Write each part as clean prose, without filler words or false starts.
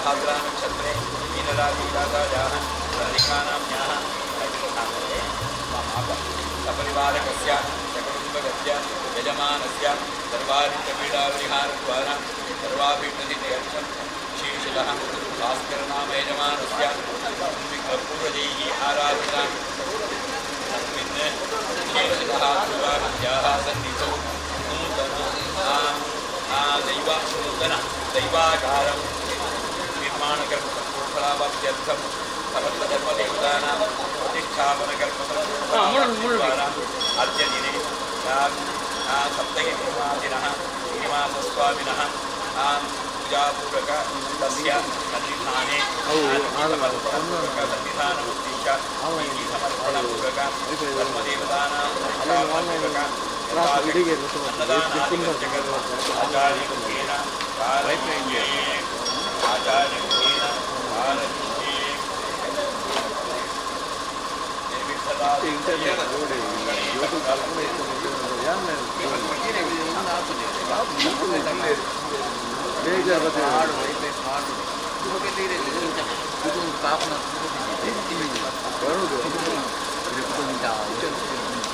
पूर्वाभाद्रा नक्षत्रे मीनराशिजातायाः राधिकानाम्न्याः सपरिवारकस्य सकुटुम्बकस्य यजमानस्य सर्वारिष्टपीडापरिहारद्वारा सर्वाभीष्टसिद्ध्यर्थं विशेषतः भास्करनाम यजमानस्य पूर्वजैः आराधिता तस्मिन् विशेषतः दुर्गाविद्याः सन्निधौ नूतन दैव नूतन दैवाकारं निर्माणकर्म सम्पूर्णफलावाप्त्यर्थं समस्तधर्मदेवतानां प्रतिष्ठापनकर्म सम्पूर्णफलावाप्तिद्वारा अद्य दिने सप्तगिरिनिवासिनः श्रीनिवासस्वामिनः पूजापूर्वक तस्य सन्निधाने समर्पणपूर्वक सन्निधानमुद्दिश्य समर्पणपूर्वक धर्मदेवतानां प्रतिष्ठापनपूर्वक अन्नदानादिकं च कर्म आचार्यमुखेन कारयिष्ये, आचार्यमुखेन कारयिष्ये। ಇಂಟರ್ನೆಟ್ ರೋಡ್ ಬೇಜಾರು. ಬರೋದು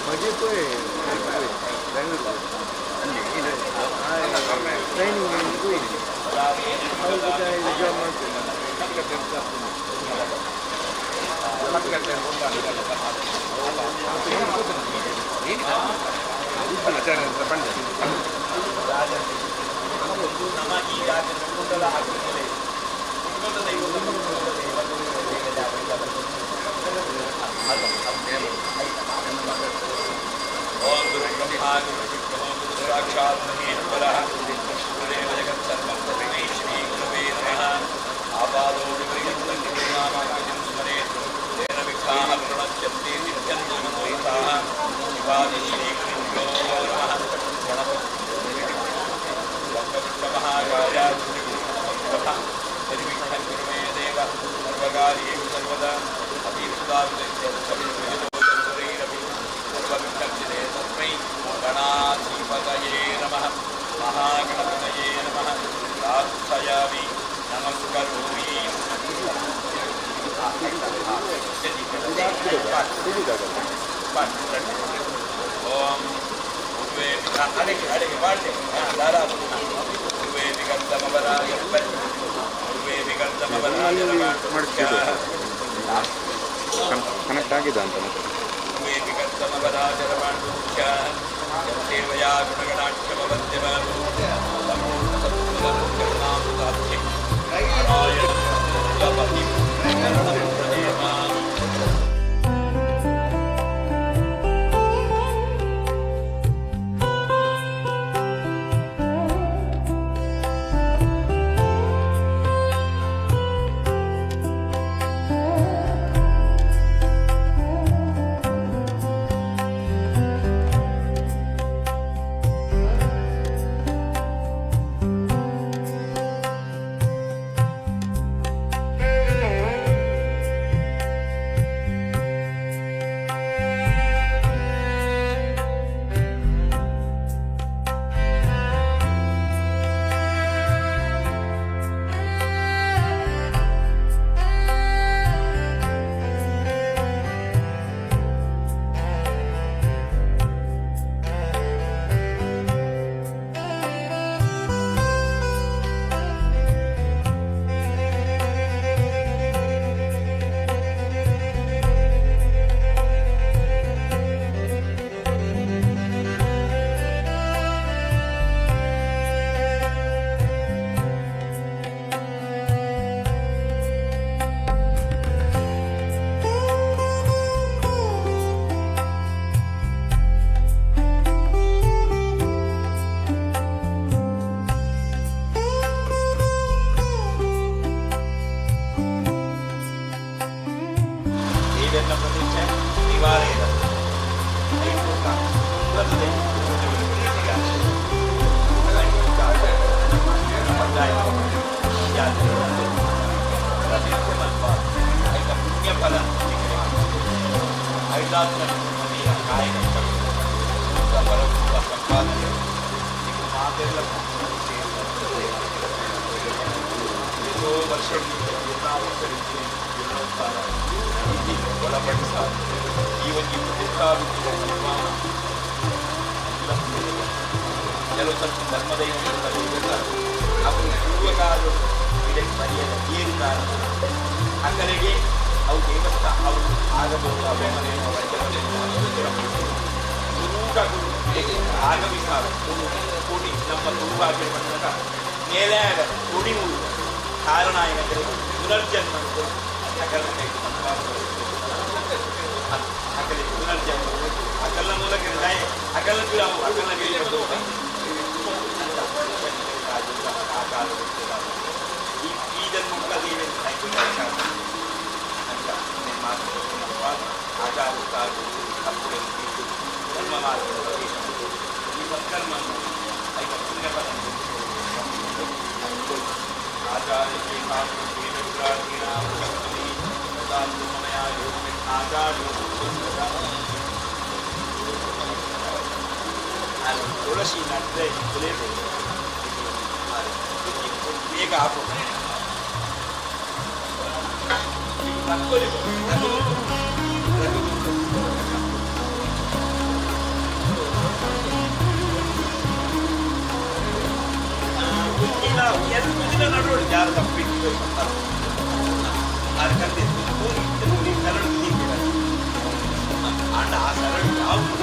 ಮಗೆ ಪೋಯ್ ಬೆಂಗಳೂರು ಟ್ರೈನಿಂಗ್ ಜಾಬ್ ಮಾಡ್ತೇನೆ. ಒಂದು ನಮ್ಮ ಈ ಜಾಗದ ಕುಂಡಲ ಹಾಕಿದರೆ ಕುಟುಂಬದ ದೈವ, ಕುಟುಂಬದ ದೈವ. ಓಂ ಗುರು ಬ್ರಹ್ಮ ಗುರು ವಿಷ್ಣು ಗುರು ಸಾಕ್ಷಾತ್ ಮಹೇಶ್ವರಃ ಗುರುದೇವ ಜಗತ್ಸರ್ವಂ ತಸ್ಮೈ ಶ್ರೀ ಗುರವೇ ನಮಃ. ಆಪಾದೋಡಿಪರ್ಯಂತಂ ಗುರುನಾಮಾಂಕಿತಂ ಸ್ಮರೇತ್, ತೇನ ವಿಘ್ನಾಃ ಪ್ರಣಶ್ಯಂತಿ, ಸಿದ್ಧ್ಯಂತಿ ಮನೋರಥಾಃ. ಶಿವಾದಿ ಶ್ರೀ ಗುರುಭ್ಯೋ ನಮಃ. ಗಣಪತಿ ವಕ್ರತುಂಡ ಮಹಾಕಾಯ ಪ್ರಭ ನಿರ್ವಿಘ್ನಂ ಕುರು ಮೇ ದೇವ ಸರ್ವಕಾರ್ಯೇಷು ಸರ್ವದಾ. ಅಭೀಪ್ಸಿತಾಭಿವೃದ್ಧ್ಯರ್ಥಂ ವಿಹಿತೋದರೈರಪಿ ಸರ್ವವಿಘ್ನಕ್ಷಿತೆ ತಸ್ಮೈ ಗಣಾಧಿಪತಯೇ ನಮಃ. ಮಹಾಗಣಪತಯೇ ನಮಃ. ಪ್ರಾರ್ಥಯಾಮಿ, ನಮಸ್ಕರೋಮಿ. ಓಂ ಪೂರ್ವೇ ಅಡಿಗೆ ಅಡಿಗೆ ಮಾಡ್ತೇವೆ. ಹಾಂ, ದಾರಾ ಪೂರ್ವೇ ವಿಗರ್ತಮವರಾಯ ಪೂರ್ವೇ ವಿಗರ್ತಮವರಾಯ. ಕನೆಕ್ಟ್ ಆಗಿದೆ ಅಂತ ಮತ್ತೆ. ಪೂರ್ವೇ ವಿಗರ್ತಮವರಾಜರಮಾಂಡುಖ್ಯ ಸೇವಯಾ ಗುಣಗಣಾಕ್ಷಮವದ್ಯಮ ಸಂಪೂರ್ಣ ಸತ್ಕರುಣಾಮೃತಾಬ್ಧಿ ನಾರಾಯಣ ಕುಲಪತಿಂ ಶರಣಂ ಪ್ರದೇಮ. ದೇವಿಯನ್ನ ಪ್ರತಿಷ್ಠೆ ನಿವಾರಣೆ ಪುಣ್ಯಫಲ ಐದಾತ್ರ ಕಾಯಕ ಬರಬ ಸಂಪಾದನೆ ಮಾತೆಲ್ಲ. ವರ್ಷ ಜೀರ್ಣೋದ್ಧಾರ ವಿಧಿ ಒಳಪಡಿಸ ಈ ಒಂದು ಪ್ರತಿಷ್ಠಾವಿತ ಸನ್ಮಾನ ಕೆಲವು ಸ್ವಲ್ಪ ಧರ್ಮದ ಅವು ಪೂರ್ವಕಾಲ ಇದಕ್ಕೆ ಮರ್ಯಾದೆ ಏರುತ್ತಾರೆ ಅಕ್ಕಲಿಗೆ ಅವು ದೇವಸ್ಥಾನ ಅವು ಆಗಬಹುದು. ಆಗಮಿಸಾರ ಕೋಟಿ ನಮ್ಮ ತುಳುವಾಗೆ ಬಂದಾಗ ಮೇಲಾಗ ಕೊಡಿ ಕಾರಣ ಏನಂದರೆ ಪುನರ್ಜನ್ಮ ಅಕಲ ಅಕಲಿ ಪುನರ್ಜನ್ಮ ಅಕಲ ಮೂಲಕ ಅಕಲ ಅಕಲ ಈ ಈ ಜನ್ಮಕ್ಕೆ ಅದೇನು ಅಂತ ಆಚಾರ ತಪ್ಪುಗಳನ್ನು ಧರ್ಮ ಮಾರ್ಗದ ಪ್ರವೇಶ ಈ ಸತ್ಕರ್ಮವನ್ನು ಐಕ ಪುಣ್ಯಫಲ ಆಚಾರ್ಯ ತುಳಸಿ ನಟ್ಟರೆ ತುಳಿಯಬೇಕು ಬೇಗ ಹಾಕು ಎರಡು ಕುದಿನ ನಡುವಳು ಯಾರು ತಪ್ಪಿಟ್ಟು ಆರು ಕಂದೆ ಸರಳು ಕುದಿತಾರೆ ಆಂಡ ಆ ಸರಳು ಯಾವುದು.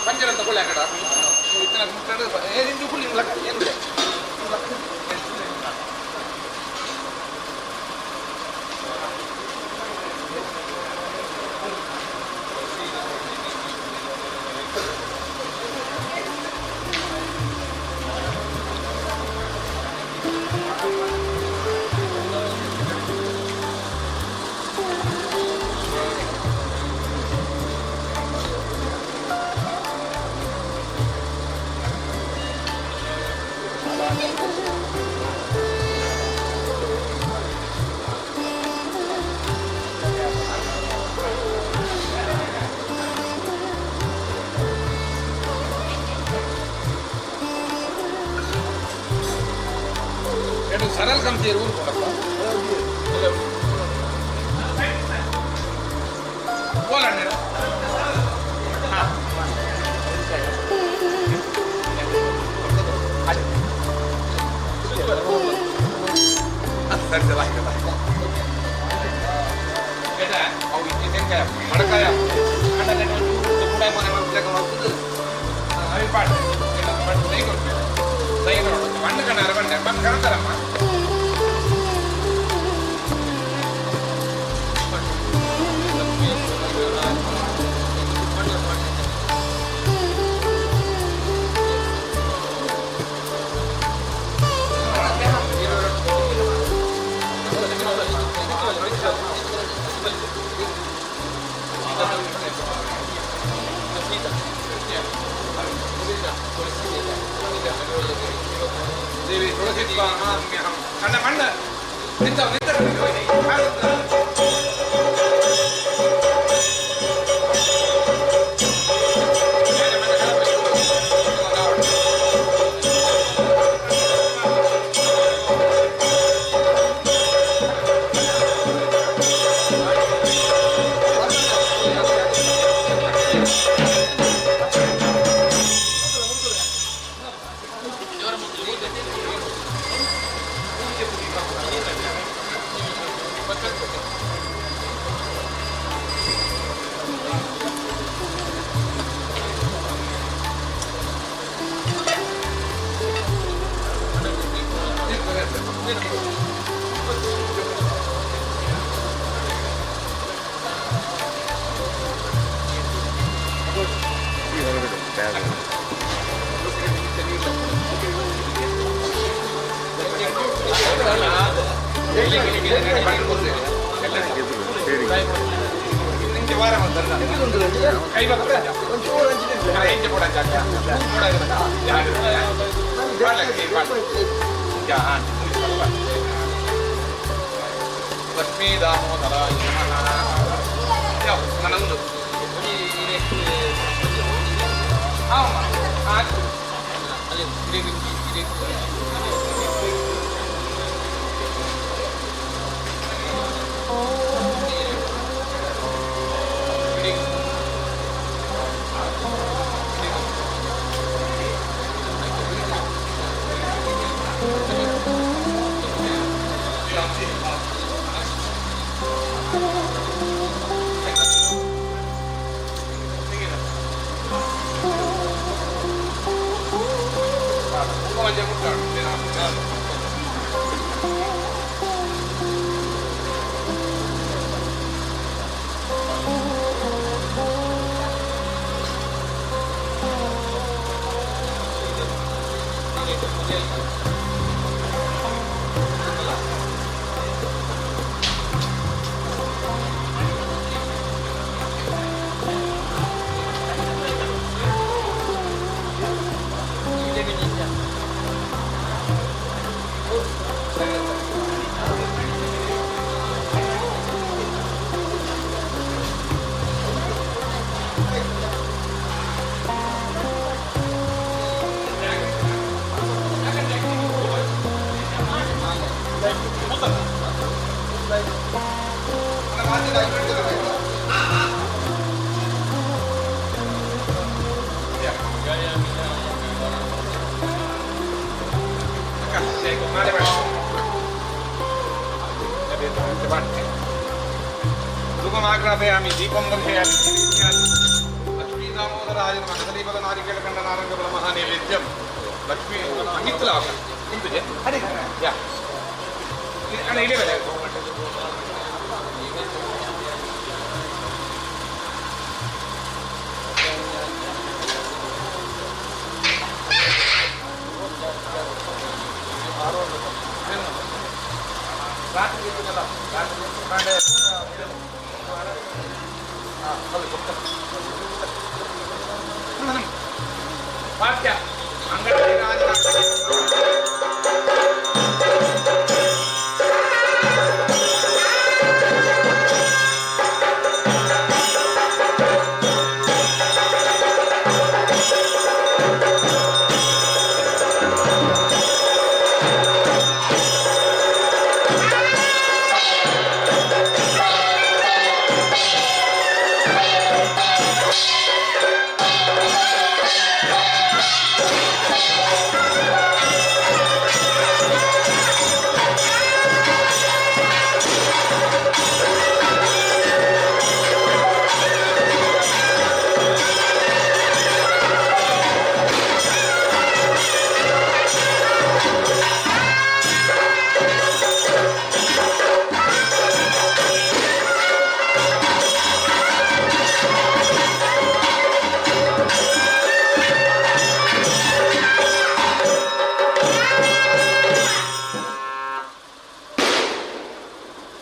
ಪಂಜರ ತಗೊಳ್ಳಿ ಆ ಕಡೆ ಇತ್ತಿನ ಮುಟ್ಟಡು ಏನಿಂದು ಹುಳಿ ಲಕ್ಕ ಏನು. ಎರಡು ಸರಳ ಕಂತಿ ಊರು ಕೊಡಪ್ಪ. ಹೋಲಣ್ಣ. ಸರಿ ಸರಿ ಆಯ್ತು. ಅವು ತೆಂಕಾಯ ಮಡಕಾಯ ಅವಿ ಪಾಡ್ ಸೈ ಕೊಡ್ಬೇಕು ಸೈ ನೋಡು ಮಣ್ಣು ಕಣ ಬಂಡೆ ಮಣ್ಣು ಕಣತಾರಮ್ಮ. ದೇವಿ ತುಳಸಿ ಅಣ್ಣ ಮಣ್ಣ ನಿಂತ ನಿಂತ. ಈ ಹೊರಗಡೆ ಬ್ಯಾಗ್. ಎದುರು ಸೇರಿ. ಲಕ್ಷ್ಮೀ ದಾಮೋದರಾಯ ನಮಃ. ನನ್ನೊಂದು धूपमाग्रापयामि, दीपं दर्शयामि। लक्ष्मी दामोदर। ದಾಮೋದರಾಯ ನಮಃ. ಕದಲೀಫಲ ನಾರಿಕೇಳ ಕಂಡ ನಾರಂಗಬಲ ಮಹಾನೈವೇದ್ಯಂ. ಲಕ್ಷ್ಮೀ ಮಿತ್ತಲ ಕುಂತುಜೆ ಯಾ ಅಣ್ಣ ಇಡೇ ಬೇರೆ. ರಾತ್ರಿ ಇರ್ತದಲ್ಲ, ರಾತ್ರಿ ಕಾಂಡೆ. ವಾಕ್ಯ ಅಂಗಡಿ ರಾಜ.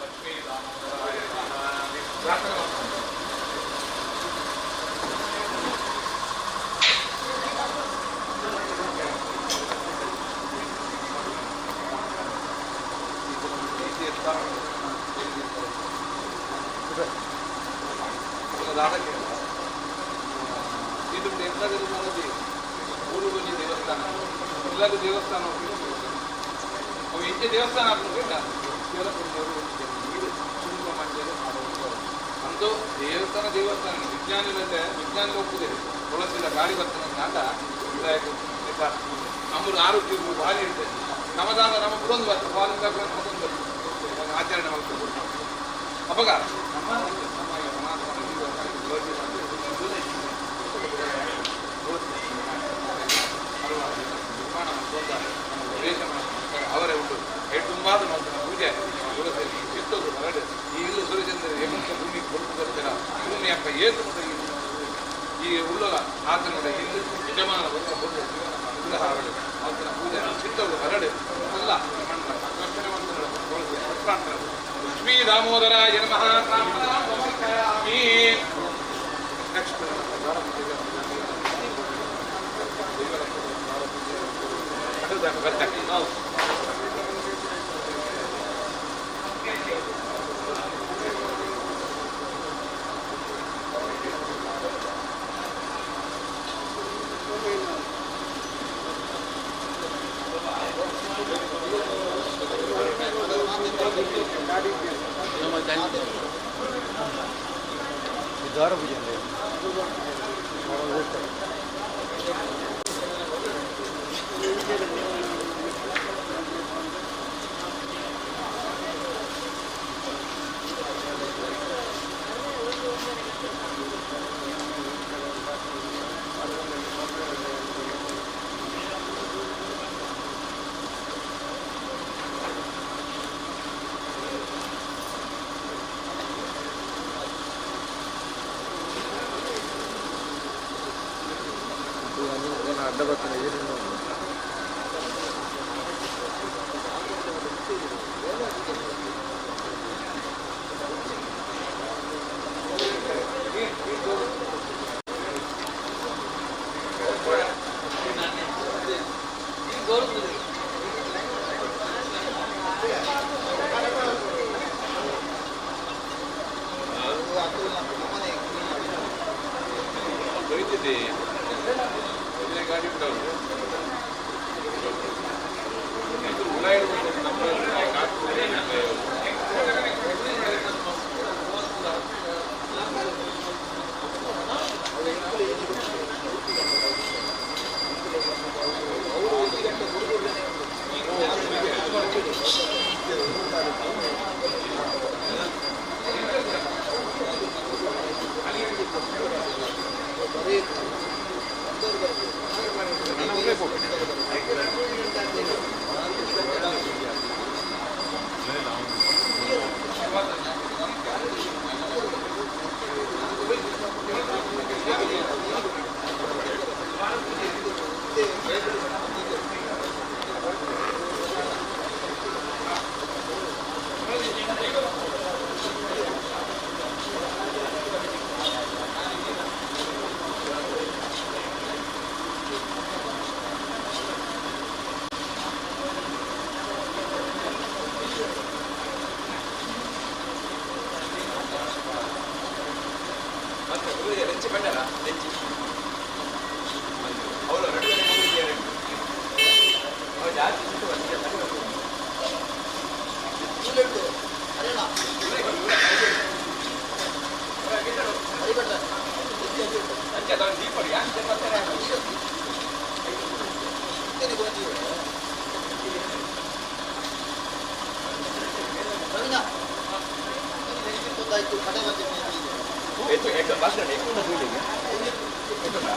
ಲಕ್ಷ್ಮೀ ದಾಮೋದರಾಯ ನಮಃ. ಇದು ಊರುಗೊಂಜಿ ದೇವಸ್ಥಾನ, ಎಲ್ಲರೂ ದೇವಸ್ಥಾನ. ಅವು ಇಂಚೆ ದೇವಸ್ಥಾನ ಆಪುಂಡು. ನೀರು ತುಂಬ ಮಂಜರು ಅಂದು ದೇವಸ್ಥಾನ ದೇವಸ್ಥಾನ ವಿಜ್ಞಾನಿಲತೆ ವಿಜ್ಞಾನಿ ಒಪ್ಪುದೆ ತುಳಸಿದ ಗಾಳಿ ಬರ್ತದೆ ನಾಟ ನಮ್ಮದು ಆರೋಗ್ಯ ಭಾರಿ ಇರ್ತದೆ. ನಮ್ಮದಾದ ನಮ್ಮ ಪುರೊಂದು ಬರ್ತದೆ, ಫಾರಿನ್ ಮತ್ತೊಂದು ಬರ್ತದೆ, ಆಚರಣೆ ಮಾಡ್ತದೆ. ಅವಾಗ ನಮ್ಮ ನಮ್ಮ ಸನಾತನ ನಿರ್ಮಾಣ ಮಾಡ್ಕೊಂಡ ನಮ್ಮ ಪ್ರವೇಶ ಮಾಡ್ತಾರೆ ಅವರೇ ಉಂಟು. ತುಂಬಾದ ಮಾಡ್ತಾನೆ ಪೂಜೆ ತುಳಸಿ ಚಿತ್ತೋದು ಹೊರಡು. ಈ ಇಲ್ಲು ಸೂರ್ಯಚಂದ್ರ ಹೇಮಂತ ಭೂಮಿ ಕೊಡುಕು ಬರ್ತೀರ ಭೂಮಿ ಅಪ್ಪ ಏತು ಈ ಉಳ್ಳಲ ಆತನೋಡ ಇಲ್ಲಿ ಯಜಮಾನ ಬಂದ ಬಂದು ಜೀವನ ಅನುಗ್ರಹ ಅವಳು ಆತನ ಪೂಜೆ ಚಿತ್ತವು ಹರಡು ಅಲ್ಲ ಮಣ್ಣ ರಕ್ಷಣೆ ಮಾಡ್ತಾನೆ ತುಳಸಿ ಪಟ್ಟಾಂತರ. ಲಕ್ಷ್ಮೀ ದಾಮೋದರಾಯ ನಮಃ. ಸಮರ್ಪಯಾಮಿ. ನೆಕ್ಸ್ಟ್ ಬರ್ತಾರೆ. ದ್ವಾರ ಪೂಜೆ. ಅಡ್ಡ ಬರ್ತಾನೆ. ಏನೇನು ಬೈತಿದ್ದೆ ಗಾಡಿ ಉಂಟು ಉಳ ಇಡ್ಬೇಕು ನಮ್ಮ. ಲೆಂಚಿ ಬಂಡಲ್ಲ ಲೆಂಚಿ ಅವಳು ಎರಡು ಎರಡು ಅವ್ರು ಜಾಸ್ತಿ ಸಿಟ್ಟು ಬಂದಿದೆ. ಅಂಚೆ ಅದೊಂದು ದೀಪಡಿ ಯಾಕೆ ಬರ್ತಾರೆ? ಹೆಚ್ಚು ಹೆಚ್ಚು ಬಸ್ ఎక్కువ చూడండి. ఎక్కువ.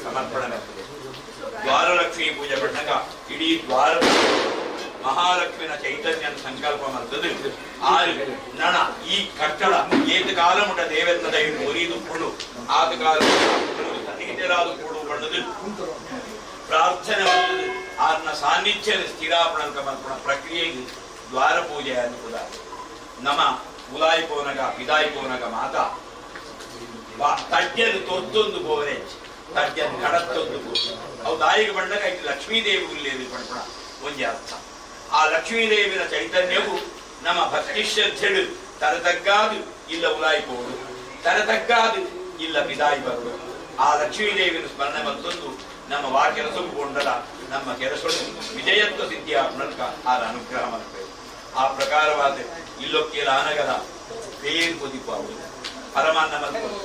ಸಮರ್ಪಣೆ ದ್ವಾರಲಕ್ಷ್ಮೀ ಪೂಜೆ ಪಣ್ಣಗ ಇಡೀ ದ್ವಾರ ಮಹಾಲಕ್ಷ್ಮಿನ ಚೈತನ್ಯ ಸಂಕಲ್ಪ ಮಾಡ್ತದೆ. ಆರು ನಣ ಈ ಕಟ್ಟಡ ಏತ ಕಾಲ ಮುಟ ದೇವತ್ನ ದೈವ ಒರಿದು ಕೊಡು ಆದ ಕಾಲ ಸನ್ನಿಹಿತರಾದ ಕೊಡು ಬಣ್ಣದು ಪ್ರಾರ್ಥನೆ ಮಾಡ್ತದೆ. ಆರ್ನ ಸಾನ್ನಿಧ್ಯದ ಸ್ಥಿರಾಪಣಂಕ ಮಲ್ಪಣ ಪ್ರಕ್ರಿಯೆ ದ್ವಾರ ಪೂಜೆ ಅನುಕೂಲ. ನಮ ಉಲಾಯಿ ಪೋನಗ ವಿದಾಯಿ ಪೋನಗ ಮಾತಾ ತಡ್ಯದ ತೊರ್ತೊಂದು ಪೋವರೆ ತಡ್ಯದ ಕಡತ್ತೊಂದು ಪೋ ಅವು ದಾಯಿಗೆ ಬಂಡಗ ಇದು ಲಕ್ಷ್ಮೀದೇವಿ ಉಲ್ಲೇದಿ ಪಣಪಣ ಒಂಜಿ ಅರ್ಥ. ಆ ಲಕ್ಷ್ಮೀದೇವಿನ ಚೈತನ್ಯವು ನಮ್ಮ ಭಕ್ತಿ ಶ್ರದ್ಧೆಳು ತರತಗ್ಗಾದು ಇಲ್ಲ ಉಲಾಯಿ ಪೋಡು ತರತಗ್ಗಾದು ಇಲ್ಲ ಬಿದಾಯಿ ಬರುಡು. ಆ ಲಕ್ಷ್ಮೀದೇವಿನ ಸ್ಮರಣೆ ಮತ್ತೊಂದು ನಮ್ಮ ವಾ ಕೆಲಸಕ್ಕೂ ಕೊಂಡಲ ನಮ್ಮ ಕೆಲಸ ವಿಜಯತ್ವ ಸಿದ್ಧಿಯ ಮೂಲಕ ಆರ ಅನುಗ್ರಹ ಮಾಡಬೇಕು. ಆ ಪ್ರಕಾರವಾದ ಇಲ್ಲೊಕ್ಕಿಲ ಆನಗದ ಪೇರ್ ಕೊದಿಪಾವು ಪರಮಾನ್ನ ಮಲ್ಪೊಲಿ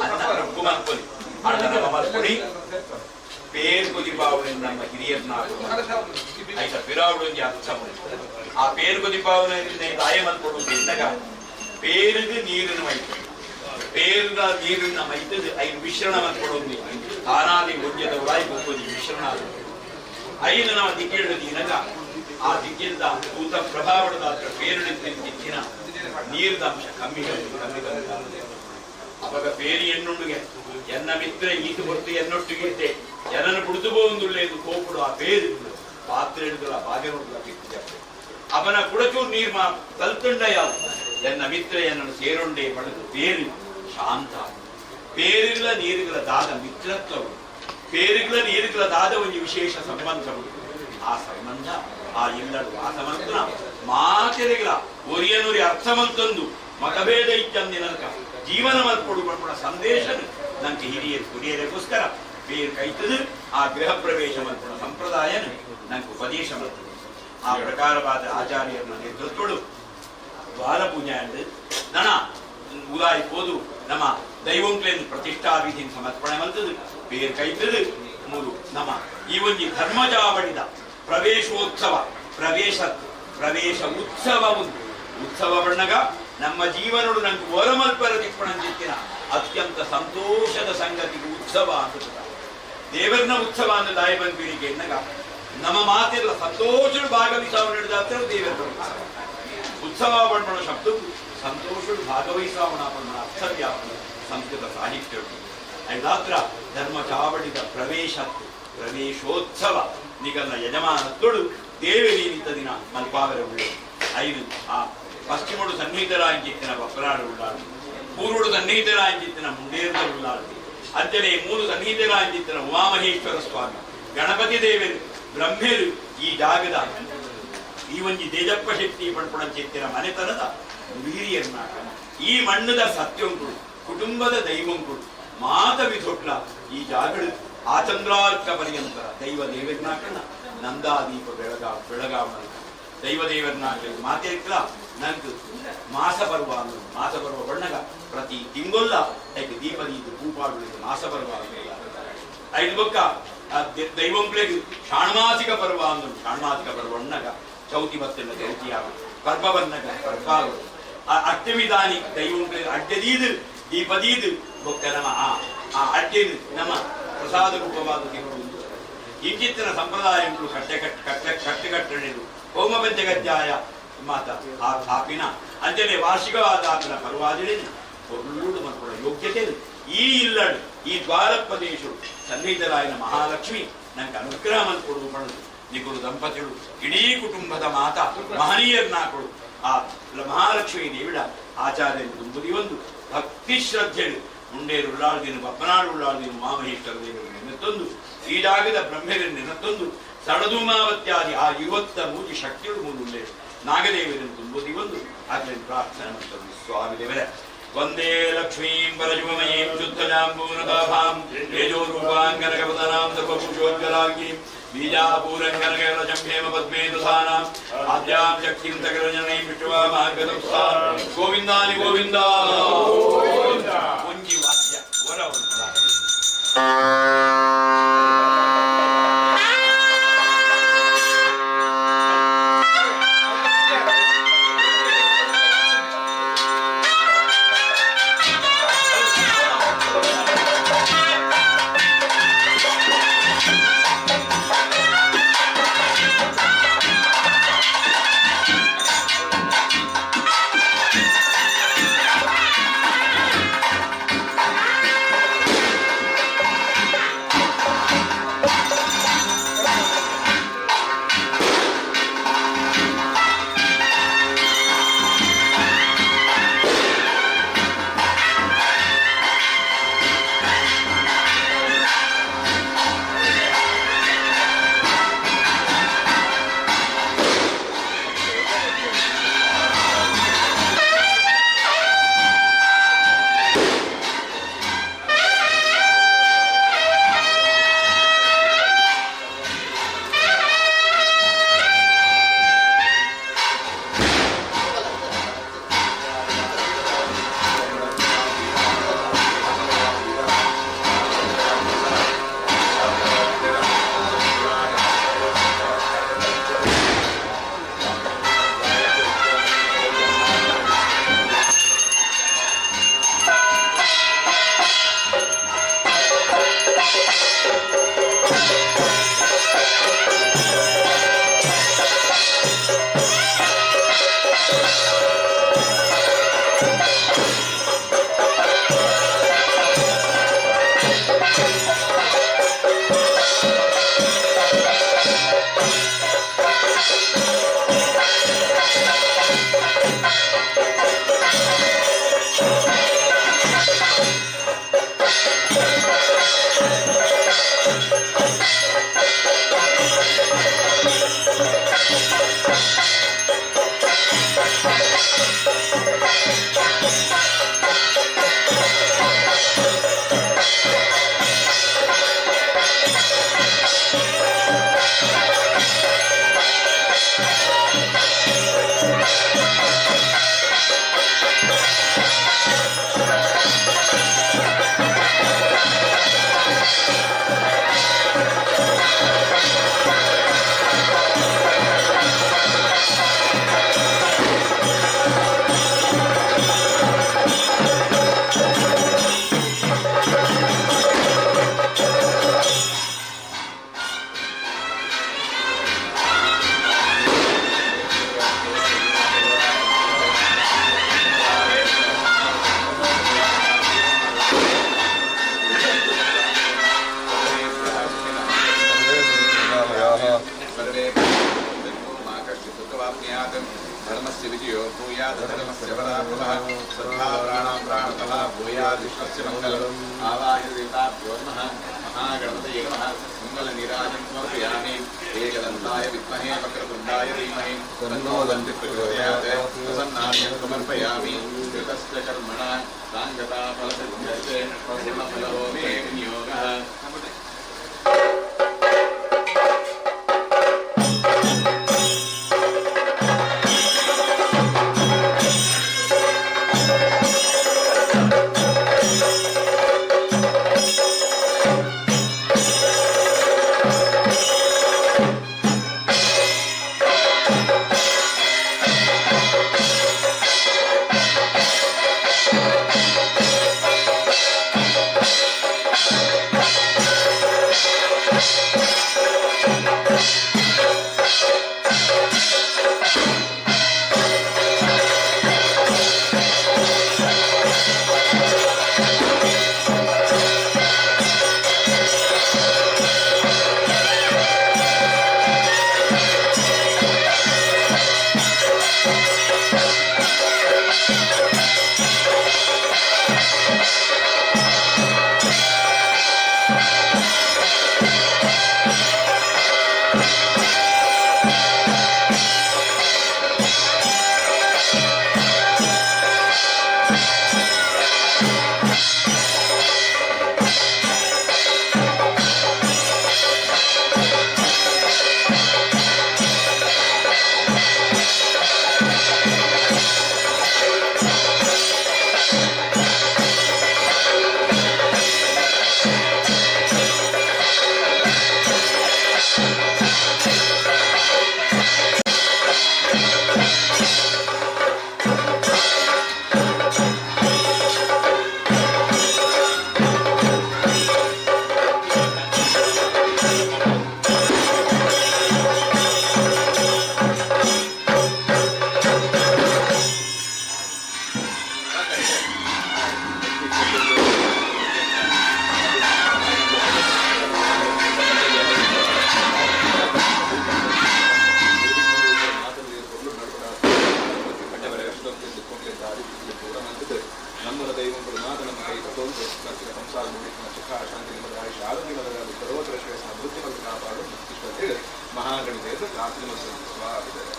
ಅನ್ನ ರುಕ್ಕು ಮಲ್ಪೊಲಿ ಅಣ್ಣನ ಮಲ್ಪೊಡಿ ಪೇರ್ ಕೊದಿಪಾವು ನಮ್ಮ ಹಿರಿಯರ್ನ ಆಯ್ತಾ ಪಿರಾವುಡು ಒಂಜಿ ಅರ್ಥ. ಆ ಪೇರ್ ಕೊದಿಪಾವು ತಾಯ ಮಲ್ಪೊಡು ಎನ್ನಗ ಪೇರುಗು ನೀರಿನ ಮೈತು ಪೇರುಗ ನೀರಿನ ಮೈತದು ಐದು ಮಿಶ್ರಣ ಮಲ್ಪೊಡು ತಾನಾದಿ ಒಂಜದ ಉಳಾಯಿ ಬೊಕ್ಕೊಂಜಿ ಮಿಶ್ರಣ ಐದು ನಾವು ದಿಕ್ಕಿಡು ದಿನಗ ಆ ದಿಕ್ಕಿಲ್ದ ತೂತ ಪ್ರಭಾವದ ಪೇರುಡಿದ್ದ ದಿಕ್ಕಿನ ನೀರ್ದ ಅಂಶ ಕಮ್ಮಿ ಕಮ್ಮಿ ಕಮ್ಮಿ ಕಮ್ಮಿ. ಅವಾಗ ಪೇರಿ ಎನ್ನುಂಡುಗೆ ಎನ್ನ ಮಿತ್ರ ಈತು ಹೊರತು ಎನ್ನೊಟ್ಟಿಗಿದ್ದೆ ಎನ್ನನ್ನು ಬಿಡ್ತು ಬೋಂದುಳ್ಳೇದು ಕೋಪುಡು ಆ ಪೇರು ಪಾತ್ರೆ ಹಿಡಿದಲ್ಲ ಬಾಗೆ ನೋಡುದ ಕಿತ್ತು ಅವನ ಕುಡಚೂರು ನೀರ್ ಮಾ ಕಲ್ತುಂಡ ಯಾವ ಎನ್ನ ಮಿತ್ರ ಎನ್ನನ್ನು ಸೇರುಂಡೆ ಪಡೆದು ಪೇರು ಶಾಂತ. ಪೇರುಗಳ ನೀರುಗಳ ದಾದ ಮಿತ್ರತ್ವವು ಪೇರುಗಳ ನೀರುಗಳ ದಾದ ಒಂದು ವಿಶೇಷ ಸಂಬಂಧವು. ಆ ಸಂಬಂಧ ಆ ಇಲ್ಲಡು ಆ ಸಂಬಂಧ ಮಾತೆರೆಗಳ ಒರಿಯನುರಿ ಅರ್ಥವಂತಂದು ಮತಭೇದ ಇತ್ತಂದಿನಕ ಜೀವನ ಮಲ್ಪೊಡು ಪಂಪುಣ ಸಂದೇಶ ನಂಗೆ ಹಿರಿಯರು ಕುರಿಯರಿಗೋಸ್ಕರ ಬೇರ್ ಕೈತದು ಆ ಗೃಹ ಪ್ರವೇಶ ಮಲ್ಪುನ ಸಂಪ್ರದಾಯನ ನಂಗೆ ಉಪದೇಶ ಮಾಡ್ತದೆ. ಆ ಪ್ರಕಾರವಾದ ಆಚಾರ್ಯರನ್ನ ನೇತೃತ್ವಡು ದ್ವಾರ ಪೂಜೆ ಅಂಡ್ ನನ ಉದಾಯಿ ಪೋದು ನಮ್ಮ ದೈವಂಕ್ಲೇನ್ ಪ್ರತಿಷ್ಠಾ ವಿಧಿ ಸಮರ್ಪಣೆ ಮಂತದು ಬೇರ್ ಕೈತದು ಮೂರು ನಮ್ಮ ಈ ಒಂಜಿ ಧರ್ಮಜಾವಳಿದ ಪ್ರವೇಶೋತ್ಸವ ಪ್ರವೇಶ ಪ್ರವೇಶ ಉತ್ಸವ ಉಂಟು. ಉತ್ಸವ ಬಣ್ಣಗ ನಮ್ಮ ಜೀವನಡು ನಂಗೆ ಓರಮಲ್ಪರ ತಿಪ್ಪಣಂಚಿತ್ತಿನ ಅತ್ಯಂತ ಸಂತೋಷದ ಸಂಗತಿಗೆ ಉತ್ಸವ ಅಂತ. ದೇವರನ ಉತ್ಸವ ಅಂದ್ರೆ ದಾಯಿ ಬಂದ್ಬಿರಿಗೆ ಎನ್ನಗ ನಮ್ಮ ಮಾತೆಲ್ಲ ಸಂತೋಷಡು ಭಾಗವಹಿಸಾವ ನಡೆದಾತ್ರ ದೇವರ ಉತ್ಸವ. ಉತ್ಸವ ಬಣ್ಣನ ಶಬ್ದಕ್ಕೂ ಸಂತೋಷಡು ಭಾಗವಹಿಸಾವಣ ಬಣ್ಣನ ಅರ್ಥ ವ್ಯಾಪನ ಸಂಸ್ಕೃತ ಸಾಹಿತ್ಯ ಐದಾತ್ರ ಧರ್ಮ ಚಾವಡಿದ ಪ್ರವೇಶ ಪ್ರವೇಶೋತ್ಸವ ನಿಗಲ್ಲ ಯಜಮಾನತ್ತೊಡು ದೇವರೀನಿತ ದಿನ ಮಲ್ಪಾವರ ಉಳ್ಳೆ ಐದು ಆ ಪಶ್ಚಿಮಡು ಸನ್ನಿಹಿತರಾಂಚಿತ್ತಿನ ಬಪ್ಪನಾಡು ಉಳ್ಳಾಡು, ಪೂರ್ವಡು ಸನ್ನಿಹಿತರಾಂಚಿತ್ತಿನ ಮುಂಡೇರದ ಉಳ್ಳಾಡು, ಅಂಚನೆ ಮೂರು ಸನ್ನಿಹಿತರಾಂಚಿತ್ತಿನ ಉಮಾಮಹೇಶ್ವರ ಸ್ವಾಮಿ ಗಣಪತಿ ದೇವರು ಬ್ರಹ್ಮೇರು ಈ ಜಾಗದ ಈ ಒಂಜಿ ತೇಜಪ್ಪ ಶೆಟ್ಟಿ ಪಡ್ಪುಣಂಚಿತ್ತಿನ ಮನೆತನದ ವೀರಿಯರ್ನಾಟ ಈ ಮಣ್ಣದ ಸತ್ಯಂಕುಡು ಕುಟುಂಬದ ದೈವಂಕುಡು ಮಾತ ವಿಧೊಟ್ಲ ಈ ಜಾಗಡು ಆಚಂದ್ರಾರ್ಕ ಪರ್ಯಂತರ ದೈವ ದೇವರ್ನಾಕಣ್ಣ ನಂದಾದೀಪ ಬೆಳಗಾವ್ ಬೆಳಗಾವ್ ದೈವ ದೇವರ್ನಾಕ ಮಾತೇಕ್ಲ ನಂಗೆ ಮಾಸ ಪರ್ವ ಅಂದ್ರು ಮಾಸ ಪರ್ವ ಬಣ್ಣಗ ಪ್ರತಿ ತಿಂಗೊಲ್ಲ ಐಕ್ ದೀಪದೀಪ ಪೂಪಾಡುವುದು ಮಾಸ ಪರ್ವ ಐದು ಬೊಕ್ಕ ದೈವಂಕ್ಲೆಗ್ ಷಾಣ್ಮಾಸಿಕ ಪರ್ವ ಅಂದ್ರು ಷಾಣ್ಮಾಸಿಕ ಪರ್ವ ಅಣ್ಣಗ ಚೌತಿ ಬತ್ತಿಲ್ಲ ಚೌತಿಯಾಗ ಪರ್ವ ಬನ್ನಗ ಪರ್ವ ಅಷ್ಟಮಿದಾನಿ ದೈವಂಕ್ಲೆ ಅಡ್ಡದೀದು ದೀಪದೀದು ಬೊಕ್ಕ ನಮ್ಮ ಆ ಆ ಅಡ್ಡೆದು ನಮ್ಮ ಪ್ರಸಾದ ರೂಪವಾದ ತಿರುಳು ಇಂಚಿತ್ತಿನ ಸಂಪ್ರದಾಯ ಕಟ್ಟೆ ಕಟ್ಟ ಕಟ್ಟೆ ಕಟ್ಟೆ ಕಟ್ಟಣಿರು ಹೋಮ ಪಂಚಗಜ್ಜಾಯ ಮಾತ ಆ ಆಪಿನ ಅಂಚನೆ ವಾರ್ಷಿಕವಾದ ಆಪಿನ ಪರ್ವಾದಿಳಿನ ಒಳ್ಳುಡು ಮಕ್ಕಳ ಯೋಗ್ಯತೆ ಈ ಇಲ್ಲಡು ಈ ದ್ವಾರ ಪ್ರದೇಶ ಸನ್ನಿಹಿತರಾಯನ ಮಹಾಲಕ್ಷ್ಮಿ ನಂಗೆ ಅನುಗ್ರಹ ಕೊಡುವ ಪಡೆದು ನಿಗುರು ದಂಪತಿಗಳು ಇಡೀ ಕುಟುಂಬದ ಮಾತ ಮಹನೀಯರ್ನಾಕಳು ಆ ಮಹಾಲಕ್ಷ್ಮಿ ದೇವಿಡ ಆಚಾರ್ಯ ತುಂಬುದಿ ಒಂದು ಭಕ್ತಿ ಶ್ರದ್ಧೆಳು ಮುಂಡೇರು ಉಳ್ಳಾಳ್ದಿನ ಬಪ್ಪನಾಡು ಉಳ್ಳಾಳ್ದಿನ ಉಮಾಮಹೇಶ್ವರ ದೇವರು ನೆನೆತ್ತೊಂದು ಈ ಜಾಗದ ಬ್ರಹ್ಮರನ್ನು ನೆನೆತ್ತೊಂದು ಸಡದುಮಾವತ್ಯಾದಿ ಆ ಯುವತ್ತ ಮೂಜಿ ಶಕ್ತಿಗಳು ಮೂರು ನಾಗದೇವರನ್ನು ತುಂಬುದಿ ಒಂದು ಆಚರಣೆ ಪ್ರಾರ್ಥನೆ ಮಾಡ್ತದೆ. ಸ್ವಾಮಿ ದೇವರೇ ವಂದೇ ಲಕ್ಷ್ಮೀಂ ಪರಶುಭಮಯೀಂ ಶುದ್ಧಜಾಂಬೂನದಾಭಾಂ ತೇಜೋರೂಪಾಂ ಕನಕವದನಾಂ ಸರ್ವಭೂಷೋಜ್ವಲಾಂಗೀಂ ಬೀಜಾಪೂರಂಗನಕಲಶಂ ಹೇಮ ಪದ್ಮೇ ದಧಾನಾಂ ಆದ್ಯಾಂ ಶಕ್ತಿಂ ಸಕಲಜನನೀಂ ವಿಷ್ಣುವಾಮಾಗತಂಸಾಂ ಗೋವಿಂದಾನಿ ಗೋವಿಂದ. ಒಂಜಿ ವಾದ್ಯ ವರ ಒಂದು ವಾದ್ಯ. प्रथमस्य पराभवः श्रद्धा प्राणाप्राणतः भूयादिष्टस्य मङ्गलम् आवाह्यदेवताभ्यो नमः महागणपतये नमः मङ्गलनीराजं समर्पयामि एकदन्ताय विद्महे वक्रतुण्डाय धीमहि तन्नो दन्तिः प्रचोदयात् प्रसन्नान्यं समर्पयामि कृतस्य कर्मणा साङ्गता फलसिद्ध्यर्थे पूर्णफलहोमे विनियोगः।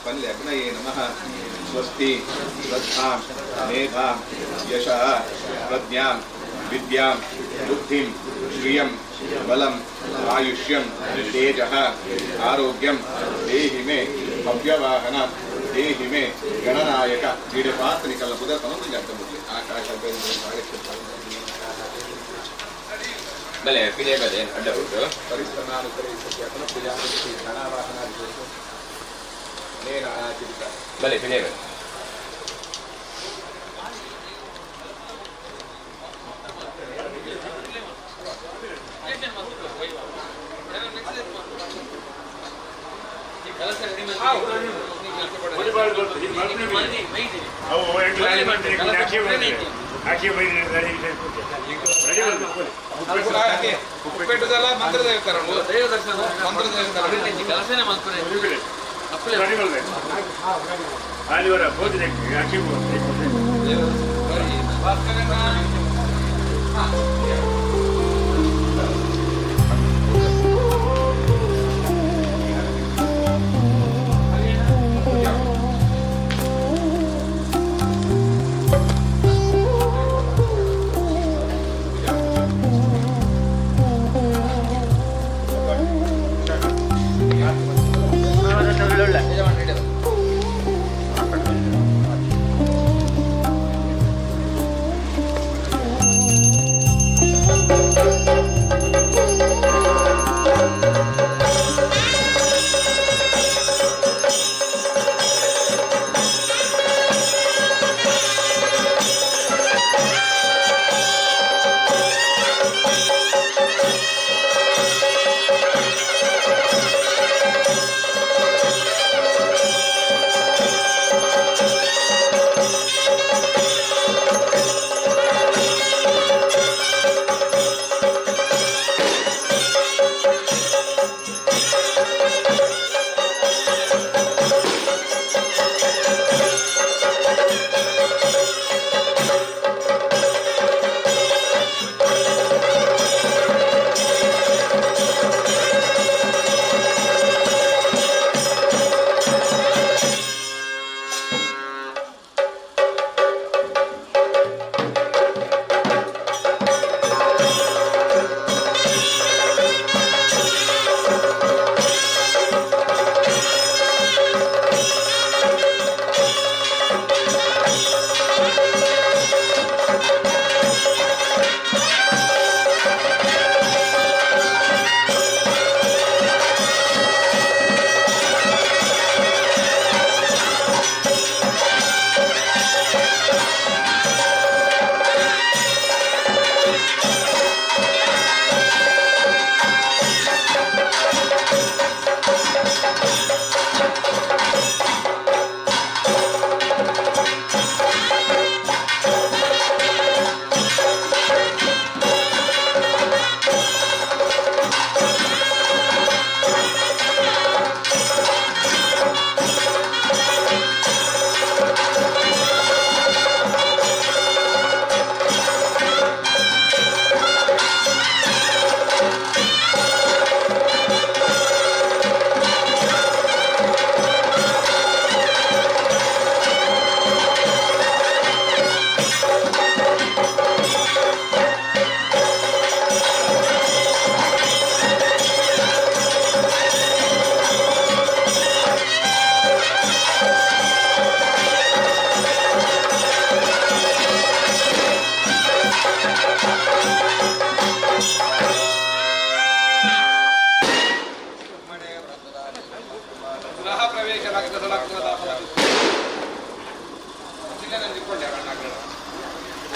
पल्यग्नये नमः। स्वस्ति श्रद्धां मेधां यशः प्रज्ञां विद्यां बुद्धिं श्रियं बलम् आयुष्यं तेजः आरोग्यं देहि मे भव्यवाहन देहि मे गणनायक। ಈಡೆ ಪಾತ್ರ ನಿಕಲ್ಲ ಪುದರ್ ಪನೊಂದು ಜಾತ ಮುಟ್ಲಿ ಆಕಾಶ ಬಲೆ ಪಿಲೆ ಬಲೆ ಅಡ್ಡ ಉಂಟು. ಬಲೆ ಪಿಲೆ ಬಲೆ. ಉಪ್ಪೆಟ್ಟದಲ್ಲ ಮಂತ್ರ ದೇವತಾರ ಮಂತ್ರ ದೇವತಾರ. ಆದಿವಾರ ಭೋಜನೆ.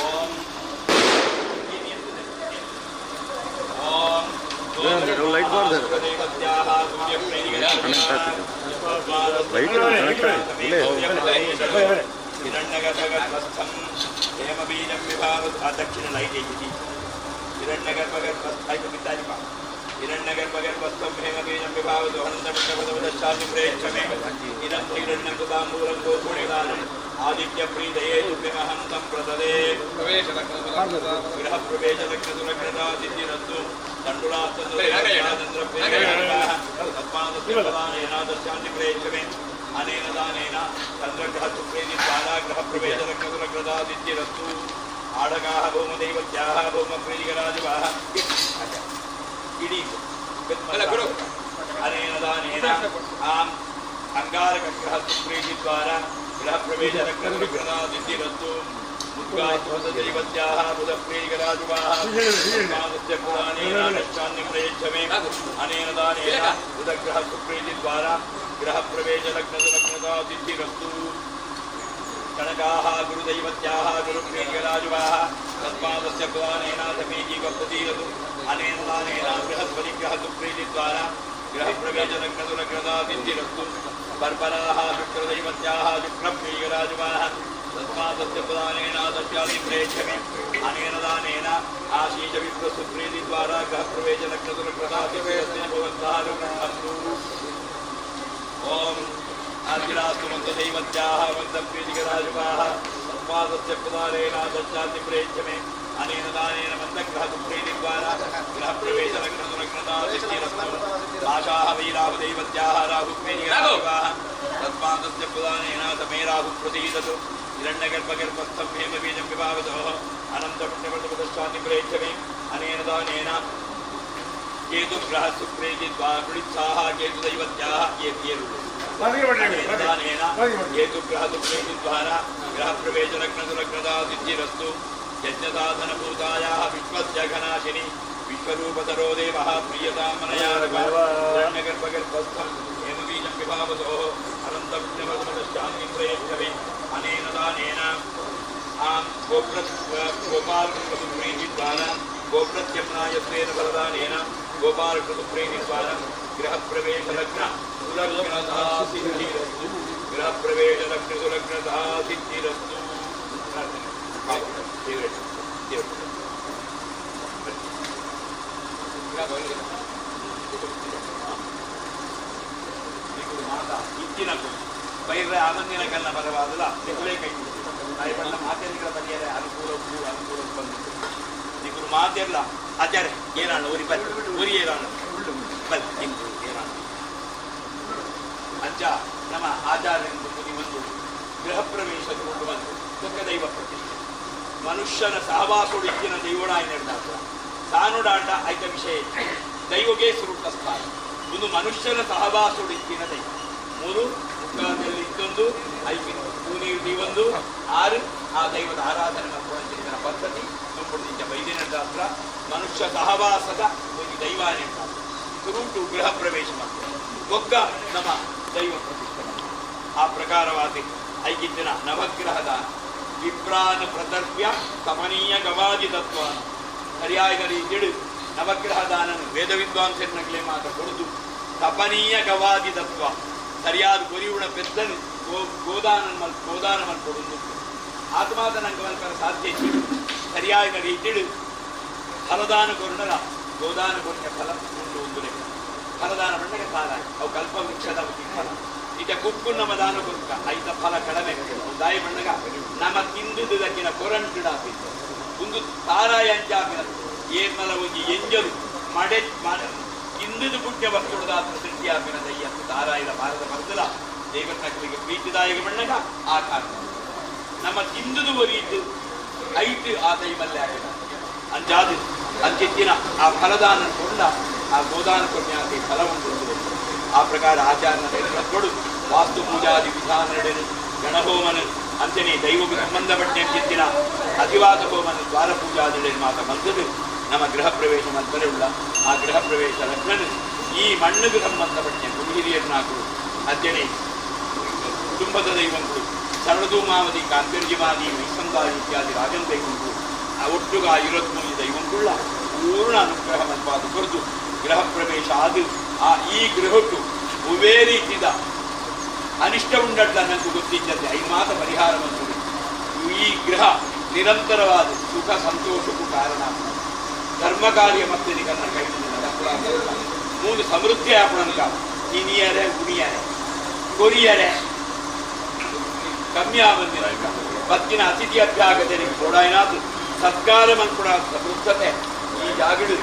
ಓಂ ಓಂ ಲೈಟ್ ಬಾರ್ದು. ಲೈಟ್ ಕನೆಕ್ಟ್ ಇಲ್ಲೇ. ಹಿರಣ್ಯಗರ್ಭಗರ್ಭಸ್ಥಂ ಹೇಮಬೀಜಂ ವಿಭಾವ ದಕ್ಷಿಣ ಲೈಟ್ ಐತಿ. ಹಿರಣ್ಯಗರ್ಭಗರ್ಭಸ್ಥ ಆಯ್ತು ಬಿದ್ದಾರಿಪ. ಹಿರಣ್ಯಗರ್ಭಗರ್ಭಸ್ಥಂ ಹೇಮಬೀಜಂ ವಿಭಾವದು ಹನಂತಪಟ್ಟಪದವದಶ್ಚಾತಿ ಪ್ರೇಕ್ಷಮೆ ಇದಂ ಹಿರಣ್ಯಕೃತಾಂಬೂಲಂ ಗೋಪುಣಿದಾನಂ ಆದಿತ್ಯ ಪ್ರೀತಯೇ ತುಭ್ಯಮಹಂ ತಂ ಪ್ರದದೆ. ಪ್ರವೇಶ ಲಗ್ನ. ಗೃಹ ಪ್ರವೇಶ ಲಗ್ನ ಸುಲಗ್ನತಾ ಸಿದ್ಧಿರಸ್ತು. ತಂಡುಳಾಸ್ತಂದ್ರ ಪ್ರೇಕ್ಷಮೆ ಅನೇನ ದಾನೇನ ಚಂದ್ರಗ್ರಹ ಸುಪ್ರೀತಿ ದ್ವಾರಾ ಗೃಹ ಪ್ರವೇಶ ಲಗ್ನ ಸುಲಗ್ನತಾ ಸಿದ್ಧಿರಸ್ತು. ಆಡಗಾಹ ಭೌಮದೈವತ್ಯಾಹ ಭೌಮ ಪ್ರೀತಿಕರಾಜವಾಹ ಇಡೀ ಅನೇನ ದಾನೇನ ಆಂ ಅಂಗಾರಕ ಗ್ರಹ ಸುಪ್ರೀತಿ ದ್ವಾರ ಗೃಹ ಪ್ರವೇಶ ಲಗ್ನ ಸುಲಗ್ನತಾ ಸಿದ್ಧಿರಸ್ತು. ಮುದ್ಗಾತ್ಮದೈವತ್ಯಾಹ ಬುಧ ಪ್ರೀತಿಕರಾಜವಾಹ ತಸ್ಮಾದಸ್ಯ ಪುರಾಣೇನ ಪ್ರಯಚ್ಛಮೆ ಅನೇನ ದಾನೇನ ಬುಧಗ್ರಹ ಸುಪ್ರೀತಿ ದ್ವಾರ ಗೃಹ ಪ್ರವೇಶ ಲಗ್ನ ಸುಲಗ್ನತಾ ಸಿದ್ಧಿರಸ್ತು. ಕನಕಾಹ ಗುರುದೈವತ್ಯಾಹ ಗುರುಪ್ರೀತಿಕರಾಜುವಾಹ ತಸ್ಮಾದಸ್ಯ ಪ್ರದಾನೇನ ಸಮೀಚೀಕಪ್ರತೀರತು. ಅನೇನ ದಾನೇನ ಬೃಹಸ್ಪತಿಗ್ರಹ ಸುಪ್ರೀತಿ ದ್ವಾರ ಗೃಹ ಪ್ರವೇಶ ಲಗ್ನ ಸುಲಗ್ನತಾ ಸಿದ್ಧಿರಸ್ತು. ಬರ್ಬರಾಹ ಶುಕ್ರದೈವತ್ಯಾಹ ಶುಕ್ರಪ್ರೀತಿಕರಾಜುವಾಹ ತಸ್ಮಾದಸ್ಯ ಪ್ರದಾನೇನ ದಶ್ಯಾದಿ ಪ್ರೇಕ್ಷಮೆ ಅನೇನ ದಾನೇನ ಆಶೀಷ ವಿಪ್ರ ಸುಪ್ರೀತಿ ದ್ವಾರ ಗೃಹ ಪ್ರವೇಶ ಲಗ್ನ ಸುಲಗ್ನತಾ ಸಿದ್ಧಿರಸ್ತು. ಭವಂತಃ ಗೃಹಂತು. ಓಂ ಆದಿರಾಸ್ತು ಮಂತ್ರದೈವತ್ಯಾಹ ಮಂತ್ರಪ್ರೀತಿಕರಾಜುವಾಹ ತಸ್ಮಾದಸ್ಯ ಪ್ರದಾನೇನ ದಶ್ಯಾತಿ ಪ್ರೇಕ್ಷಮೆ ಅನೇನ ದಾನೇನ ಮಂತ್ರಗ್ರಹ ಸುಪ್ರೀತಿ ದ್ವಾರ ಗೃಹ ಪ್ರವೇಶ ಲಗ್ನ ಸುಲಗ್ನತಾ ಸಿದ್ಧಿರಸ್ತು. ಆಶಾಹ ವೈರಾಹುದೈವತ್ಯಾಹ ರಾಹುಪ್ರೀತಿಕರಾಜುವಾಹ ತಸ್ಮಾದಸ್ಯ ಪ್ರದಾನೇನ ತಮೇ ರಾಹು ಪ್ರಸೀದತು. ಹಿರಣ್ಯಗರ್ಭಗರ್ಭಸ್ಥಂ ಹೇಮಬೀಜಂ ವಿಭಾವತೋಃ ಅನಂತ ಪುಣ್ಯಪ್ರದಪದಶ್ಚಾತಿ ಪ್ರೇಕ್ಷಮೆ ಅನೇನ ದಾನೇನ ಕೇತುಗ್ರಹ ಸುಪ್ರೀತಿ ದ್ವಾರ ಕೇತುದೈವತ್ಯಾಹ ಏರು ದಾನೇನ ಕೇತುಗ್ರಹ ಸುಪ್ರೀತಿ ದ್ವಾರ ಗೃಹ ಪ್ರವೇಶ ಲಗ್ನ ಸುಲಗ್ನತಾ ಸಿದ್ಧಿರಸ್ತು. ಯಜ್ಞಸಾಧನ ಭೂತಾಯಾः ವಿಶ್ವಸ್ಯ ಘನಾಶಿನಿ ವಿಶ್ವರೂಪತರೋ ದೇವಃ ಪ್ರಿಯತಾಮನಯಾ ಹಿರಣ್ಯಗರ್ಭಗರ್ಭಸ್ಥಂ ಹೇಮಬೀಜಂ ವಿಭಾವಸೋಃ ಅನಂತ ಪುಣ್ಯಪದಮದಶ್ಚಾಂತಿ ಪ್ರಯಚ್ಛವೆ ಅನೇನ ದಾನೇನ ಆಂ ಗೋಪಾಲಕೃತಪ್ರೀತಿ ದ್ವಾರ ಗೋಪ್ರತ್ಯಮ್ನಾಯತ್ವೇನ ಫಲದಾನೇನ ಗೋಪಾಲಕೃತಪ್ರೀತಿ ದ್ವಾರ ಗೃಹ ಪ್ರವೇಶ ಲಗ್ನ ಸುಲಗ್ನತಾ ಸಿದ್ಧಿರಸ್ತು. ಗೃಹ ಪ್ರವೇಶ ಲಗ್ನ ಸುಲಗ್ನತಾ ಸಿದ್ಧಿರಸ್ತು. ಪ್ರಾರ್ಥನೆ. ದೇವರೇ, ದೇವರೇ. ನಿಗುಡು ಮಾತಾ ಇತ್ತಿನ ಬೈರ ಆನಂದಿನ ಕನ್ನ ಪರವಾದಲ ನಿಗುಲೇ ಕೈ ತಾಯಿ ಬಣ್ಣ ಮಾತೆಗಳ ಬಗೆಯರೆ ಅನುಕೂಲ ಉಪ್ಪು ಅನುಕೂಲ ಬಂದಿತ್ತು. ನಿಗುರು ಮಾತೆಲ್ಲ ಆಚಾರ್ಯ ಏನಾಣ ಊರಿ ಬಲ್ ಊರಿ ಏನಾಣ ಬಲ್ ನಿಂಗು ಏನಾಣ ಅಜ್ಜ ನಮ್ಮ ಆಚಾರ್ಯಂದು ಮುದಿ ಒಂದು ಗೃಹ ಪ್ರವೇಶದ ಕೊಂಡು ಬಂದು ಬೊಕ್ಕ ದೈವ ಪ್ರತಿಷ್ಠೆ. ಮನುಷ್ಯನ ಸಹವಾಸೋಡು ಇತ್ತಿನ ದೈವಡಾಯ ನಡೆದಾತ್ರ ಸಾನುಡಾಂಡ ಐತ ವಿಷಯ ದೈವಗೆ ಸುರುಟ ಸ್ಥಾನ. ಒಂದು ಮನುಷ್ಯನ ಸಹವಾಸೋಡು ಇತ್ತಿನ ದೈವ ಮೂರು ಮುಖಾದಲ್ಲಿ ಇತ್ತೊಂದು ಐದು ಪೂನೀರು ದೀವೊಂದು ಆರು ಆ ದೈವದ ಆರಾಧನೆ ಮಾಡ್ಕೊಳ್ಳೋ ಪದ್ಧತಿ ತುಂಬಿಡಿದ್ದ ಬೈದಿನ ಶಾಸ್ತ್ರ. ಮನುಷ್ಯ ಸಹವಾಸದ ಒಂದು ದೈವ ಸುರುಟು ಗೃಹ ಪ್ರವೇಶ ಮಾಡ್ತಾರೆ ಒಗ್ಗ ನಮ್ಮ ದೈವ ಪ್ರತಿಷ್ಠೆ ಮಾಡ್ತಾರೆ. ಆ ಪ್ರಕಾರವಾದ ಐಕಿತ್ತಿನ ನವಗ್ರಹದ ವಿಪ್ರಾನ ಪ್ರತರ್ಪ್ಯ ಕಮನೀಯ ಗವಾದಿ ತತ್ವ ಸರಿಯಾದ ರೀತಿಯು ನವಗ್ರಹ ದಾನನು ವೇದ ವಿದ್ವಾಂಸರನ್ನಗಲೇ ಮಾತ್ರ ಕೊಡುದು ತಪನೀಯ ಗವಾದಿ ತತ್ವ ಸರಿಯಾದ ಗುರಿಯುಣ ಪೆದ್ದನು ಗೋದಾನ ಮಲ್ ಗೋದಾನ ಮಲ್ಕೊಡುದು ಆತ್ಮಾದ ನಂಗೆ ಮಲ್ಪರ ಸಾಧ್ಯ ಇತ್ತು. ಸರಿಯಾದ ರೀತಿಯು ಫಲದಾನ ಕೊರುಣರ ಗೋದಾನ ಕೊರಿನ ಫಲ ಉಂಟು ಒಂದು ಲೆಕ್ಕ. ಫಲದಾನ ಪಂಡಗ ಸಾಲ ಅವು ಕಲ್ಪ ವೃಕ್ಷದ ಒಂದು ಫಲ ಈಗ ಕುಕ್ಕು ನಮ್ಮ ದಾನ ಕೊರುಕ ಐತ ಫಲ ಕಡಿಮೆ ದಾಯಿ ಬಣ್ಣಗ ನಮ್ಮ ತಿಂದುದಕ್ಕಿನ ಕೊರಂಟುಡಾಪಿತ್ತು ಒಂದು ತಾರಾಯ ಅಂಚಾಪಿನ ಏರ್ಮಲ ಒಂಜಿ ಎಂಜಲು ಮಡೆ ತಿಂದುದು ಪುಣ್ಯ ವಸ್ತುಡದಾತ್ರ ಸೃಷ್ಟಿಯಾಪಿನ ದಯ್ಯತ್ತು ತಾರಾಯದ ಭಾರತ ಮರದಲ ದೈವನಕಲಿಗೆ ಪ್ರೀತಿದಾಯಕ ಬಣ್ಣಗ ಆ ಕಾರಣ ನಮ್ಮ ತಿಂದುದು ಒರಿಯಿತು ಐಟು ಆ ದೈವಲ್ಲೇ ಆಗಿಲ್ಲ ಅಂಚಾದು ಅಂಚಿತ್ತಿನ ಆ ಫಲದಾನ ಕೊಂಡ ಆ ಗೋದಾನ ಕೊನ್ಯಾತಿ ಫಲ ಉಂಟು. ಆ ಪ್ರಕಾರ ಆಚಾರನ ಕೊಡು ವಾಸ್ತು ಪೂಜಾದಿ ವಿಧಾನ ಗಣಹೋಮನ ಅಂಚನೆ ದೈವಕ್ಕೆ ಸಂಬಂಧಪಟ್ಟ ಅಂಚಿತ್ತಿನ ಅಧಿವಾಸ ಹೋಮನ ದ್ವಾರ ಪೂಜಾದಿ ಮಾತ ಬಂದದ್ದು ನಮ್ಮ ಗೃಹ ಪ್ರವೇಶ ಮಲ್ಪರೆ ಉಳ್ಳ ಆ ಗೃಹ ಪ್ರವೇಶ ಲಗ್ನನು ಈ ಮಣ್ಣಿಗೆ ಸಂಬಂಧಪಟ್ಟ ಗುರು ಹಿರಿಯರ್ನಾಕುಲು ಅಂಚನೆ ಕುಟುಂಬದ ದೈವಂಗಳು. ಸರಳಧೂಮಾವತಿ ಕಾಂತಿರ್ಜಿಮಾದಿ ಮೈಸಂದಾಯಿ ಇತ್ಯಾದಿ ರಾಜನ್ ದೈವಂಕು ಆ ಒಟ್ಟುಗ ಇರತ್ಮೂಜಿ ದೈವಂಕುಳ್ಳ ಪೂರ್ಣ ಅನುಗ್ರಹ ಮಲ್ಪಾದ ಕೊರದು ಗೃಹ ಪ್ರವೇಶ ಆದು ಆ ಈ ಗೃಹಟ್ಟು ಒವೇ ರೀತಿದ ಅನಿಷ್ಟ ಉಂಡಟ್ಲ ನಂಗೆ ಗೊತ್ತಿದ್ದಂತೆ ಐದು ಮಾತ ಪರಿಹಾರ ಬಂತು. ಈ ಗೃಹ ನಿರಂತರವಾದ ಸುಖ ಸಂತೋಷಕ್ಕೂ ಕಾರಣ. ಧರ್ಮ ಕಾರ್ಯ ಮತ್ತೆ ನಿಗನ್ನ ಕೈ ಮೂಲ ಸಮೃದ್ಧಿ ಆಪಣಂಕ ಇನಿಯರೆ ಉಣಿಯರೆ ಕೊರಿಯರೆ ಕಮ್ಮಿ ಆವಂದಿನ ಬತ್ತಿನ ಅತಿಥಿ ಅಭ್ಯಾಗತನಿಗೆ ಕೋಡಾಯನಾಥ್ ಸತ್ಕಾರ ಮನ್ಪುಣ ಸಮೃದ್ಧತೆ ಈ ಜಾಗಡು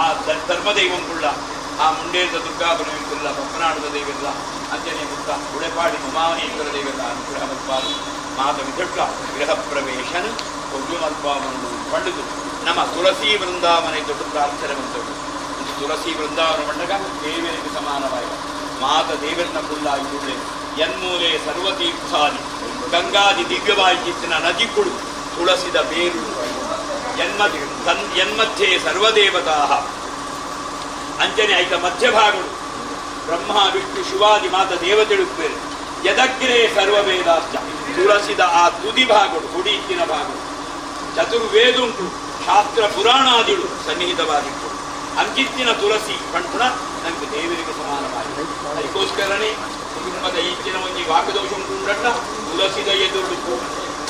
ಆ ಧರ್ಮದೈವಂಕುಳ್ಳ ಆ ಮುಂಡೇರದ ದುರ್ಗಾ ಪರಮೇಶ್ವರ ಪಪ್ಪನಾಡದ ದೈವೆಲ್ಲ ಅಂಜನೆ ಮುತ್ತ ಉಳೆಪಾಡಿ ಉಮಾಮಹೇಶ್ವರ ದೈವೆಲ್ಲ ಅನುಗ್ರಹ ಮಲ್ಪಾದು ಮಾತ ವಿಧಟ್ಟ ಗೃಹ ಪ್ರವೇಶನ ಕೊಡ್ಲು ಪಂಡುದು ನಮ್ಮ ತುಳಸಿ ವೃಂದಾವನ ದೊಡ್ಡ ಪ್ರಾರ್ಥನೆ ಬಂದವು. ಒಂದು ತುಳಸಿ ವೃಂದಾವನ ಮಂಡಗ ದೇವರಿಗೆ ಸಮಾನವಾಯ ಮಾತ ದೇವರನ್ನ ಕುಳ್ಳ ಇರುಳೆ ಎನ್ಮೂಲೆ ಸರ್ವತೀರ್ಥಾದಿ ಗಂಗಾದಿ ದಿವ್ಯವಾಯಿತಿನ ನದಿಗಳು ತುಳಸಿದ ಬೇರು ಎನ್ಮಧ್ಯೆ ಸರ್ವದೇವತಾ ಅಂಜನೆ ಐತ ಮಧ್ಯಭಾಗಗಳು ಬ್ರಹ್ಮ ವಿಷ್ಣು ಶಿವಾದಿ ಮಾತ ದೇವತೆಳು ಯದಗ್ರೇ ಸರ್ವವೇದಾಶ್ಚ ತುಳಸಿದ ಆ ತುದಿ ಭಾಗಗಳು ಹುಡಿಯಿತ್ತಿನ ಭಾಗಗಳು ಚತುರ್ವೇದುಂಟು ಶಾಸ್ತ್ರ ಪುರಾಣಾದಿಗಳು ಸನ್ನಿಹಿತವಾಗಿತ್ತು. ಅಂಕಿತ್ತಿನ ತುಳಸಿ ಪಂಪುಣ ನಂಗೆ ದೇವರಿಗೆ ಸಮಾನವಾಗಿದೆ. ಅದಕ್ಕೋಸ್ಕರನೇ ಕುಟುಂಬದ ಈಚಿನ ಒಂಜಿ ವಾಕದೋಷ ಉಂಟು ಉಂಡಟ್ಟ ತುಳಸಿದ ಎದುರು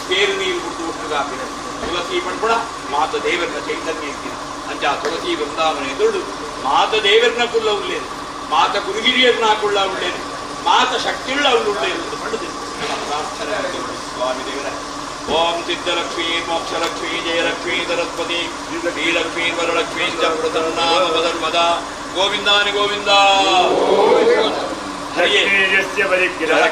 ಪೇರು ನೀರು ಬಿಟ್ಟು ಒಟ್ಟುಗಾಪಿನ ತುಳಸಿ ಪಂಪುಣ ಮಾತ ದೇವರನ್ನ ಚೈತನ್ಯ ಇತ್ತಿನ ಅಂಚ ಆ ತುಳಸಿ ವೃಂದಾವನ ಎದುರು ಮಾತ ದೇವರನ್ನ ಕುಲ್ಲ ಉಳ್ಳೇನು, ಮಾತ ಗುರುಗಿರಿಯರ್ನ ಕುಳ್ಳ ಉಳ್ಳೇನು, ಮಾತ ಶಕ್ತಿಯುಳ್ಳ ಅವಳು ಉಳ್ಳೇನು ಅಂತ ಪಂಡುದು ನಮ್ಮ ಪ್ರಾರ್ಥನೆ ಮಾಡ್ತೇವೆ ಸ್ವಾಮಿ ದೇವರ. ಓಂ ಸಿದ್ಧಲಕ್ಷ್ಮೀ ಮೋಕ್ಷಲಕ್ಷ್ಮೀ ಜಯಲಕ್ಷ್ಮೀ ಸರಸ್ವತಿ ಶ್ರೀಲಕ್ಷ್ಮೀ ವರಲಕ್ಷ್ಮೀ ಚ ಪ್ರಸನ್ನಾಮ ಸರ್ವದಾ. ಗೋವಿಂದಾನಿ ಗೋವಿಂದ ಹರಿಯೇ. ಲಕ್ಷ್ಮೀಯಸ್ಯ ಪರಿಗ್ರಹ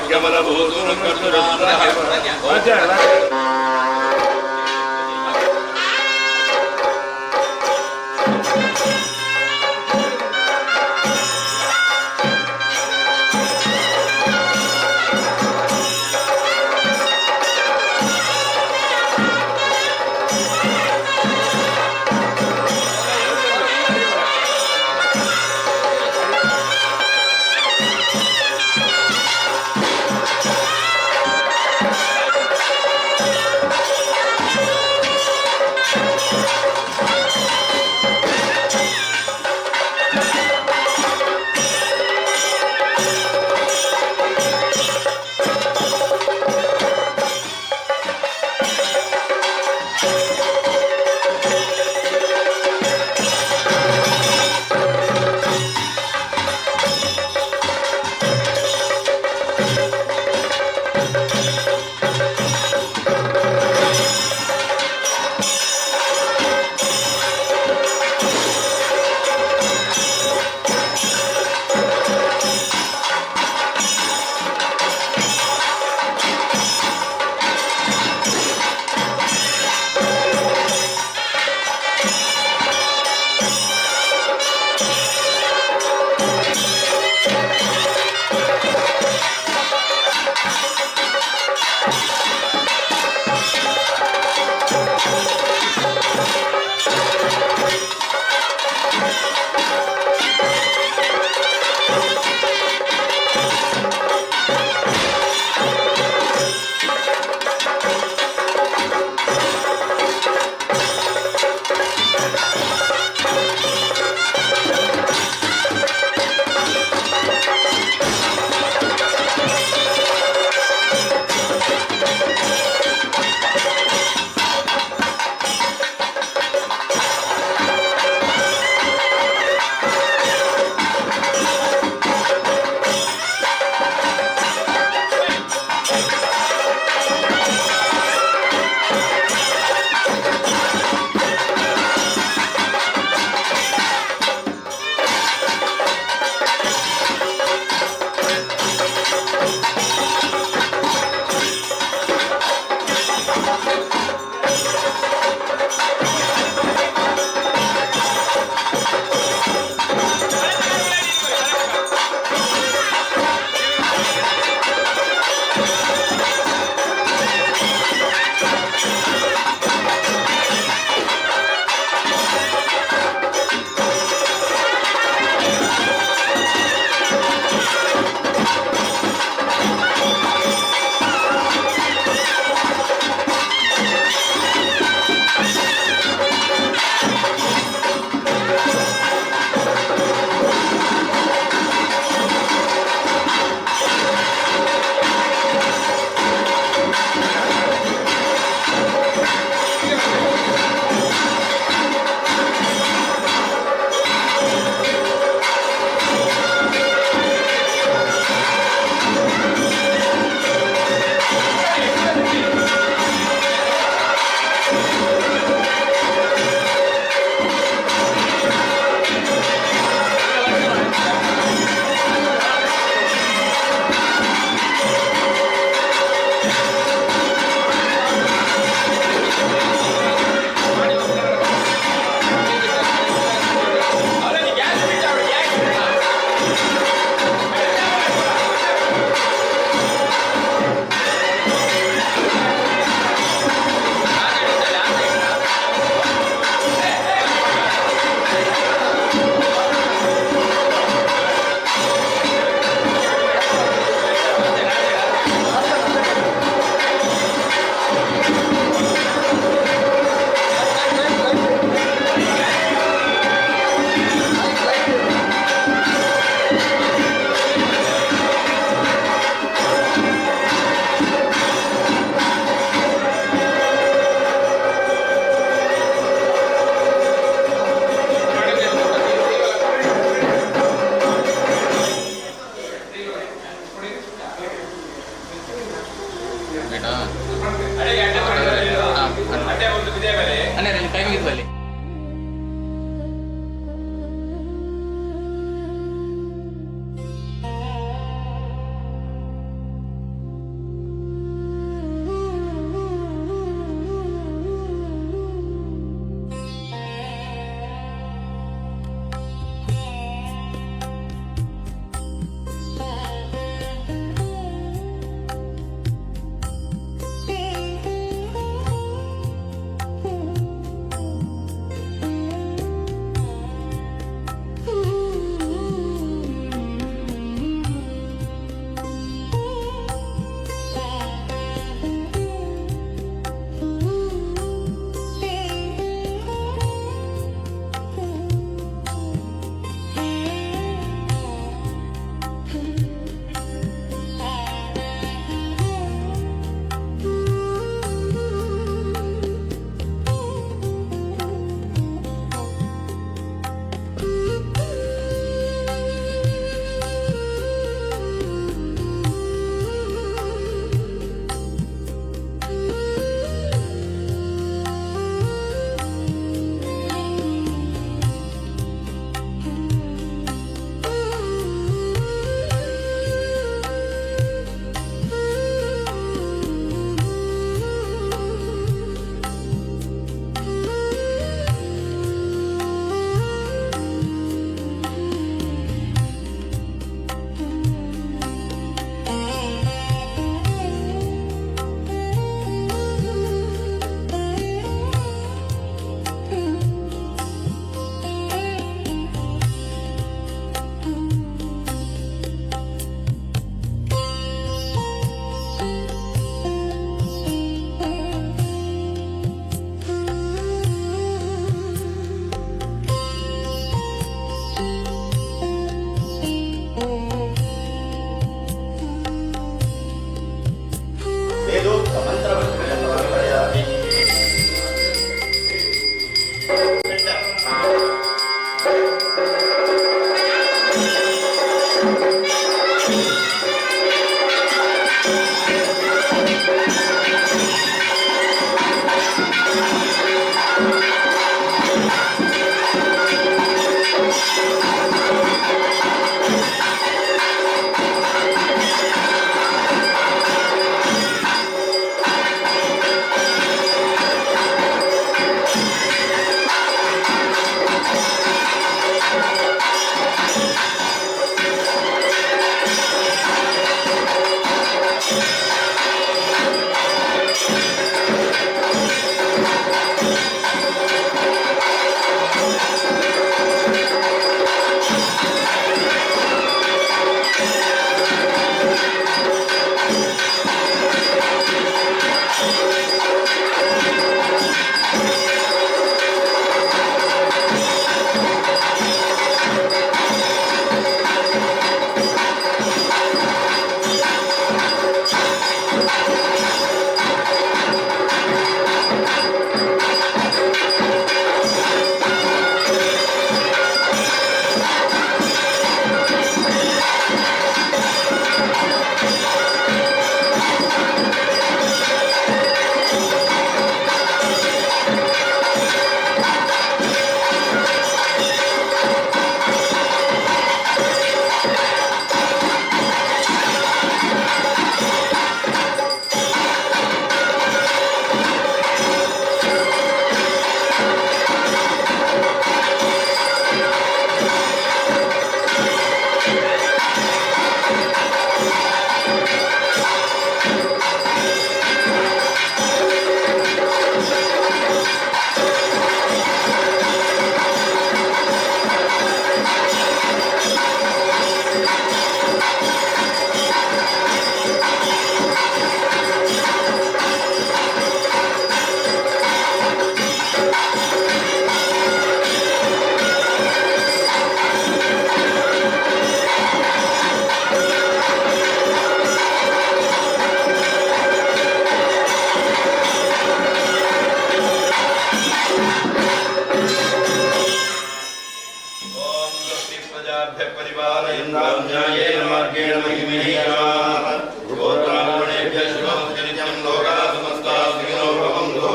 देवताभ्यः परिपालयन्तां न्यायेन मार्गेण महिमेयाः। गोत्राणेभ्यः शुभमस्तु नित्यं लोकाः समस्ताः सुखिनो भवन्तु।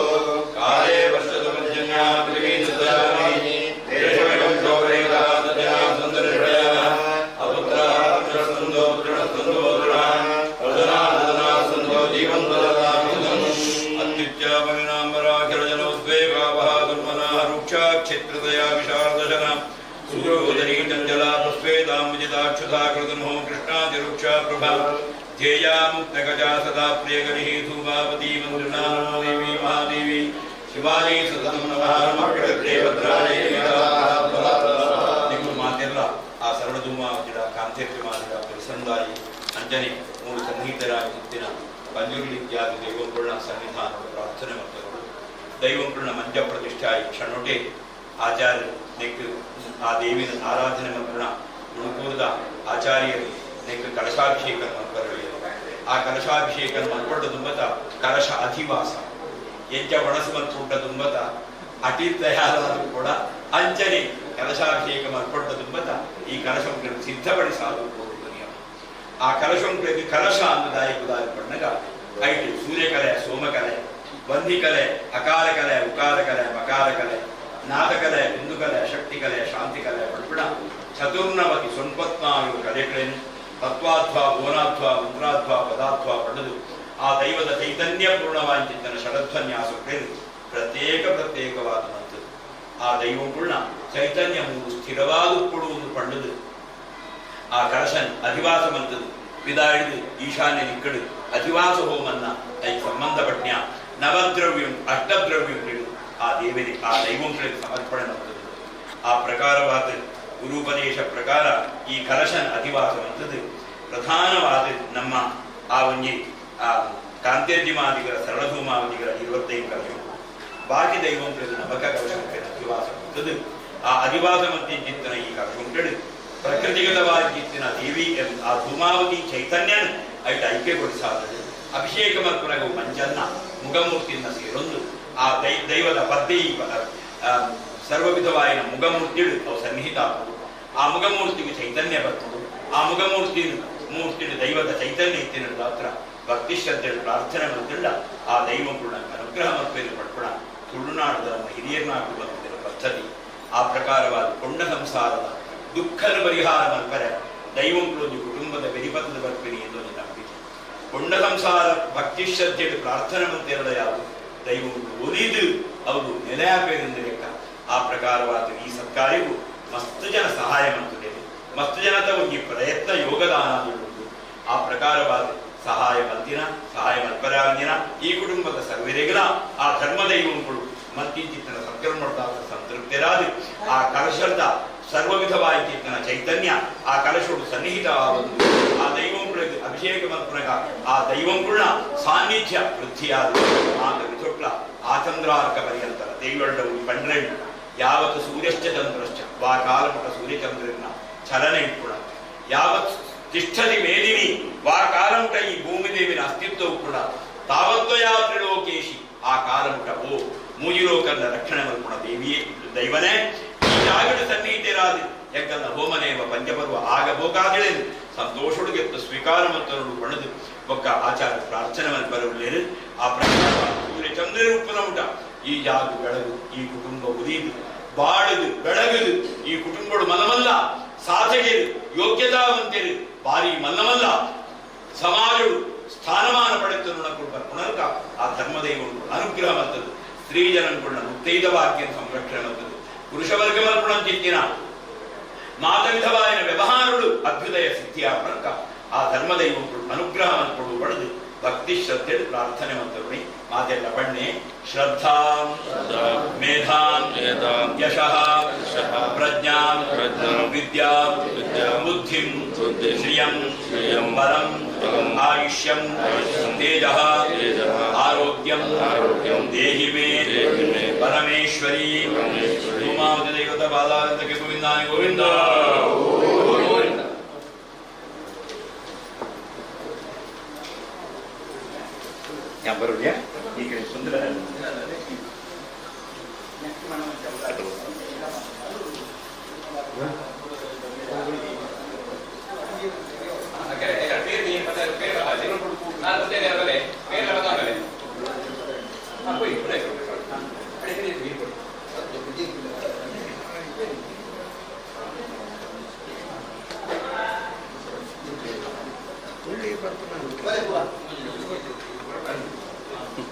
काले वर्षतु पर्जन्यः पृथिवी सदानि देशमेवं शोभरेताः सज्जनाः सुन्दरहृदयाः अपुत्राः पुत्रः सन्तो पुत्रिणः सन्तो पुत्राः प्रजनाः सदनाः सन्तो जीवन्तु सदा अत्युच्चापविनाम्बराखिलजनोद्वेगावः दुर्मनाः रुक्षा क्षेत्रतया विशारदशना सूर्योदरी चञ्चला पुष्पेतां विजिताक्षुधा कृतमो कृष्णातिरुक्षा प्रभा ध्येया मुक्तगजा सदा प्रियकरिः धूमावती मन्त्रिणा देवी महादेवी शिवायै सततं नमः। भद्रायै ನಿಂಗು ಮಾತೆಲ್ಲ ಆ ಸರಳ ಧೂಮಾವತಿಡ ಕಾಂತೇರ್ಯ ಪ್ರಸಂದಾಯಿ ಅಂಜನೆ ಮೂರು ಸನ್ನಿಹಿತರಾಗಿ ಪಂಜುರ್ಲಿ ಇತ್ಯಾದಿ ದೈವಂಕುಳ್ಳ ಸನ್ನಿಧಾನ ಪ್ರಾರ್ಥನೆ ಮಾಡ್ತಾರೆ. ದೈವಂಕುಳ್ಳ ಮಂಜ ಪ್ರತಿಷ್ಠಾಯಿ ಕ್ಷಣೊಟೆ ಆಚಾರ್ಯ ನೆಕ್ ಆ ದೇವಿನ ಆರಾಧನೆ ಮಂತ್ರಣ ತುಣುಕೂರದ ಆಚಾರ್ಯರು ನೆಕ್ ಕಲಶಾಭಿಷೇಕ ಮಲ್ಪರಳಿಯರು. ಆ ಕಲಶಾಭಿಷೇಕ ಮಲ್ಪಟ್ಟ ತುಂಬತ ಕಲಶ ಅಧಿವಾಸ ಎಂಚ ಒಣಸು ಮಲ್ಪುಟ್ಟ ತುಂಬತ ಅಟಿ ತಯಾರಾದರೂ ಕೂಡ ಅಂಚನೆ ಕಲಶಾಭಿಷೇಕ ಮಲ್ಪಟ್ಟ ತುಂಬತ ಈ ಕಲಶಂಕರನ್ನು ಸಿದ್ಧಪಡಿಸಾದು ನಿಯಮ. ಆ ಕಲಶಂಕರಿಗೆ ಕಲಶ ಅಂದು ದಾಯಿ ಕುದಾರಿ ಪಣ್ಣಗ ಐಟು ಸೂರ್ಯಕಲೆ, ಸೋಮಕಲೆ, ಬಂಧಿಕಲೆ, ಅಕಾರ ಕಲೆ, ಉಕಾರ ಕಲೆ, ಮಕಾರ ಕಲೆ, ನಾದಕಲೆ, ಬಿಂದುಕಲೆ, ಶಕ್ತಿ ಕಲೆ, ಶಾಂತಿ ಕಲೆ ಪಡ್ಪಿಡ ಚತುರ್ನವತಿ ಸೊನ್ಪತ್ನಾಯು ಕಲೆಗಳೇನು ತತ್ವಾಧ್ವ, ಗೋನಾಧ್ವ, ಮಂತ್ರಾಧ್ವ, ಪದಾಧ್ವ ಪಡೆದು ಆ ದೈವದ ಚೈತನ್ಯ ಪೂರ್ಣವಾಂಚಿತ್ತನ ಷಡಧ್ವನ್ಯಾಸಕ್ಕೇನು ಪ್ರತ್ಯೇಕ ಪ್ರತ್ಯೇಕವಾದಂಥದ್ದು. ಆ ದೈವಂಕುಳ್ಳ ಚೈತನ್ಯ ಮೂರು ಸ್ಥಿರವಾದ ಕೊಡುವುದು ಪಂಡದು ಆ ಕಲಶನ್ ಅಧಿವಾಸ ಮಂತದ್ದು ಪಿದಾಯಿಡು ಈಶಾನ್ಯ ನಿಕ್ಕಡು ಅಧಿವಾಸ ಹೋಮನ್ನ ಐಕ್ ಸಂಬಂಧಪಟ್ನ್ಯ ನವದ್ರವ್ಯಂ ಅಷ್ಟದ್ರವ್ಯಂ ಆ ದೇವರಿಗೆ ಆ ದೈವಂಗಳಿಗೆ ಸಮರ್ಪಣೆ ಮಾಡ್ತದೆ. ಆ ಪ್ರಕಾರವಾದ ಗುರುಪದೇಶ ಪ್ರಕಾರ ಈ ಕಲಶನ್ ಅಧಿವಾಸ ಮಂತದ್ದು ಪ್ರಧಾನವಾದ ನಮ್ಮ ಆ ಒಂಜಿ ಆ ಕಾಂತೇರ್ಜಿಮಾದಿಗಳ ಸರಳಧೂಮಾದಿಗಳ 25 ಕಲಶ, ಬಾಕಿ ದೈವಂಗಳಿಗೆ ನವಕ ಕಲಶಂಕರ ಅಧಿವಾಸ ಮಂತದ್ದು. ಆ ಅಧಿವಾಸ ಮಂತಿದ್ದಿತ್ತನ ಈ ಕಲಶಂಕಡು ಪ್ರಕೃತಿಗತವಾಗಿ ಜಿತ್ತಿನ ದೇವಿ ಆ ಧೂಮಾವತಿ ಚೈತನ್ಯನ ಐಟ ಐಕ್ಯಗೊಳಿಸಾದದು. ಅಭಿಷೇಕ ಮಲ್ಪನಗವು ಮಂಜನ್ನ ಮುಗಮೂರ್ತಿನ ಸೇರೊಂದು ಆ ದೈವದ ಪದ್ಧಿ ಸರ್ವವಿಧವಾಯಿನ ಮುಗಮೂರ್ತಿಡು ಅವು ಸನ್ನಿಹಿತ ಆಪುಂಡು. ಆ ಮುಗಮೂರ್ತಿಗೆ ಚೈತನ್ಯ ಬರ್ತದೆ. ಆ ಮುಗಮೂರ್ತಿ ಮೂರ್ತಿಡು ದೈವದ ಚೈತನ್ಯ ಇತ್ತಿನ ಮಾತ್ರ ಭಕ್ತಿ ಶ್ರದ್ಧೆ ಪ್ರಾರ್ಥನೆ ಮಂತಿಂಡ ಆ ದೈವ ಕೂಡ ಅನುಗ್ರಹ ಮಲ್ಪೇರು ಪಡ್ಪಣ ತುಳುನಾಡದ ನಮ್ಮ ಹಿರಿಯರ್ನಾಡು ಬಂದಿರೋ ಪದ್ಧತಿ. ಆ ಪ್ರಕಾರವಾದ ಕೊಂಡ ಸಂಸಾರದ ದುಃಖದ ಪರಿಹಾರ ಮಲ್ಪರೆ ದೈವಂಕುಲೊಂದು ಕುಟುಂಬದ ಬೆರಿಪತ್ತದ ಬರ್ಪಿನಿ ಎಂದು ಒಂದು ನಂಬಿಕೆ. ಕೊಂಡ ಸಂಸಾರ ಭಕ್ತಿ ಶ್ರದ್ಧೆಡು ಪ್ರಾರ್ಥನೆ ಮಂತಿರಡ ಯಾವುದು ದೈವಗಳು ಒಲಿದು ಅವು ನೆಲೆಯಾಪೇರೆಂದು ಲೆಕ್ಕ. ಆ ಪ್ರಕಾರವಾದ ಈ ಸತ್ಕಾರ್ಯವು ಮಸ್ತು ಜನ ಸಹಾಯ ಮಾಡ್ತದೆ, ಮಸ್ತು ಜನತ ಒಂದು ಪ್ರಯತ್ನ ಯೋಗದಾನ ಉಂಟು. ಆ ಪ್ರಕಾರವಾದ ಸಹಾಯ ಮಲ್ತಿನ ಸಹಾಯ ಮಲ್ಪರಾಂದಿನ ಈ ಕುಟುಂಬದ ಸರ್ವರಿಗಳ ಆ ಧರ್ಮದೈವಂಗಳು ಮತ್ತಿಂಚಿತ್ತನ ಸತ್ಕರ್ಮದ ಸಂತೃಪ್ತರಾದ ಆ ಕಲಶದ ಸರ್ವವಿಧವಾಗಿ ಚಿತ್ತನ ಚೈತನ್ಯ ಆ ಕಲಶೋಡು ಸನ್ನಿಹಿತವಾಗುವುದು. ಆ ದೈವಂಕುಳಿಗೆ ಅಭಿಷೇಕ ಮಲ್ಪನಗ ಆ ದೈವಂಕುಳ್ಳ ಸಾನ್ನಿಧ್ಯ ವೃದ್ಧಿಯಾದ ಮಾತ ವಿಥೊಟ್ಲ ಆಚಂದ್ರಾರ್ಕ ಪರ್ಯಂತರ ದೈವಳ್ಡವು 12 ಯಾವತ್ತು ಸೂರ್ಯಶ್ಚ ಚಂದ್ರಶ್ಚ ವಾ ಕಾಲಮುಟ ಸೂರ್ಯಚಂದ್ರನ ಚಲನೆ ಕೂಡ ಯಾವತ್ ತಿಷ್ಠತಿ ಮೇದಿನಿ ವಾ ಕಾಲಮುಟ ಈ ಭೂಮಿದೇವಿನ ಅಸ್ತಿತ್ವವು ಕೂಡ ತಾವತ್ವಯಾ ತ್ರಿಲೋಕೇಶಿ ಆ ಕಾಲಮುಟ ಓ ಮೂಜಿಲೋಕದ ರಕ್ಷಣೆ ಮಲ್ಪುಣ ದೇವಿಯೇ ದೈವನೇ ಈ ಜಾಗಡ ಸನ್ನಿಹಿತರಾದ ಎಂಕಲ್ನ ಹೋಮನೇವ ಪಂಚಪರ್ವ ಆಗ ಭೋಗಾದಳೇನು ಸಂತೋಷುಡುಗೆತ್ತು ಸ್ವೀಕಾರ ಮತ್ತು ಪಣದು ಒಕ್ಕ ಆಚಾರ ಪ್ರಾರ್ಥನೆ ಮಲ್ಪರವುಳ್ಳೇರು. ಆ ಪ್ರಕಾರ ಸೂರ್ಯ ಚಂದ್ರರೂಪನ ಊಟ ಈ ಜಾಗ ಬೆಳಗು ಈ ಕುಟುಂಬ ಉದೀದು ಬಾಳುದು ಬೆಳಗುದು ಈ ಕುಟುಂಬಡು ಮಲಮಲ್ಲ ಸಾಧಕರು ಯೋಗ್ಯತಾವಂತರು ಭಾರಿ ಮಲ್ಲಮಲ್ಲ ಸಮಾಜಡು ಸ್ಥಾನಮಾನ ಪಡೆದು ಪುನರ್ಕ ಆ ಧರ್ಮದೈವಗಳು ಅನುಗ್ರಹ ಮಂತದ್ದು ಸ್ತ್ರೀ ಜನಗಳ ಮುತ್ತೈದ ವಾಕ್ಯ ಸಂರಕ್ಷಣೆ ಮಂತದ್ದು ಪುರುಷ ವರ್ಗ ಮಲ್ಪುಣಂಚಿತ್ತಿನ ಮಾತವಿಧವಾಯಿನ ವ್ಯವಹಾರಗಳು ಅಭ್ಯುದಯ ಸಿದ್ಧಿಯ ಪುನರ್ಕ ಆ ಧರ್ಮದೈವಗಳು ಅನುಗ್ರಹ ಮಲ್ಪಡು ಪಡೆದು ಭಕ್ತಿ ಶ್ರದ್ಧೆ ಪ್ರಾರ್ಥನೆ ಮಂತರುಣಿ ಮಾತೆಲ್ಲ ಬಣ್ಣೆ ಶ್ರದ್ಧಾಂ ಮೇಧಾಂ ಮೇಧಾಂ ಯಶಃ ಯಶಃ ಪ್ರಜ್ಞಾಂ ಪ್ರಜ್ಞಾಂ ವಿದ್ಯಾಂ ವಿದ್ಯಾಂ ಬುದ್ಧಿಂ ಬುದ್ಧಿಂ ಶ್ರಿಯಂ ಶ್ರಿಯಂ ಬಲಂ ಬಲಂ ಆಯುಷ್ಯಂ ಆಯುಷ್ಯಂ ತೇಜಃ ತೇಜಃ ಆರೋಗ್ಯಂ ಆರೋಗ್ಯಂ ದೇಹಿ ಮೇ ದೇಹಿ ಮೇ ಪರಮೇಶ್ವರಿ ಪರಮೇಶ್ವರಿ. ಧೂಮಾವತಿ ದೈವತ ಬಾಲಾನಂದಕ್ಕೆ ಗೋವಿಂದಾನಿ ಗೋವಿಂದ. ഞാൻ ಬರೋಣ ಈ ಕಡೆ ಸುಂದರ. ಪೋಯಿ ಉಲಯಿ. ಅಡೆ ಹಿಡಿಯ, ಹಿಡಿಯ.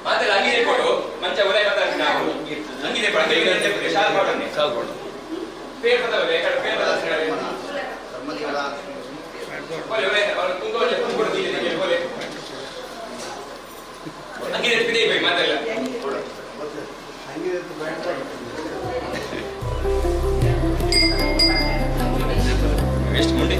ಮಾತೆಲ್ಲ ಅಂಗಿದೆ ಕೊಡು ಮಂಚ ಉಲೈ ಬರ್ತಾರೆ ನಾವು ಅಂಗಿದೆ ಕೊಡು ಅಂಗಿದೆ ಶಾಲ್ ಕೊಡನೆ ಶಾಲ್ ಕೊಡು. ಪೇರ್ ಬದವೆ ಕಡೆ ಪೇರ್ ಬದವೆ. बोले बोले और तुमको जो तुमको दीजिए बोले ಅಂಗಿದೆ ಬಿಡಿ ಬೈ ಮಾತೆಲ್ಲ. ಎಷ್ಟು ಮುಂಡೆ.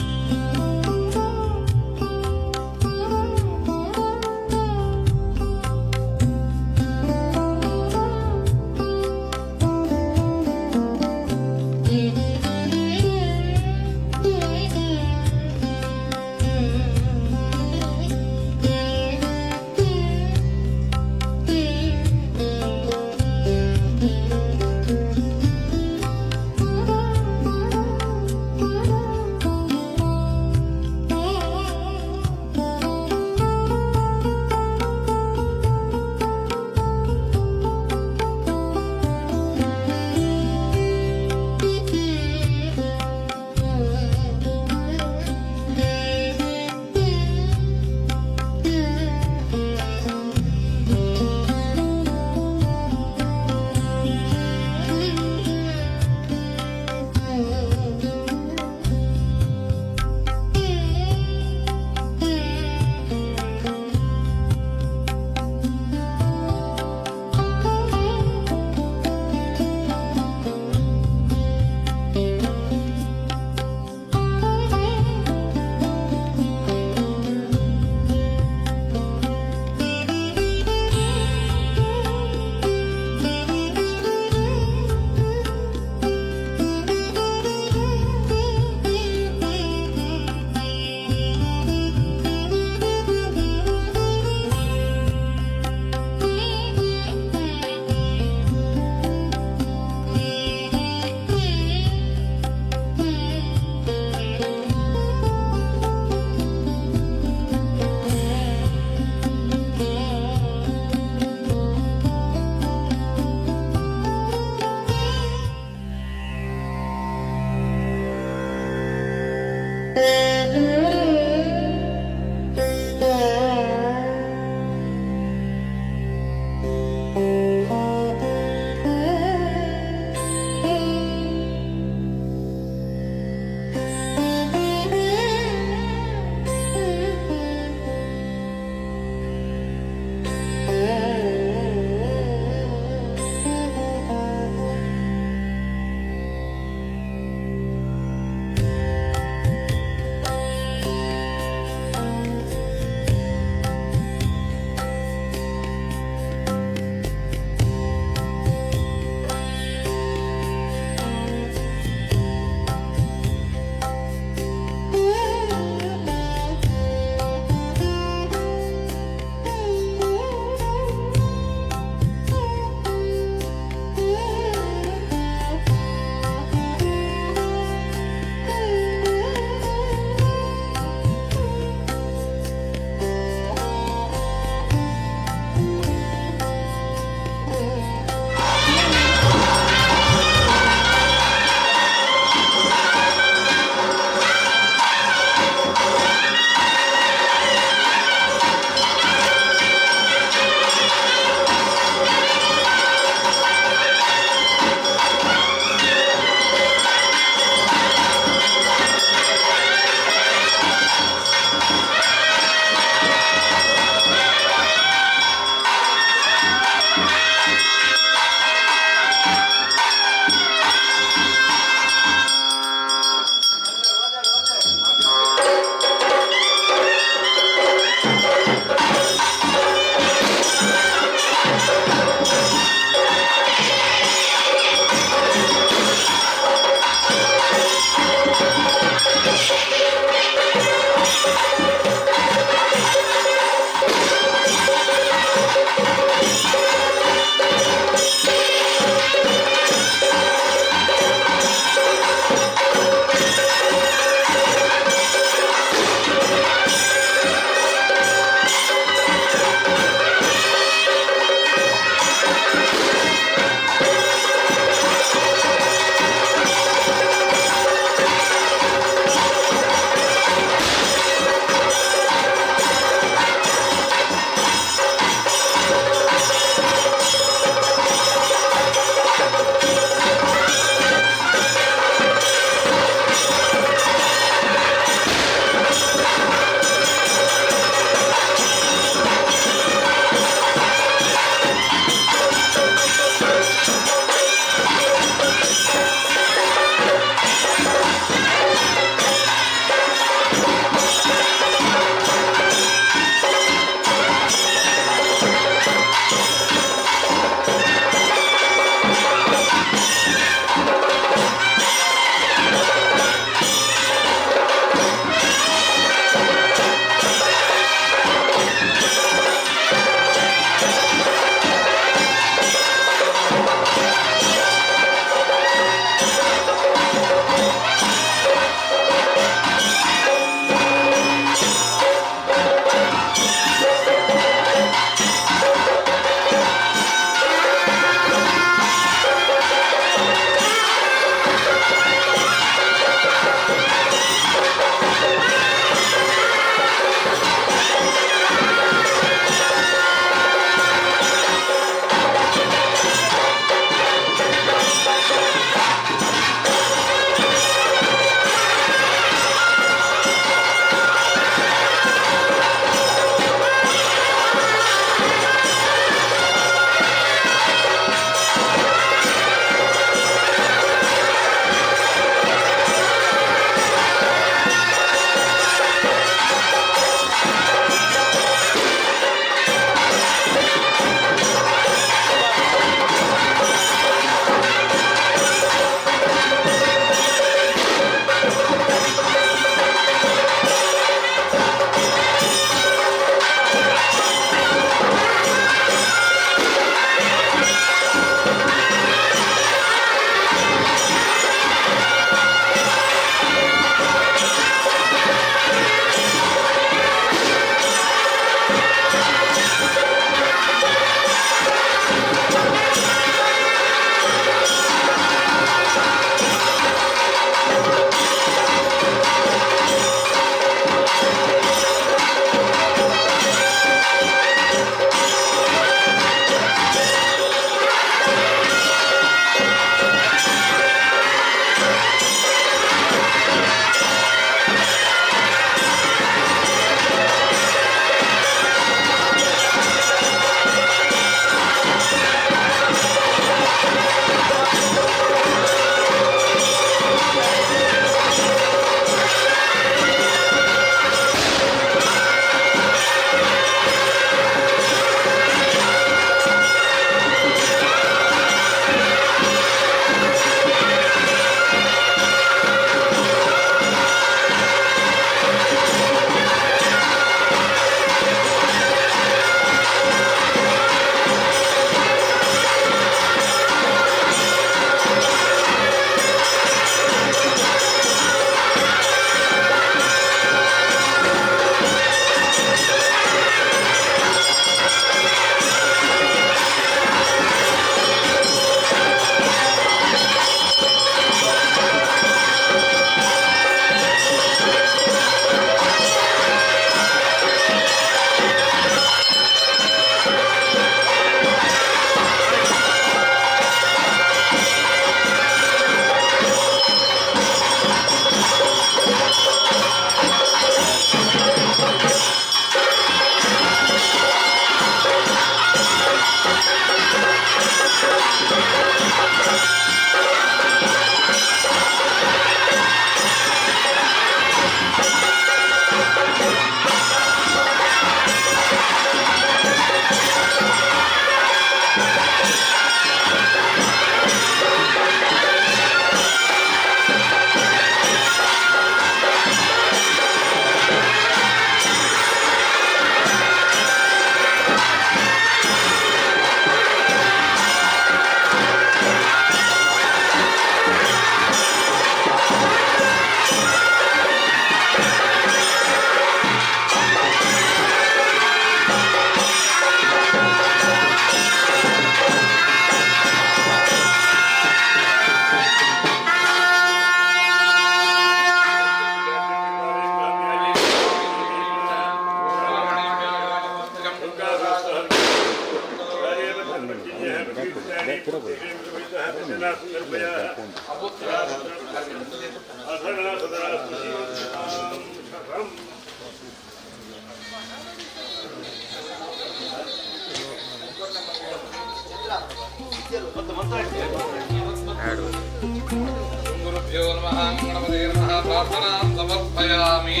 ಗುರುಭ್ಯೋ ನಮಃ ಗಣಪತಯೇ ನಮಃ ಪ್ರಾರ್ಥನಾಂ ಸಮರ್ಪಯಾಮಿ.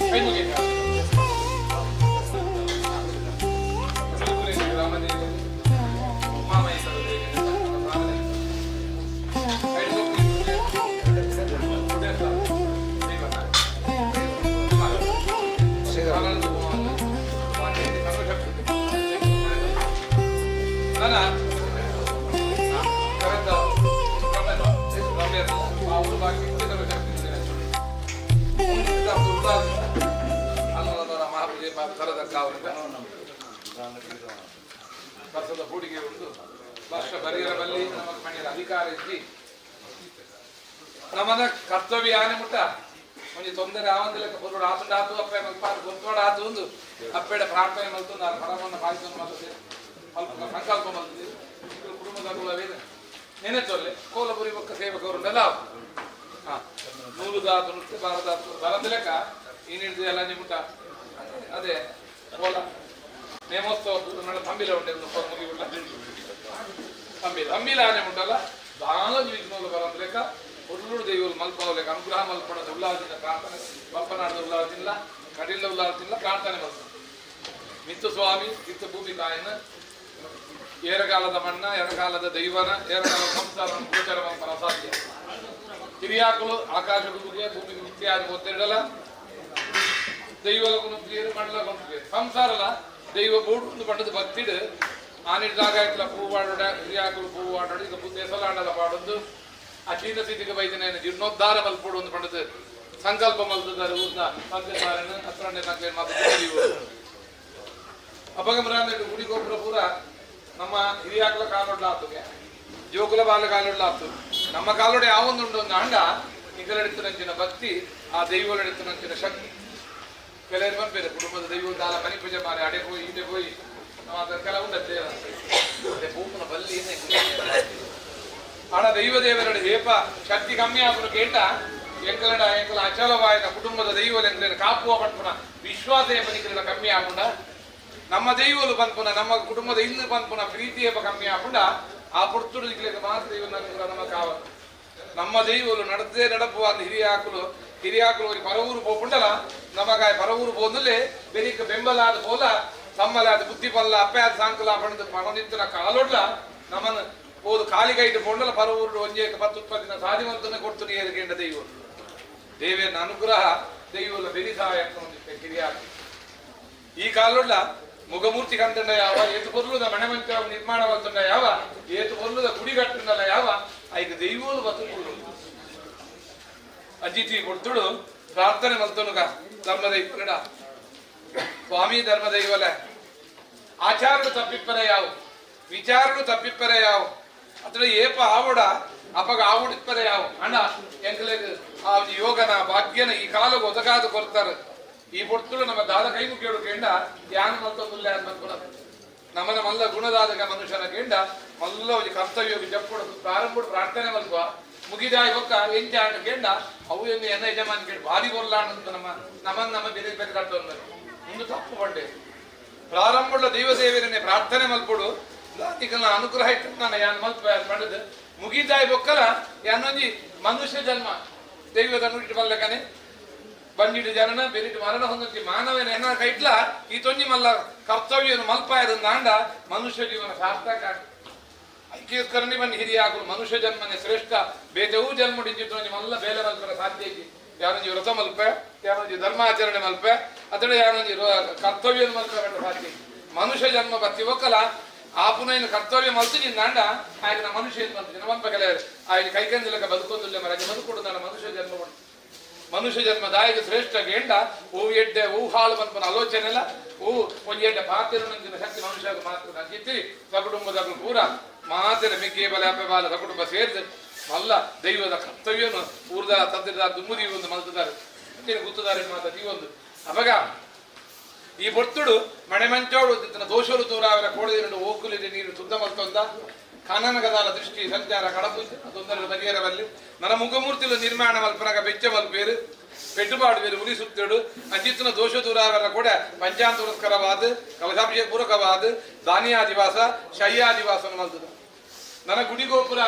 ಕೈ ಮುಗಿ. ವರ್ಷದ ಹೂಡಿಕೆ ಉಂಟು. ವರ್ಷ ಬರಿಯರ ಬಲ್ಲಿ ನಮಗೆ ಮನೆಯ ಅಧಿಕಾರ ಇದ್ದಿ ನಮ್ಮನ ಕರ್ತವ್ಯ ಆನೆ ಮುಟ್ಟ ಒಂಜಿ ತೊಂದರೆ ಆವಂದಿಲ್ಲ. ಪೊರ್ಲು ಆತುಂಡ ಆತು ಅಪ್ಪೆ ಮಲ್ಪ ಗೊತ್ತೋಡ ಆತು ಒಂದು ಅಪ್ಪೆಡ ಪ್ರಾರ್ಥನೆ ಮಲ್ತು ನಾನು ಪರಮನ್ನ ಪಾಯಿಸನ್ನು ಮಲ್ತದೆ ಅಲ್ಪ ಸಂಕಲ್ಪ ಮಲ್ತದೆ. ಕುಟುಂಬದ ವೇದ ನೆನೆ ತೊಲ್ಲೆ ಕೋಲಪುರಿ ಬೊಕ್ಕ ಸೇವಕರುಂಡಲ್ಲ. ಹಾ ನೂಲು ದಾತು ನೃತ್ಯ ಬಾರದಾತು ಬರಂದ ಲೆಕ್ಕ ಏನಿಡ್ದು ಎಲ್ಲ ನಿಮುಟ ಅದೇ ಕೋಲ ನೇಮೋತ್ಸವ ನಡ ತಂಬಿಲ ಉಂಟು ಮುಗಿಬಿಟ್ಟ ತಂಬಿಲ ತಂಬಿಲ ಆನೆ ಉಂಟಲ್ಲ ದಾನ ಜೀವಿತ ಬರಂದ ಲೆಕ್ಕ ಉರುಳು ದೇವರು ಮಲ್ಪವಲೆಕ್ಕ ಅನುಗ್ರಹ ಮಲ್ಪಣದ ಉಲ್ಲಾದಿನ ಪ್ರಾರ್ಥನೆ ಬಪ್ಪನಾಡದ ಉಲ್ಲಾದಿಲ್ಲ ಕಡಿಲ ಉಲ್ಲಾದಿಲ್ಲ ಪ್ರಾರ್ಥನೆ ಮಲ್ಪ ಮಿತ್ತು ಸ್ವಾಮಿ ಇತ್ತು ಭೂಮಿ ತಾಯಿನ ಏರಗಾಲದ ಮಣ್ಣ ಎರಗಾಲದ ದೈವನ ಏರಗಾಲದ ಸಂಸಾರ ಗೋಚರ ಮಲ್ಪನ ಅಸಾಧ್ಯ. ಹಿರಿಯಾಕುಲು ಆಕಾಶ ಗುರುಗೆ ಭೂಮಿಗೆ ಮಿಥ್ಯಾದ ಗೊತ್ತಿರಲ್ಲ. ದೈವಲ ಗುಣಕ್ರಿಯರು ಮಂಡಲ ಗುಣಕ್ರಿಯರು ಸಂಸಾರಲ ದೈವ ಬೋಡು ಬಣ್ಣದ ಭಕ್ತಿಡು ಆನಿಡ್ದಾಗ ಇట్లా ಪೂ ಪಾಡೋಡ ಹಿರಿಯಾಕುಲು ಪೂ ಪಾಡೋಡು ಈಗ ದೇಸಲಾಂಡಲ ಪಾಡೊಂದು ಆ ಚೀನ ಸ್ಥಿತಿಗೆ ಬೈದಿನ ಜೀರ್ಣೋದ್ಧಾರ ಮಲ್ಪೊಡು ಒಂದು ಪಂಡದು ಸಂಕಲ್ಪ ಮಲ್ತದಾರೆ ಊರ್ನ ತಂದೆ ಮಾರನ ಹತ್ರಣ್ಣೆ ತಂದೆ ಮಾತು ಅಪಗಮರಾಂದ್ರೆ ಗುಡಿ ಗೊಬ್ಬರ ಪೂರ ನಮ್ಮ ಹಿರಿಯಾಕುಲ ಕಾಲೊಡ್ಲ ಆತುಗೆ ಜೋಕುಲ ಬಾಲ ಕಾಲೊಡ್ಲ ಆತು ನಮ್ಮ ಕಾಲೊಡೆ ಯಾವೊಂದುಂಡು ಒಂದು ಅಂಡ ನಿಗಲೆಡುತ್ತಿನಂಚಿನ ಭಕ್ತಿ ಆ ದೈವಲೆಡುತ್ತಿನಂಚಿನ ಶಕ್ತಿ. ಕೆಲವರು ಬರ್ಬೇರೆ ಕುಟುಂಬದ ದೈವ ದಾಲ ಮನಿ ಪೂಜೆ ಮಾರೆ ಅಡೆ ಹೋಯಿ ಈಡೆ ಹೋಯಿ ನಾವು ಅದರ ಕೆಲವು ಅದೇ ಪೂಪನ ಬಲ್ಲಿ ಆಡ ದೈವ ದೇವರಡು ಏಪ ಶಕ್ತಿ ಕಮ್ಮಿ ಆಪುನ ಕೇಂಡ ಎಂಕಲಡ ಎಂಕಲ ಅಚಲವಾಯನ ಕುಟುಂಬದ ದೈವಲೆಂದ್ರೆ ಕಾಪುವ ಪಟ್ಪುನ ವಿಶ್ವಾಸ ಏಪ ನಿಕಲಡ ಕಮ್ಮಿ ಆಪುಂಡ ನಮ್ಮ ದೈವಲು ಪನ್ಪುನ ನಮ್ಮ ಕುಟುಂಬದ ಇನ್ನು ಪನ್ಪುನ ಪ್ರೀತಿ ಏಪ ಕಮ್ಮಿ ಆಪುಂಡ ಆ ಪುರ್ತುಡು ನಿಕ್ಲೆಗ್ ಮಾತ್ರ ದೈವ ನಮ್ಮ ಕಾವ ನಮ್ಮ ದೈವಲು ನಡೆದೇ ನಡಪುವ ಹಿರಿಯಾಕುಲು ಹಿರಿಯಾಕುಲು ಒಂದು ಪರವೂರು ಪೋಪುಂಡಲ ನಮಗಾಯ ಪರವೂರು ಪೋಂದಲೇ ಬೆರಿಕ ಬೆಂಬಲ ಆದ ಪೋಲ ತಮ್ಮಲಾದ ಬುದ್ಧಿ ಪಲ್ಲ ಅಪ್ಪೆ ಆದ ಸಾಂಕಲ ಪಣದು ಪಣದಿತ್ತಿನ ಕಾಲೊಡ್ಲ ನಮನ ಪೋದು ಕಾಲಿಗೈಟ್ ಪೋಂಡಲ ಪರವೂರು ಒಂಜೇ ಪತ್ತು ದಿನ ಸಾಧಿವಂತನ ಕೊಡ್ತು ಏರ್ಗೆಂಡ ದೈವ ದೇವೇನ ಅನುಗ್ರಹ ದೈವಲ ಬೆರಿ ಸಹಾಯ ಹಿರಿಯಾಕು ಈ ಕಾಲೊಡ್ಲ ಮುಗಮೂರ್ತಿ ಕಂತಂಡ ಯಾವ ಏತು ಪೊರ್ಲುದ ಮಣೆಮಂಚ ನಿರ್ಮಾಣ ಮಲ್ತುಂಡ ಯಾವ ಏತು ಪೊರ್ಲುದ ಗುಡಿ ಕಟ್ಟುಂಡಲ ಯಾವ ಐಕ ದೈವೋಲು ಬతుకుళ్ళు ಅಜಿತಿ ಕೊಡ್ತುಡು ಪ್ರಾರ್ಥನೆ ಮಲ್ತುನುಗ ಧರ್ಮದೈವಲಡ ಸ್ವಾಮಿ ಧರ್ಮದೈವಲ ಆಚಾರಡು ತಪ್ಪಿಪ್ಪರೆ ಯಾವು ವಿಚಾರಡು ತಪ್ಪಿಪ್ಪರೆ ಯಾವು ಅತ್ರ ಏಪ ಆವುಡ ಅಪಗ ಆವುಡಿಪ್ಪರೆ ಯಾವು ಅಣ್ಣ ಎಂಕಲೆಗ್ ಆ ಯೋಗನ ಭಾಗ್ಯನ ಈ ಕಾಲಗ ಒದಗಾದ ಕೊರ್ತಾರೆ. ಈ ಪೊರ್ತುಡು ನಮ್ಮ ದಾದ ಕೈ ಮುಗಿಯೋಡು ಕೇಂಡ ಯಾನ್ ಮಲ್ತೊಂದುಲ್ಲೆ ಅನ್ಮಲ್ಪುನ ನಮನ ಮಲ್ಲ ಗುಣದಾದಗ ಮನುಷ್ಯನ ಕೇಂಡ ಮಲ್ಲ ಒಂಜಿ ಕರ್ತವ್ಯ ಜಪ್ಪುಡು ಪ್ರಾರಂಭ ಪ್ರಾರ್ಥನೆ ಮಲ್ಪುವ ಮುಗಿದಾಯಿ ಬೊಕ್ಕ ಎಂಚ ಆಂಡ ಕೇಂಡ ಅವು ಎನ್ನು ಎನ್ನ ಯಜಮಾನ್ ಕೇಳಿ ಭಾರಿ ಕೊರ್ಲಾಂಡ ನಮ್ಮ ನಮನ್ ನಮ್ಮ ಬೇರೆ ಬೇರೆ ಕಟ್ಟೊಂದು ಮುಂದೆ ತಪ್ಪು ಪಂಡೆ ಪ್ರಾರಂಭದ ದೈವ ಸೇವೆನೇ ಪ್ರಾರ್ಥನೆ ಮಲ್ಪುಡು ನಿಕಲ್ನ ಅನುಗ್ರಹ ಇಟ್ಟು ನಾನು ಯಾನ್ ಮಲ್ಪ ಪಂಡದು ಮುಗಿದಾಯಿ ಬೊಕ್ಕಲ ಯಾನೊಂಜಿ ಮನುಷ್ಯ ಜನ್ಮ ದೈವದ ನುಡಿಟ್ಟು ಬಲ್ಲಕನೆ ಬಂದಿಡು ಜನನ ಬೆರಿಟು ಮರಣ ಹೊಂದತಿ ಮಾನವನ ಎನ್ನ ಕೈಟ್ಲ ಈ ತೊಂಜಿ ಮಲ್ಲ ಕರ್ತವ್ಯನು ಮಲ್ಪಾಯದ ನಾಂಡ ಮನುಷ್ಯ ಜೀವನ ಸಾರ್ಥಕ. ಐಕೇಸ್ಕರಣಿ ಬನ್ನಿ ಹಿರಿಯಾಕುಲು ಮನುಷ್ಯ ಜನ್ಮನೆ ಶ್ರೇಷ್ಠ ಬೇತೆವು ಜನ್ಮ ಡಿಂಚಿತ್ತು ಮಲ್ಲ ಬೇಲೆ ಮಲ್ಪರ ಸಾಧ್ಯ ಇಜ್ಜಿ. ಯಾರೊಂಜಿ ವ್ರತ ಮಲ್ಪೆ, ಯಾರೊಂಜಿ ಧರ್ಮಾಚರಣೆ ಮಲ್ಪೆ, ಅತಡೆ ಯಾರೊಂಜಿ ಕರ್ತವ್ಯ ಮಲ್ಪೆ ಪಂಡ ಸಾಧ್ಯ ಇಜ್ಜಿ. ಮನುಷ್ಯ ಜನ್ಮ ಬತ್ತಿ ಒಕ್ಕಲ ಆಪುನ ಕರ್ತವ್ಯ ಮಲ್ತು ನಿಂದಾಂಡ ಆಯ್ನ ಮನುಷ್ಯ ಮಲ್ತು ಮಲ್ಪ ಕೆಲ ಆಯ್ನ ಕೈಕಂದಿಲಕ ಬದುಕೊಂದುಲ್ಲೆ ಮರ ಬದುಕೊಡು ನನ್ನ ಮನುಷ್ಯ ಜನ್ಮ ಉಂಟು. ಮನುಷ್ಯ ಜನ್ಮ ದಾಯಿಗೆ ಶ್ರೇಷ್ಠ ಗೇಂಡ ಹೂ ಎಡ್ಡೆ ಹೂ ಹಾಳು ಮನ್ಪನ ಆಲೋಚನೆ ಇಲ್ಲ, ಹೂ ಒಂಜಿ ಎಡ್ಡೆ ಪಾತಿರ ಶಕ್ತಿ ಮನುಷ್ಯಗ ಮಾತ್ರ. ಅಂಚಿತ್ತಿ ಸಕುಟುಂಬದ ಪೂರ ಮಾತಿನ ಮಿಕ್ಕಿ ಬಲೆ ಅಪ್ಪೆ ಬಾಲ ಸಕುಟುಂಬ ಸೇರಿದ ಮಲ್ಲ ದೈವದ ಕರ್ತವ್ಯನು ಊರ್ದ ತದ್ದಿದ ದುಮ್ಮುದಿ ಒಂದು ಮಲ್ತದಾರೆ ಗುತ್ತದಾರೆ ಮಾತ ದೀವೊಂದು. ಅವಾಗ ಈ ಬೊರ್ತುಡು ಮಣೆ ಮಂಚೋಡು ತನ್ನ ದೋಷರು ತೂರಾವರ ಕೋಡಿದಿರುಂಡು ಓಕುಲಿದೆ ನೀರು ಶುದ್ಧ ಮಲ್ತೊಂದ ಕನನಗದಾಲ ದೃಷ್ಟಿ ಸಂಚಾರ ಕಡಪು ತೊಂದರೆ ಬರಿಯರ ಬಲ್ಲಿ ನನ್ನ ಮುಖಮೂರ್ತಿಲು ನಿರ್ಮಾಣ ಮಲ್ಪನಗ ಬೆಚ್ಚ ಮಲ್ಪೇರು ಪೆಟ್ಟುಪಾಡು ಬೇರು ಉಲಿ ಸುತ್ತೇಡು ಅಂಚಿತ್ತಿನ ದೋಷ ದೂರಾವರ ಕೂಡ ಪಂಚಾಂತುರಸ್ಕರವಾದ ಕಲಶಾಭಿಷೇಕ ಪೂರಕವಾದ ದಾನಿಯಾದಿವಾಸ ಶಯ್ಯಾದಿವಾಸನ ಮಲ್ತದ. ನನ್ನ ಗುಡಿಗೋಪುರ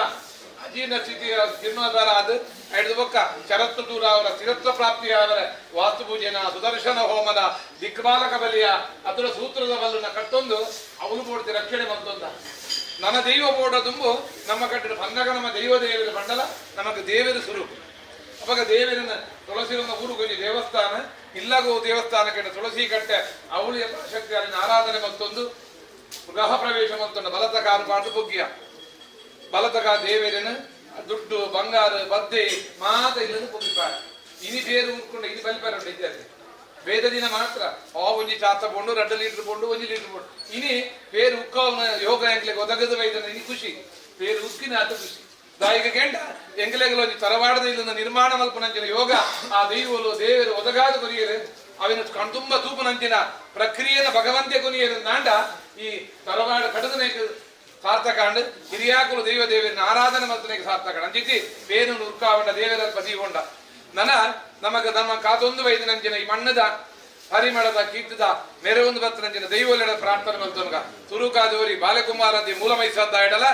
ಅಜೀರ್ಣ ಸ್ಥಿತಿ ಜೀರ್ಣೋದ್ಧಾರ ಆದ ಐದು ಬೊಕ್ಕ ಶರತ್ತು ದೂರ ಅವರ ಸ್ಥಿರತ್ವ ಪ್ರಾಪ್ತಿಯಾವರ ವಾಸ್ತು ಪೂಜೆನ ಸುದರ್ಶನ ಹೋಮನ ದಿಕ್ಪಾಲಕ ಬಲಿಯ ಅದರ ಸೂತ್ರದ ಬಲ್ಲನ ಕಟ್ಟೊಂದು ಅವನು ಬೋಡ್ತಿ ರಕ್ಷಣೆ ಬಂತೊಂದ. ನನ್ನ ದೈವ ಬೋಡ ತುಂಬು ನಮ್ಮ ಕಟ್ಟಡ ಬಂದಾಗ ನಮ್ಮ ದೈವ ದೇವರ ಬಂಡಲ ನಮಗೆ ದೇವರು ಸುರು. ಅವಾಗ ದೇವರನ್ನ ತುಳಸಿರನ್ನ ಊರುಗೊಂಜಿ ದೇವಸ್ಥಾನ ಇಲ್ಲಗೋ ದೇವಸ್ಥಾನ ಕೆಟ್ಟ ತುಳಸಿ ಕಟ್ಟೆ ಅವಳು ಎಲ್ಲ ಶಕ್ತಿ ಅಲ್ಲಿನ ಆರಾಧನೆ ಮತ್ತೊಂದು ಗೃಹ ಪ್ರವೇಶ ಮತ್ತೊಂದು ಬಲತ ಕಾರು ಪಾಡು ಬೊಗ್ಗಿಯ ಬಲತಕ ದೇವರನ ದುಡ್ಡು ಬಂಗಾರ ಬದ್ದೆ ಮಾತ ಇಲ್ಲದ ಪೊಗ್ಗಿಪಾರ ಇನಿ ಬೇರೆ ಊರ್ಕೊಂಡು ಇನಿ ಬಲಿಪಾರ ಉಂಟು ಇದ್ದಾರೆ ವೇದ ದಿನ ಮಾತ್ರ ಆ ಒಂಜಿ ಚಾತ ಪೋಂಡು 2 ಲೀಟರ್ ಪೋಂಡು 1 ಲೀಟರ್ ಪೋಂಡು ಇನಿ ಬೇರೆ ಉಕ್ಕವನ ಯೋಗ ಎಂಗ್ಲೆಗ್ ಒದಗದ ವೈದನ ಇನಿ ಖುಷಿ ಬೇರೆ ಉಕ್ಕಿನ ಆತ ಖುಷಿ ದಾಯಿಗ ಗೆಂಡ ಎಂಗ್ಲೆಗಲ ಒಂಜಿ ತರವಾಡದ ಇಲ್ಲದ ನಿರ್ಮಾಣ ಮಲ್ಪನಂಚಿನ ಯೋಗ ಆ ದೈವಲು ದೇವರು ಒದಗಾದ ಕೊರಿಯರು ಅವಿನ ಕಣ್ತುಂಬ ತೂಪನಂಚಿನ ಪ್ರಕ್ರಿಯೆನ ಭಗವಂತೆ ಕೊನಿಯರು ನಾಂಡ ಈ ತರವಾಡ ಕಡದನೇಕ ಸಾರ್ಥಕಾಂಡ್ ಹಿರಿಯಾಕುಲು ದೈವ ದೇವರನ್ನ ಆರಾಧನೆ ಮಲ್ತನಿಗೆ ಸಾರ್ಥಕಾಂಡ್ ಅಂಚಿತಿ ಬೇನು ಉರ್ಕಾವಂಡ ದೇವರ ಪದಿಗೊಂಡ ನನ ನಮಗ ನಮ್ಮ ಕಾತೊಂದು ವೈದ್ಯನಂಚಿನ ಈ ಮಣ್ಣದ ಪರಿಮಳದ ಕೀರ್ತದ ನೆರವೊಂದು ಬತ್ತನಂಚಿನ ದೈವಲೆಡ ಪ್ರಾರ್ಥನೆ ಮಲ್ತೊನ್ಗ ತುರುಕಾದೋರಿ ಬಾಲಕುಮಾರದಿ ಮೂಲಮೈಸಂದ ಎಡಲ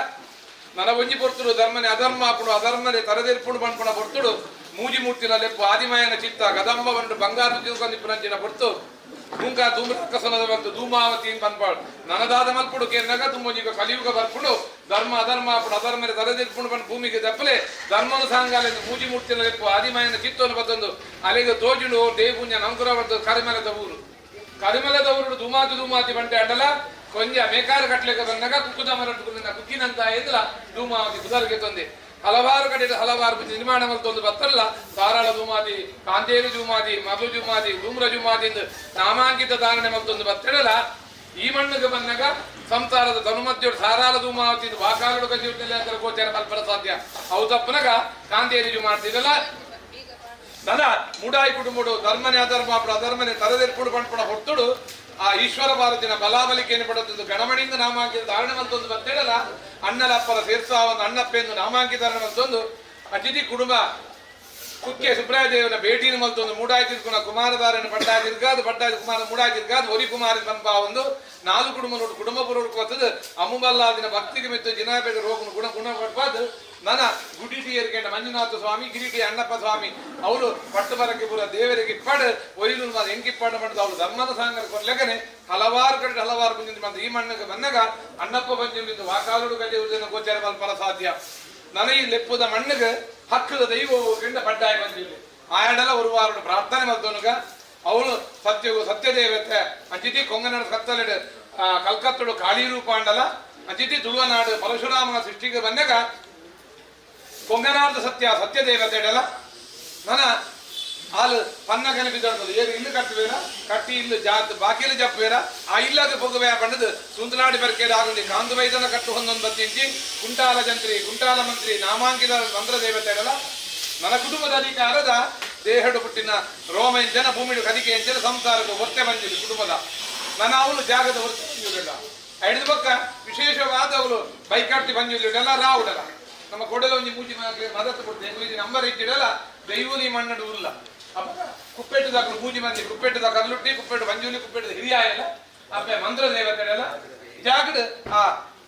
ನನ ಒಂಜಿ ಪೊರ್ತುಡು ಧರ್ಮನೆ ಅಧರ್ಮ ಆಪುಡು ಅಧರ್ಮನೆ ತರದೆರ್ಪುಡು ಪನ್ಪುಣ ಪೊರ್ತುಡು ಮೂಜಿ ಮೂರ್ತಿನ ಲೆಪ್ಪು ಆದಿಮಾಯನ ಚಿತ್ತ ಗದಂಬ ಬಂಡು ಬಂಗಾರು ತಿಳ್ಕೊಂಡಿಪ್ಪುನಂಚಿನ ಪೊರ್ತು ಧೂಂಕ ಧೂಮ್ರಾಕಸನದ ಬಂತು ಧೂಮಾವತಿ ಪನ್ಪಾಳು ನನದಾದ ಮಲ್ಪುಡು ಕೇರ್ನಗ ತುಂಬೊಂಜಿಗ ಕಲಿಯುಗ ಬರ್ಪುಡು ಧರ್ಮ ಅಧರ್ಮ ಆಪುಡು ಅಧರ್ಮನೆ ತರದೆರ್ಪುಡು ಪನ್ ಭೂಮಿಗೆ ದಪ್ಪಲೆ ಧರ್ಮನ ಸಾಂಗಾಲೆಂದು ಮೂಜಿ ಮೂರ್ತಿನ ಲೆಪ್ಪು ಆದಿಮಾಯನ ಚಿತ್ತವನ್ನು ಬತ್ತೊಂದು ಅಲೆಗೆ ತೋಜುಡು ದೇಪುಂಜ ನಂಕುರ ಬಂತು ಕರಿಮಲದ ಊರು ಕರಿಮಲದ ಊರು ಧೂಮಾತಿ ಧೂಮಾತಿ ಬಂಟೆ ಅಂಡಲ ಕೊಂಜ ಮೇಕಾರ ಕಟ್ಲೆಗೆ ಬಂದಾಗ ಕುಕ್ಕುದ ಮರಟ್ಟುకున్న ಕುಕ್ಕಿನಂತ ಎದ್ಲ ಧೂಮಾವತಿ ಕುದರ್ಗೆ ತೊಂದೆ ಹಲವಾರು ಕಡೆ ಹಲವಾರು ನಿರ್ಮಾಣ ಮಲ್ತೊಂದು ಬತ್ತಲ್ಲ ತಾರಾಳ ಧೂಮಾದಿ ಕಾಂತೇರಿ ಜುಮಾದಿ ಮಧು ಜುಮಾದಿ ಧೂಮ್ರ ಜುಮಾದಿ ಎಂದು ನಾಮಾಂಕಿತ ಧಾರಣೆ ಮಲ್ತೊಂದು ಬತ್ತಿಡಲ ಈ ಮಣ್ಣಿಗೆ ಬಂದಾಗ ಸಂಸಾರದ ಧನುಮಧ್ಯೋಡು ಸಾರಾಳ ಧೂಮಾವತಿ ವಾಕಾಲುಡು ಕಜಿಯುತ್ತಲೆ ಅಂತ ಗೋಚಾರ ಮಲ್ಪರ ಸಾಧ್ಯ ಅವು ತಪ್ಪನಗ ಕಾಂತೇರಿ ಜುಮಾಡ್ತಿರಲ್ಲ ನನ ಮುಡಾಯಿ ಕುಟುಂಬಡು ಧರ್ಮನೆ ಅಧರ್ಮ ಅಪಡು ಅಧರ್ಮನೆ ತರದೆರ್ಪುಡು ಪಂಪುಣ ಹೊರ್ತುಡು ಆ ಈಶ್ವರ ಭಾರತಿನ ಬಲಾಬಲಿಕೆಯನ್ನು ಪಡೆದದ್ದು ಗಣಮಣಿಯಿಂದ ನಾಮಾಂಕಿತ ಧಾರಣೆ ಮಲ್ತೊಂದು ಬತ್ತೇಳಲ್ಲ ಅಣ್ಣಲಪ್ಪರ ಸೇರ್ಸಾವನ್ನ ಅಣ್ಣಪ್ಪ ಎಂದು ನಾಮಾಂಕಿತ ಧಾರಣೆ ಮಲ್ತೊಂದು ಅತಿಥಿ ಕುಟುಂಬ ಕುಕ್ಕೆ ಸುಬ್ರಾಯದೇವನ ಭೇಟಿನ ಮಲ್ತೊಂದು ಮೂಡಾಯಿ ತಿರ್ಕುನ ಕುಮಾರಧಾರಣ ಪಟ್ಟಾಯ ತಿರ್ಗಾದು ಪಟ್ಟಾಯ ಕುಮಾರ ಮೂಡಾಯಿ ತಿರ್ಗಾದು ಒರಿ ಕುಮಾರ ಪನ್ಪ ಒಂದು ನಾಲ್ಕು ಕುಟುಂಬ ನೋಡು ಕುಟುಂಬ ಪೂರ್ವಕ ಬರ್ತದೆ ಅಮ್ಮಬಲ್ಲಾದಿನ ಭಕ್ತಿಗೆ ಮೆತ್ತು ಜಿನಾಪೇಟ ರೋಗನ ಗುಣ ಗುಣ ಪಡ್ಪಾದು ನನ ಗುಡಿಟಿ ಏರ್ಕೆಂಡ ಮಂಜುನಾಥ ಸ್ವಾಮಿ ಕಿರೀಟಿ ಅಣ್ಣಪ್ಪ ಸ್ವಾಮಿ ಅವರು ಪಟ್ಟು ಬರಕ್ಕೆ ಪೂರ ದೇವರಿಗೆ ಇಪ್ಪಾಡು ಒಯ್ಲು ಎಂಕಿಪ್ಪಾಡು ಮಾಡಿದ ಅವಳು ಧರ್ಮದ ಸಾಂಗರ ಕೊರ್ಲೆಗನೆ ಹಲವಾರು ಕಡೆ ಹಲವಾರು ಬಂದಿದ್ದು ಬಂದ ಈ ಮಣ್ಣಿಗೆ ಬಂದಾಗ ಅಣ್ಣಪ್ಪ ಬಂದಿದ್ದು ವಾಕಾಲುಡು ಕಲಿಯುವುದನ್ನು ಗೋಚಾರ ಮಲ್ಪರ ಸಾಧ್ಯ. ನನ ಈ ಲೆಪ್ಪದ ಮಣ್ಣಿಗೆ ಹಕ್ಕದ ದೈವ ಗಂಡ ಪಡ್ಡಾಯ ಬಂದಿಲ್ಲ ಆಯಡಲ ಒಂದು ವಾರ ಪ್ರಾರ್ಥನೆ ಮಲ್ತೋನುಗ ಅವಳು ಸತ್ಯವು ಸತ್ಯದೇವತೆ ಅಂಚಿತಿ ಕೊಂಗನಾಡು ಕತ್ತಲೆಡು ಕಲ್ಕತ್ತಡು ಕಾಳಿ ರೂಪಾಂಡಲ ಅಂಚಿತಿ ತುಳುವನಾಡು ಪರಶುರಾಮನ ಸೃಷ್ಟಿಗೆ ಬಂದಾಗ ಕೊಂಗನಾರ್ದ ಸತ್ಯ ಸತ್ಯದೇವತೆ ಇಡಲ ನನ ಹಾಲು ಪನ್ನ ಕನಿಪಿದ್ದಾಡ್ತದೆ ಏನು ಇಲ್ಲು ಕಟ್ಟುವೇರ ಕಟ್ಟಿ ಇಲ್ಲು ಜಾತ್ ಬಾಕಿಲು ಜಪ್ಪುವೇರ ಆ ಇಲ್ಲದ ಪೊಗುವೆ ಪಂಡದು ಸುಂದನಾಡಿ ಬರ್ಕೇರ ಆಗುಂಡಿ ಕಾಂದು ವೈದನ ಕಟ್ಟು ಹೊಂದೊಂದು ಬತ್ತಿಂಚಿ ಕುಂಟಾಲ ಜಂತ್ರಿ ಕುಂಟಾಲ ಮಂತ್ರಿ ನಾಮಾಂಕಿತ ಮಂತ್ರ ದೇವತೆ ಇಡಲ ನನ್ನ ಕುಟುಂಬದ ಅಧಿಕಾರದ ದೇಹಡು ಪುಟ್ಟಿನ ರೋಮ ಎಂಜನ ಭೂಮಿಡು ಕದಿಕೆ ಎಂಜನ ಸಂಸಾರದ ಹೊರ್ತೆ ಬಂದಿದ್ದು ಕುಟುಂಬದ ನನ್ನ ಅವಳು ಜಾಗದ ಹೊರ್ತೆ ಬಂದಿಲ್ಲ ಐದು ಪಕ್ಕ ವಿಶೇಷವಾದ ಅವಳು ಬೈಕಾಡ್ತಿ ಬಂದಿಲ್ಲ ರಾವುಡಲ್ಲ ನಮ್ಮ ಕೊಡಲ ಒಂಜಿ ಮೂಜಿ ಮದತ್ತು ಕೊಡ್ತೇವೆ ನಂಬರ್ ಇಟ್ಟಿಡಲ್ಲ ದೈವಲಿ ಮಣ್ಣಡು ಉಲ್ಲ ಅಪ್ಪ ಕುಪ್ಪೆಟ್ಟು ದಾಕಲು ಮೂಜಿ ಮಂದಿ ಕುಪ್ಪೆಟ್ಟದ ಕರ್ಲುಟ್ಟಿ ಕುಪ್ಪೆಟ್ಟು ಬಂಜುಲಿ ಕುಪ್ಪೆಟ್ಟದ ಹಿರಿಯಾಯಲ್ಲ ಅಪ್ಪೆ ಮಂತ್ರ ದೇವತೆಲ್ಲ ಜಾಗಡ್ ಆ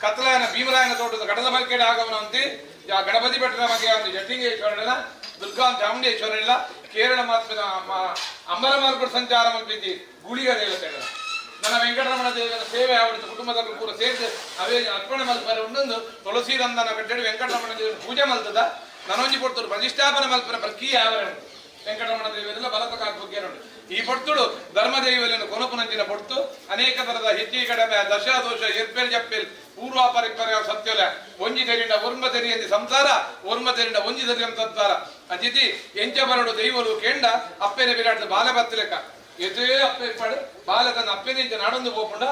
ಕತ್ಲಾಯನ ಭೀಮರಾಯನ ತೋಟದ ಗಡದ ಬಲ್ಕೇಡ ಆಗಮನ ಅಂತಿ ಯಾ ಗಣಪತಿ ಭಟ್ಟರ ಬಗ್ಗೆ ಒಂದು ಜಟ್ಟಿಂಗೇಶ್ವರಲ್ಲ ದುರ್ಗಾ ಚಾಮುಂಡೇಶ್ವರಲ್ಲ ಕೇರಳ ಮಾತ್ಮದ ಅಂಬರ ಮಾರ್ಗಡ್ ಸಂಚಾರ ಮಲ್ಪಿದ್ದಿ ಗುಳಿಗ ದೇವತೆಗಳ ನನ್ನ ವೆಂಕಟರಮಣ ದೇವರ ಸೇವೆ ಆವಡಿತ ಕುಟುಂಬದ ಪೂರ ಸೇರ್ದು ಅವೇ ಅರ್ಪಣೆ ಮಲ್ಪರೆ ಉಂಡೊಂದು ತುಳಸಿ ರಂದನ ಕಟ್ಟಡಿ ವೆಂಕಟರಮಣ ದೇವರ ಪೂಜೆ ಮಲ್ತದ ನನೊಂಜಿ ಪೊರ್ತುಡು ಪ್ರತಿಷ್ಠಾಪನೆ ಮಲ್ಪನ ಪ್ರಕ್ರಿಯೆ ಆವರೆ ಉಂಟು. ವೆಂಕಟರಮಣ ದೇವರೆಲ್ಲ ಬಲತಕ ಉಂಟು. ಈ ಪೊರ್ತುಡು ಧರ್ಮದೇವలను ಕೊನಪುನಂಚಿನ ಪೊರ್ತು ಅನೇಕ ತರದ ಹೆಚ್ಚಿ ಕಡಿಮೆ ದಶಾದೋಷ ಎರ್ಪೆಲ್ ಜಪ್ಪೆಲ್ ಪೂರ್ವಾಪರಿಪರ ಸತ್ಯಲ ಒಂಜಿ ತೆರಿಂಡ ಒರ್ಮ ತೆರಿಯಂದಿ ಸಂಸಾರ, ಒರ್ಮ ತೆರಿಂಡ ಒಂಜಿ ತೆರಿಯಂ ಸಂಸಾರ. ಅಂಚಿತಿ ಎಂಚ ಬರಡು ದೈವರು ಕೇಂಡ ಅಪ್ಪೆನ ಬಿರಾಟದ ಬಾಲ ಬತ್ತಲೆಕ್ಕ ಎದೇ ಅಪ್ಪೆ ಪಡು ಬಾಲ ತನ್ನ ಅಪ್ಪೆನ ಇಂಚ ನಾಡೊಂದು ಪೋಪುಂಡ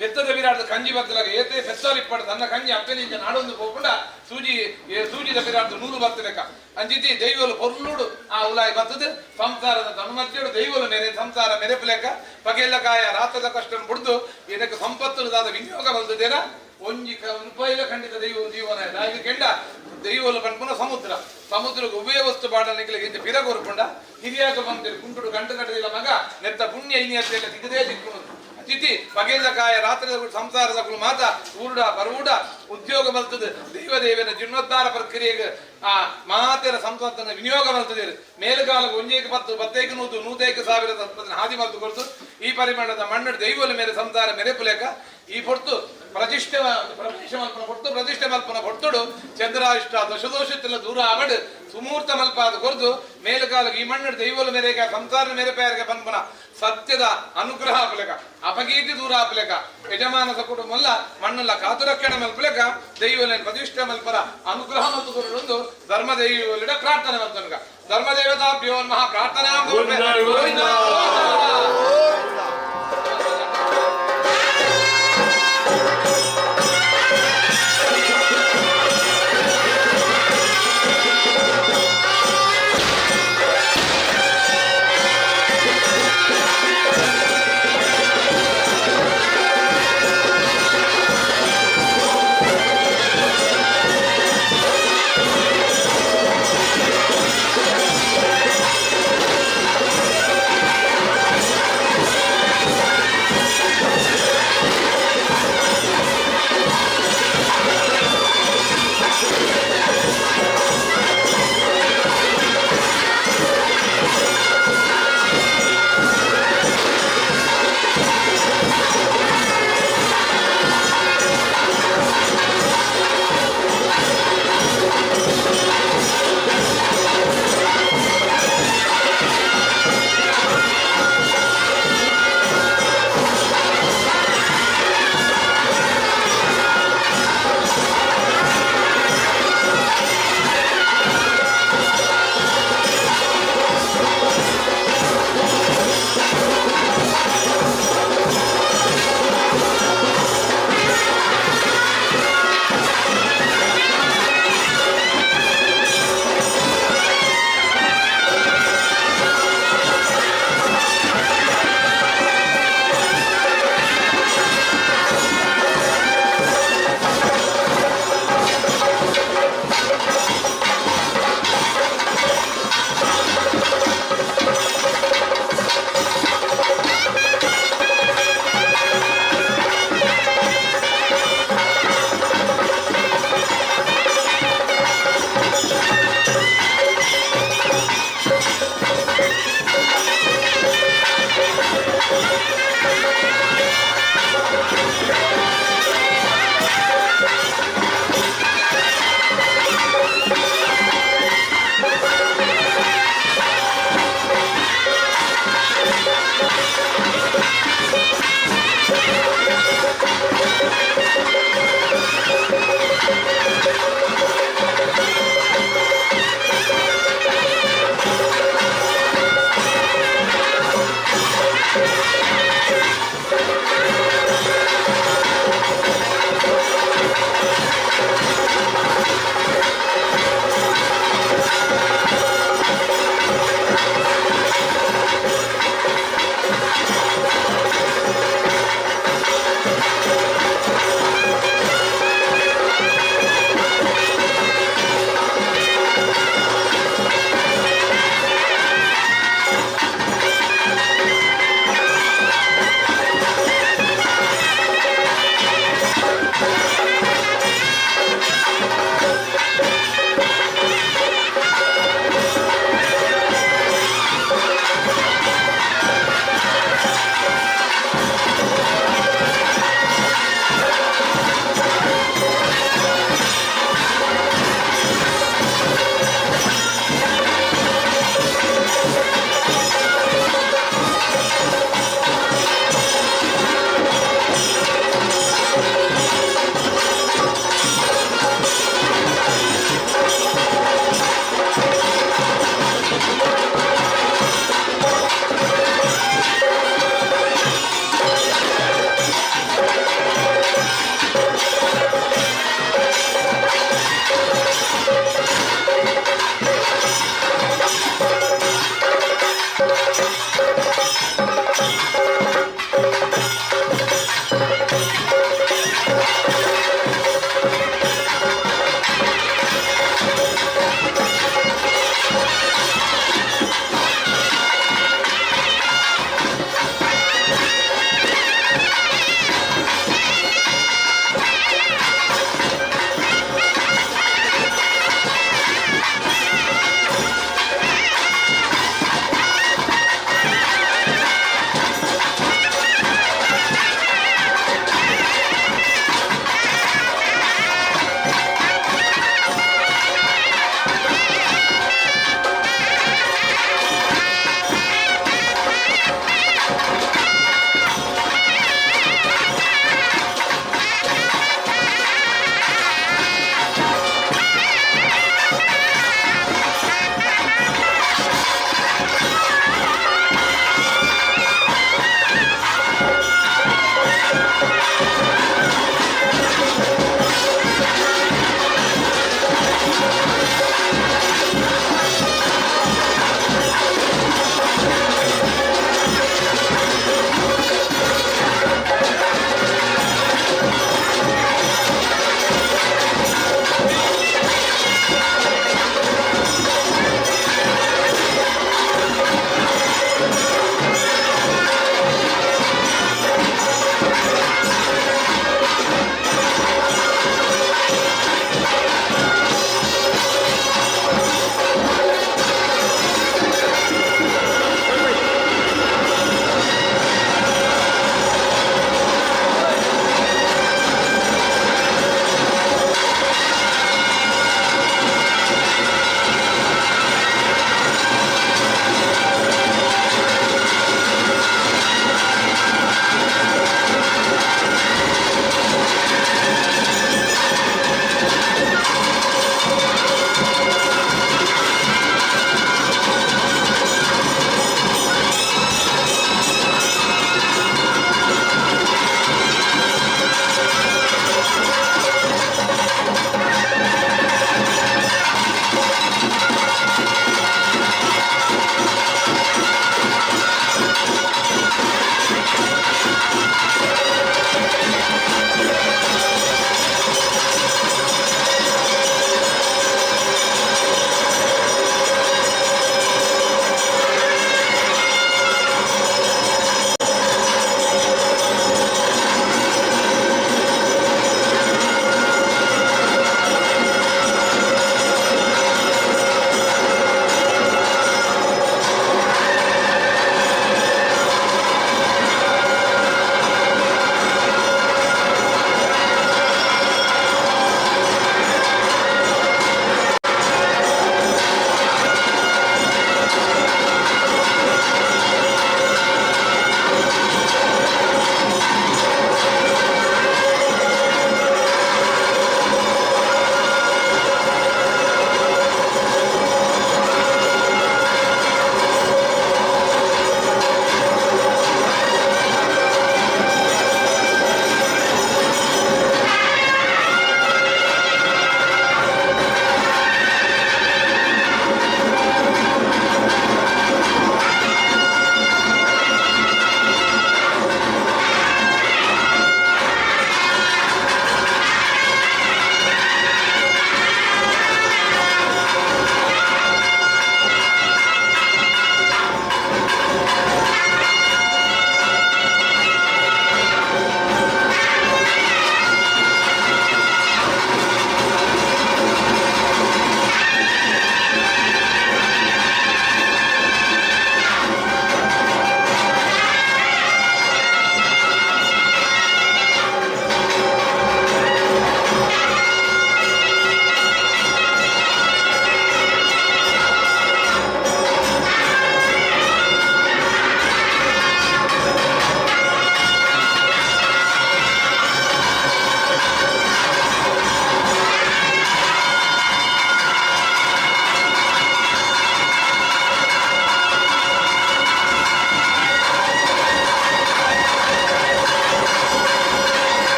ಪೆತ್ತದ ಬಿರಾಟದ ಕಂಜಿ ಬತ್ತಲಾಗ ಏತೆ ಪೆತ್ತಲಿಪ್ಪಡು ತನ್ನ ಕಂಜಿ ಅಪ್ಪೆನಿಂಚ ನಾಡೊಂದು ಪೋಪುಂಡ ಸೂಜಿ ಸೂಜಿದ ಬಿರಾಟದ ನೂಲು ಬತ್ತಲೆಕ್ಕ. ಅಂಚಿತಿ ದೈವಲು ಪೊರ್ಲುಡು ಆ ಉಲಾಯಿ ಬತ್ತದ ಸಂಸಾರದ ತನುಮತ್ಯಡು ದೈವಲು ಮೇರೆ ಸಂಸಾರ ಮೆರೆಪುಲೆಕ್ಕ ಪಗೆಲ್ಲ ಕಾಯ ರಾತ್ರದ ಕಷ್ಟ ಬುಡ್ದು ಇದಕ್ಕೆ ಸಂಪತ್ತು ದಾದ ವಿನಿಯೋಗ ಬಂದದೇನ ಒಂಜಿ ರೂಪಾಯಿಲ ಖಂಡಿತ ದೈವ ಜೀವನ ದಾಯಿ ಕೆಂಡ ದೈವಲು ಪನ್ಪುನ ಸಮುದ್ರ ಸಮುದ್ರಕ್ಕೆ ಉಭಯ ವಸ್ತು ಬಾಡನಿಗೆ ಇಂಚ ಪಿರ ಕೊರ್ಪುಂಡ ಹಿರಿಯಾಕ ಬಂದಿರು ಕುಂಟುಡು ಗಂಟು ಕಟ್ಟದಿಲ್ಲ ಮಗ ನೆತ್ತ ಪುಣ್ಯ ಇನಿಯತ್ತೆಲ್ಲ ಸಿಗದೇ ಸಿಕ್ಕುನು. ತಿಥಿ ಪಗೆಲ್ಲ ಕಾಯ ರಾತ್ರಿ ಸಂಸಾರದ ಕುಲು ಮಾತ ಊರುಡ ಬರೂಡ ಉದ್ಯೋಗ ಬರ್ತದೆ ದೈವ ದೇವನ ಜೀರ್ಣೋದ್ಧಾರ ಪ್ರಕ್ರಿಯೆಗೆ ಆ ಮಾತೆರ ಸಂಪತ್ತನ್ನು ವಿನಿಯೋಗ ಬರ್ತದೆ. ಮೇಲುಗಾಲ ಒಂಜೇಕ ಪತ್ತು ಪತ್ತೇಕ ನೂತು ನೂತೇಕ ಸಾವಿರ ಸಂಪತ್ತನ್ನು ಹಾದಿ ಮಲ್ತು ಕೊಡ್ತು ಈ ಪರಿಮಾಣದ ಮಣ್ಣು ದೈವಲ ಮೇಲೆ ಸಂಸಾರ ಮೆರೆಪುಲೇಕ ಈ ಪೊರ್ತು ಪ್ರತಿಷ್ಠೆ ಪ್ರವೇಶ ಮಲ್ಪನ ಪೊರ್ತು ಪ್ರತಿಷ್ಠೆ ಮಲ್ಪನ ಪೊರ್ತುಡು ಚಂದ್ರಾಷ್ಟ ದಶದೋಷತ್ತೆಲ್ಲ ದೂರ ಆವಡ್ ಸುಮೂರ್ತ ಮಲ್ಪಾದ ಕೊರ್ದು ಮೇಲುಗಾಲ ಈ ಮಣ್ಣು ದೈವಲ ಮೇರೆಗೆ ಸಂಸಾರ ಮೇರೆ ಪೇರಿಗೆ ಪನ್ಪನ ಸತ್ಯದ ಅನುಗ್ರಹ ಆಪಲೆಕ ಅಪಕೀರ್ತಿ ದೂರ ಆಪಲೆಕ ಯಜಮಾನ ಕುಟುಂಬಲ್ಲ ಮಣ್ಣಲ್ಲ ಕಾತುರಕ್ಷಣೆ ಮಲ್ಪಲೆಕ ದೈವಲೇನ್ ಪ್ರತಿಷ್ಠೆ ಮಲ್ಪರ ಅನುಗ್ರಹ ಮತ್ತು ಕೊರಡೊಂದು ಧರ್ಮ ದೈವಲಿಡ ಪ್ರಾರ್ಥನೆ ಮಲ್ತನಗ ಧರ್ಮದೇವತಾಭ್ಯೋ ನಮಃ ಪ್ರಾರ್ಥನಾ. ಗೋವಿಂದ ಗೋವಿಂದ.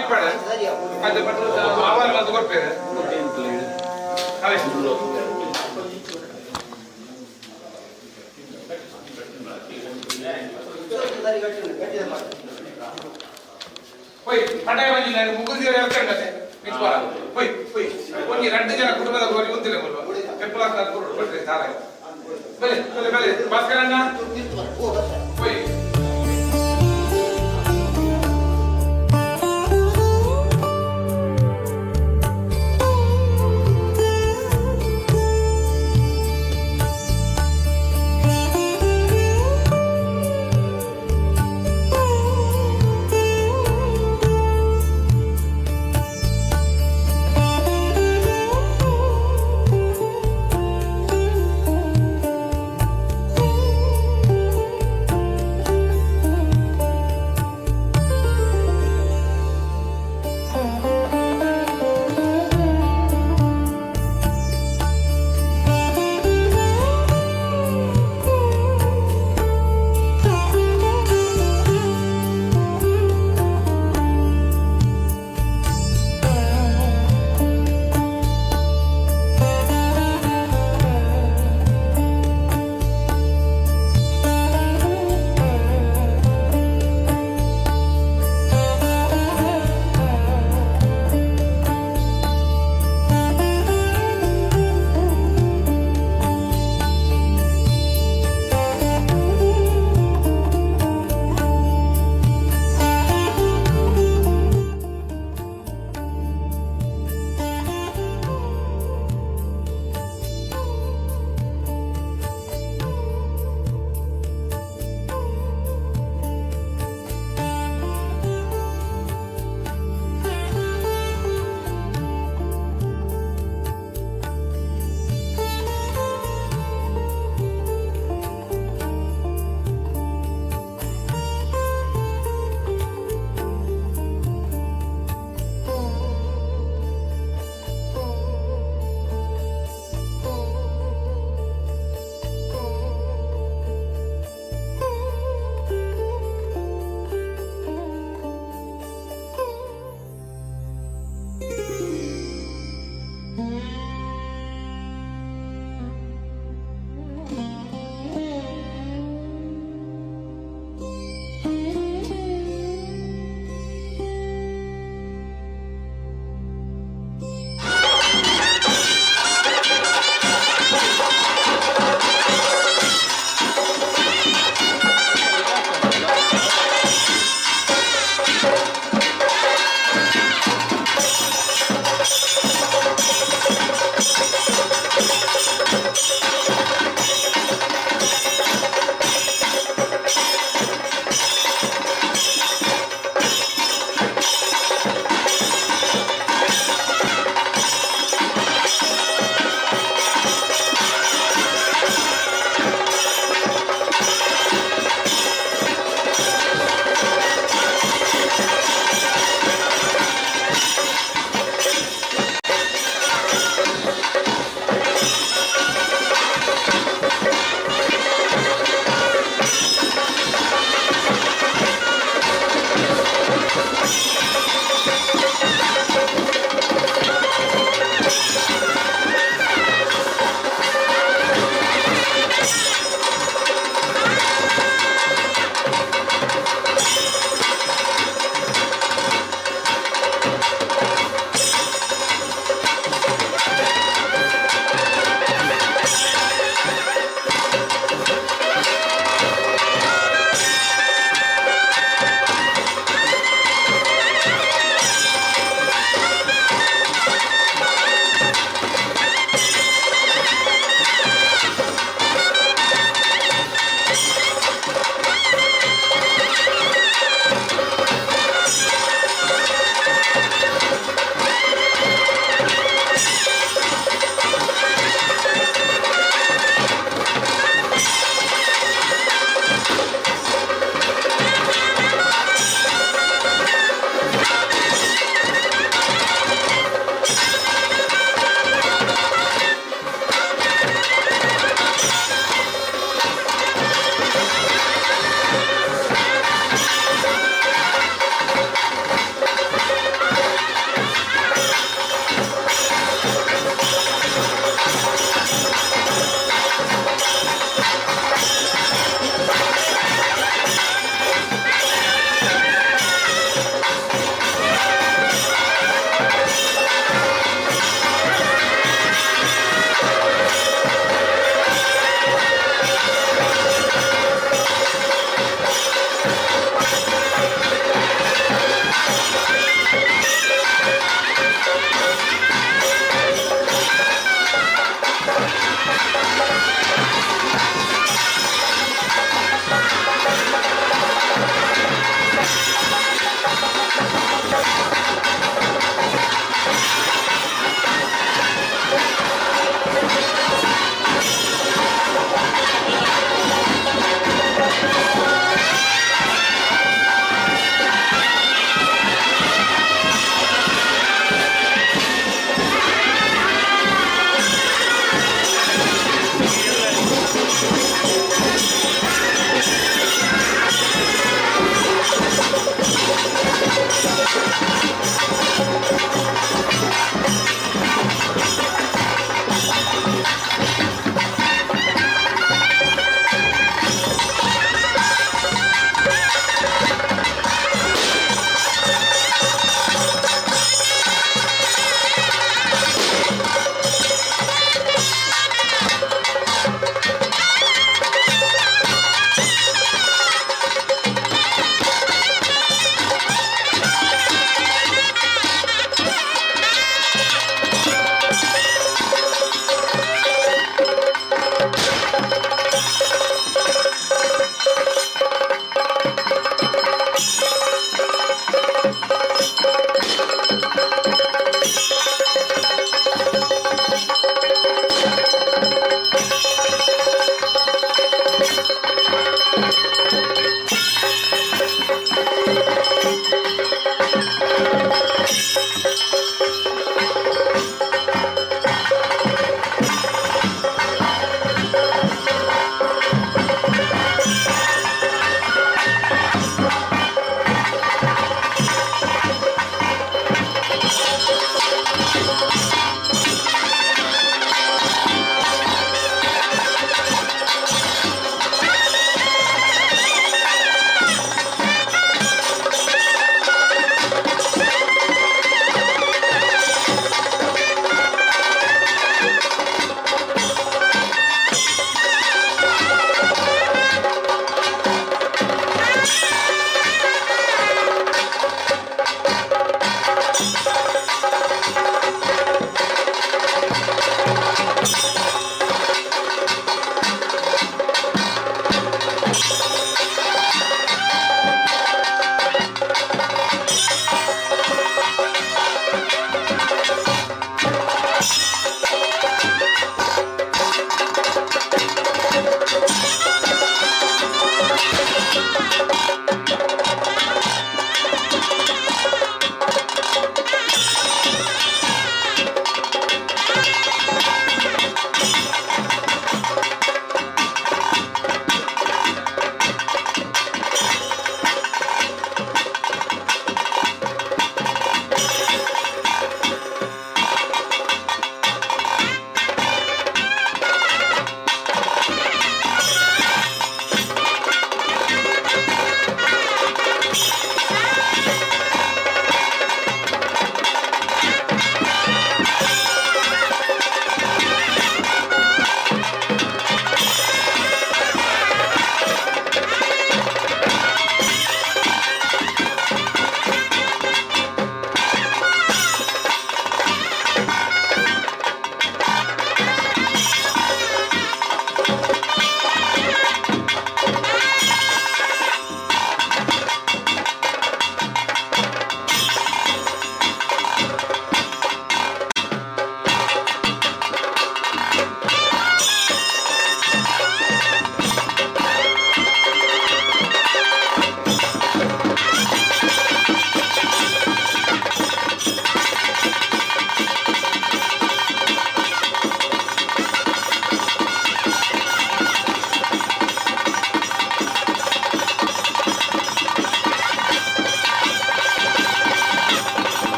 ಇಪ್ಪಡೆ ಅದು ಪಟ್ಟು ಆವಾಲ್ ಬಂದು ಕೊಡ್ಪೇರು. ಅವೇ. ಹೋಯ್ ಪಟಾಯ ಬಂದಿಲ್ಲ ಮುಗುದಿರ ಹೇಳ್ಕೊಂಡತೆ ಮಿತ್ವಾರ. ಹೋಯ್ ಹೋಯ್, ಒಂಜಿ ಎರಡು ಜನ ಕುಟುಂಬದ ಹೋಗಿ ಉಂತಿಲ್ಲ ಮುಲ್ವ ಪೆಪ್ಪಲ ಕೊಡು ಕೊಟ್ರೆ ಸಾರ. ಬಲೆ ಬಲೆ ಬಲೆ ಭಾಸ್ಕರಣ್ಣ. ಹೋಯ್.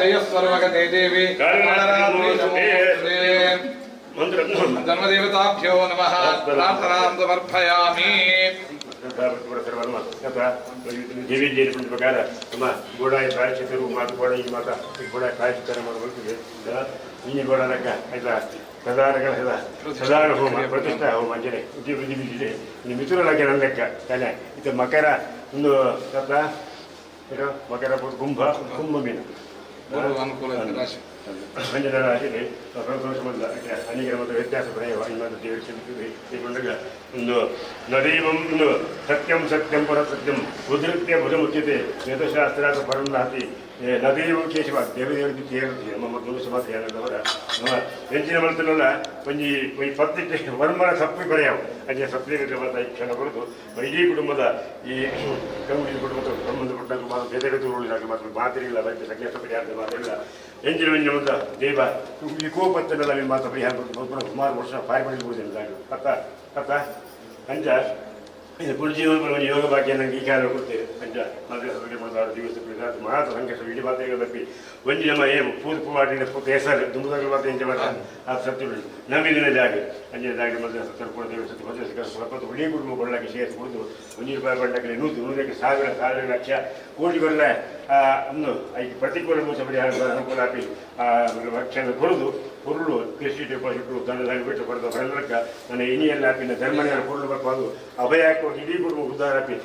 ಜಯ ಸರ್ವಗತೆ ದೇವಿ ಕಾಳರಾತ್ರಿ ನಮೋಸ್ತುತೆ. ಧರ್ಮದೇವತಾಭ್ಯೋ ನಮಃ. ಪ್ರಾರ್ಥನಾಂ ಸಮರ್ಪಯಾಮಿ. ದೇವಿ ಪ್ರಕಾರ ನಮ್ಮ ಗೋಡಾಯಿ ಪ್ರಾಯಶ್ಚಿತ್ತರು ಮಾತು ಗೋಡ ಈ ಮಾತ ಗೋಡ ಪ್ರಾಯಶ್ಚಿತ್ತರ ಮಾಡಬೇಕು. ಈ ಗೋಡನಕ್ಕ ಆಯ್ತಾ ಪ್ರಧಾನಗಳ ಪ್ರಧಾನ ಹೋಮ ಪ್ರತಿಷ್ಠಾ ಹೋಮ ಅಂಜನೆ ಉದ್ಯಮ ಮಿಥುನ ಲಗ್ನ ಲೆಕ್ಕ ತಾನೆ. ಇದು ಮಕರ ಒಂದು ತತ್ತ ಇದು ಮಕರ ಕುಂಭ ಕುಂಭ ಮೀನು ಗುರು ಅನುಕೂಲ ರಾಶಿ. ಅಂಜನ ರಾಶಿ ಸಂತೋಷ ಬಂದ ಅನೇಕ ಮತ್ತು ವ್ಯತ್ಯಾಸ ಪ್ರಯೋಗ ಇನ್ನೊಂದು ದೇವರು ಒಂದು ನದೀವಂ ಒಂದು ಸತ್ಯಂ ಸತ್ಯಂ ಪರ ಸತ್ಯಂ ಉದೃತ್ಯ ಭುಜಮುಚ್ಯತೆ ವೇದಶಾಸ್ತ್ರ ಪರಂ ನಾತಿ ನದೀವಂ ಕೇಶವ ದೇವದೇವರಿಗೆ ತೇರುತ್ತಿ ನಮ್ಮ ಮನುಷ್ಯ ಮಾತ್ರ ಏನಂದವರ ನಮ್ಮ ಎಂಜಿನ ಮಲ್ತನಲ್ಲ ಒಂಜಿ ಈ ಪತ್ನಿಗೆ ವರ್ಮನ ಸಪ್ಪಿ ಬರೆಯವು ಅಂಚೆ ಸಪ್ಪಿ ಮಾತ್ರ ಈ ಕ್ಷಣ ಕೊಡದು ಇಡೀ ಕುಟುಂಬದ ಈ ಕಂಗುಡಿ ಕುಟುಂಬದ ಸಂಬಂಧಪಟ್ಟ ಮಾತ್ರ ಬೇರೆ ಬೇರೆ ಮಾತ್ರ ಮಾತಿರಿಲ್ಲ ಬೈಪೆ ಸಂಕೇತ ಪರಿಹಾರದ ಮಾತಿಲ್ಲ ಎಂಜಿನ ಒಂಜಿ ಒಂದು ದೇವ ಈ ಕೋಪತ್ತನ್ನೆಲ್ಲ ನಿಮ್ಮ ಮಾತ್ರ ಪರಿಹಾರ ಕೊಡ್ತು. ಸುಮಾರು ವರ್ಷ ಪಾರಿ ಪಡೆದು ಅತ್ತ ಅತ್ತ ಅಂಚ ಇದು ಪುಣ್ಯಜೀವನ ಒಂದು ಯೋಗ ಭಾಗ್ಯ ನಂಗೆ ಈ ಕಾಲ ಕೊಡ್ತೇವೆ. ಅಂಚ ಮದುವೆ ಸಭೆಗೆ ಮಾತಾಡೋ ದಿವಸ ಮಾತ್ರ ಸಂಕಷ್ಟ ಇಡೀ ಮಾತ್ರ ಬಪ್ಪಿ ಒಂಜಿ ನಮ್ಮ ಏನು ಪೂರ್ತಿ ಪೂವಾಟಿನ ಪೂರ್ತಿ ಹೆಸರು ದುಂಬುದಾಗ ಮಾತ್ರ ಎಂಚ ಮಾತ್ರ ಆ ಸತ್ಯ ನಂಬಿದಿನ ಜಾಗ ಅಂಚಿನ ಜಾಗ ಮದುವೆ ಸತ್ಯ ಕೂಡ ದೇವ ಸತ್ಯ ಮದುವೆ ಸ್ವಲ್ಪ ಇಡೀ ಕುಟುಂಬ ಕೊಳ್ಳಕ್ಕೆ ಸೇರಿಸಿ ಕುಡಿದು 1 ರೂಪಾಯಿ ಬಂಡಕ್ಕೆ ನೂರು ನೂರಕ್ಕೆ ಸಾವಿರ ಸಾವಿರ ಲಕ್ಷ ಕೋಟಿ ಕೊಲ್ಲ ಒಂದು ಐದು ಪ್ರತಿಕೂಲ ದೋಷ ಪರಿಹಾರ ಅನುಕೂಲ ಆಪಿ ರಕ್ಷಣೆ ಕೊಡುದು ಹುರುಳು ಕೃಷಿ ಡೆಪಾಸಿಟ್ ದಂಡದಾಗ ಬಿಟ್ಟು ಕೊಡದ ಬರಲಕ್ಕ ನನ್ನ ಇನಿಯಲ್ಲಿ ಹಾಪಿನ ಧರ್ಮನೆಯ ಕೊಡಲು ಬರ್ಬೋದು ಅಭಯ ಹಾಕಿ ಇಡೀ ಕುಟುಂಬ ಉದ್ಧಾರ ಹಾಕಿ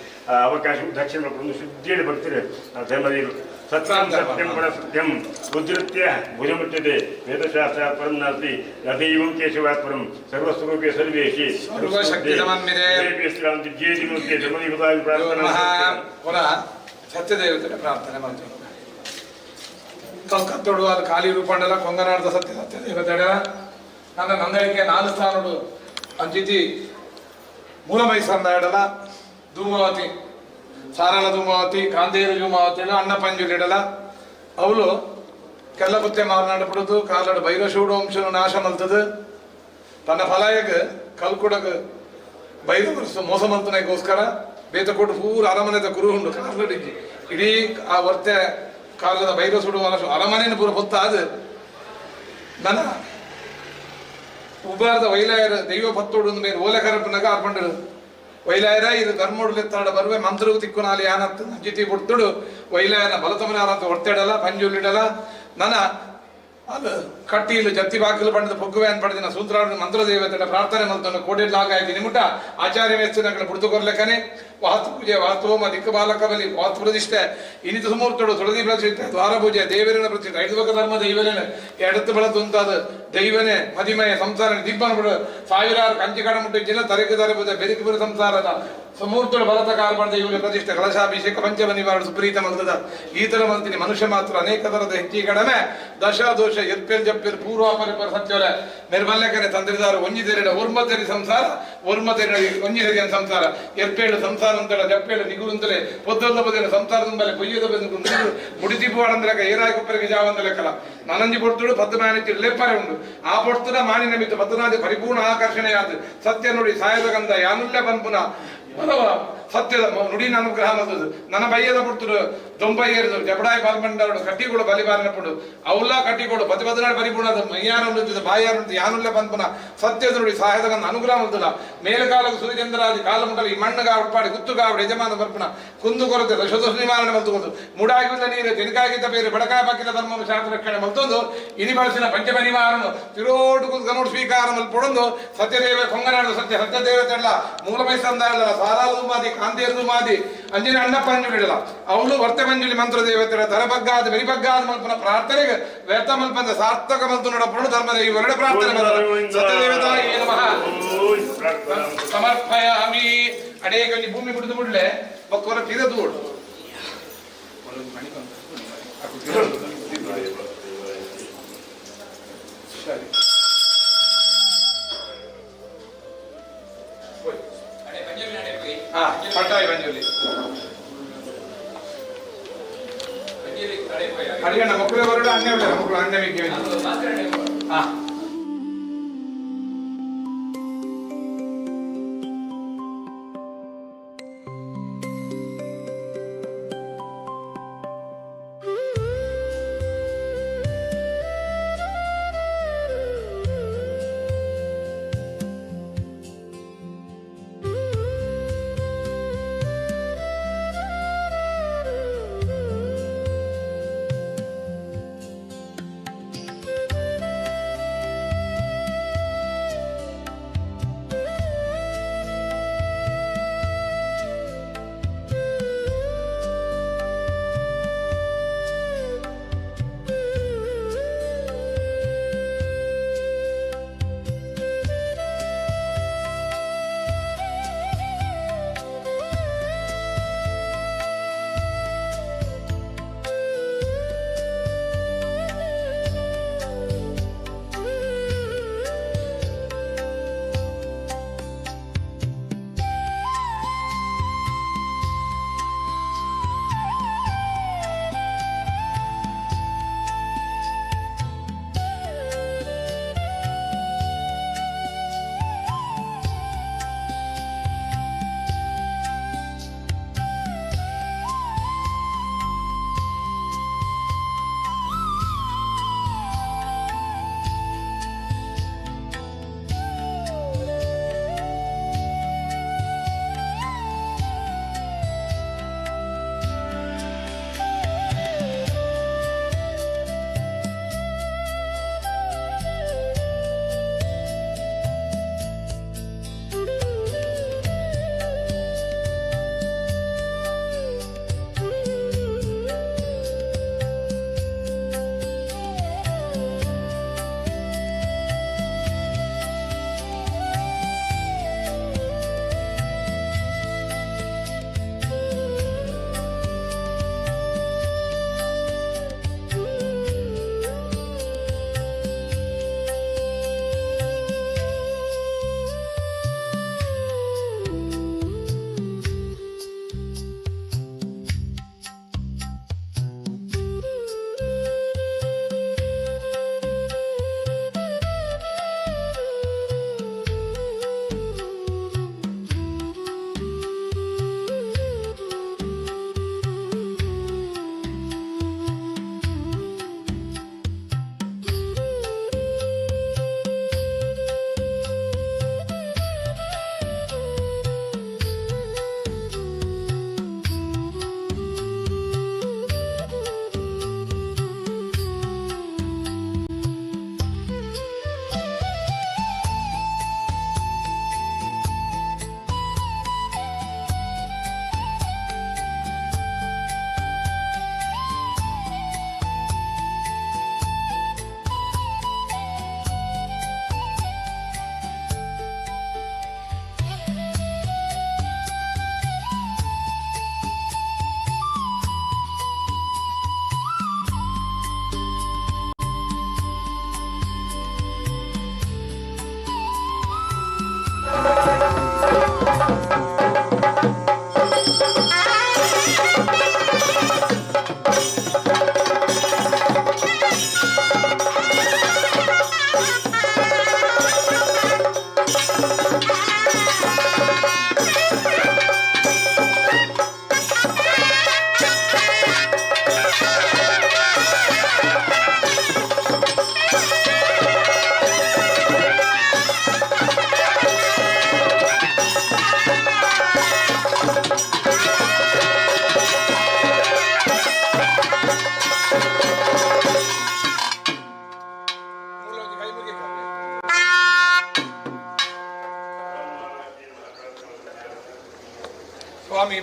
ಅವಕಾಶ ದಕ್ಷಿಣ ಒಂದು ಶುದ್ಧಿಯಲ್ಲಿ ಬರ್ತೀರಿ ಆ ಧರ್ಮದೇವರು. ಸತ್ಯಂ ಸತ್ಯಂ ಪರ ಸತ್ಯಂ ಉದ್ಧತ್ಯ ಭುಜಮುಚ್ಯತೆ ವೇದಶಾಸ್ತ್ರ ಪರಂ ನಾಸ್ತಿ ನದೈವಂ ಕೇಶವಾತ್ ಪರಂ ಸರ್ವಸ್ವರೂಪೇ ಸರ್ವೇಶಿ ಸರ್ವಶಕ್ತಿ ಸಮನ್ವಿತೆ. ಧರ್ಮದೇವತಾಗಿ ಪ್ರಾರ್ಥನಾ. ನಮಃ. ಪುನಃ ಸತ್ಯದೇವತೆಗೆ ಪ್ರಾರ್ಥನೆ ಮಾಡ್ತೀವಿ. ಕಲ್ಕತ್ತೋಡು ಅಲ್ಲಿ ಖಾಲಿ ರೂಪಂಡಲ ಕೊಂಗನಾಡದ ಸತ್ಯ ಸತ್ಯದೇವತೆಡ ನನ್ನ ನಂದಳಿಕೆ ನಾಲು ಸ್ಥಾನಡು ಅಂಚಿತಿ ಮೂಲ ಮೈಸಂದ ಇಡಲ ಧೂಮಾವತಿ ಸಾರಳ ಧೂಮಾವತಿ ಕಾಂದೇರು ಧೂಮಾವತಿ ಅಣ್ಣ ಪಂಜುಲಿ ಇಡಲ ಅವಳು ಕೆಲ್ಲಪುತ್ತೆ ಮಾರನಾಡು ಬಿಡುದು ಕಾಲಡು ಭೈರಶೂಡು ವಂಶನು ನಾಶ ಮಲ್ತದು ತನ್ನ ಫಲಾಯಗ್ ಕಲ್ಕುಡಗ್ ಬೈರು ಮೋಸ ಮಲ್ತನಗೋಸ್ಕರ ಬೇತಕೋಟು ಪೂರ ಅರಮನೆದ ಕುರು ಉಂಡು ಕಾರ್ಲಡಿಜ್ಜಿ ಇಡೀ ಆ ವರ್ತೆ ಕಾಲದ ಬೈರ ಸುಡುವ ಅರಮನೆಯನ್ನು ಪೂರ ಹೊತ್ತಾದ ನನ್ನ ಉಬಾರದ ವೈಲಾಯರ ದೈವ ಪತ್ತೋಡು ಮೇಲೆ ಓಲೆ ಕರಪನಾಗ ಅರ್ಪಂಡರು ವೈಲಾಯರ ಇದು ಧರ್ಮೋಡ್ಲೆತ್ತಾಡ ಬರುವೆ ಮಂತ್ರಗೂ ತಿಕ್ಕು ನಾಲಿ ಯಾನತ್ತು ಜಿತಿ ಬಿಡ್ತುಡು ವೈಲಾಯನ ಬಲತಮನಾನಂತ ಹೊರ್ತೆಡಲ ಪಂಜುಲಿಡಲ ನನ್ನ ಅದು ಕಟ್ಟೀಲು ಜತ್ತಿ ಬಾಕಿಲು ಪಂಡದ ಪೊಗ್ಗುವೆ ಅನ್ ಪಡೆದಿನ ಸೂತ್ರ ಮಂತ್ರದೇವತೆಯ ಪ್ರಾರ್ಥನೆ ಮಲ್ತನ್ನು ಕೋಡಿಡ್ಲಾಗಾಯ್ತು ನಿಮುಟ ಆಚಾರ್ಯ ಮೇಸ್ತಿನಗಳ ಬುಡ್ದು ಕೊರ್ಲೆಕನೆ ವಾಸ್ತು ಪೂಜೆ ವಾಸ್ತು ಹೋಮ ದಿಕ್ಕುಬಾಲಕ ಬಲಿ ವಾಸ್ತು ಪ್ರತಿಷ್ಠೆ ಇನಿತ ಸುಮೂರ್ತಡು ತುಳದಿ ಪ್ರತಿಷ್ಠೆ ದ್ವಾರ ಪೂಜೆ ದೇವರಿನ ಪ್ರತಿಷ್ಠೆ ಐದು ಬಕ ಧರ್ಮ ದೈವನೇ ಎಡತ್ತು ಬೆಳತು ಉಂತಾದ ದೈವನೇ ಮದಿಮಯ ಸಂಸಾರ ದಿಬ್ಬನ ಬಿಡು ಸಾವಿರಾರು ಕಂಚಿ ಕಡ ಮುಟ್ಟು ಜಿಲ್ಲ ತರಕು ತರ ಪೂಜೆ ಬೆರುಕು ಬಿರು ಸಂಸಾರದ ಸುಮೂರ್ತುಡು ಭರತ ಕಾರ್ಬಾರ್ದ ಇವರ ಪ್ರತಿಷ್ಠೆ ಕಲಶಾಭಿಷೇಕ ಪಂಚಮನಿವಾರ ಸುಪ್ರೀತ ಮಲ್ತದ ಈ ತರ ಮಲ್ತೀನಿ ಮನುಷ್ಯ ಮಾತ್ರ ಅನೇಕ ತರದ ಹೆಚ್ಚಿ ಕಡಿಮೆ ದಶ ದೋಷ ಎರ್ಪೆಲ್ ಜಪ್ಪೆಲ್ ಪೂರ್ವಾಪರಿಪರ ಸತ್ಯವಲೆ ನಿರ್ಮಲ್ಯಕನೆ ತಂದಿರಿದಾರು ಒಂಜಿ ತೆರಿಡ ಒರ್ಮ ತೆರಿ ಸಂಸಾರ ಒರ್ಮ ತೆರಿಡ ಒಂಜಿ ತೆರಿಯ ಸಂಸಾರ ಎರ್ಪೇಳು ಸಂಸಾರ ಅಂತೇಳ ಜಪ್ಪೇಳು ನಿಗುರುಂತಲೆ ಪೊದ್ದೊಂದ ಬದಿನ ಸಂಸಾರದ ಮೇಲೆ ಪೊಯ್ಯದ ಬದಿನ ಮುಡಿತಿಪ್ಪು ವಾಡಂದ್ರಕ ಏರಾಯಿ ಕೊಪ್ಪರಿಗೆ ಜಾವಂದ ಲೆಕ್ಕಲ ನನಂಜಿ ಪೊರ್ತುಡು ಪದ್ಮನಾನಿ ಲೆಪ್ಪರೆ ಉಂಡು ಆ ಪೊರ್ತುಡ ಮಾನಿನ ಮಿತ್ತು ಪದ್ಮನಾದಿ ಪರಿಪೂರ್ಣ ಆಕರ್ಷಣೆಯಾದ ಸತ್ಯ ನುಡಿ ಸಾಯದ ಗಂಧ ಯಾನುಲ್ಯ ಪನ್ಪುನ ಬಲವ ಸತ್ಯದ ನುಡಿನ ಅನುಗ್ರಹ ಮಲ್ತದು ನನ್ನ ಬಯ್ಯದ ಪುಡ್ತುಡು ದೊಂಬಯ್ಯರ್ದು ಜಬಡಾಯಿ ಬಾಲ್ಮಂಡರುಡು ಕಟ್ಟಿಗೋಡು ಬಲಿಬಾರನಪುಡು ಅವಲ್ಲ ಕಟ್ಟಿಗೋಡು ಪತಿ ಪದಿನಾಡು ಪರಿಪೂರ್ಣದ ಮೈಯಾರ ಉಂಟು ಬಾಯಾರ ಉಂಟು ಯಾನುಲ್ಲ ಪನ್ಪುನ ಸತ್ಯದ ನುಡಿ ಸಹಾಯದ ಗಂಧ ಅನುಗ್ರಹ ಮಲ್ತದ ಮೇಲುಕಾಲకు ಸೂರ್ಯಚಂದ್ರಾದಿ ಕಾಲ ಮುಂಡಲ ಈ ಮಣ್ಣುಗಾ ಉಟ್ಪಾಡಿ ಗುತ್ತುಗಾವಡಿ ಯಜಮಾನ ಬರ್ಪುನ ಕುಂದು ಕೊರತೆ ದಶದೋಷ ನಿವಾರಣೆ ಮಲ್ತುಕೊಂಡು ಮುಡಾಗಿಲ್ಲ ನೀರು ತೆನಕಾಗಿದ್ದ ಬೇರೆ ಬಡಕಾಯ ಬಾಕಿದ ಧರ್ಮ ಶಾಸ್ತ್ರ ರಕ್ಷಣೆ ಮಲ್ತೊಂದು ಇನಿ ಬಳಸಿನ ಪಂಚಪರಿವಾರನು ತಿರೋಟು ಕುಂದು ಸ್ವೀಕಾರ ಮಲ್ಪೊಡೊಂದು ಸತ್ಯದೇವ ಕೊಂಗನಾಡು ಸತ್ಯ ಸತ್ಯದೇವತೆಲ್ಲ ಮೂಲಮೈ ಸಂದಾಯಲ್ಲ ಸಾರಾಲು ಮಾದಿ ಕಾಂತೇರ್ದು ಮಾದಿ ಅಂಜಿನ ಅಣ್ಣಪ್ಪ ಅಂಜುಲಿಡಲ ಅವಳು ವರ್ತೆ ಮಂಜುಲಿ ಮಂತ್ರ ದೇವತೆರ ತರಬಗ್ಗಾದ ಬೆರಿಬಗ್ಗಾದ ಮಲ್ಪನ ಪ್ರಾರ್ಥನೆಗೆ ವ್ಯರ್ಥ ಮಲ್ಪಂದ ಸಾರ್ಥಕ ಮಲ್ತು ನೋಡ ಧರ್ಮದ ಇವೆರಡು ಪ್ರಾರ್ಥನೆ ಮಲ್ಪನ ಸತ್ಯದೇವತಾಯಿ ನಮಃ ಸಮರ್ಪಯಾಮಿ. ಅಡೇಕ ಒಂಜಿ ಭೂಮಿ ಬಿಡುದು ಬಿಡ್ಲೆ ಬೊಕ್ಕೊರ ಪಿರ ದೂಡು ಸರಿ. ಹಾ ಪಟ್ಟಾಯಿ ಮಂಜುಲಿ ಅಡಿಗಣ್ಣ ಮಕ್ಕಳು ಬರೋಡ ಅಣ್ಣೆ ಉಳ್ಳ ಮಕ್ಕಳು ಅಣ್ಣೆ ಮಿಕ್ಕಿ ಹಾ.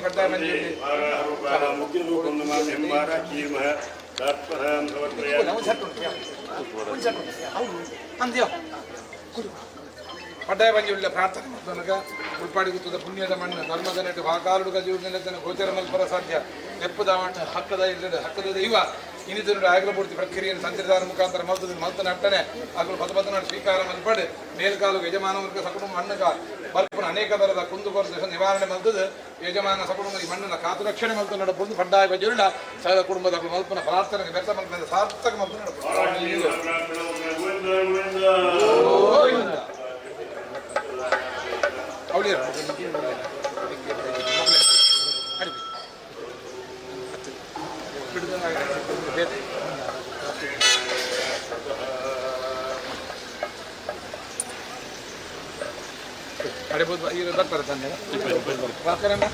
ಪಡ್ಡಾಯ ಮಂಜುಳ್ಳಿ ಪಡ್ಡಾಯ ಮಂಜುಳ್ಳ ಪ್ರಾರ್ಥನೆ ಮಲ್ಪನಗ ಉಳ್ಪಾಡಿ ಗುತ್ತದ ಪುಣ್ಯದ ಮಣ್ಣು ಧರ್ಮದ ನೆಟ್ಟು ವಾಕಾರುಡು ಗಜೂರಿನ ಗೋಚರ ಮಲ್ಪರ ಸಾಧ್ಯ ನೆಪ್ಪುದ ಮಣ್ಣು ಹಕ್ಕದ ಇಲ್ಲದ ಹಕ್ಕದ ದೈವ ಇನಿತರು ಆಗ್ರಪೂರ್ತಿ ಪ್ರಕ್ರಿಯೆಯನ್ನು ತಂತ್ರಿದಾರ ಮುಖಾಂತರ ಮಲ್ತದ ಮಲ್ತನ ಅಟ್ಟನೆ ಅಗಲು ಪದ ಪದನ ಸ್ವೀಕಾರ ಮಲ್ಪಡು ಮೇಲ್ಕಾಲು ಯಜಮಾನವರ್ಗ ಸಕುಟುಂಬ ಮಣ್ಣುಗ ಬರ್ಪುನ ಅನೇಕ ಬರದ ಕುಂದು ಕೊರತೆ ನಿವಾರಣೆ ಮಲ್ತದ ಯಜಮಾನ ಸಕುಟುಂಬ ಈ ಮಣ್ಣನ ಕಾತು ರಕ್ಷಣೆ ಮಲ್ತು ನಡಪುಂದು ಪಡ್ಡಾಯ ಬಜುರುಳ ಸಕಲ ಕುಟುಂಬದ ಮಲ್ಪನ ಪ್ರಾರ್ಥನೆಗೆ ವ್ಯರ್ಥ ಮಲ್ಪನ ಸಾರ್ಥಕ ಮಲ್ತು ನಡಪು. ಅಡಿಬೋದು ಈಗ ಬರ್ತಾರೆ ತಂದೆ ಬರ್ತಾರಮ್ಮ.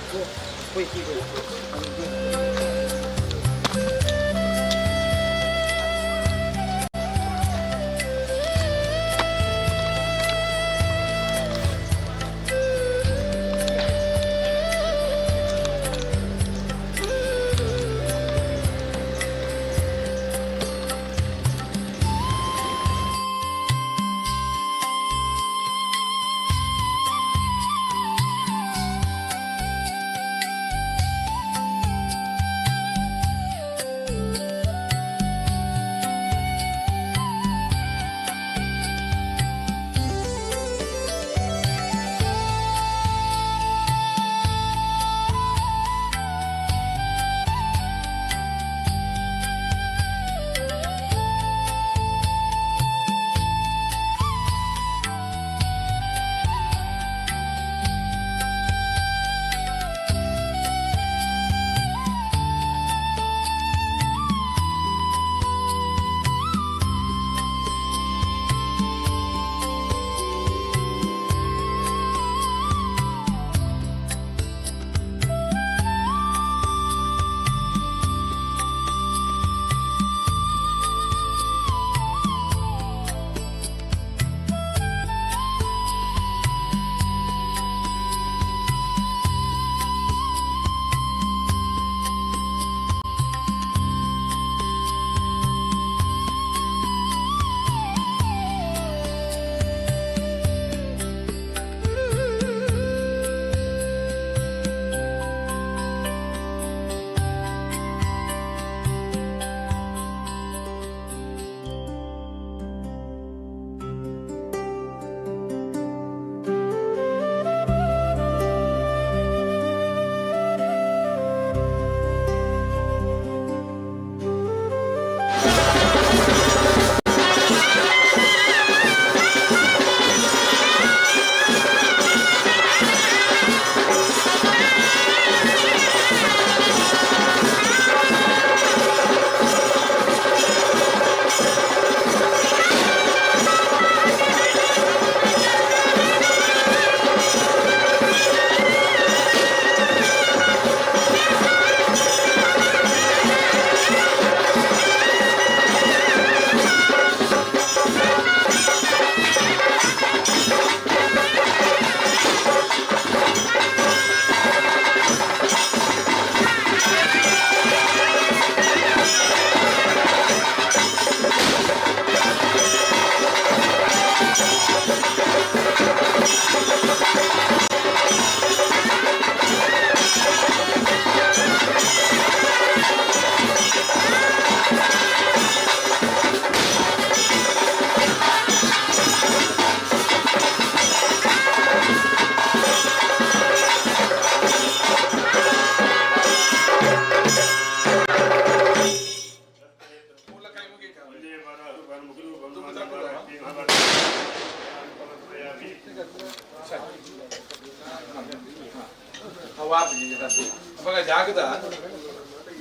ಅವಾಗ ಜಾಗದ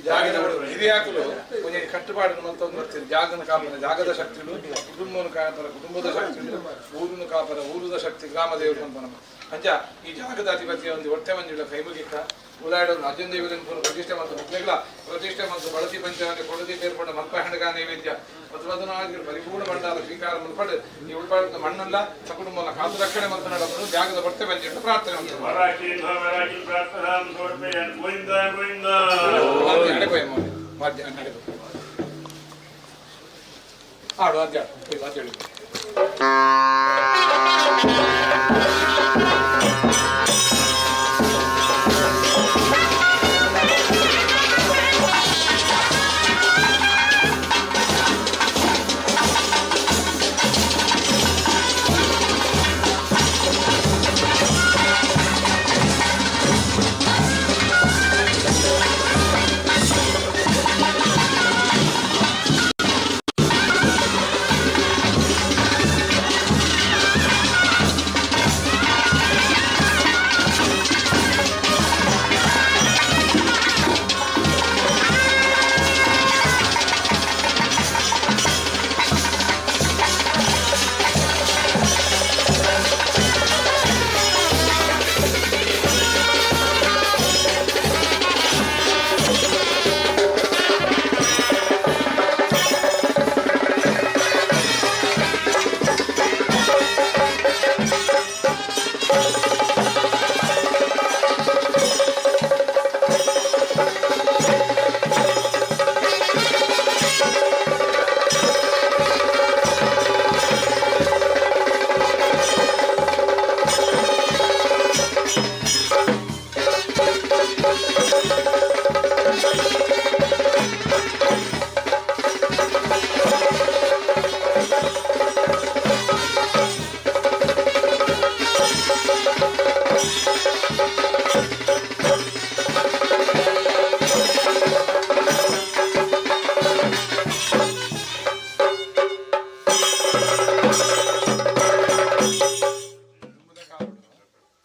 ಜಾಗದ ಹಿರಿಯಾಕಲು ಒಂಜಿ ಕಟ್ಟುಪಾಡು ಮಲ್ತೊಂದು ಬರ್ತೀರಿ. ಜಾಗನ ಕಾಪನ ಜಾಗದ ಶಕ್ತಿಗಳು, ಕುಟುಂಬವನ್ನು ಕಾಪರ ಕುಟುಂಬದ ಶಕ್ತಿಗಳು, ಊರನ್ನು ಕಾಪರ ಊರದ ಶಕ್ತಿ, ಗ್ರಾಮ ದೇವರು ಅಂತ ನಮ್ಮ ಅಂಚ ಈ ಜಾಗದ ಅಧಿಪತಿಯ ಒಂದು ಹೊಟ್ಟೆ ಮಂಜುಳ ಕೈಮುಗಿಕ್ಕ ಉಲಾಯಡು ಅರ್ಜುನ ದೇವರನ್ನು ಪ್ರತಿಷ್ಠೆ ಮತ್ತು ಮುಕ್ಲೆಗ್ಲ ಪ್ರತಿಷ್ಠೆ ಮತ್ತು ಬಳಸಿ ಪಂಚಾಂಗ ಕೊಡದಿ ಬೇರ್ಪಡ ಮಲ್ಪ ಹಣಗ ನೈವೇದ್ಯ ಪತ್ಪದ್ನಾಲ್ಕು ಪರಿಪೂರ್ಣ ಭಂಡಾರ ಸ್ವೀಕಾರ ಮುಲ್ಪಡು ಈ ಉಳ್ಪಾಡ ಮಣ್ಣಲ್ಲ ಸಕುಟುಂಬನ ಕಾತು ರಕ್ಷಣೆ ಮತ್ತು ನಡಪಡು ಜಾಗದ ಬರ್ತೆ ಬಂದಿಟ್ಟು ಪ್ರಾರ್ಥನೆ ಮಾಡ್ತಾರೆ. ಪ್ರಾರ್ಥನಾಂ ಸಮರ್ಪಯಾಮಿ. ಗೋವಿಂದ ಗೋವಿಂದ. ನಡೆಪೋಯ್ ಮೋನೆ. ವಾದ್ಯ ನಡೆಪೋಯ್. ಆಡು ವಾದ್ಯ ಆಡು. ವಾದ್ಯ ಹೇಳಿ.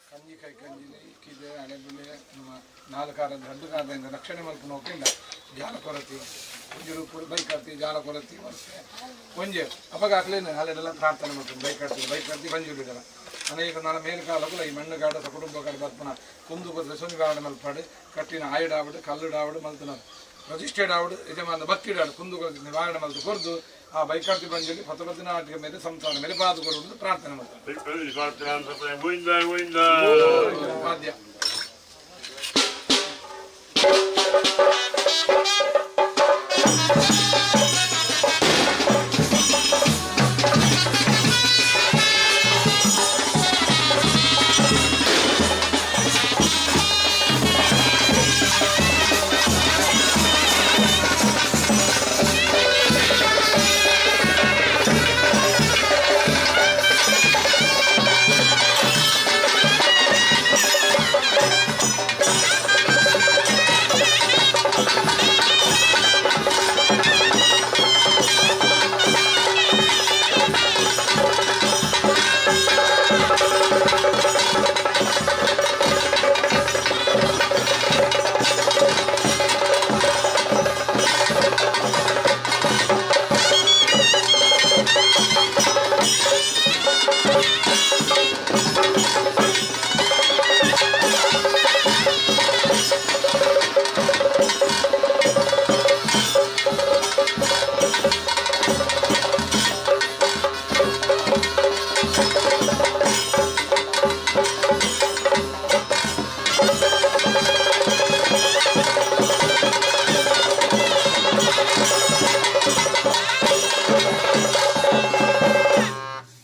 ಕಂಜಿ ಕೈ ಕಂಜಿಲಿ ಕಿದೆ ಹಳೆ ಬುಳ್ಳೆ ನಮ್ಮ ನಾಲ್ಕು ಕಾರದ ರಡ್ಡು ಕಾರದಿಂದ ರಕ್ಷಣೆ ಮಲ್ಪು ಹೋಗಿಲ್ಲ ಜಾಲ ಕೊರತಿ ಒಂಜಿ ರೂಪುಡು ಬೈಕ್ ಆಡ್ತಿ ಜಾಲ ಕೊರತಿ ವರ್ಷ ಒಂಜೆ ಅಪಗ ಹಾಕ್ಲೇನು ಅಲ್ಲೆಲ್ಲ ಪ್ರಾರ್ಥನೆ ಮಾಡ್ತೀನಿ ಬೈಕ್ ಆಡ್ತೀನಿ ಬೈಕ್ ಆಡ್ತಿ ಬಂಜಿಲ್ಲ ಅನೇಕ ನನ್ನ ಮೇಲ್ ಕಾಲಕ್ಕೂ ಈ ಮಣ್ಣು ಗಾಡ ಕುಟುಂಬ ಕಾಡ ಬರ್ಪನ ಕುಂದು ಬದಲು ಸುನಿವಾರಣೆ ಮಲ್ಪಾಡು ಕಟ್ಟಿನ ಆಯಿಡಾವಡು ಕಲ್ಲುಡಾವಡು ಮಲ್ತನ ಪ್ರತಿಷ್ಠೆಡಾವಡು ಯಜಮಾನ ಭಕ್ತಿಡಾಡು ಕುಂದು ಕೊರತೆ ನಿವಾರಣೆ ಮಲ್ತು ಕೊರ್ದು ಆ ಬೈಕಾಡ್ತಿ ಬಂಜಲ್ಲಿ ಪತ್ತಪತ್ತಿನ ಆಟಿಗೆ ಮೇಲೆ ಸಂಸಾರ ಮೇಲೆ ಬಾದು ಕೊಡುವುದು ಪ್ರಾರ್ಥನೆ ಮಾಡ್ತಾರೆ. ಪ್ರಾರ್ಥನಾಂ ಸಮರ್ಪಯಾಮಿ. ಗೋವಿಂದ ಗೋವಿಂದ. ವಾದ್ಯ.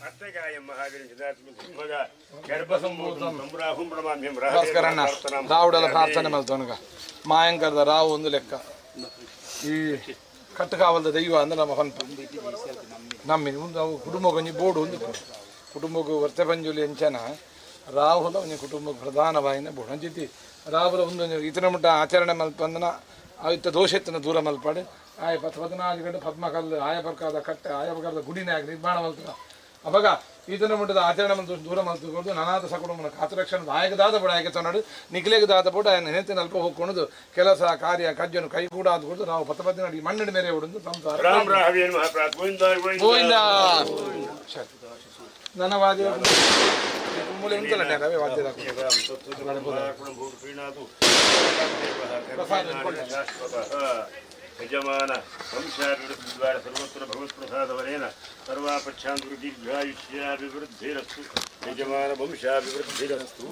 ಅರ್ಥಗಾಯ ಮಹಾವೀರ ಸಿಂಹಗ ಗರ್ಭಸಂಭೂತಂ ಸಂಭ್ರಾಹುಂ ಪ್ರಣಮಾಮ್ಯಂ. ಭಾಸ್ಕರಣ್ಣ ರಾವುಡೆಲ್ಲ ಪ್ರಾರ್ಥನೆ ಮಲ್ತವನಗ ಮಾಯಂಕರದ ರಾವು ಒಂದು ಲೆಕ್ಕ. ಈ ಕಟ್ಟುಕಾವಲ್ದ ದೈವ ಅಂದ್ರೆ ನಮ್ಮ ಹೊನ್ಪ ನಮ್ಮಿ ಒಂದು ಅವು ಕುಟುಂಬಕ್ಕೆ ಒಂಜಿ ಬೋರ್ಡು ಒಂದು ಕುಟುಂಬಕ್ಕೆ ವರ್ತೆ ಪಂಜುಲಿ ಎಂಚನ ರಾಹುಲ ಒಂಜಿ ಕುಟುಂಬಕ್ಕೆ ಪ್ರಧಾನವಾಯಿನ ಬೋರ್ಡು ಅಂಚಿತಿ ರಾಹುಲ ಒಂದು ಇತನ ಮುಟ್ಟ ಆಚರಣೆ ಮಲ್ಪಂದನ ಇತ್ತ ದೋಷ ಎತ್ತನ ದೂರ ಮಲ್ಪಾಡು ಆಯ ಪತ್ ಪದ್ನಾಲ್ಕು ಗಂಟೆ ಪದ್ಮಕಲ್ಲು ಆಯ ಪ್ರಕಾರದ ಕಟ್ಟೆ ಆಯ ಪ್ರಕಾರದ ಗುಡಿನ ಆಗಿ ನಿರ್ಮಾಣ ಮಲ್ತದ. ಅವಾಗ ಈತನ ಮಟ್ಟದ ಆಚರಣೆ ಮಂತು ದೂರ ಮಲ್ತುಕೊಂಡು ನನಾದ ಸಕುಟುಂಬನ ಕಾತರಕ್ಷಣ ನಾಯಕ ದಾದ ಬೋಡ ಆಯಕ ತನ್ನಡು ನಿಖಿಲೇಗ ದಾದ ಬೋಡ ఆయన ನೆನೆತಿನ ಅಲ್ಪ ಹೋಗ್ಕೊಂಡು ಕೆಲಸ ಕಾರ್ಯ ಕಜ್ಜನು ಕೈಗೂಡ ಆದ್ಕೊಂಡು ನಾವು ಪತ್ತ ಪತ್ತಿನ ಮಣ್ಣಿನ ಮೇರೆ ಉಡುಂದು ಸಂಸಾರ. ರಾಮ್ ರಾಘವೇನ್ ಮಹಾಪ್ರಾತ್ ಗೋವಿಂದ ಗೋವಿಂದ. ಗೋವಿಂದ. ನನ್ನ ವಾದ್ಯ ಮೂಲೆ ಉಂಟಲ್ಲ ರವೆ ವಾದ್ಯದ. ಯಜಮಾನ ವಂಶಾಭಿವೃದ್ಧಿದ್ವಾರ ಸರ್ವತ್ರ ಭಗವತ್ಪ್ರಸಾದವರೇನ ಸರ್ವಾಪಚ್ಛಾಂದುರ್ದೀರ್ಘಾಯುಷ್ಯಾಭಿವೃದ್ಧಿರಸ್ತು. ಯಜಮಾನ ವಂಶಾಭಿವೃದ್ಧಿರಸ್ತು.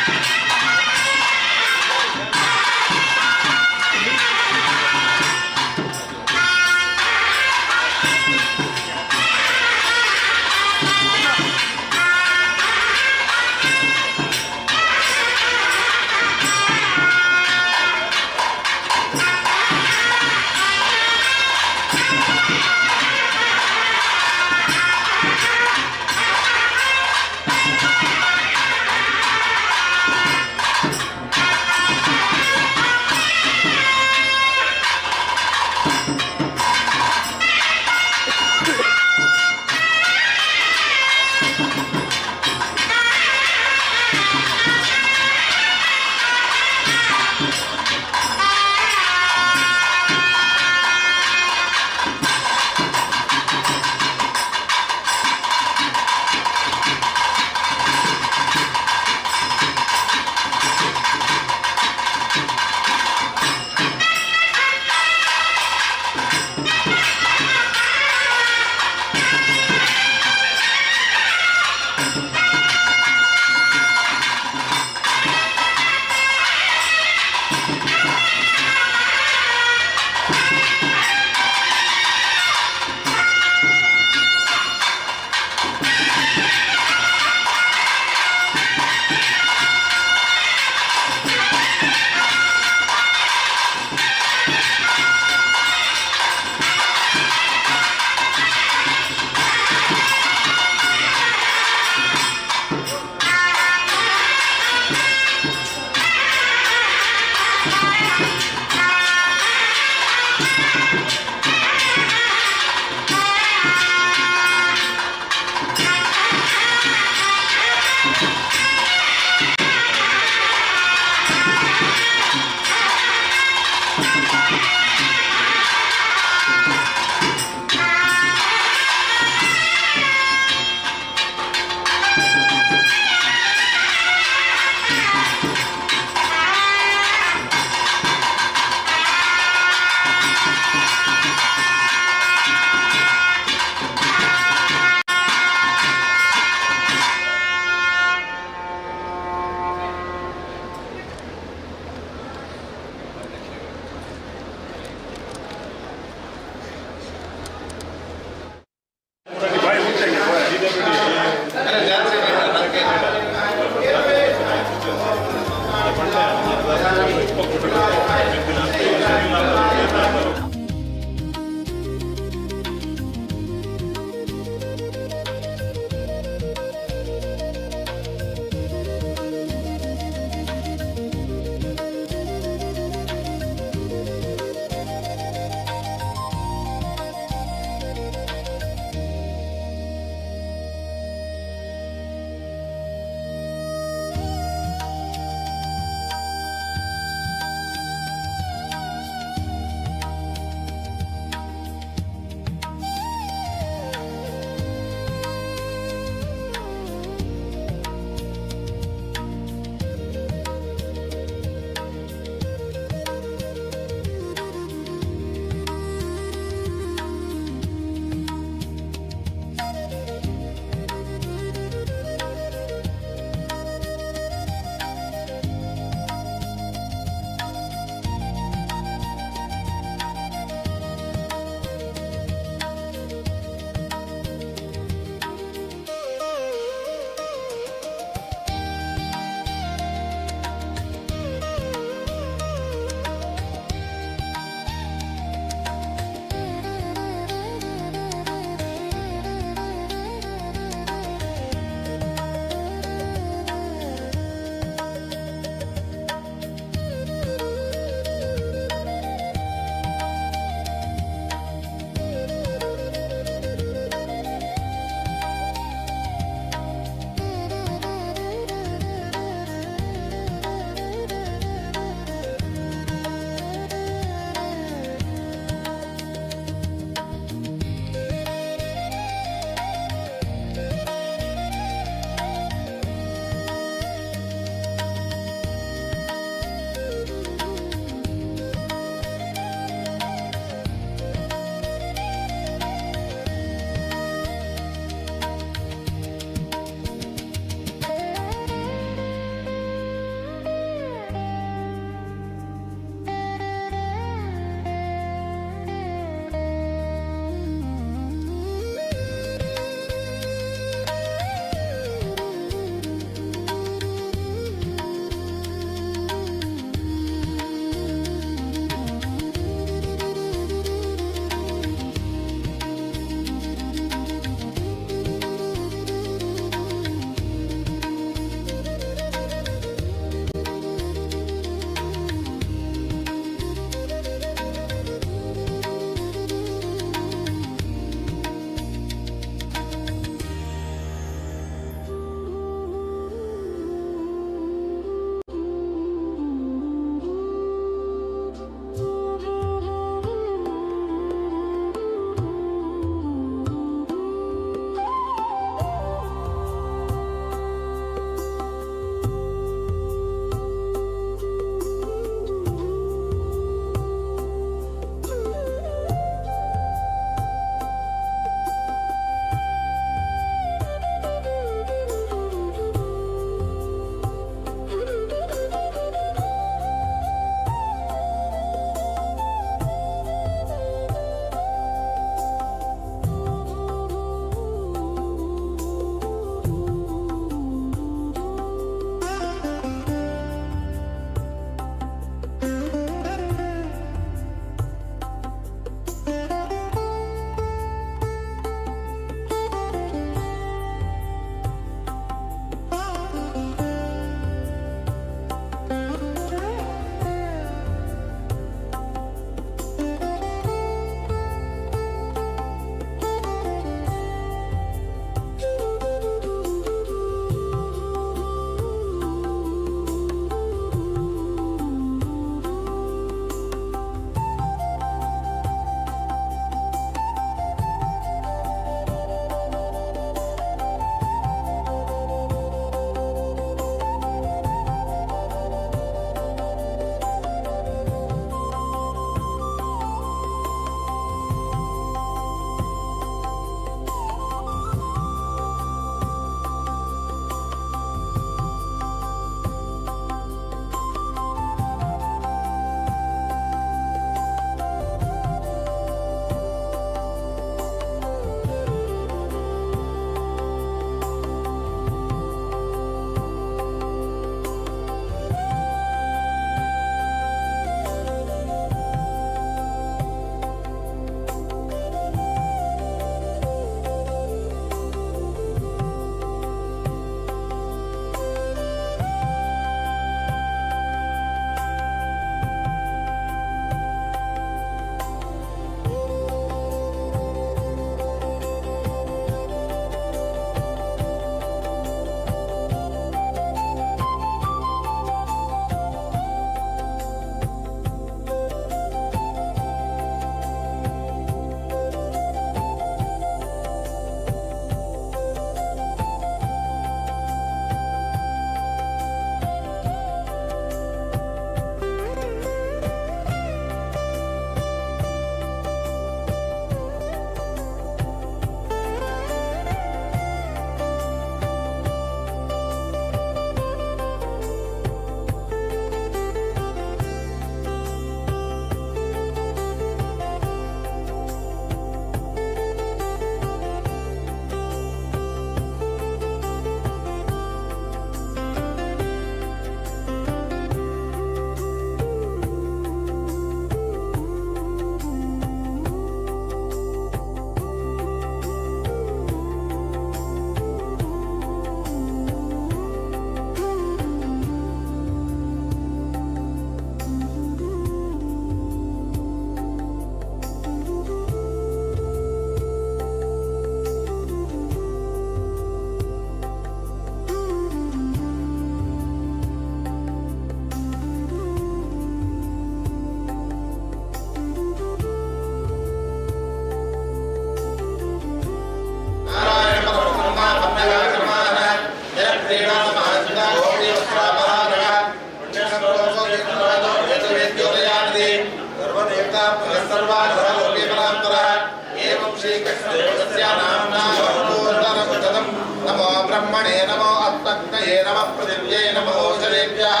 नमो ब्रह्मणे नमो अत्तग्नये नमः पृथिव्यै नमो ओषधेभ्यः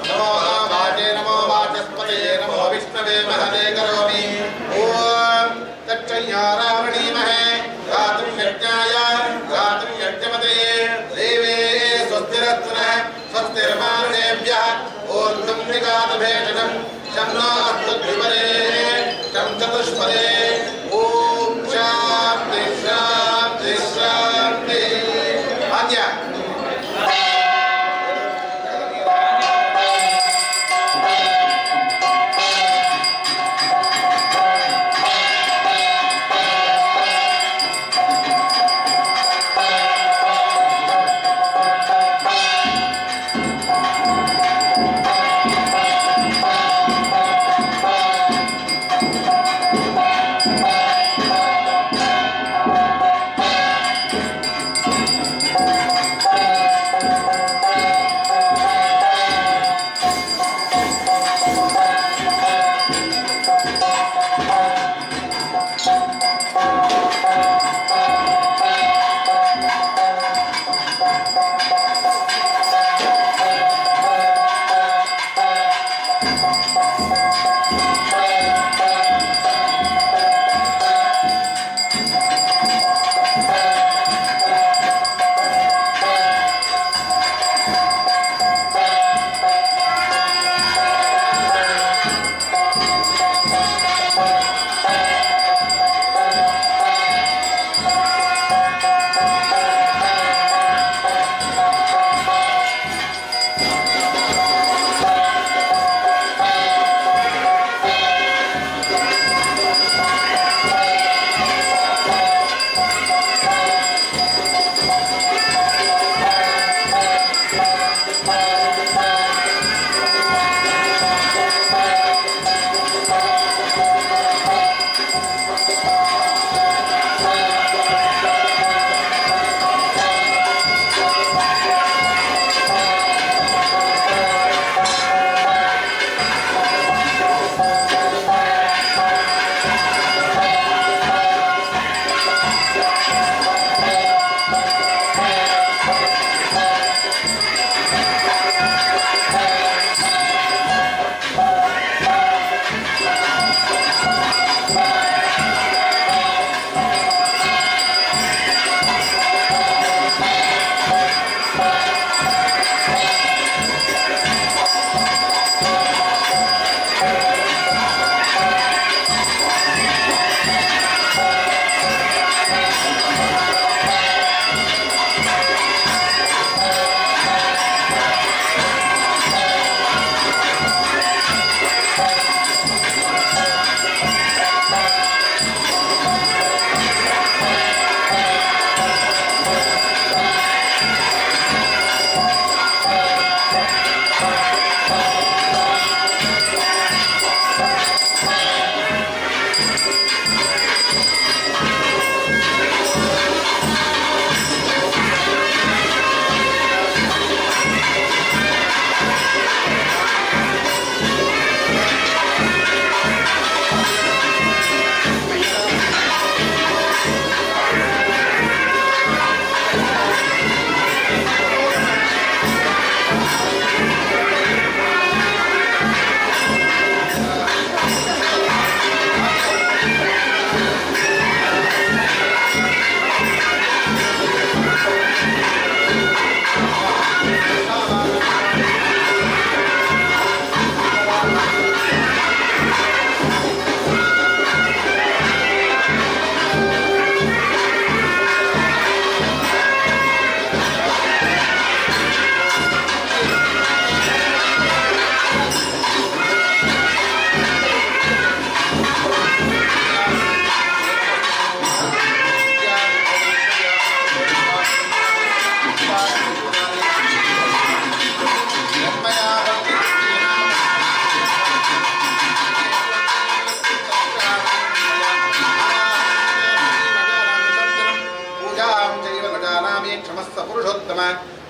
नमो वाचे नमो वाचस्पतये नमो विष्णवे महते करोमि। ॐ तक्षय्यारावणीमहे गातुं यज्ञाय गातुं यज्ञपतये देवे स्वस्तिरस्तु नः स्वस्तिर्मानुषेभ्यः। ऊर्ध्वं निगातभेषजं शं नो अस्तु द्विपदे शं चतुष्पदे। ॐ शान्ति शान्ति शान्ति। आद्य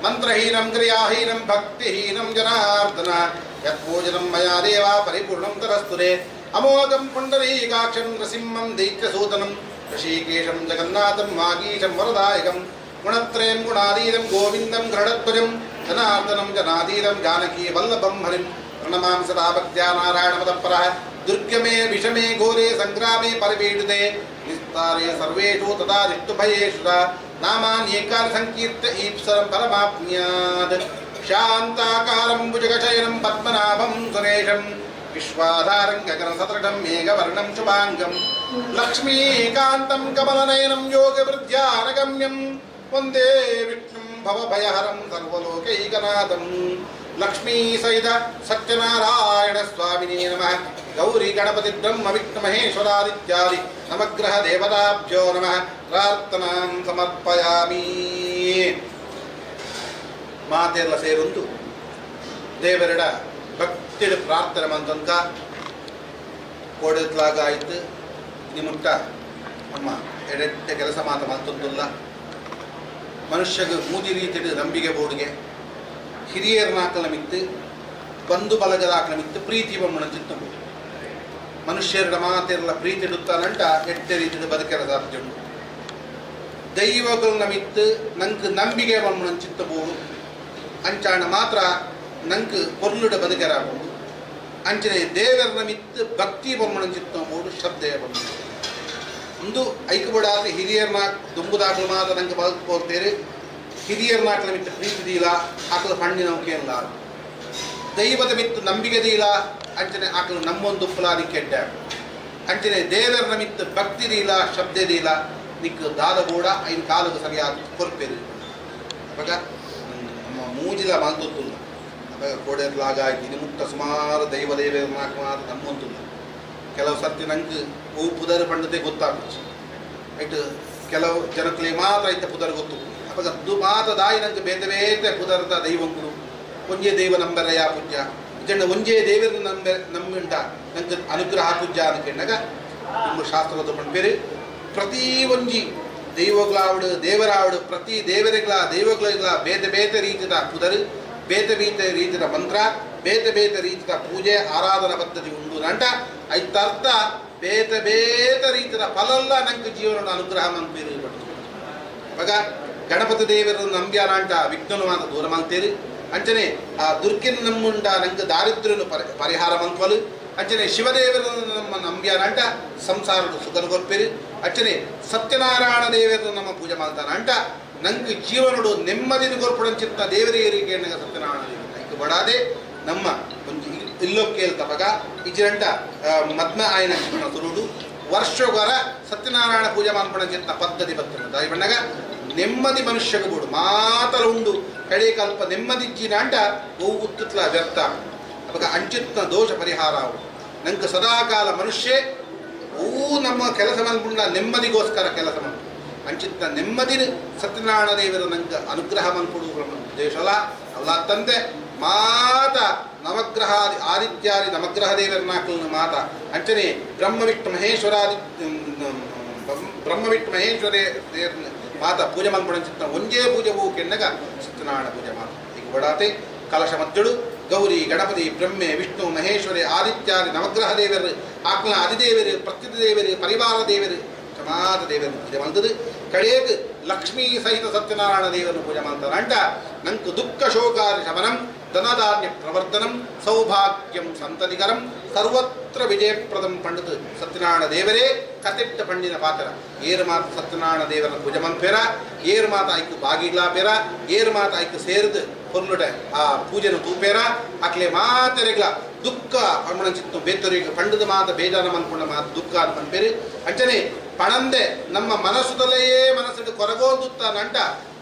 मंत्रहीनं क्रियाहीनं भक्तिहीनं जनार्दन यत्पूजनं मया देवा परिपूर्णं तरस्तुरे। अमोघं पुण्डरीकाक्षं नृसिंहं दैत्यसूदनं ಋಷಿಕೇಶಂ ಜಗನ್ನಾಥಂ ವಾಗೀಶಂ ವರದಾಯಕಂ ಗುಣತ್ರಯಂ ಗುಣಾಧೀರಂ ಗೋವಿಂದಂ ಗರುಡಧ್ವಜಂ ಜನಾರ್ದನಂ ಜನಾಧೀರಂ ಜಾನಕೀ ವಲ್ಲಭಂ ಹರಿಂ ಪ್ರಣಮಾಂ ಸದಾ ಭಕ್ತ್ಯಾ ನಾರಾಯಣಮದಪರಃ. ದುರ್ಗಮೇ ವಿಷಮೇ ಘೋರೆ ಸಂಗ್ರಾಮೇ ಪರಿಪೀಡಿತೆ ನಿಸ್ತಾರೆ ಸರ್ವೇಷು ತದಾ ರಿಷ್ಟುಭಯೇಷು ನಾಮಾನ್ಯೇಕಾನಿ ಸಂಕೀರ್ತ ಈಪ್ಸರಂ ಫಲಮಾಪ್ನ್ಯಾತ್. ಶಾಂತಾಕಾರಂ ಭುಜಗಶಯನಂ ಪದ್ಮನಾಭಂ ಸುರೇಶಂ ವಿಶ್ವಾಧಾರಂ ಗಗನಸದೃಢಂ ಮೇಘವರ್ಣಂ ಶುಭಾಂಗಂ ಲಕ್ಷ್ಮೀಕಾಂತಂ ಕಮಲನಯನಂ ಯೋಗವೃದ್ಧ್ಯಾನಗಮ್ಯಂ ವಂದೇ ವಿಷ್ಣುಂ ಭವಭಯಹರಂ ಸರ್ವಲೋಕೈಕನಾಥಂ. ಲಕ್ಷ್ಮೀ ಸಹಿತ ಸತ್ಯನಾರಾಯಣ ಸ್ವಾಮಿನೇ ನಮಃ. ಗೌರಿ ಗಣಪತಿ ಬ್ರಹ್ಮ ವಿಷ್ಣು ಮಹೇಶ್ವರಾದಿತ್ಯಾದಿ ನವಗ್ರಹ ದೇವತಾಭ್ಯೋ ನಮಃ. ಪ್ರಾರ್ಥನಾಂ ಸಮರ್ಪಯಾಮಿ. ಮಾತೆಲ್ಲ ಸೇರೊಂದು ದೇವರಡ ಭಕ್ತಿಡು ಪ್ರಾರ್ಥನೆ ಮಂತಂಕ ಕೋಡೆತ್ಲಾಗ ಆಯ್ತು. ನಿಮುಟ್ಟ ಅಮ್ಮ ಎಡೆಟ್ಟೆ ಕೆಲಸ ಮಾತ ಮಲ್ತೊಂದುಲ್ಲ. ಮನುಷ್ಯಗೆ ಮೂಜಿ ರೀತಿಡು ನಂಬಿಕೆ ಬೋಡಿಗೆ ಹಿರಿಯರ್ನಾಕಲ ಮಿತ್ತು ಬಂಧು ಬಲಗದಾಕಲ ಮಿತ್ತು ಪ್ರೀತಿ ಬೊಮ್ಮನ ಚಿತ್ತ ಬೋಡು. ಮನುಷ್ಯರ ಮಾತೆಲ್ಲ ಪ್ರೀತಿ ಇಡುತ್ತಾನಂಟ ಎಟ್ಟೆ ರೀತಿಡು ಬದುಕೆರ ಸಾಧ್ಯ ಉಂಟು. ದೈವಗಳನ್ನ ಮಿತ್ತು ನಂಗೆ ನಂಬಿಕೆ ಬೊಮ್ಮನ ಚಿತ್ತ ಬೋಡು. ಅಂಚಾಣ ಮಾತ್ರ ನಂಗೆ ಪೊರ್ಲುಡ ಬದುಕೆರ ಬೋದು. ಅಂಚನೆ ದೇವರನ ಮಿತ್ತು ಭಕ್ತಿ ಬೊಮ್ಮನ ಚಿತ್ತ ಬೋಡು, ಶ್ರದ್ಧೆಯ ಬೊಮ್ಮನ ಒಂದು ಐಕ್ಯಬೋಡಾದ ಹಿರಿಯರ್ನ ದುಂಬುದಾಕಲು ಮಾತ್ರ ನಂಗೆ ಬದುಕು ಹೋಗ್ತೇವೆ. ಹಿರಿಯರ್ನಾಕಲ ಮಿತ್ತು ಪ್ರೀತಿ ದೀಲ ಆಕಲ ಪಣ್ಣಿನ ಇಲ್ಲ, ದೈವದ ಮಿತ್ತು ನಂಬಿಕೆ ದೀಲ ಅಂಚನೆ ಆಕಲು ನಮ್ಮೊಂದು ಫಲಾದಿ ಕೆಡ್ಡ. ಅಂಚನೆ ದೇವರನ ಮಿತ್ತು ಭಕ್ತಿ ದೀಲ ಶಬ್ದ ದೀಲ ನಿಕ್ಕು ದಾದ ಬೋಡ ಐನು ಕಾಲಕ್ಕೆ ಸರಿಯಾದ ಕೊರ್ಪೇರು. ಅವಾಗ ನಮ್ಮ ಮೂಜಿಲ ಮಾಂತೊತ್ತುಲ್ಲ. ಅವಾಗ ಕೋಡೆರ್ಲಾಗ ಇನಿ ಮುಟ್ಟ ಸುಮಾರು ದೈವ ದೇವರನಾಕ ಮಾತ್ರ ನಮ್ಮೊಂದುಲ್ಲ. ಕೆಲವು ಸರ್ತಿ ನಂಗೆ ಹೂ ಪುದರ್ ಪಂಡತೆ ಗೊತ್ತಾಗುచ్చు. ಐಟ್ ಕೆಲವು ಜನಕ್ಕಲಿ ಮಾತ್ರ ಐತ ಪುದರ್ ಗೊತ್ತು. ಅವಾಗ ಅದು ಮಾತ್ರ ದಾಯಿ ನಂಗೆ ಬೇತೆ ಬೇತೆ ಪುದರ್ದ ದೈವಂಗಳು ಒಂಜೇ ದೈವ ನಂಬರಯ ಪೂಜ್ಯ ಜನ ಒಂಜೇ ದೇವರ ನಂಬೆ ನಮ್ಮುಂಡ ನಂಗೆ ಅನುಗ್ರಹ ಪೂಜ್ಯ ಅನ್ಕೊಂಡಾಗ ನಿಮ್ಮ ಶಾಸ್ತ್ರದ ಪಂಡ್ಬೇರೆ ಪ್ರತಿ ಒಂಜಿ ದೈವಗಳಾವಡು ದೇವರಾವಡು ಪ್ರತಿ ದೇವರಿಗಳ ದೈವಗಳಿಗಳ ಬೇತೆ ಬೇತೆ ರೀತಿಯ ಪುದರು, ಬೇತೆ ಬೇತೆ ರೀತಿಯ ಮಂತ್ರ, ಬೇತೆ ಬೇತೆ ರೀತಿಯ ಪೂಜೆ ಆರಾಧನಾ ಪದ್ಧತಿ ಉಂಡು ನಂಟ ಐತರ್ಥ ಬೇತೆ ಬೇತೆ ರೀತಿಯ ಫಲಲ್ಲ ನಂಗೆ ಜೀವನದ ಅನುಗ್ರಹ ಮಂಪೇರು. ಅವಾಗ ಗಣಪತಿ ದೇವರನ್ನು ನಂಬ್ಯಾರಂಟ ವಿಘ್ನನು ಮಾತ್ರ ದೂರ ಮಾಡ್ತೇರಿ. ಅಂಚನೆ ಆ ದುರ್ಗಿನ ನಮ್ಮುಂಡ ನಂಗೆ ದಾರಿದ್ರ್ಯನು ಪರಿಹಾರ ಮಂತ್ವಲು. ಅಂಚನೆ ಶಿವದೇವರನ್ನು ನಮ್ಮ ನಂಬ್ಯಾರಂಟ ಸಂಸಾರದ ಸುಖನ ಕೊರ್ಪೇರಿ. ಅಂಚನೆ ಸತ್ಯನಾರಾಯಣ ದೇವರನ್ನು ನಮ್ಮ ಪೂಜೆ ಮಾಡ್ತಾರಂಟ ನಂಗೆ ಜೀವನಡು ನೆಮ್ಮದಿನ ಕೊರ್ಪಡಂಚಿತ್ತ ದೇವರಿಗೆ ಸತ್ಯನಾರಾಯಣ ದೇವರು ಐಕೆ ಬಡಾದೆ ನಮ್ಮ ಒಂದು ಇಲ್ಲೊಕ್ಕೇಲ್ ತಪಗ ಇಜಿರಂಟ ಮದ್ಮ ಆಯನ ಸುರುಡು ವರ್ಷಗೊರ ಸತ್ಯನಾರಾಯಣ ಪೂಜೆ ಮಾಡ್ಪಡಂಚಿತ್ತ ಪದ್ಧತಿ ಬರ್ತದೆ. ತಾಯಿ ಬಣ್ಣಗ ನೆಮ್ಮದಿ ಮನುಷ್ಯಗೆ ಬೋಡು ಮಾತರ ಉಂಡು ಕಡೆ ಕಲ್ಪ ನೆಮ್ಮದಿ ಅಂಟ ಗೋವು ಉತ್ತುತ್ಲ ವ್ಯರ್ಥ. ಅವಾಗ ಅಂಚಿತ್ನ ದೋಷ ಪರಿಹಾರ ನಂಗೆ ಸದಾಕಾಲ ಮನುಷ್ಯ ಅವು ನಮ್ಮ ಕೆಲಸ ಮಾಡ್ಕೊಂಡ ನೆಮ್ಮದಿಗೋಸ್ಕರ ಕೆಲಸ ಮಾಡು ಅಂಚಿತ್ತ ನೆಮ್ಮದಿ ಸತ್ಯನಾರಾಯಣ ದೇವರು ನಂಗೆ ಅನುಗ್ರಹ ಮಾಡ್ಕೊಡು ಉದ್ದೇಶಲ್ಲ ಅಲ್ಲ ತಂದೆ ಮಾತ ನವಗ್ರಹ ಆದಿತ್ಯಾದಿ ನವಗ್ರಹ ದೇವರನಾಕಲನ್ನು ಮಾತ ಅಂಚನೆ ಬ್ರಹ್ಮವಿಷ್ಣು ಮಹೇಶ್ವರಾದಿ ಬ್ರಹ್ಮವಿಷ್ಣು ಮಹೇಶ್ವರ ದೇವರನ್ನ ಮಾತ ಪೂಜೆ ಮಾಡ್ಕೊಡಂಚಿತ್ತ ಒಂದೇ ಪೂಜೆ ಹೂ ಕೆಣ್ಣಗ ಸತ್ಯನಾರಾಯಣ ಪೂಜೆ ಮಾತ ಈಗ ಬಡಾತೆ ಕಲಶ ಮಧ್ಯಡು ಗೌರಿ ಗಣಪತಿ ಬ್ರಹ್ಮೆ ವಿಷ್ಣು ಮಹೇಶ್ವರಿ ಆದಿತ್ಯಾದಿ ನವಗ್ರಹ ದೇವರು ಆಕ್ಲ ಅಧಿದೇವರು ಪ್ರತ್ಯುತ ದೇವರು ಪರಿವಾರ ದೇವರು ಸಮಾಧ ದೇವರನ್ನು ಪೂಜೆ ಮಾಡ್ತದೆ. ಕಡೆಗೆ ಲಕ್ಷ್ಮೀ ಸಹಿತ ಸತ್ಯನಾರಾಯಣ ದೇವರನ್ನು ಪೂಜೆ ಮಾಡ್ತಾರೆ ಅಂಟ ನಂಗೆ ದುಃಖ ಶೋಕಾರಿ ಶಮನಂ ಧನಧಾನ್ಯ ಪ್ರವರ್ತನಂ ಸೌಭಾಗ್ಯಂ ಸಂತತಿಕರಂ ಸರ್ವತ್ರ ವಿಜಯಪ್ರದಂ ಪಂಡಿತ ಸತ್ಯನಾರಾಯಣ ದೇವರೇ ಕತಿಟ್ಟ ಪಂಡಿನ ಪಾತ್ರ. ಏರು ಮಾತ ಸತ್ಯನಾರಾಯಣ ದೇವರನ್ನ ಪೂಜೆ ಮನ್ಪೇರ, ಏರು ಮಾತ ಐಕು ಬಾಗಿಗ್ಲಾ ಪೇರ, ಏರು ಮಾತ ಐಕು ಸೇರಿದು ಹೊರ್ಲುಡೆ ಆ ಪೂಜೆನ ತೂಪೇರ ಅಕ್ಲೆ ಮಾತೆರೆಗ್ಲ ದುಃಖ ಚಿತ್ತ ಬೇತರಿಗೆ ಪಂಡದ ಮಾತ ಬೇಜಾನ ಮನ್ಕೊಂಡ ಮಾತು ದುಃಖ ಅಂತ ಪನ್ಪೇರಿ. ಅಂಚನೆ ಪಣಂದೆ ನಮ್ಮ ಮನಸ್ಸುದಲೆಯೇ ಮನಸ್ಸಿಡು ಕೊರಗೋದುತ್ತ ನಂಟ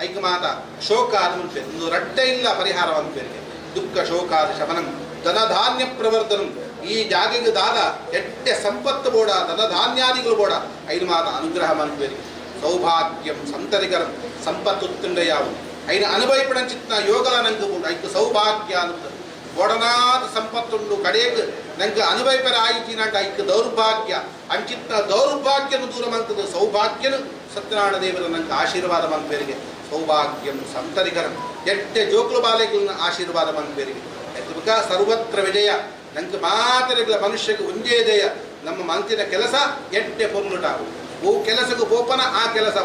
ಐಕ ಮಾತ ಶೋಕ ಅದು ಮನ್ಪೇರಿ. ಒಂದು ರಡ್ಡೆ ಇಲ್ಲ ಪರಿಹಾರ ಅನ್ಪೇರಿಗೆ ದುಃಖ ಶೋಕಾದಿ ಶಮನಂ ಧನಧಾನ್ಯ ಪ್ರವರ್ಧನಂ ಈ ಜಾಗೆಗೆ ದಾದ ಎಟ್ಟೆ ಸಂಪತ್ತು ಬೋಡ ಧನಧಾನ್ಯಾದಿಗಳು ಬೋಡ ಐದು ಮಾತ ಅನುಗ್ರಹ ಮನ್ಪೇರಿ. ಸೌಭಾಗ್ಯಂ ಸಂತರಿಗರಂ ಸಂಪತ್ತು ಯಾವು ಐನ ಅನುಭವಿಪಡಂಚಿತ್ನ ಯೋಗಲ ನಂಗೆ ಬೋಡ ಐಕು ಸೌಭಾಗ್ಯ ಅಂತ ಒಡನಾದ ಸಂಪತ್ತುಂಡು ಕಡೆಗೆ ನಂಗೆ ಅನುಭವಿಪರ ಆಯಿಚಿನಂಟ ಐಕ್ ದೌರ್ಭಾಗ್ಯ ಅಂಚಿತ್ನ ದೌರ್ಭಾಗ್ಯನು ದೂರ ಮಂತದ ಸೌಭಾಗ್ಯನು ಸತ್ಯನಾರಾಯಣ ದೇವರ ನಂಗೆ ಆಶೀರ್ವಾದ ಮನ್ಪೇರಿಗೆ. ಸೌಭಾಗ್ಯಂ ಸಂತರಿಗರಂ ಎಟ್ಟೆ ಜೋಕುಲು ಬಾಲೆಗಳನ್ನ ಆಶೀರ್ವಾದ ಮನ್ಪೇರಿಗೆ. ಸರ್ವತ್ರ ವಿಜಯ ನಂಗೆ ಮಾತರೆಗಳ ಮನುಷ್ಯಗೆ ಒಂದೇ ಜಯ ನಮ್ಮ ಮಂತಿನ ಕೆಲಸ ಎಟ್ಟೆ ಪೊರ್ಲುಟಾವು. ಓ ಕೆಲಸಕ್ಕೆ ಪೋಪನ ಆ ಕೆಲಸ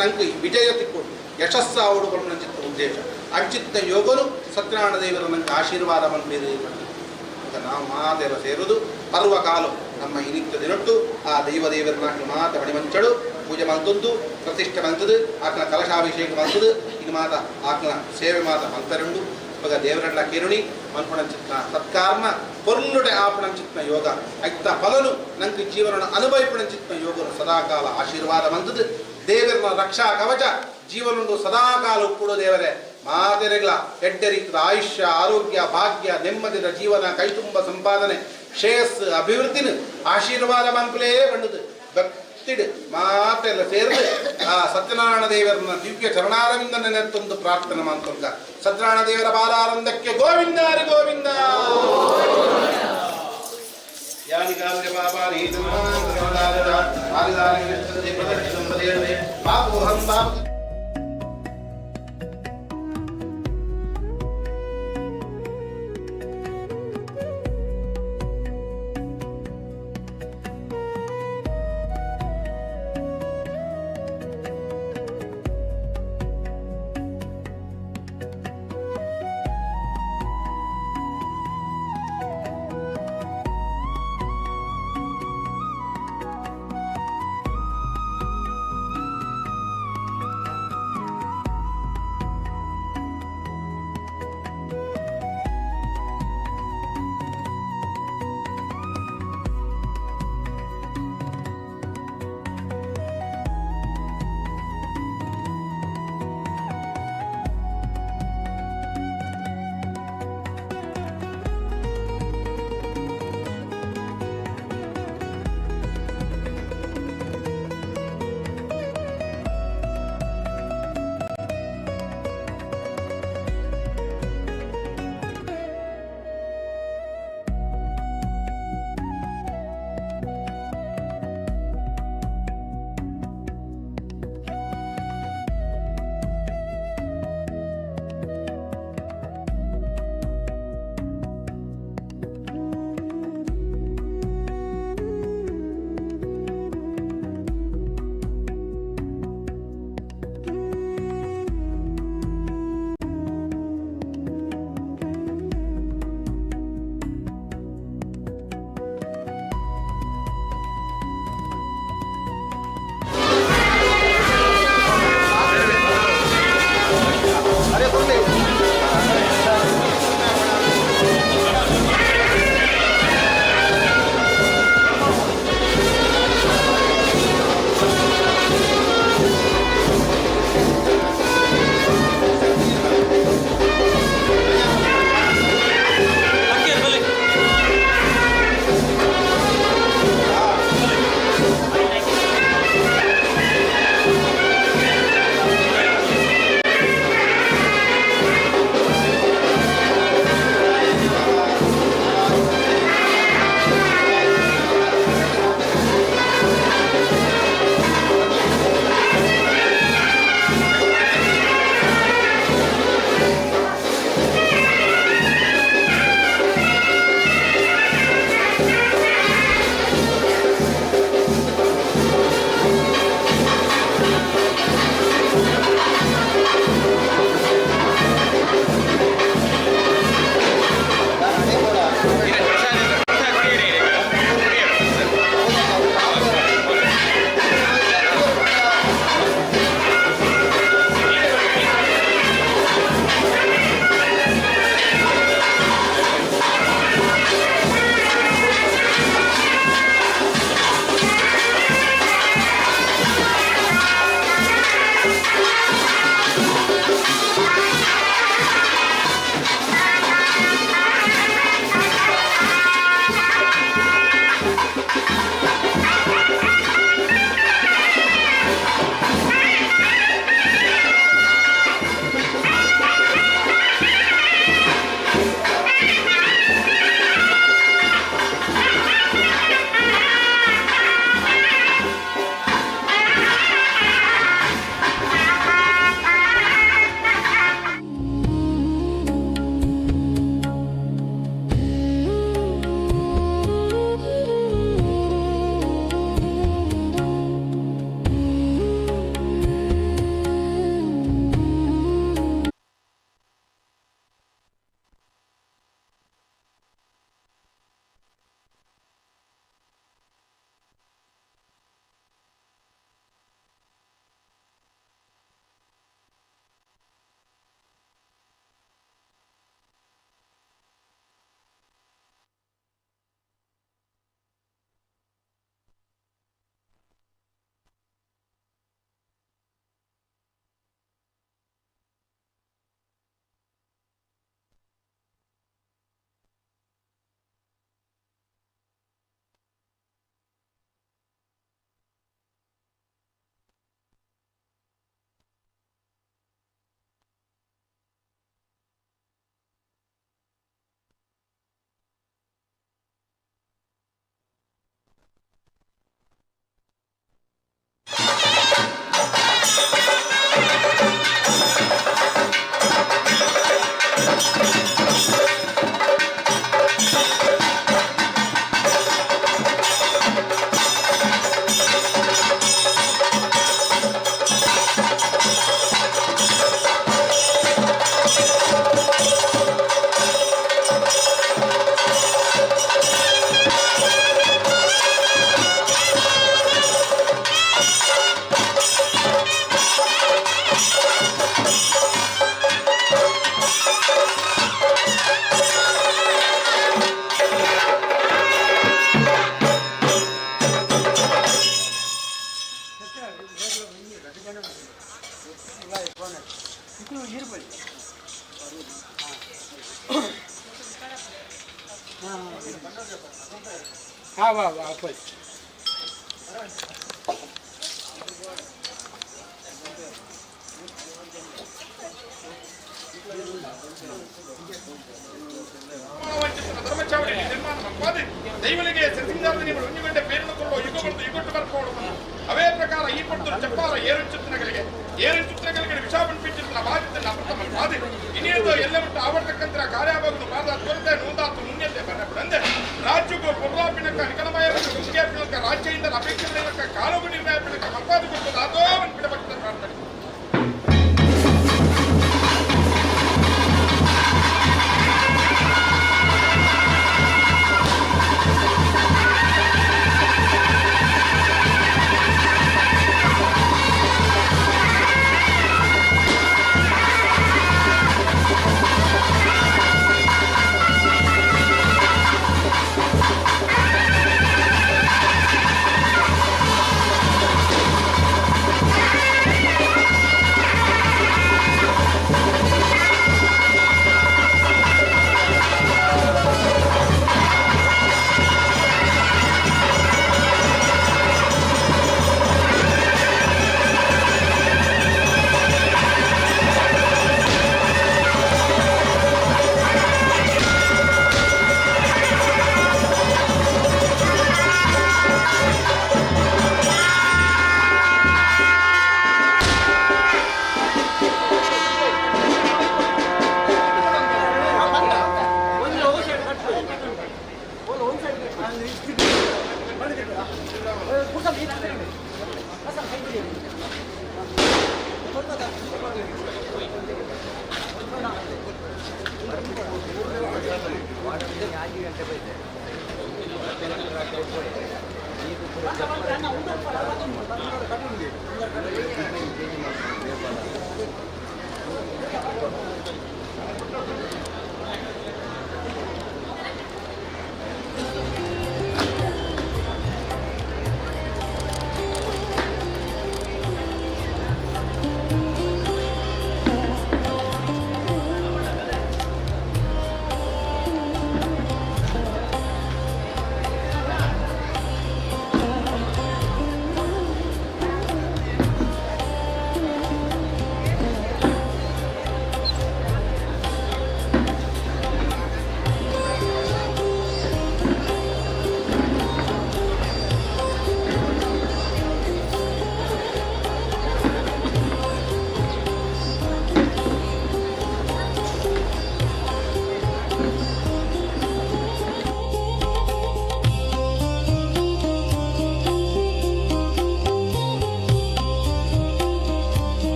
ನಂಗೆ ವಿಜಯ ತಿಕ್ಕೊಡು ಯಶಸ್ಸು ಆವಡು ಚಿತ್ತ ಉದ್ದೇಶ. ಅಂಚಿತ್ತ ಯೋಗನು ಸತ್ಯನಾರಾಯಣ ದೇವರ ನಂಗೆ ಆಶೀರ್ವಾದ ಮನ್ಪೇರು. ನಾವು ಮಾತೆಲ್ಲ ಸೇರುವುದು ಪರ್ವಕಾಲು ನಮ್ಮ ಇನಿತ್ತ ದಿನೊಟ್ಟು ಆ ದೈವ ದೇವರ ಮಾತ ಮಣಿಮಂಚಡು ಪೂಜೆ ಮಲ್ತದ್ದು ಪ್ರತಿಷ್ಠೆ ಮಲ್ತದು ಆತನ ಕಲಶಾಭಿಷೇಕ ಮಲ್ತದು ಇದು ಮಾತ ಆತನ ಸೇವೆ ಮಾತ ಮಲ್ತರುಂಡು. ಇವಾಗ ದೇವರಡ್ಲ ಕಿರುಣಿ ಮನ್ಪಣಂಚಿತ್ನ ಸತ್ಕರ್ಮ ಪೊರ್ಲುಡೆ ಆಪಣಂಚಿತ್ನ ಯೋಗ ಐತ ಫಲನು ನಂಗೆ ಜೀವನ ಅನುಭವಿಪಣಂಚಿತ್ನ ಯೋಗನು ಸದಾಕಾಲ ಆಶೀರ್ವಾದ ಮಲ್ತದು. ದೇವರನ ರಕ್ಷಾ ಕವಚ ಜೀವನನು ಸದಾಕಾಲ ಉಪ್ಪುಡು ದೇವರೇ ಮಾತೆರೆಗಳ ಎಡ್ಡೆ ರೀತಿಯ ಆಯುಷ್ಯ ಆರೋಗ್ಯ ಭಾಗ್ಯ ನೆಮ್ಮದಿದ ಜೀವನ ಕೈತುಂಬ ಸಂಪಾದನೆ ಶ್ರೇಯಸ್ಸು ಅಭಿವೃದ್ಧಿನ ಆಶೀರ್ವಾದ ಮನ್ಪುಲೇ ಬಂಡದು ಭಕ್ತಿಡು ಮಾತೆಲ್ಲ ಸೇರಿದು ಆ ಸತ್ಯನಾರಾಯಣ ದೇವರನ್ನ ದಿವ್ಯ ಚರಣಾರವಿಂದ ನೆನೆತ್ತೊಂದು ಪ್ರಾರ್ಥನೆ ಮಾಡ್ತೊಂದ ಸತ್ಯನಾರಾಯಣ ದೇವರ ಪಾದಾರಂದಕ್ಕೆ ಗೋವಿಂದ ಹರಿ ಗೋವಿಂದ. ಯಾನಿ ಕಾವ್ಯ ಪಾಪಾನಿ ಪಾಪೋಹಂ ಪಾಪ. ಹಾ ವಾ ವಾ ಪೋಯ್. ಧರ್ಮಚಾವಡಿ ನಿರ್ಮಾಣ ಮಲ್ಪಾದೆ ದೈವಲಿಗೆ ಸಸಿಂಗಾರ್ಧನಿಗಳು ಒಂಜಿ ಪೇರಿನ ಯುಗ ಬರ್ದು ಯುಗೊಟ್ಟು ಬರ್ಪೋಡು ಅವೇ ಪ್ರಕಾರ ಈ ಪಡ್ದು ಚಪ್ಪಾರ ಏರುಂಚುತ್ತಿನಗಳಿಗೆ ಏರುಂಚುತ್ತಿನಗಳಿಗೆ ವಿಷಾಪನ್ ಪಿಚ್ಚಿನ ಬಾಧಿತ ಅಮೃತ ಮಲ್ಪಾದೆ ಇನಿಯದು ಎಲ್ಲ ಬಿಟ್ಟು ಆವರ್ತಕ್ಕಂತರ ಕಾರ್ಯವಾಗುದು ಪಾದ ತ್ವರಿತ ನೂಂದಾತು ಮುನ್ಯತೆ ಬರಬಿಡಂದೆ ರಾಜ್ಯಕ್ಕೂ ಪುರ್ಲಾಪಿನಕ್ಕ ನಿಕಲಮಯ ಗುಂಗೆ ರಾಜ್ಯದಿಂದ ಅಪೇಕ್ಷೆ ಕಾಲುಗು ನಿರ್ಣಯ ಪಿಣಕ ಮಲ್ಪಾದು ಕೊಡ್ತದೆ ಅದೋ ಪಿಡ ಭಕ್ತ ಪ್ರಾರ್ಥನೆ.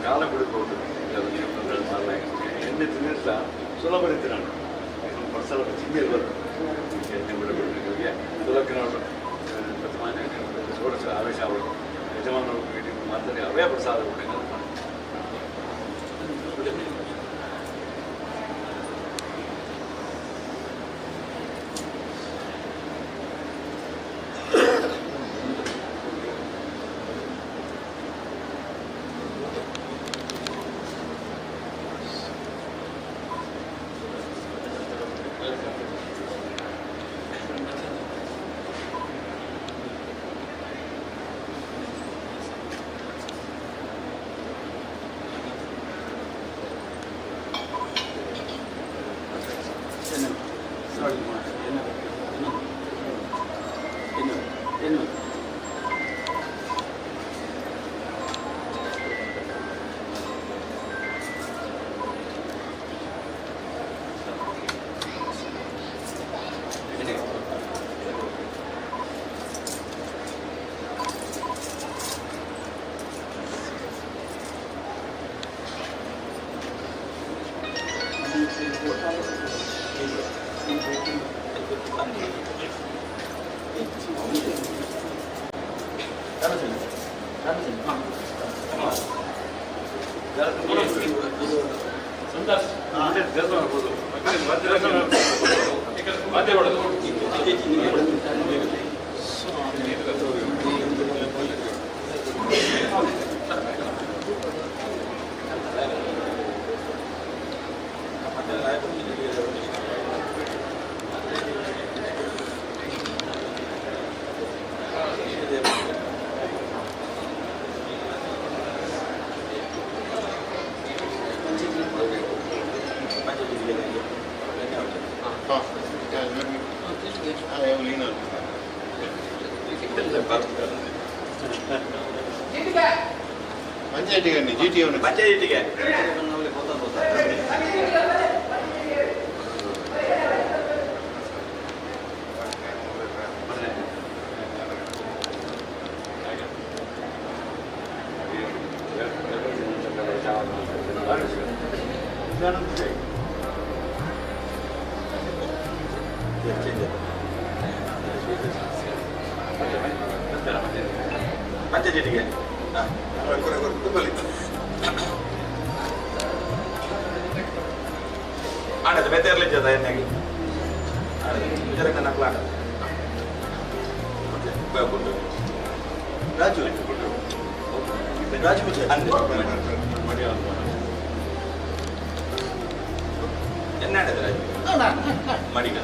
ಕಾಲ ಕೊಡಬಹುದು ಎಣ್ಣೆ ತಿನ್ನಿಸ್ತಾ ಸುಲಭ ರೀತಿ ನಾನು ಪರ್ಸಲ ಚಿಂತೆ ಬರ್ತದೆ ಎಣ್ಣೆ ಬಿಡಬೇಕು ಸುಲಭ ಷೋಡಶ ಆವೇಶ ಅವರು ಯಜಮಾನರು ಮಾತಾಡಿ ಅವೇ ಪ್ರಸಾದ ಕೊಟ್ಟಿದ್ದಾರೆ. ಪಂಚಾಯಿತಿಗೆ ಪಂಚಾಯಿತಿಗೆ ಆಡದು ಬೆತ್ತರ್ಲಿ ಜೊತೆ ಎಣ್ಣೆಗೆ ಆಡದು ನಕ್ಲ ಆಡದು ರಾಜು ರಾಜು ಎಣ್ಣೆ ಆಡದು ರಾಜು ಮಡಿಗ.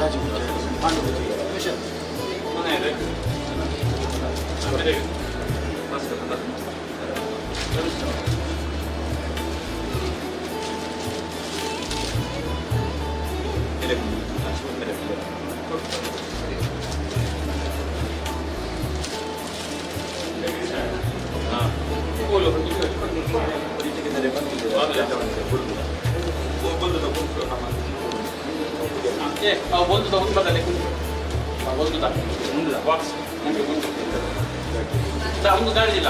ರಾಜಿ ಪೂಜೆ, ಪಾಂಡು ಪೂಜೆ. ಒಂದು ಗಾಡಿದಿಲ್ಲ.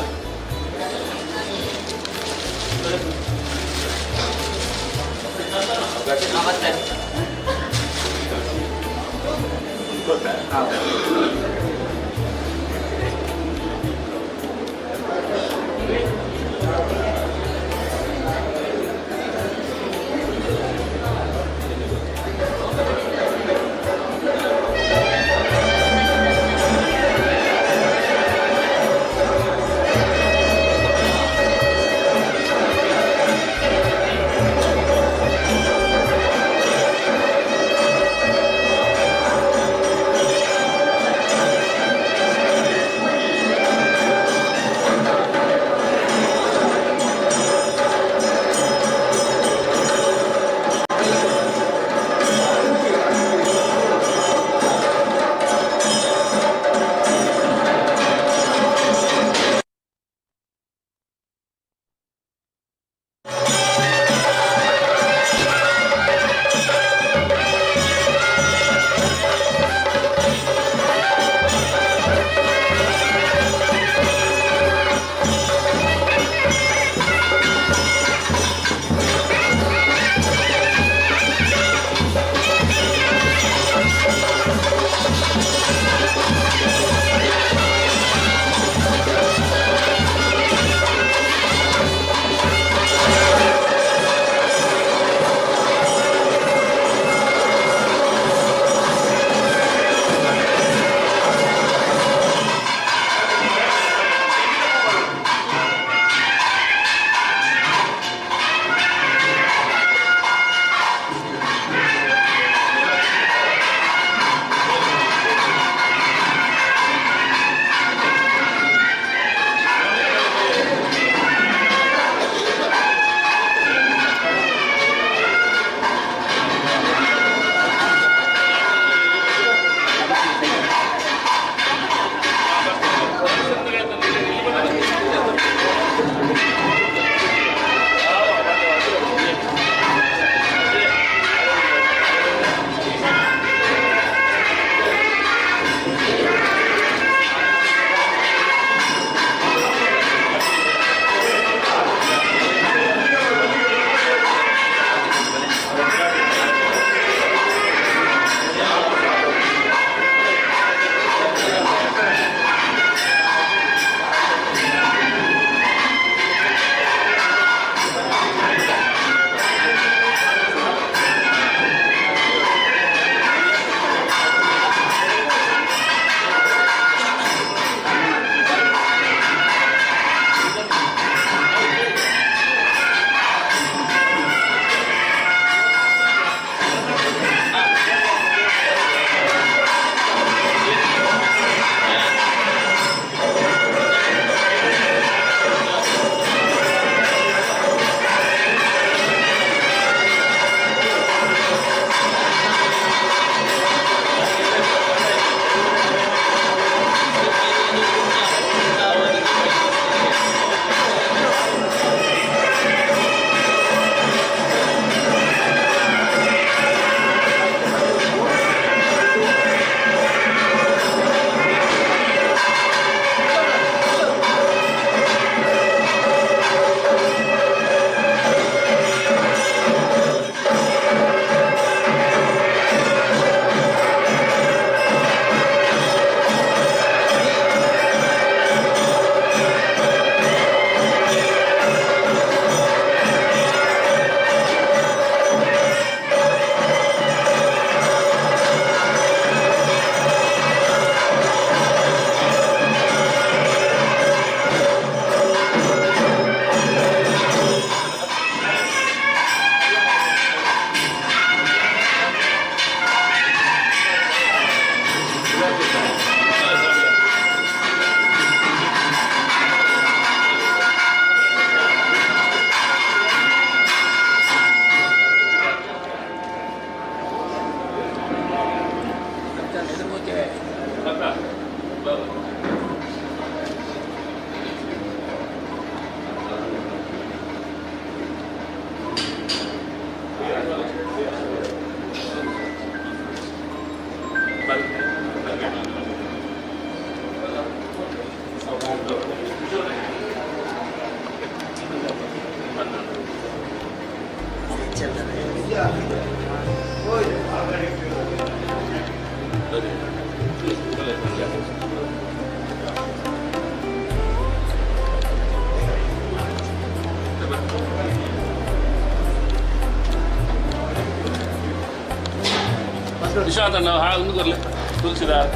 ನಿಶಾಂತ್ ಅಣ್ಣ ಹಾ ಒಂದು ಕೊರ್ಲೆ ತುಳಸಿದಾರ್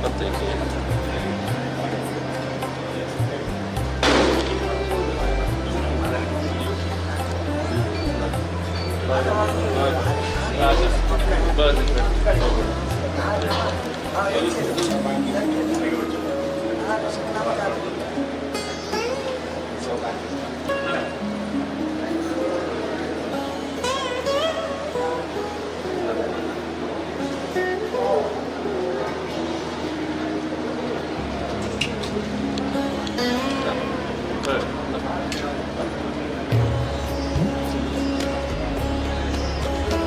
ಮತ್ತೆ.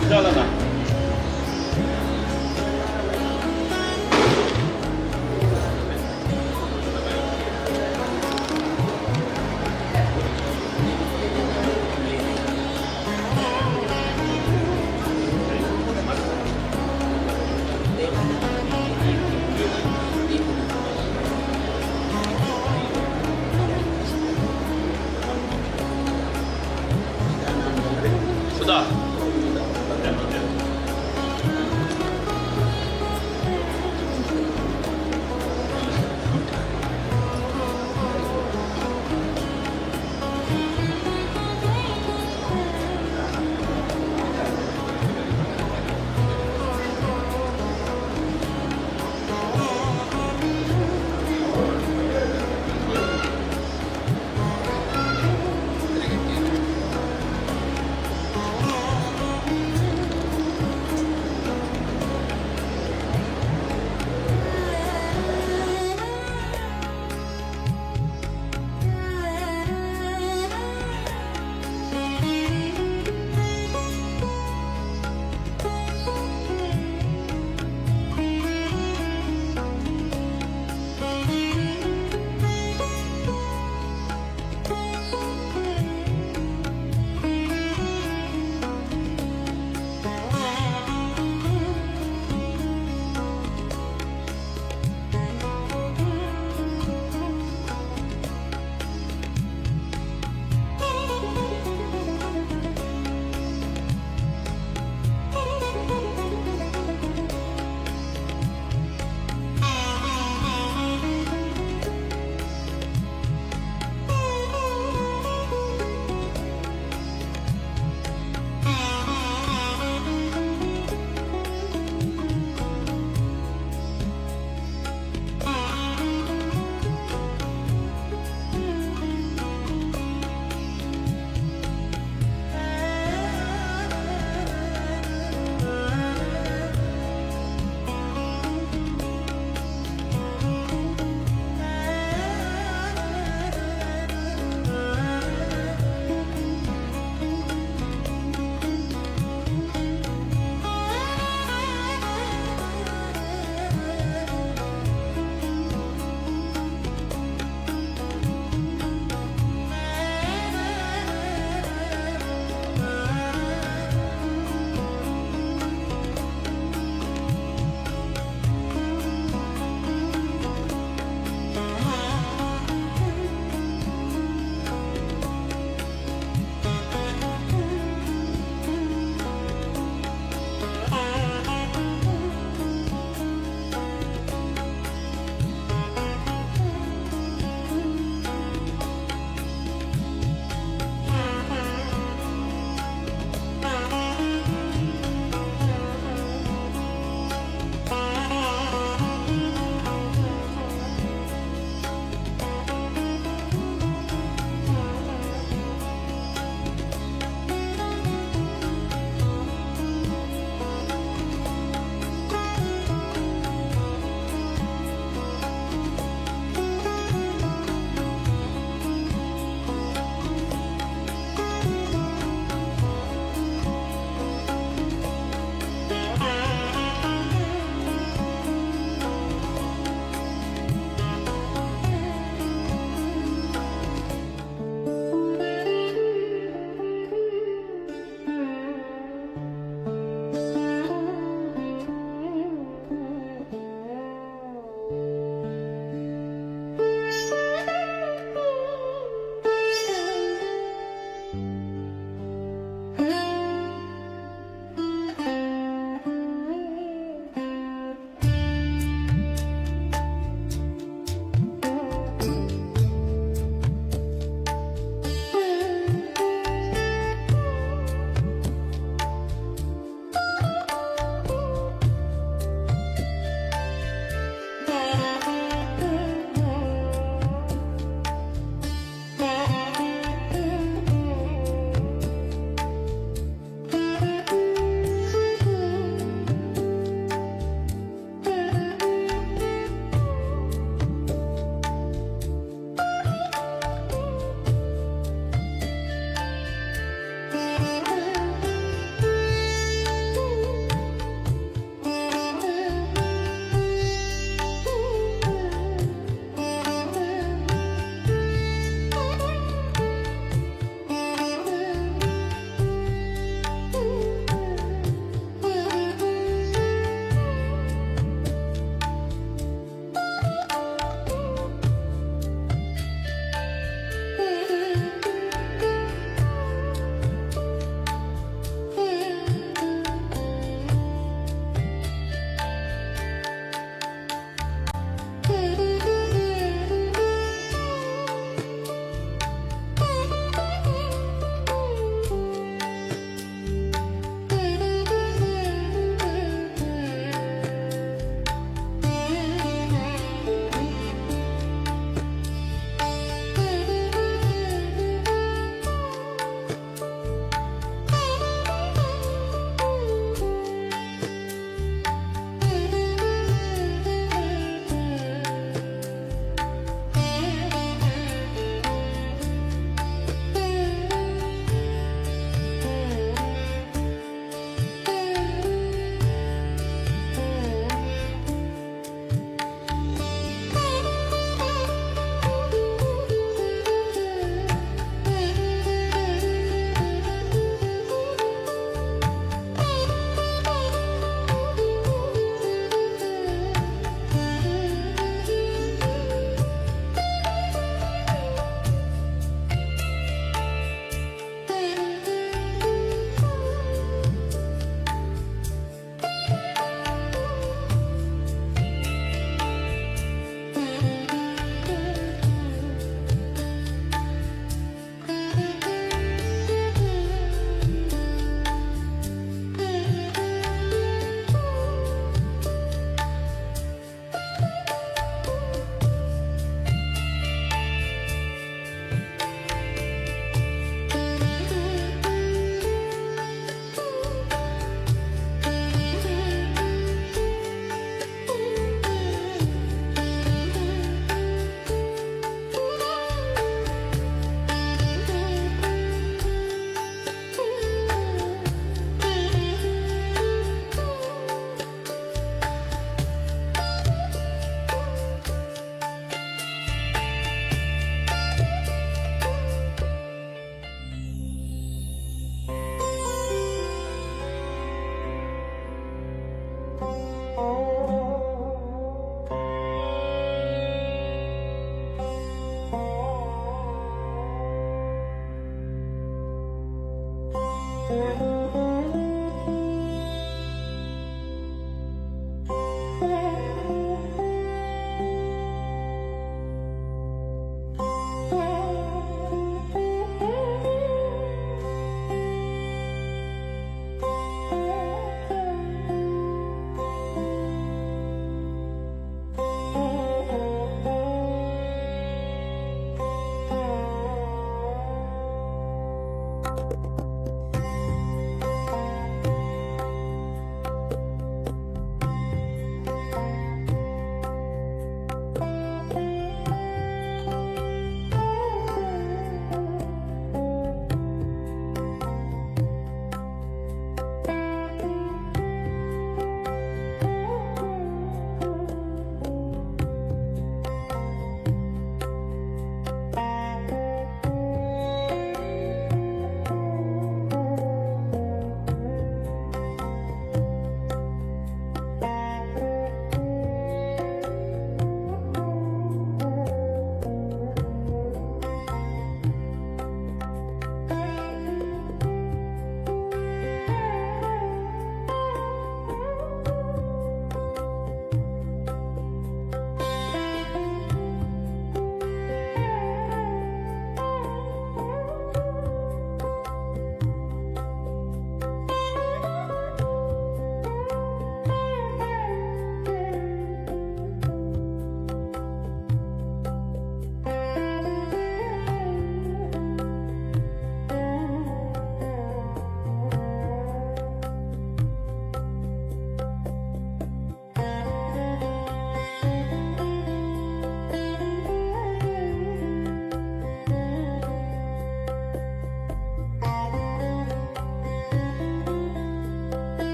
ವಿಶಾಲಣ್ಣ. ಸುಧಾ.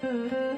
Thank you.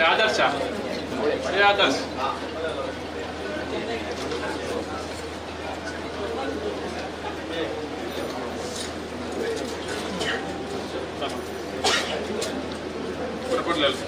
ಆದರ್ಶ ಆದರ್ಶ ಕೊಡ್ಲಲ್ಲ.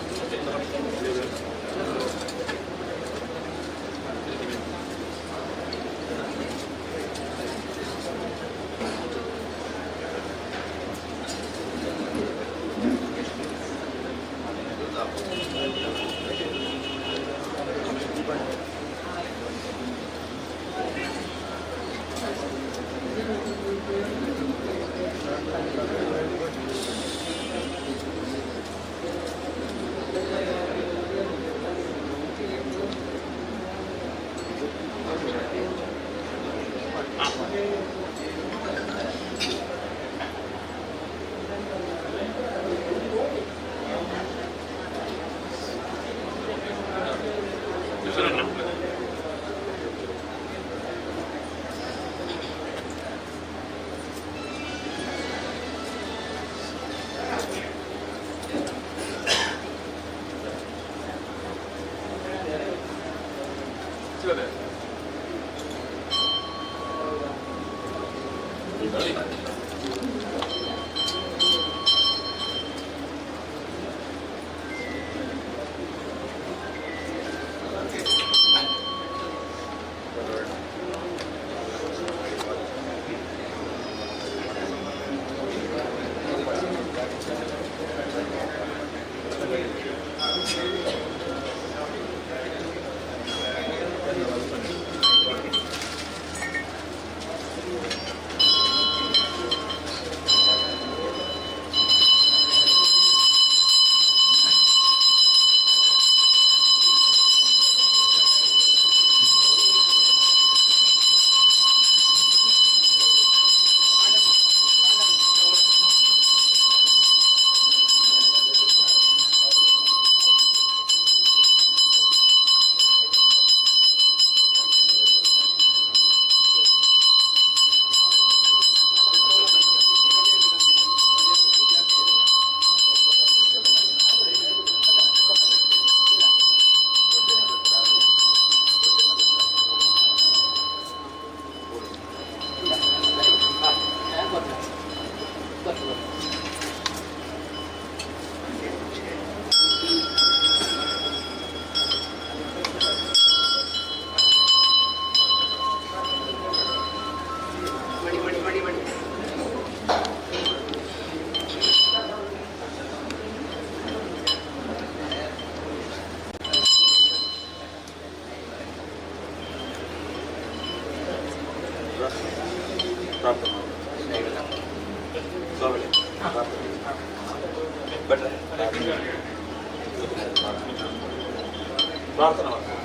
ಪ್ರಾರ್ಥನೆ ಮಾಡ್ತಾರೆ.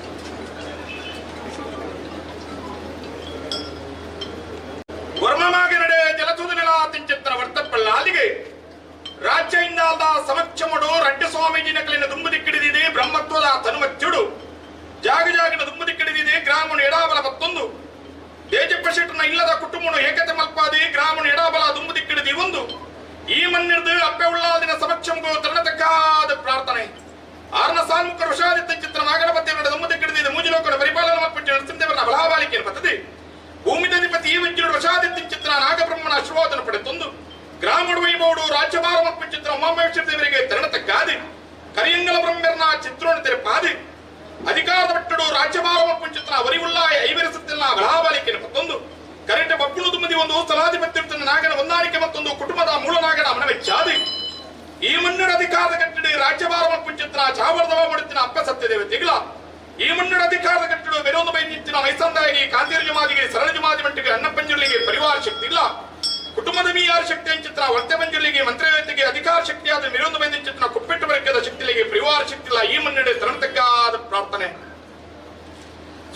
ವರ್ಮಮಾಗನಡೆ ಜಲತುದನೆಲ ತಿಂಚಿತ್ತನ ವರ್ತಪ್ಪಳ್ಳಾಲಿಗೆ ರಾಜ್ಯ ಇಂದಾಲ್ದ ಸಮಕ್ಷಮಡು ರಡ್ಡ ಸ್ವಾಮೀಜಿ ನಕಲಿನ ದುಂಬು ದಿಕ್ಕಿಡಿದಿದೆ ಬ್ರಹ್ಮತ್ವದ ತನುಮತ್ಯುಡು ಜಾಗ ಜಾಗಿನ ದುಂಬು ದಿಕ್ಕಿಡಿದಿದೆ ಗ್ರಾಮನು ಎಡಾಬಲ ಪತ್ತೊಂದು ತೇಜಪ್ಪ ಇಲ್ಲದ ಕುಟುಂಬನು ಏಕತೆ ಮಲ್ಪಾದಿ ಗ್ರಾಮನು ಎಡಾಬಲ ದುಂಬು ದಿಕ್ಕಿಡಿದಿ ಒಂದು ಈ ಮನ್ನಿರ್ದು ಅಪ್ಪೆ ಉಳ್ಳಾದಿನ ಸಮಕ್ಷಮಗೂ ತರಣತಕ್ಕಾದ ಪ್ರಾರ್ಥನೆ. ಆರ್ನ ಸಾನ್ಮುಖ ವಿಷಾದಿತ್ತ ಚಿತ್ರ ನಾಗಣಪತಿಯವರ ದುಂಬು ದಿಕ್ಕಿಡಿದಿದೆ ಮೂಜಿಲೋಕನ ಪರಿಪಾಲನ ಮಲ್ಪಟ್ಟು ನರಸಿಂಹದೇವರ ಬಲಾಬಾಲಿಕೆಯನ್ನು ಪತ್ತದೆ ಭೂಮಿದಧಿಪತಿ ಈ ವಜ್ರುಡು ವಶಾದಿತ್ಯ ಚಿತ್ರ ನಾಗಬ್ರಹ್ಮನ ಆಶೀರ್ವಾದನ ಪಡೆತೊಂದು ಗ್ರಾಮಡು ವೈಭವಡು ರಾಜ್ಯಭಾರ ಮಲ್ಪು ಚಿತ್ರ ಉಮಾಮಹೇಶ್ವರ ದೇವರಿಗೆ ತರಣತಕ್ಕಾದಿ ಕರಿಯಂಗಲ ಬ್ರಹ್ಮರ್ನ ಚಿತ್ರೋಣ ತೆರಪಾದಿ ಅಧಿಕಾರದ ಪಟ್ಟಡು ರಾಜ್ಯಭಾರ ಮಲ್ಪು ಚಿತ್ರ ವರಿವುಳ್ಳಾಯ ಐವರಸತ್ತಿಲ್ಲ ಬಲಾಬಾಲಿಕೆಯನ್ನು ಪತ್ತೊಂದು ಕರೆಂಟ ಬಬ್ಬುಣು ತುಮದಿ ಒಂದು ಸ್ಥಳಾಧಿಪತ್ಯ ನಾಗನ ಹೊಂದಾಣಿಕೆ ಮತ್ತೊಂದು ಕುಟುಂಬದ ಮೂಲ ನಾಗನ ಮನವೆಚ್ಚಾದಿ ಈ ಮನ್ನಡ ಅಧಿಕಾರದ ಕಟ್ಟಡಿ ರಾಜ್ಯಭಾರ ಮಲ್ಪು ಚಿತ್ರ ಚಾವರ್ದವ ಮಾಡುತ್ತಿನ ಅಪ್ಪ ಸತ್ಯದೇವತೆಗಳ ಈ ಮನ್ನಡ ಅಧಿಕಾರದ ಕಟ್ಟಡ ಬೇರೊಂದು ಬೈ ನಿಂತಿನ ಮೈಸಂದಾಯಿಗೆ ಕಾಂತೇರು ಜಮಾದಿಗೆ ಸರಳ ಜಮಾದಿ ಮಟ್ಟಿಗೆ ಅಣ್ಣಪಂಜುರ್ಲಿಗೆ ಪರಿವಾರ ಶಕ್ತಿ ಇಲ್ಲ. ಕುಟುಂಬದ ಮೀಯಾರ ಶಕ್ತಿ ಅಂಚಿತ್ರ ವರ್ತೆ ಮಂಜುರ್ಲಿಗೆ ಮಂತ್ರವ್ಯವಸ್ಥೆಗೆ ಅಧಿಕಾರ ಶಕ್ತಿಯಾದ ಮಿರೊಂದು ಬೈ ನಿಂಚಿತ್ರ ಕುಪ್ಪಿಟ್ಟು ವರ್ಗದ ಶಕ್ತಿಲಿಗೆ ಪರಿವಾರ ಶಕ್ತಿ ಇಲ್ಲ. ಈ ಮನ್ನಡೆ ತರಣತಕ್ಕಾದ ಪ್ರಾರ್ಥನೆ.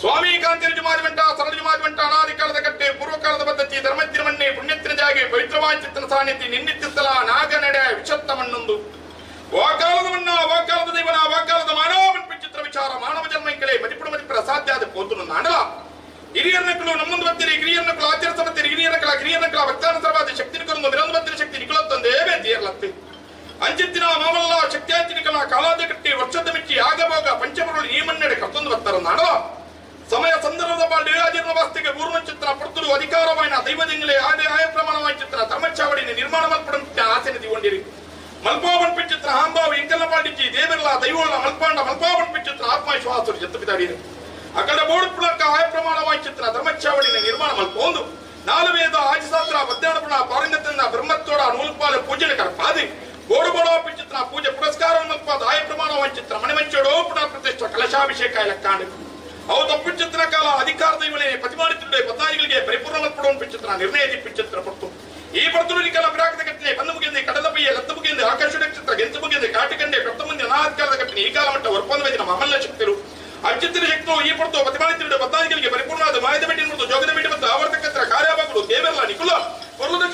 ಸ್ವಾಮಿ ಕಾಂತೇರು ಜಮಾದಿ ಮಂಟ ಸರಳ ಜಮಾದಿ ಮಂಟ ಅನಾದಿಕಾಲದ ಕಟ್ಟೆ ಪೂರ್ವಕಾಲದ ಪದ್ಧತಿ ಧರ್ಮತ್ತಿನ ಮಣ್ಣೆ ಪುಣ್ಯತ್ತಿನ ಜಾಗೆ ಪವಿತ್ರವಾದ ಸಾನ್ನಿಧಿ ನಿನ್ನಿತ್ಯ ನಾಗನಡೆ ವಿಷತ್ತ ಮಣ್ಣೊಂದು ವಾಕಾಲದ ಮಣ್ಣ ವಾಕಾಲದ ದೈವನ ವಾಕಾಲದ ಮಾನವ ಚಿತ್ರ ವಿಚಾರ ಮಾನವ ಜನ್ಮ ಕಡೆ ಮದಿಪುಡು ಮದಿಪುರ ಅಸಾಧ್ಯ ಆದ ಪೋತುನು ನಾಡಲ ಹಿರಿಯರ್ನಕಲು ನಮ್ಮೊಂದು ಬತ್ತೀರಿ ಕಿರಿಯರ್ನಕಲು ಆಚರಿಸ ಬತ್ತೀರಿ ಹಿರಿಯರ್ನಕಲ ಕಿರಿಯರ್ನಕಲ ಭಕ್ತಾನುಸರವಾದ ಶಕ್ತಿ ನಿಕಲೊಂದು ವಿರೋಧ ಬತ್ತೀರಿ ಶಕ್ತಿ ನಿಕಲತ್ತೊಂದೇ ಬೇತಿಯರ್ಲತ್ತಿ ಅಂಚಿತ್ತಿನ ಮಾಮಲ್ಲ ಶಕ್ತಿಯಾಂಚಿನಿಕಲ ಕಾಲಾದ ಕಟ್ಟಿ ವರ್ಷದ ಆಗಭೋಗ ಪಂಚಮರುಳು ಈ ಮನ್ನಡೆ ಕರ್ತೊಂದು ಬರ್ತಾರ ನಾಡವ ಸಮಯ ಸಂದರ್ಭದ ಪಾಲ್ಡು ಅಜೀರ್ಣ ವಾಸ್ತಿಗೆ ಪೂರ್ಣಚಿತ್ರ ಪಡ್ತುಡು ಅಧಿಕಾರವಾಯಿನ ದೈವದಿಂಗಲೇ ಆದ ಆಯ ಪ್ರಮಾಣವಾದ ಚಿತ್ರ ಧರ್ಮಚಾವಡಿನ ನಿರ್ಮಾಣ ಮಲ್ಪಡಂತ ಆಸೆನೆ ದಿಗೊಂಡಿರಿ ಮಲ್ಪಾವನ್ ಪಿಚಿತ್ರ ಹಾಂಬಾವು ಇಂಕಲ್ಲ ಪಾಡಿಜ್ಜಿ ದೇವರಲ್ಲ ದೈವಳ ಮಲ್ಪಾಂಡ ಮಲ್ಪಾವನ್ ಪಿಚಿತ್ರ ಆತ್ಮವಿಶ್ವಾಸರು ಜತ್ತಪಿದಾಡಿರು ಅಕಡ ಬೋಡು ಪುಳಕ ಆಯ ಪ್ರಮಾಣವಾದ ಚಿತ್ರ ಧರ್ಮಚಾವಡಿನ ನಿರ್ಮಾಣ ಮಲ್ಪೊಂದು ನಾಲು ವೇದ ಆಜಿಶಾಸ್ತ್ರ ಪದ್ಯಾಣಪುಣ ಪಾರಂಗತನ ಬ್ರಹ್ಮತ್ವಡ ನೂಲ್ಪಾಲ ಪೂಜನೆ ಕರ್ಪಾದಿ ಗೋಡು ಬೋಡೋ ಪಿಚಿತ್ರ ಪೂಜೆ ಪುರಸ್ಕಾರ ಮಲ್ಪಾದ ಆಯ ಪ್ರಮಾಣವಾದ ಚಿತ್ರ ಮಣಿಮಂಚೋಡೋ ಪುನಃ ಪ್ರತಿಷ್ಠ ಕಲಶಾಭಿಷೇಕ ಇಲಕ್ಕಾಂಡು ಅವು ತಪ್ಪಿಚಿತ್ರ ಕಾಲ ಅಧಿಕಾರದ ಇವನೇ ಪ್ರತಿಮಾನಿತುಂಡೆ ಪತ್ತಾರಿಗಳಿಗೆ ಪರಿಪೂರ್ಣ ಮಲ್ಪಡುವ ಪಿಚಿತ್ರ ನಿರ್ಣಯ ಪಿಚಿತ್ರ ಪಡ್ತು ಈ ಪಡ್ತು ಕಾಲ ಪ್ರಾಕೃತ ಘಟನೆ ಬಂದು ಮುಗಿಂದೆ ಕಡಲ ಪಯ್ಯ ಲತ್ತ ಮುಗಿಂದೆ ಆಕಾಶ ನಕ್ಷತ್ರ ಗೆಂತು ಮುಗಿಂದೆ ಕಾಟಿಕಂಡೆ ಕರ್ತ ಮುಂದೆ ಅನಾಧಿಕಾರದ ಘಟನೆ ಈ ಕಾಲ ಮಟ್ಟ ಒಪ್ಪಂದ ಮಮಲ್ಲ ಶಕ್ತಿರು ಅಚಿತ್ರ ಶಕ್ತಿರು ಈ ಪಡ್ತು ಪ್ರತಿಮಾನಿತುಂಡೆ ಪತ್ತಾರಿಗಳಿಗೆ ಪರಿಪೂರ್ಣವಾದ ಮಾಯದ ಬೆಟ್ಟಿನ ಮತ್ತು ಜೋಗದ ಬೆಟ್ಟಿ ಮತ್ತು ಆವರ್ತಕತ್ರ ಕಾರ್ಯಭಾಗಗಳು ದೇವರಲ್ಲ ನಿಕುಲ ಪೊರ್ಲದ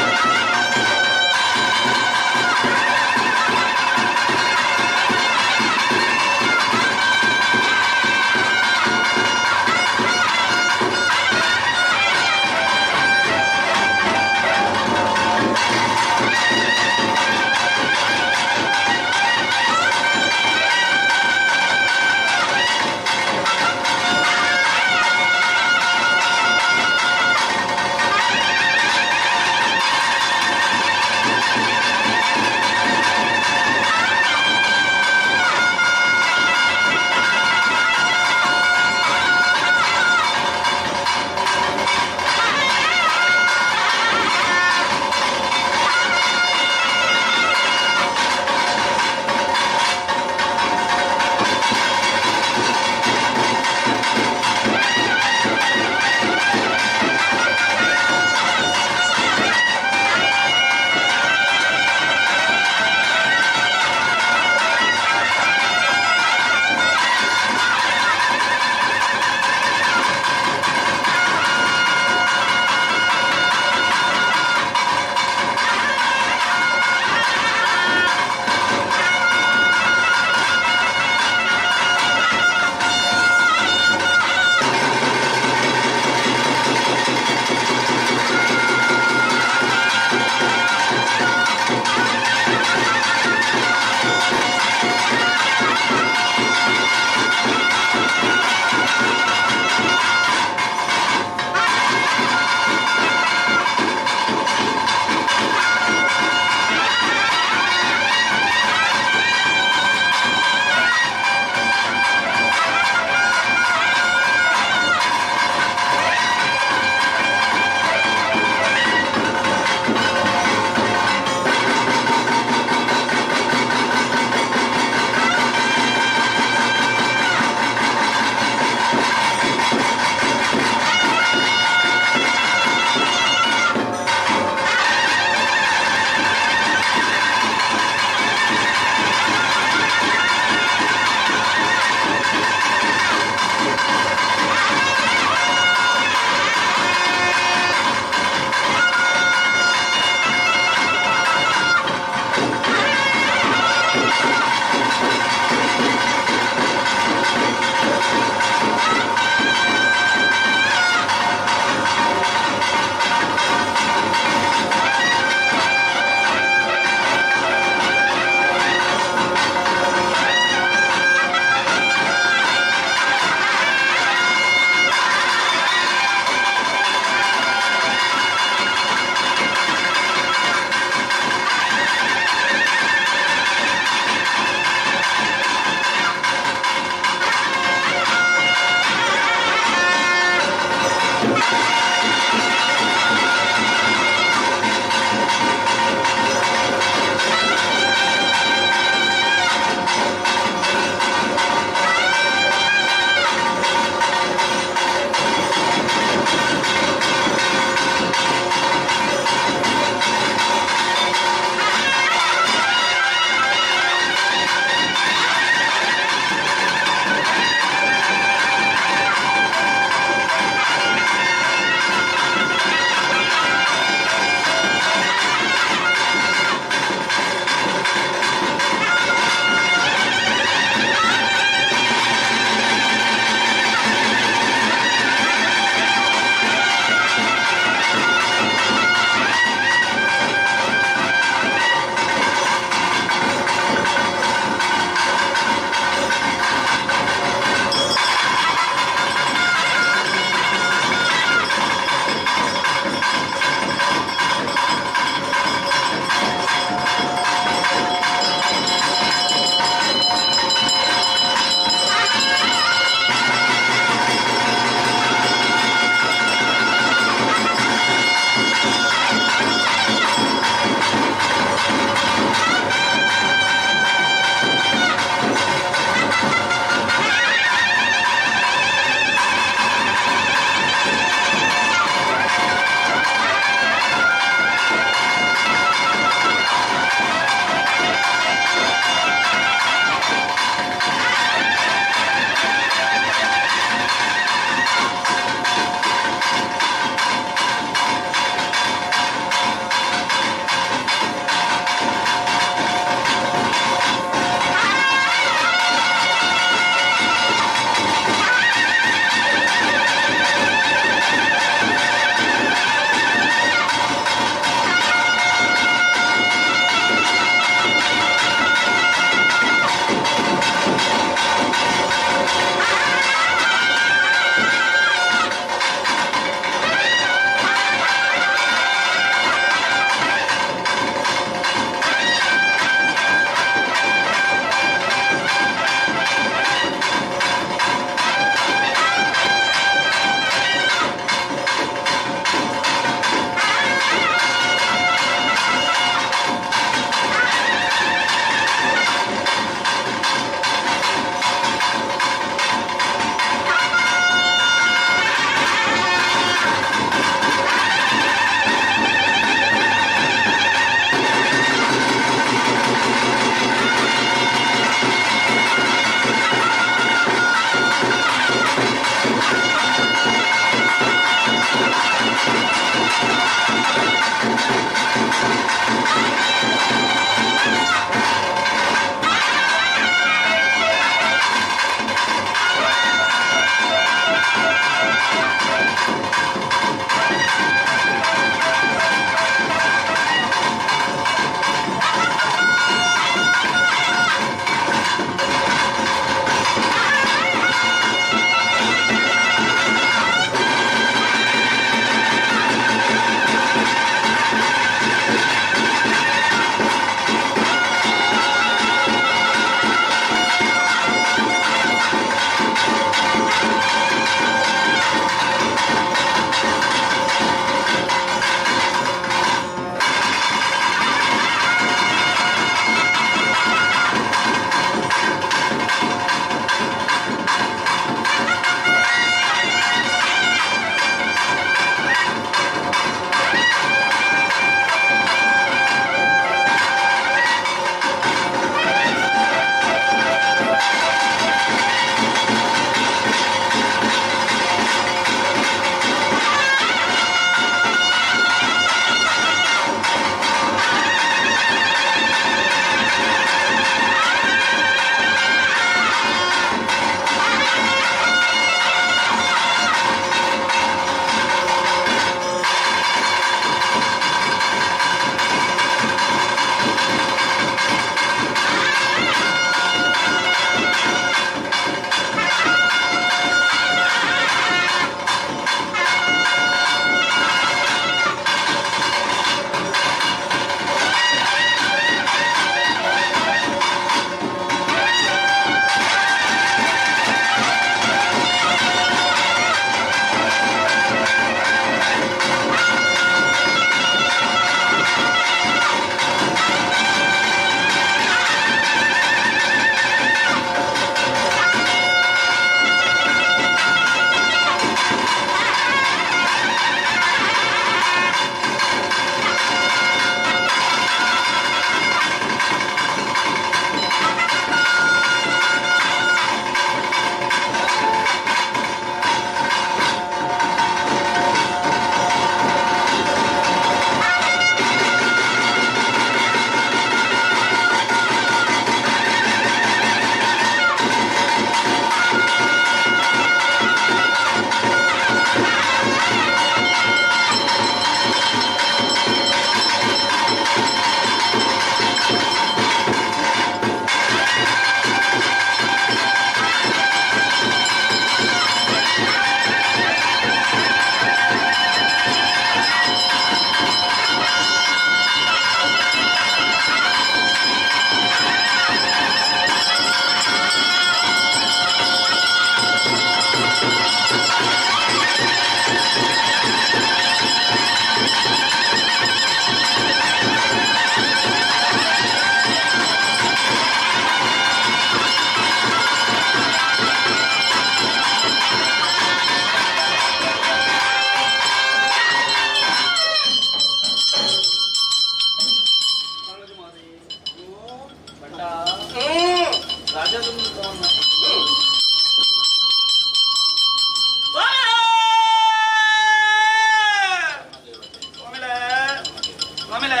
ಆಮೇಲೆ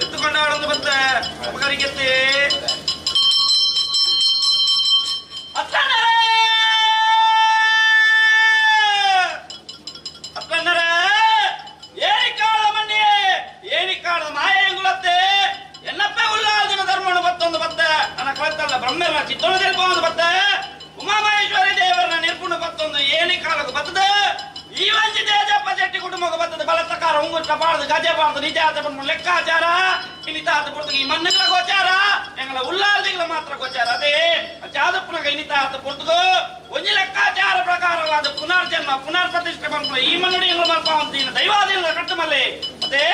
ಎತ್ತುಕೊಂಡಾಡೊಂದು ಬತ್ತೆ ಉಪಕರಿಕೆತ್ತೆ ಅಪ್ಪನ್ನರೇ ಏನಿಕಾಳ ಮಣ್ಣಿಯೇ ಏನಿಕಾಳದ ಮಾಯೆಂಗುಲತ್ತೆ ಎನ್ನಪ್ಪ ಉಲ್ಲಾದಿನ ಧರ್ಮಣ ಬತ್ತೊಂದು ಬತ್ತೆ ನನ್ನ ಕಳತ್ತಲ್ಲ ಬ್ರಹ್ಮನ ಚಿತ್ತೊಂದು ತೆಲ್ಪೊಂದು ಬತ್ತೆ ಉಮಾಮಹೇಶ್ವರಿ ದೇವರನ್ನ ನಿರ್ಗುಣ ಬತ್ತೊಂದು ಏನಿಕಾಲಕ್ಕೆ ಬತ್ತದೆ ಈ ವಂಚಿ ತೇಜಪ್ಪ ಶೆಟ್ಟಿ ಕುಟುಂಬಕ್ಕೆ ಬತ್ತದ ಬಲತ್ತಕಾರ ಉಂಗುಟ್ಟ ಬಾಳ್ದು ಗಜೆ ಬಾಳ್ದು ನಿಜ ಆತ ಲೆಕ್ಕಾಚಾರ ಇನಿತಾತ ಪುರ್ತಕ ಈ ಮಣ್ಣುಗಳ ಗೋಚಾರ ಎಂಗಳ ಉಲ್ಲಾಲ್ದಿಗಳ ಮಾತ್ರ ಗೋಚಾರ ಅದೇ ಚಾದಪ್ಪನಗ ಇನಿತಾತ ಪುರ್ತಕ ಒಂಜಿ ಲೆಕ್ಕಾಚಾರ ಪ್ರಕಾರವಾದ ಪುನರ್ಜನ್ಮ ಪುನರ್ ಪ್ರತಿಷ್ಠೆ ಪನ್ಪುನ ಈ ಮಣ್ಣುಡಿ ಎಂಗಳು ಮಲ್ಪಾವಂತಿನ ದೈವಾಧೀನದ ಕಟ್ಟುಮಲ್ಲೆ ಅದೇ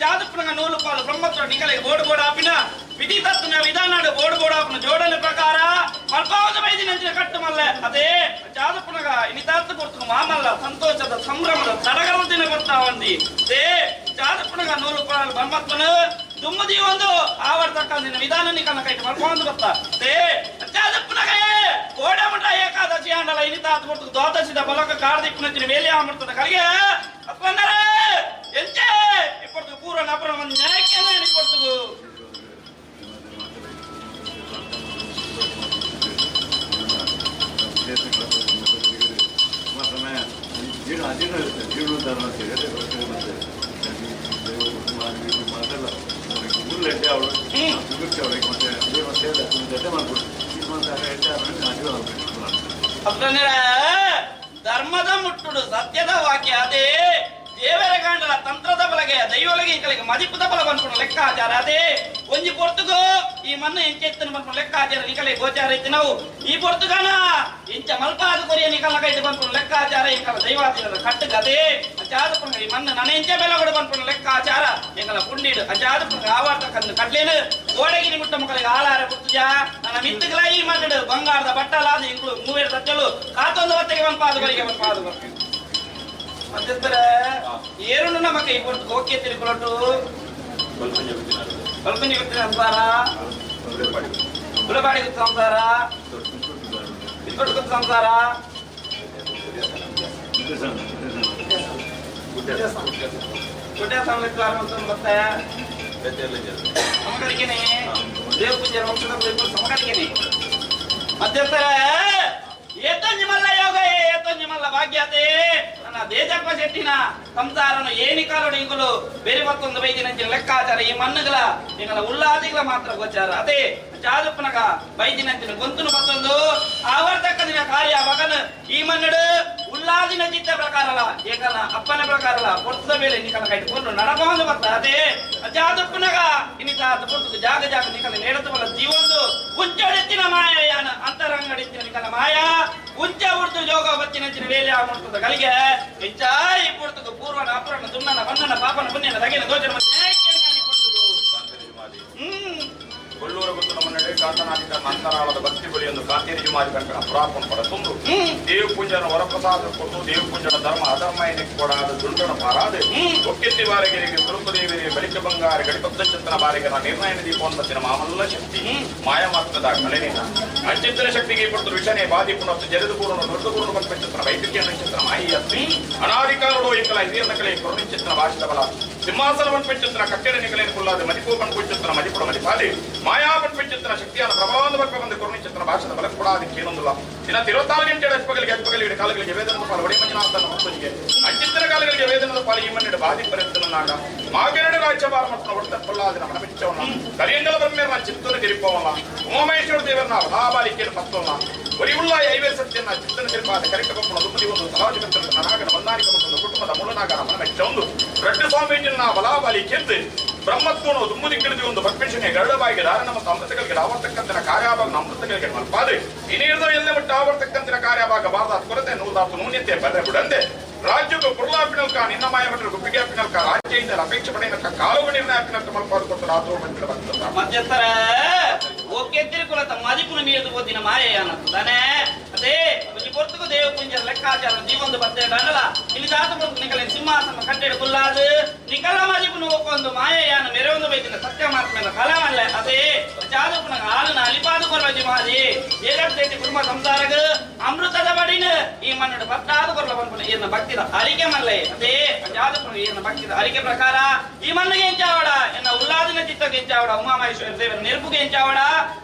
ಚಾದಪ್ಪನಗ ನೂಲು ಪಾಲು ಬ್ರಹ್ಮತ್ವ ನಿಕಲೆಗೆ ಬೋರ್ಡ್ ಬೋರ್ಡ್ ಆಪಿನ ವಿಧಿ ತತ್ವನ ವಿಧಾನಾಡು ಬೋರ್ಡ್ ಬೋರ್ಡ್ ಆಪಿನ ಜೋಡಣೆ ಪ್ರಕಾರ ಮಲ್ಪಾವದ ಬೈದಿನಂಚಿನ ಕಟ್ಟುಮಲ್ಲೆ ಅದೇ ಚಾದಪ್ಪನಗ ಇನಿತಾತ ಪುರ್ತಕ ಮಾಮಲ್ಲ ಸಂತೋಷದ ಸಂಭ್ರಮದ ಸಡಗರದ ದಿನ ಬರ್ತಾವಂದಿ ಅದೇ ಚಾದಪ್ಪನಗ ನೂಲು ಪಾಲು ಬ್ರಹ್ಮತ್ವನ ದುಮ್ಮದಿ ಒಂದು ಆವರ್ತಕ್ಕಂದಿನ ವಿಧಾನ ನಿಕನ ಕೈಟ್ ಮಲ್ಪಾವಂದು ಬರ್ತಾ ಅದೇ ಚಾದಪ್ಪನಗ ಕೋಡಮಠ ಏಕಾದಶಿ ಆಂಡಲ ಇನಿತಾತ ಪುರ್ತಕ ದ್ವಾದಶಿದ ಬಲಕ ಕಾರ್ದಿಪ್ಪನಂಚಿನ ವೇಲೆ ಆಮರ್ತದ ಕಲಿಗೆ ಅಪ್ಪನ್ನರೇ ಎಂಚೆ ಇಪ್ಪತ್ತು ಪೂರ್ವ ನಪರ ಒಂದು ನ್ಯಾಯಕ್ಕೆ ಇಪ್ಪತ್ತು ಜೀರ್ಣ ಅಜೀರ್ಣ ಇರುತ್ತೆ, ಜೀರ್ಣೋದ್ಧಾರ ಅಂತ ಹೇಳಿ ಮತ್ತೆ ಮಾತೆಲ್ಲ ಊರಲ್ಲಿ ಎಡ್ಡೆ ಅವಳು ಸುಗುರ್ತಿ ಅವಳಿಗೆ ಮತ್ತೆ ಅದೇ ಮತ್ತೆ ಎಡ್ಡೆ ಮಾಡ್ಬಿಡು ಇದು ಮಾಡ್ತಾರೆ ಎಡ್ಡೆ ಆದ್ಮೇಲೆ ಆಶೀರ್ವಾದ ಆಗ್ಬೇಕು. ಅಪ್ಪಂದ್ರೆ ಧರ್ಮದ ಮುಟ್ಟುಡು ಸತ್ಯದ ವಾಕ್ಯ ಅದೇ ದೇವರ ಕಾಂಡಲ ತಂತ್ರದ ಬಲಗೆ ದೈವೊಳಗೆ ಈ ಮದಿಪದ ಬಲ ಬಂದ್ಕೊಂಡು ಲೆಕ್ಕಾಚಾರ ಅದೇ ಒಂಜಿ ಪೊರ್ತುಗು ಈ ಮಣ್ಣು ಎಂಚೆತ್ತನ ಬಂದ್ಕೊಂಡು ಲೆಕ್ಕಾಚಾರ ನಿಕಲೆ ಗೋಚಾರ ಐತಿ ನಾವು ಈ ಪೊರ್ತುಗಾನ ಇಂಚ ಮಲ್ಪಾದ ಕೊರಿಯ ನಿಕಲ ಕೈದು ಬಂದ್ಕೊಂಡು ಲೆಕ್ಕಾಚಾರ ಇಂಕಲ ದೈವಾಧೀನದ ಕಟ್ಟುಗ ಅದೇ ಅಚಾದ ಪುಣ್ಯ ಈ ಮಣ್ಣು ನನ ಎಂಚ ಬೆಲ ಕೂಡ ಬಂದ್ಕೊಂಡು ಲೆಕ್ಕಾಚಾರ ಎಂಕಲ ಪುಂಡಿಡು ಅಚಾದ ಪುಣ್ಯ ಆವಾರ್ತ ಕಂದು ಕಡ್ಲೇನು ಕೋಡಗಿರಿ ಮುಟ್ಟ ಮಕ್ಕಳಿಗೆ ಆಳಾರ ಪುರ್ತುಜ ನನ್ನ ಮಿತ್ತುಗಳ ಈ ಮಣ್ಣು ಬಂಗಾರದ ಬಟ್ಟಲಾದ ಇಂಕ್ಲು ಮೂವೇರು ತಚ್ಚಲು ಕಾತೊಂದು ಹೊತ್ತಿಗೆ ಬಂಪಾದ ಬರಿಗೆ ಬಂಪಾದ ಮಧ್ಯಸ್ಥರ ಏರುನು ನಮಕ ಈ ಪೊರ್ತು ಓಕೆ ತಿರುಕೊಳಟು ಬಲ್ಪಂಜಿ ಗೊತ್ತಿನ ಸಂಸಾರ ಗುಲಬಾಡಿ ಗೊತ್ತ ಸಂಸಾರ ಬಿಸ್ಕೊಟ್ಟು ಗೊತ್ತ ಸಂಸಾರ ಗುಡ್ಡೆ ಸಂಸಾರ ಮತ್ತೆ ಸಮಕರಿಕೆನೆ ದೇವ ಪೂಜೆ ವಂಶದ ಸಮಕರಿಕೆನೆ ಮಧ್ಯಸ್ಥರ ಏತೊಂಜಿ ಮಲ್ಲ ಯೋಗ ಏತೊಂಜಿ ಮಲ್ಲ ಭಾಗ್ಯತೆ ನನ್ನ ದೇಜಪ್ಪ ಶೆಟ್ಟಿನ ಸಂಸಾರನು ಏನಿ ಕಾಲಡು ಇಂಗುಲು ಬೇರೆ ಮತ್ತೊಂದು ಬೈದಿನಂಚಿನ ಲೆಕ್ಕಾಚಾರ ಈ ಮಣ್ಣುಗಳ ಎಂಗಳ ಉಲ್ಲಾದಿಗಳ ಮಾತ್ರ ಗೋಚಾರ ಅದೇ ಚಾದಪ್ಪನಗ ಬೈದಿನಂಚಿನ ಗೊಂತುನು ಮತ್ತೊಂದು ಆವರ್ತಕ್ಕ ದಿನ ಕಾರ್ಯ ಮಗನ ಈ ಮಣ್ಣಡು ಉಲ್ಲಾದಿನ ಚಿತ್ತ ಪ್ರಕಾರಲ ಏಕನ ಅಪ್ಪನ ಪ್ರಕಾರಲ ಪೊರ್ತದ ಮೇಲೆ ನಿಕಲ ಕೈಕೊಂಡು ನಡಬಹುದು ಬತ್ತ ಅದೇ ಜಾದಪ್ಪನಗ ಇನ್ನಿತ ಪೊರ್ತದ ಜಾಗ ಜಾಗ ನಿಕಲ ನೇಡತ ಬಲ್ಲ ಜೀವೊಂದು ಉಂಚಡೆತ್ತಿನ ಮಾಯ ಯಾನ ಅಂತರಂಗಡಿತ್ತಿನ ನಿಕಲ ಮಾಯ ಉಂಚ ಉರ್ದು ಜೋಗ ಬಚ್ಚಿನಂಚಿನ ವೇಲೆ ಆಮರ್ತದ ಕಲಿಗೆ ಇಂಚಾಯಿ ಪೊರ್ತದ ಪೂರ್ವನ ಅಪರನ ದುನ್ನನ ಬನ್ನನ ಪಾಪನ ಪುಣ್ಯನ ದಗಿನ ದೋಚನ ಕೊಲ್ಲೂರ ಗೊತ್ತು ನಮ್ಮ ನಡೆ ಕಾಂತನಾಧಿಕ ನಂತರಾಳದ ಭಕ್ತಿ ಬಲಿಯೊಂದು ಕಾಂತೇರಿ ಜುಮಾದಿ ಕಂಕಣ ಪುರಾಪಣ ಪಡ ತುಂಡು ದೇವ ಪೂಜನ ವರಪ್ರಸಾದ ಕೊಟ್ಟು ದೇವ ಪೂಜನ ಧರ್ಮ ಅಧರ್ಮ ಎನ್ನಿಕ್ ಕೊಡಾದ ದುಂಡನ ಪಾರಾದೆ ಒಕ್ಕೆತ್ತಿ ಬಾರಿಗೆರಿಗೆ ಕುರುಪದೇವಿಗೆ ಬಳಿಕ ಬಂಗಾರ ಗಡಿಪತ್ತ ಚಂತನ ಬಾರಿಗನ ನಿರ್ಣಯ ದೀಪವನ್ನು ಮಾಮಲ್ಲ ಶಕ್ತಿ ಮಾಯ ಮಾತ್ರದ ಕಳೆನಿನ ಅಂಚಿತ್ರ ಶಕ್ತಿಗೆ ಪಡ್ತು ವಿಷನೆ ಬಾದಿ ಪುನತ್ತು ಜರದು ಪೂರ್ಣ ದೊಡ್ಡ ಪೂರ್ಣ ಪಂಚತ್ರ ವೈದ್ಯಕೀಯ ನಕ್ಷತ್ರ ಮಾಯಿ ಅತ್ತಿ ಅನಾದಿಕಾಲುಡು ಇಂಕಲ ಹಿರಿಯನ ಕಲೆ ಕರುಣಿಚಿತ್ರ ಭಾಷಿತ ಬಲ ಸಿಂಹಾಸನವನ್ ಪಂಚತ್ರ ಕಟ್ಟೆಡ ನಿಕಲೇನು ಕುಲ್ಲಾದ ಮದಿಪೂಪನ್ ಪಂಚತ್ರ ಮದಿಪುಡ ಮದಿಪಾಲಿ ಮಾಯಾಪನ್ ಪಂಚತ್ರ ಶಕ್ತಿயான ಪ್ರಬಲವಾದ ಬರ್ಪ ಬಂದು ಕರುಣಿಚಿತ್ರ ಭಾಷದ ಬಲ ಕೊಡಾದಕ್ಕೆ ಏನೊಂದಿಲ್ಲ ದಿನ 24 ಗಂಟೆ ಅಜ್ಪಗಳಿಗೆ ಅಜ್ಪಗಳಿಗೆ ಕಾಲಗಳಿಗೆ ವೇದನದ ಪಾಲು ಒಡೆ ಮಂಜುನಾಥನ ಮಕ್ಕಳಿಗೆ ಅಂಚಿತ್ರ ಕಾಲಗಳಿಗೆ ವೇದನದ ಪಾಲು ಈ ಮನ್ನಿಡ ಬಾದಿ ಪರೆತ್ತನಾಗ ಮಾಗರಡು ರಾಜ್ಯಭಾರ ಮತ್ತು ಒಡ್ತಪ್ಪಲ್ಲಾದಿನ ಮನಮಿಚ್ಚವನ್ನ ಕರಿಯಂಗಲ ಬ್ರಹ್ಮೇರ್ನ ಚಿತ್ತನ ತಿರುಪವನ್ನ ಉಮಾಮಹೇಶ್ವರ ದೇವರನ್ನ ಮಹಾಬಾಲಿಕೆಯನ್ನು ಪತ್ತವನ್ನ ಒರಿವುಳ್ಳ ಐವೇ ಸತ್ಯನ ಚಿತ್ತನ ತಿರುಪಾದ ಕರಿಕ ಬಪ್ಪನ ದುಮ್ಮದಿ ಒಂದು ತಲಾಧಿಪತ್ಯ ನನಾಗನ ಬಂದಾನಿಕ ಮತ್ತು ಕುಟುಂಬದ ಮೂಲನಾಗನ ಮನಮೆಚ್ಚ ಒಂದು ರಡ್ಡು ಸ್ವಾಮೀಜಿನ ಬಲಾಬಾಲಿ ಕೆದ್ದು ಬ್ರಹ್ಮತ್ವನು ದುಮ್ಮದಿ ಕಿಡಿದು ಒಂದು ಭಕ್ಷ್ಮೆ ಗರುಡಬಾಯಿಗೆ ಧಾರಣ ಮತ್ತು ಅಮೃತಗಳಿಗೆ ಆವರ್ತಕ್ಕಂತಿನ ಕಾರ್ಯಾಭಾಗ ಅಮೃತಗಳಿಗೆ ಮಲ್ಪಾದೆ ಇನ್ನೇರ್ದ ಎಲ್ಲೆ ಮಟ್ಟ ಆವರ್ತಕ್ಕಂತಿನ ಕಾರ್ಯಭಾಗ ಬಾರದಾತ್ ಕೊರತೆ ನೂದಾತು ನೂನ್ಯತೆ ಬರ್ರೆ ಬಿಡಂದೆ ರಾಜ್ಯಕ್ಕೆ ಪುರ್ಲಾಪಿನಲ್ಕ ನಿನ್ನ ಮಾಯ ಮಟ್ಟರು ಗುಪ್ಪಿಗೆ ಅಪ್ಪಿನಲ್ಕ ರಾಜ್ಯ ಇಂದ ಅಪೇಕ್ಷೆ ಪಡೆಯನಕ ಕಾಲುಗ ನಿರ್ಣಯ ಅಪ್ಪಿನಲ್ಕ ಮಲ್ಪಾದು ಕೊಟ್ಟು ರಾತ್ರಿ ಮಂಟಳ ಬರ್ತದ ಮಧ್ಯಸ್ಥರ ಓಕೆ ತಿರುಕುಲತ ಮದಿಪುನ ಮೀರಿದು ಪೋತಿನ ಮಾಯೆಯಾನ ತಾನೇ ಅದೇ ಒಂಜಿ ಪೊರ್ತುಗು ದೇವ ಪುಂಜರ ಲೆಕ್ಕಾಚಾರ ಜೀವೊಂದು ಬತ್ತೆ ಡಂಡಲ ಇಲ್ಲಿ ದಾತ ಪೊರ್ತು ನಿಕಲ ಸಿಂಹಾಸನ ಕಟ್ಟೆಡು ಕುಲ್ಲಾದು ನಿಕಲ ಮದಿಪುನ ಒಕ್ಕೊಂದು ಮಾಯೆಯಾನ ಮೆರವೊಂದು ಬೈತಿನ ಸತ್ಯ ಮಾತ್ಮೇಲ ಕಲಮಲ್ಲ ಅದೇ ಚಾದಪುನ ಹಾಲುನ ಅಲಿಪಾದು ಕೊರಜಿ ಮಾದಿ ಏಕತ್ತೈತಿ ಕುಟುಂಬ ಸಂಸಾರಗ ಅಮೃತದ ಬಡಿನ ಈ ಮಣ್ಣು ಪತ್ತಾದು ಕೊರಲ ಪನ್ಪುನ ಈರ್ನ ಭಕ್ತಿದ ಅರಿಕೆ ಮಲ್ಲೆ ಅದೇ ಜಾದಪುನ ಈರ್ನ ಭಕ್ತಿದ ಅರಿಕೆ ಪ್ರಕಾರ ಈ ಮಣ್ಣಿಗೆ ಎಂಚಾವಡ ಉದಕಗೆಂಚಾವಡ ಉಮಾಮಹೇಶ್ವರ ದೇವರ ನೆರುಪುಗೆಂಚಾವಡ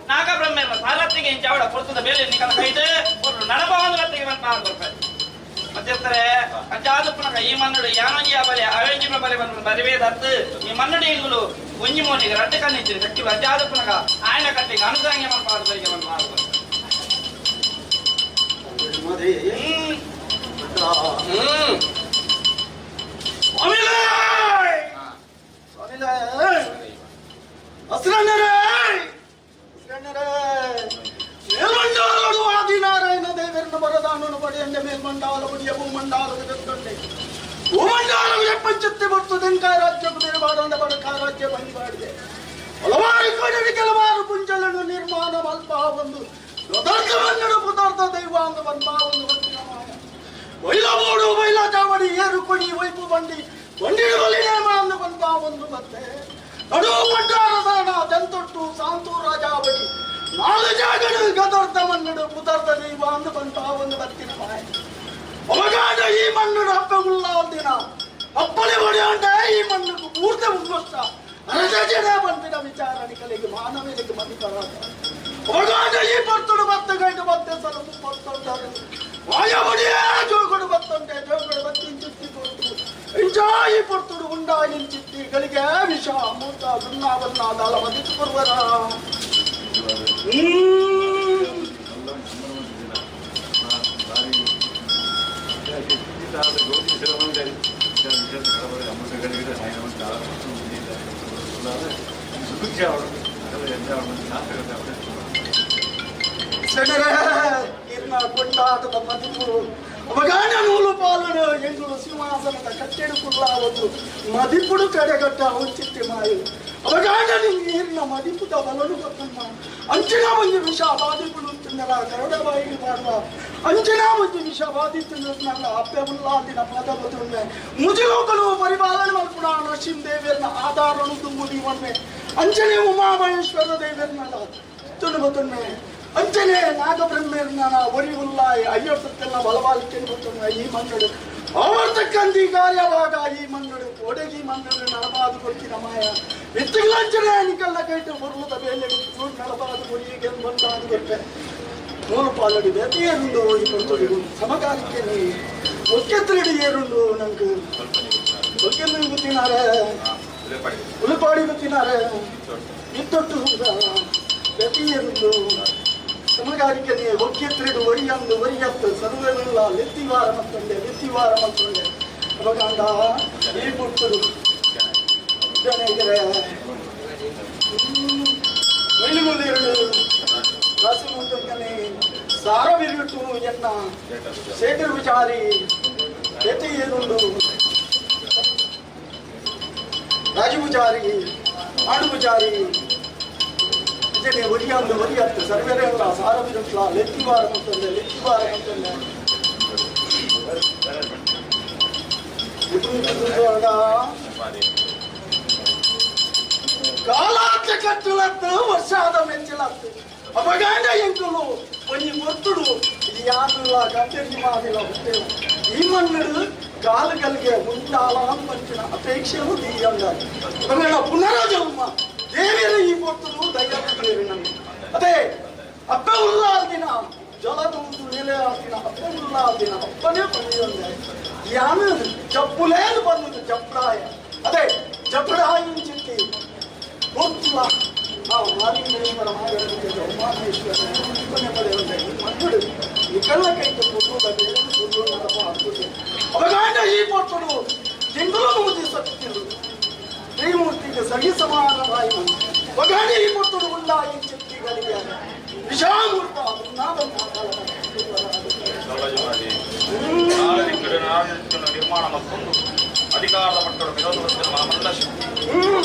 ನಾಗಬ್ರಹ್ಮೇರ್ನ ಸಾರಥಿಗೆಂಚಾವಡ ಪೊರ್ತದ ಬೇಲೆ ನಿಕಲ ಕೈದು ಪೊರ್ಲು ನಡಪವಂದು ಬತ್ತಿಗೆ ಮನ್ಪ ಕೊರ್ಪೆ ಮಧ್ಯಸ್ಥರೇ ಅಂಚಾದುಪ್ಪುನಗ ಈ ಮನ್ನುಡು ಯಾನೊಂಜಿ ಬಲೆ ಅವೆಂಜಿ ಬಲೆ ಬಂದು ಬರಿವೇ ದತ್ತು ಈ ಮನ್ನುಡು ಇಂಗುಲು ಒಂಜಿ ಮೋನಿಗೆ ರಡ್ಡು ಕಣ್ಣಿಚ್ಚಿನ ಶಕ್ತಿ ಅಂಚಾದುಪ್ಪುನಗ ಆಯನ ಕಟ್ಟಿಗೆ ಅನುದಾಂಗೆ ಮನ್ಪ ಬರಿಗೆ ಮನ್ಪ ಹ್ಮ್ ಮೇಲ್ಮಂಡಾಲಡು ಆದಿನಾರಾಯಣ ದೇವರನ್ನ ವರದಾನನು ಪಡೆಯಂಡೆ ಮೇಲ್ಮಂಡಾಲಪಡಿಯ ಭೂಮಂಡಾಲದ ಬೆತ್ತೊಂಡೆ ಭೂಮಂಡಾಲವು ಎಪ್ಪಂಚತ್ತೆ ಬರ್ತದೆ ತೆಂಕಾಯ ರಾಜ್ಯಕ್ಕೂ ಬೇರೆ ಬಡಕಾಯ ರಾಜ್ಯ ಬಂದಿದೆ. ಹಲವಾರು ಕೋಡಿ ಕೆಲವಾರು ಪುಂಜలను ನಿರ್ಮಾಣ ಮಲ್ಪ ಒಂದು ಪದಾರ್ಥವನ್ನಡು ಪದಾರ್ಥ ದೈವ ಅಂದು ಬಂದ ಒಂದು ಬಂದಿನ ಮಾಯ ಬೈಲಬೋಡು ಬೈಲ ಚಾವಡಿ ಏರು ಕೊಡಿ ವೈಪು ಬಂಡಿ ಬಂಡಿಡು ಬಲಿನೇಮ ಅಂದು ಬಂದ ಒಂದು ಮತ್ತೆ ನಡು ಪಡ್ಡಾರಸಾಣ ಜಂತೊಟ್ಟು ಸಾಂತೂ ರಾಜಾವಡಿ ನಾಲು ಜಾಗಡು ಗದರ್ಥ ಮನ್ನಡು ಪುದರ್ಥ ದೈವ ಅಂದು ಬಂದ ಒಂದು ಬತ್ತಿನ ಮಾಯ ಅವಗಾಡ ಈ ಮಣ್ಣು ಅಪ್ಪೆ ಉಳ್ಳಾಲ್ದಿನ ಅಪ್ಪಳೆ ಬಡಿಯಾಂಡ ಈ ಮಣ್ಣು ಪೂರ್ತ ಉಗ್ಗೊಸ್ತ ಅರಜಡೆ ಬಂದಿನ ವಿಚಾರಣೆಗಳಿಗೆ ಮಾನವನಿಗೆ ಮದಿಪರಾದ ಅವಗಾಡ ಈ ಪರ್ತುಡು ಬತ್ತ ಗೈಡು ಬತ್ತೆ ಸಲಪು ಪರ್ತೊಂಡರು ಮಾಯಬಡಿಯೇ ಜೋಗುಡು ಬತ್ತೊಂಡೆ ಜೋಗುಡು ಬತ್ತಿ ಚಿತ್ತಿ ಕೊಟ್ಟು ಇಂಚಾ ಈ ಪರ್ತುಡು ಉಂಡಾಯಿನ ಚಿತ್ತಿ ಗಳಿಗೆ ವಿಷ ಮೂತ ಬೃಂದಾವನ್ನ ದಾಳ ಮದಿತು ಕೊರುವರ. ಇರ್ನ ಕೊಂಡಾಟದ ಮದಿಪು ಅವಗಾನ ನೂಲು ಪಾಲನು ಎಂಗುಳು ಸಿಂಹಾಸನದ ಕಟ್ಟೆಡು ಕುಲ್ಲಾವದು ಮದಿಪುಡು ಕಡೆಗಟ್ಟ ಉಂಚಿತ್ತಿ ಮಾಯು ಅವಗಾನ ನೀರಿನ ಮದಿಪುದ ಬಲನು ಗೊತ್ತಮ್ಮ ಅಂಚಿನ ಒಂದು ವಿಷ ಬಾಧಿಪುಡು ತಿನ್ನಲ ಕರಡ ಬಾಯಿಗೆ ಮಾಡುವ ಅಂಚಿನ ಒಂದು ವಿಷ ಬಾಧಿತ್ತು ಅಪ್ಪೆ ಉಲ್ಲಾದಿನ ಪದ ಬದುಮೆ ಮುಜಿಲೋಕನು ಪರಿಪಾಲನೆ ಮಲ್ಪುಣ ನರಸಿಂಹ ದೇವಿಯನ್ನ ಆಧಾರನು ತುಂಬುದಿ ಒಮ್ಮೆ ಅಂಚನೆ ಉಮಾಮಹೇಶ್ವರ ದೇವಿಯನ್ನ ತುಣುಬುತ್ತುನ್ಮೆ ಅಂಚನೆ ನಾಗಬ್ರಹ್ಮೇರ್ನ ಒರಿ ಉಲ್ಲಾಯ್ ಅಯ್ಯಪ್ಪತ್ತೆಲ್ಲ ಬಲವಾಲಿಕೆ ಗೊತ್ತುನ್ಮೆ ಈ ಮಣ್ಣುಡು ಆವರ್ತಕ್ಕಂದಿ ಕಾರ್ಯವಾಗ ಈ ಮಣ್ಣುಡು ಒಡಗಿ ಮಣ್ಣುಡು ನಡಬಾದು ಕೊಡ್ತಿನ ಮಾಯ ಇತ್ತಿಗ್ಲಂಚನೆ ನಿಕಲ್ಲ ಕೈಟು ಬರುವುದ ಬೇಲೆ ನಡಬಾದು ಕೊಡಿಗೆ ಬಂದಾದು ಕೊಟ್ಟೆ ನೂಲು ಪಾಲಡಿ ಬೇತೆಯರುಂಡು ಈ ಪೊರ್ತುಡು ಸಮಕಾಲಕ್ಕೆ ನೀ ಒಕ್ಕೆತ್ತರಡಿ ಏರುಂಡು ನಂಗೆ ಒಕ್ಕೆಂದು ಗೊತ್ತಿನಾರೆ ಉಳುಪಾಡಿ ಗೊತ್ತಿನಾರೆ ಇತ್ತೊಟ್ಟು ಬೆತಿಯರುಂಡು ಸಮಗಾರಿಕೆ ನೀ ಒಕ್ಕೆತ್ತರಡು ಒರಿಯಂದು ಒರಿಯತ್ತು ಸರ್ವೆಲ್ಲ ಲೆತ್ತಿವಾರ ಮತ್ತೊಂಡೆ ಲೆತ್ತಿವಾರ ಮತ್ತೊಂಡೆ ಅವಾಗ ಈ ಪುಟ್ಟುಡು ಮೈಲಿಗುಂದಿರಡು ರಾಸಿಮುಂದನೆ ಸಾರವಿರುಟು ಎನ್ನ ಸೇಟರ್ ವಿಚಾರಿ ಬೆತೆಯರುಂಡು ರಾಜಪೂಜಾರಿ ಆಡು ಪೂಜಾರಿ ಇದೇನೆ ಒರಿಯಂದು ಒರಿಯತ್ತು ಸರ್ವೆರೆಲ್ಲ ಸಾರವಿರುಟ್ಲ ಲೆತ್ತಿವಾರ ಮತ್ತೊಂದೆ ಲೆತ್ತಿವಾರ ಮತ್ತೊಂದೆ ಕಾಲಾತ್ಯ ಕಟ್ಟುಲತ್ತು ವರ್ಷಾದ ಮೆಚ್ಚಲತ್ತು ಅಪಗಾಂಡ ಎಂಕುಲು ಒಂಜಿ ಗೊತ್ತುಡು ಯಾನುಲ ಕಂಟೆರ್ಜಿ ಮಾದಿಲ ಹುಟ್ಟೇವು ಈ ಮಣ್ಣು ಕಾಲುಗಳಿಗೆ ಉಂಡಾಲ ಮಂಚಿನ ಅಪೇಕ್ಷೆಯು ದೀಯಂಗ ಪುನರಜನ್ಮ ದೇವಿಯರ ಈ ಪೊರ್ತುಡು ದೈವ ನಮಗೆ ಅದೇ ಅಪ್ಪೆ ಉಲ್ಲಾಲ್ದಿನ ಜಲದೂದು ನೆಲೆ ಆತಿನ ಅಪ್ಪೆ ಉಲ್ಲಾಲ್ದಿನ ಅಪ್ಪನೇ ಪಡೆಯೊಂದೆ ಯಾನು ಜಪ್ಪುಲೇನು ಬಂದುದು ಜಪ್ರಾಯ ಅದೇ ಜಪ್ರಾಯಿನ ಚಿತ್ತಿ ಗೊತ್ತಿಲ್ಲ ಆ ಮಾಲಿಂಗೇಶ್ವರ ಮಾಗರಕ್ಕೆ ಉಮಾಮೇಶ್ವರ ಅಪ್ಪನೇ ಪಡೆಯೊಂದೆ ಈ ಮಣ್ಣುಡು ನಿಕಲ್ಲ ಕೈತ ಪೊರ್ತುದ ಬೇರೆ ಪೊರ್ತು ನಡಪ ಆಗ್ತದೆ ಅವಗಾಂಡ ಈ ಪೊರ್ತುಡು ತಿಂಗಳು ಮೂತಿ ಸತ್ತಿರು ತ್ರಿಮೂರ್ತಿಗೆ ಸರಿ ಸಮಾನವಾಗಿ ಒಗಾಡಿ ಈ ಪೊರ್ತುಡು ಉಂಡಾಯಿ ಚಿತ್ತಿಗಳಿಗೆ ವಿಷಾಮೂರ್ತ ನಿರ್ಮಾಣ ಮತ್ತೊಂದು ಅಧಿಕಾರದ ಮಟ್ಟದ ವಿರೋಧ ಮನಮಲ್ಲ ಶಕ್ತಿ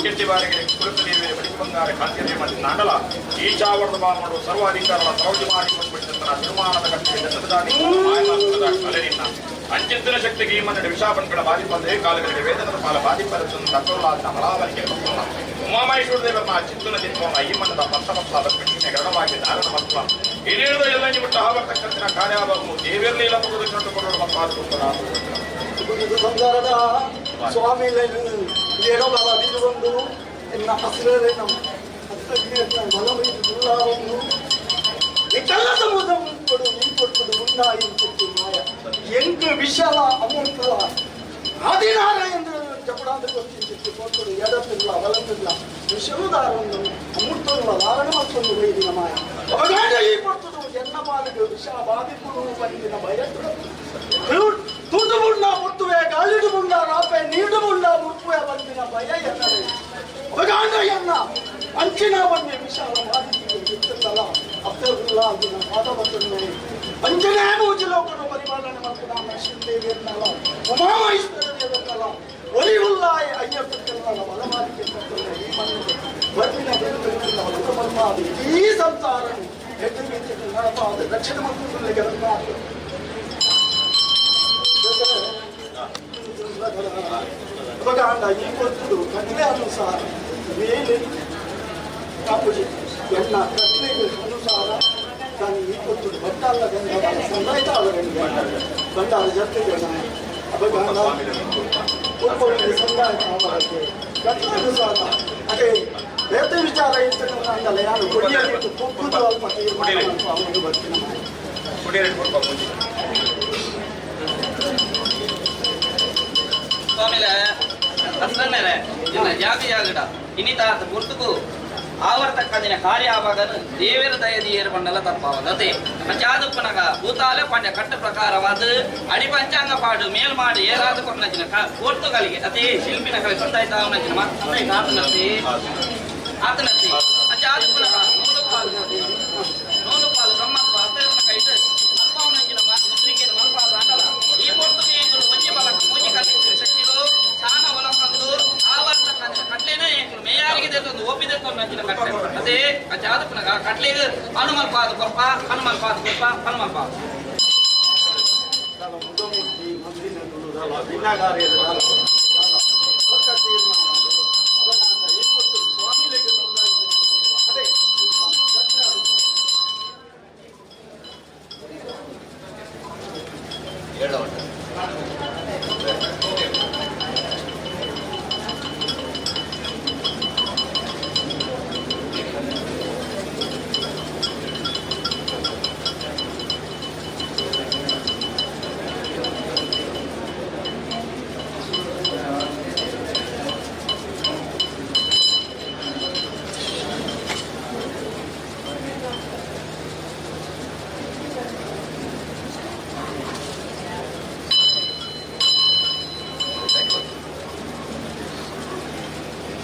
ಕೆಟ್ಟಿ ಬಾರಿಗೆ ಕುರುಕು ದೇವಿಯ ಬಡಿ ಬಂಗಾರ ಕಾಂತಿಯೇ ಮಾಡಿ ನಾಡಲ ಈ ಚಾವರದ ಬಾಮಡು ಸರ್ವ ಅಧಿಕಾರಗಳ ಸರೋಜ ಮಾಡಿ ಕೊಟ್ಬಿಟ್ಟಿರ್ತಾರ ನಿರ್ಮಾಣದ ಕಟ್ಟಿಗೆ ದತ್ತದಾನಿ ಮಾಯಮಾತ್ರದ ಕಲೆನಿನ್ನ ಅಂಚಿತ್ತಿನ ಶಕ್ತಿಗೆ ಈ ಮನ್ನಡಿ ವಿಷಾಪನ್ಗಳ ಬಾಧಿಪಂದೇ ಕಾಲುಗಳಿಗೆ ವೇದನದ ಪಾಲ ಬಾಧಿಪರತನ್ನು ತಕ್ಕರುಳಾದ ಮಲಾವಲಿಕೆ ಉಮಾಮಹೇಶ್ವರ ದೇವರ ಚಿತ್ತನ ದಿತ್ವನ ಈ ಮನ್ನದ ಪಂಚಮತ್ಲ ಬಸ್ಮಿಟ್ಟಿನ ಗರಣವಾಗಿ ಧಾರಣ ಮತ್ಲ ಹಿರಿಯರದ ಎಲ್ಲ ನಿಮಿಟ್ಟ ಆವರ್ತಕ್ಕಂತಿನ ಕಾರ್ಯಾಭಾಗವು ದೇವಿಯರ್ಲೀಲ ಮುಗಿದು ಕೊಡೋಣ ಮತ್ತು ಇದು ಸಂಸಾರದ ಸ್ವಾಮಿ ಏನೋ ಬಾಬಾ ಬಿದ್ದು ಬಂದು ಎನ್ನ ಅಸುರರೇನ ಅತ್ತಜ್ಞ ಬಲವೈದು ದುಲ್ಲಾವನ್ನು ನಿಕಲ್ಲ ಸಮುದ್ರ ಕೊಡು ನೀ ಕೊಡ್ತದು ಉಂಡಾಯಿ ಮಾಯ ಎಂಕ್ ವಿಶಾಲ ಅಮೂರ್ತಲ ಆದಿನಾರಾಯಣ ಜಪಡಾದ ಕೊರ್ಚಿಂಚಿತ್ತಿ ಕೊಡ್ತದು ಎಡತಿಲ್ಲ ಬಲತಿಲ್ಲ ವಿಷನುದಾರನ್ನು ಅಮೂರ್ತಲ್ಲ ಧಾರಣ ಮತ್ತೊಂದು ವೈದಿನ ಮಾಯ ಅಪಗಾಂಡ ಈ ಕೊಡ್ತದು ಎನ್ನ ಪಾಲಿಗೆ ವಿಷ ಬಾಧಿಪುಡು ಬಂದಿನ ಭಯ ತುದು ಬುಂಡ ಮುಟ್ಟುವೆ ಗಾಳಿಡು ಬುಂಡ ರಾಪೆ ನೀಡು ಬುಂಡ ಮುಟ್ಟುವೆ ಬಂದಿನ ಭಯ ಎನ್ನರೆ ಅಪಗಾಂಡ ಎನ್ನ ಅಂಚಿನ ಬಂದಿ ವಿಶಾಲ ಬಾಧಿಕೆ ಇತ್ತಲ್ಲ ಅಪ್ತರುಲ್ಲ ದಿನ ಪಾದವತ್ತನ್ನು ಅಂಜನೇ ಮೂಜಿ ಲೋಕನು ಪರಿಪಾಲನೆ ಮತ್ತು ನಾಮ ಶಿಂದೇವಿಯನ್ನಲ್ಲ ಉಮಾಮಹೇಶ್ವರ ದೇವನ್ನಲ್ಲ ಒಲಿಯುಲ್ಲಾಯ ಅಯ್ಯಪ್ಪಕ್ಕಲ್ಲ ಬಲಮಾಲಿಕೆ ಈ ಮಣ್ಣಿಗೆ ಬರ್ಪಿನ ಬೆರುತ್ತಿಲ್ಲ ಪರಮಾದಿ ಈ ಸಂಸಾರನು ಎಟ್ಟು ರೀತಿಯಲ್ಲಿ ನಡಪಾದ ರಕ್ಷಣೆ ಮತ್ತು ಅಪಗಾಂಡ ಈ ಕೊರ್ತುಡು ಕಟ್ಲೆ ಅನುಸಾರ ಮೇಲೆ ಕಾಪುಜಿ ಎಣ್ಣ ಕಟ್ಲೆಗೆ ಅನುಸಾರ ನಾನು ಈ ಕೊರ್ತುಡು ಬಟ್ಟಾಲ ಗಂಧ ಸಂದಾಯ್ತ ಅವರಿಗೆ ಬಂಡಾರ ಜೊತೆಗೆ ಅಪಗಾಂಡ ಒಬ್ಬರಿಗೆ ಸಂದಾಯ್ತ ಅವರಿಗೆ ಕಟ್ಲೆ ಅನುಸಾರ ಅದೇ ಬೇತೆ ವಿಚಾರ ಇರ್ತಕ್ಕಂಥ ಯಾರು ಕೊಡಿಯಲಿಟ್ಟು ಕೊಕ್ಕುದು ಅಲ್ಪ ತೀರ್ಮಾನ ಅವನಿಗೆ ಬರ್ತೀನಿ. ಸ್ವಾಮಿಲೆ ಅಸ್ರನ್ನೇರೆ ಇನ್ನ ಜಾಗ ಜಾಗಡ ಇನಿತಾತ ಗುರ್ತುಕು ಆವರ್ತಕ್ಕಂದಿನ ಕಾರ್ಯ ಆವಾಗನು ದೇವರ ದಯದಿ ಏರ್ಪಂಡಲ ತಪ್ಪಾವದತೆ ಅಂಚಾದುಪ್ಪನಗ ಭೂತಾಲೆ ಪಾಂಡ್ಯ ಕಟ್ಟ ಪ್ರಕಾರವಾದ ಅಡಿ ಪಂಚಾಂಗ ಪಾಡು ಮೇಲ್ ಮಾಡಿ ಏರಾದ ಕೊಟ್ಟನಚಿನ ಪೋರ್ತುಗಲಿಗೆ ಅದೇ ಶಿಲ್ಪಿನ ಕಲೆ ಸಂದಾಯ್ತ ಅವನಚಿನ ಮಾತು ಸಂದಾಯ್ತ ಆತನತಿ ಆತನತಿ ಅಂಚಾದುಪ್ಪನಗ ನೂಲು ಪಾಲು ನೂಲು ಪಾಲು ಬ್ರಹ್ಮತ್ವ ಅತ್ತೇವನ ಕೈಟ್ ಅಲ್ಪಾವನಂಚಿನ ಮುದ್ರಿಕೆಯನ್ನು ಮಲ್ಪಾದ ಅಂಡಲ ಈ ಪೊರ್ತುಗೆ ಒಂಜಿ ಬಲಕ ಮೂಜಿ ಕಲ್ಲಿನ ಶಕ್ತಿಲು ಚಾನ ಒಲಕಂದು ಆವರ್ತ ಕಟ್ಲೇನೆ ಎಂಕುಲು ಮೇಯಾರಿಗೆ ದೇತೊಂದು ಒಪ್ಪಿದೆತ್ತೊಂದು ಅಂಚಿನ ಕಟ್ಲೆ ಅದೇ ಅಂಚಾದುಪ್ಪನಗ ಕಟ್ಲೆಗ್ ಹನುಮಲ್ಪಾದ ಕೊರ್ಪ ಹನುಮಲ್ಪಾದ ಕೊರ್ಪ ಹನುಮಲ್ಪಾದ ಮುದಮೂರ್ತಿ ಮಂದಿನ ಭಿನ್ನಗಾರ್ಯದ ಒಕ್ಕ ತೀರ್ಮಾನ ಅವನಾದ ಈ ಕೊಟ್ಟು ಸ್ವಾಮಿಲಿಗೆ ನೋಂದಾಯಿಸಿ ಅದೇ ಕಟ್ಲೆ ಅನುಸಾರ.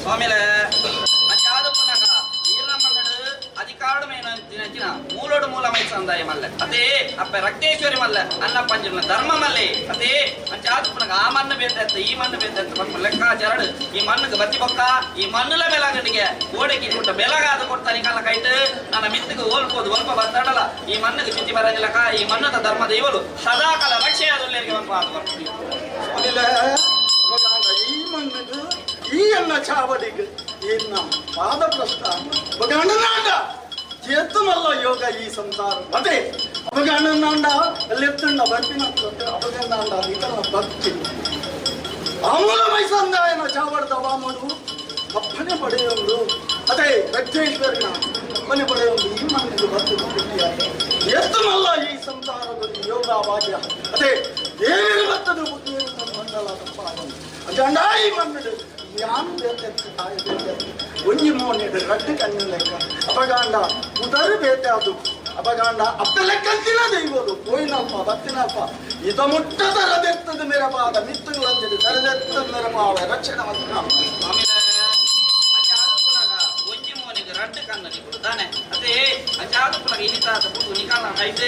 ಸ್ವಾಮಿಲೆ ಅಂಚಾದುಪ್ಪನಗ ಈರ್ಲಮ್ಮನಡು ಅಧಿಕಾರಮೇನ ದಿನಚಿನ ಮೂಲೋಡು ಮೂಲ ಮೈಸಂದಾಯ ಮಲ್ಲೆ ಅದೇ ಅಪ್ಪ ರಕ್ತೇಶ್ವರಿ ಮಲ್ಲೆ ಅನ್ನ ಪಂಜನ ಧರ್ಮ ಮಲ್ಲೆ ಅದೇ ಅಂಚಾದುಪ್ಪನಗ ಆ ಮಣ್ಣು ಬೇತೆತ್ತ ಈ ಮಣ್ಣು ಬೇತೆತ್ತ ಪನ್ಪ ಲೆಕ್ಕಾಚಾರಡು ಈ ಮಣ್ಣುಗೆ ಬತ್ತಿ ಬೊಕ್ಕ ಈ ಮಣ್ಣುಲ ಬೆಲಗಡಿಗೆ ಓಡಕ್ಕೆ ಮುಟ್ಟ ಬೆಲಗಾದ ಕೊಡ್ತಾನೆ ಕಲ್ಲ ಕೈಟ್ ನನ್ನ ಮಿತ್ತಿಗೆ ಓಲ್ಪೋದು ಒಲ್ಪ ಬತ್ತಾಡಲ್ಲ ಈ ಮಣ್ಣಿಗೆ ಚುಚ್ಚಿ ಬರಂಗಿಲ್ಲಕ ಈ ಮಣ್ಣದ ಧರ್ಮ ದೈವಲು ಸದಾ ಕಾಲ ರಕ್ಷೆಯಾದುಲ್ಲೇರಿಗೆ ಒಲ್ಪ ಅದು ಬರ್ತೀವಿ. ಆಮೇಲೆ ಅಪಗಾಂಡ ಈ ಮಣ್ಣಿಗೆ ಈ ಎನ್ನ ಚಾವಡಿಗೆ ಇನ್ನ ಪಾದಪ್ರಸ್ಥ ಅಪಗಾಂಡನಾಂಡ ಚೇತನಲ್ಲ ಯೋಗ ಈ ಸಂಸಾರ ಅದೇ ಅಪಗಾಂಡನಾಂಡ ಅಲ್ಲೆತ್ತಂಡ ಬರ್ಪಿನ ಅಪಗಂಡಾಂಡ ನಿಕಲ ಭಕ್ತಿ ಆಮೂಲ ಮೈಸಂದಾಯನ ಚಾವಡ್ದ ವಾಮನು ಅಪ್ಪನೆ ಪಡೆಯೊಂದು ಅದೇ ರಕ್ತೇಶ್ವರಿನ ಅಪ್ಪನೆ ಪಡೆಯೊಂದು ಈ ಮಣ್ಣಿಗೆ ಬಂದು ಹುಟ್ಟಿಯಾಗ ಎತ್ತನಲ್ಲ ಈ ಸಂಸಾರದಲ್ಲಿ ಯೋಗ ಭಾಗ್ಯ ಅದೇ ದೇವರು ಬರ್ತದೆ ಬುದ್ಧಿಯನ್ನು ಮಂಡಲ ತಪ್ಪ ಅಜಂಡ ಈ ಮಣ್ಣು ಯಾನ್ ಬೇತೆತ್ತು ತಾಯಿ ಬೇತೆತ್ತು ಒಂಜಿ ಮೋನೆಡು ರಡ್ಡು ಕಣ್ಣು ಲೆಕ್ಕ ಅಪಗಾಂಡ ಉದರು ಬೇತೆ ಅದು ಅಪಗಾಂಡ ಅಪ್ಪ ಲೆಕ್ಕಂತಿನ ದೈವದು ಪೋಯಿನಲ್ಪ ಬತ್ತಿನಲ್ಪ ಇದ ಮುಟ್ಟ ತರದೆತ್ತದ ಮೆರಪಾದ ಮಿತ್ತುಗಳಂತಿಡು ತರದೆತ್ತದ ಮೆರಪಾವ ರಕ್ಷಣೆ ಮಂತ್ರ ಆಮೇಲೆ ಅಂಚಾದುಪ್ಪುನಗ ಒಂಜಿ ಮೋನೆಗ್ ರಡ್ಡು ಕಣ್ಣು ನಿಕುಲು ತಾನೆ ಅದೇ ಅಂಚಾದುಪ್ಪುನಗ ಇನಿತಾತ ಪುಟ್ಟು ನಿಕಾಲ ಹೈಟ್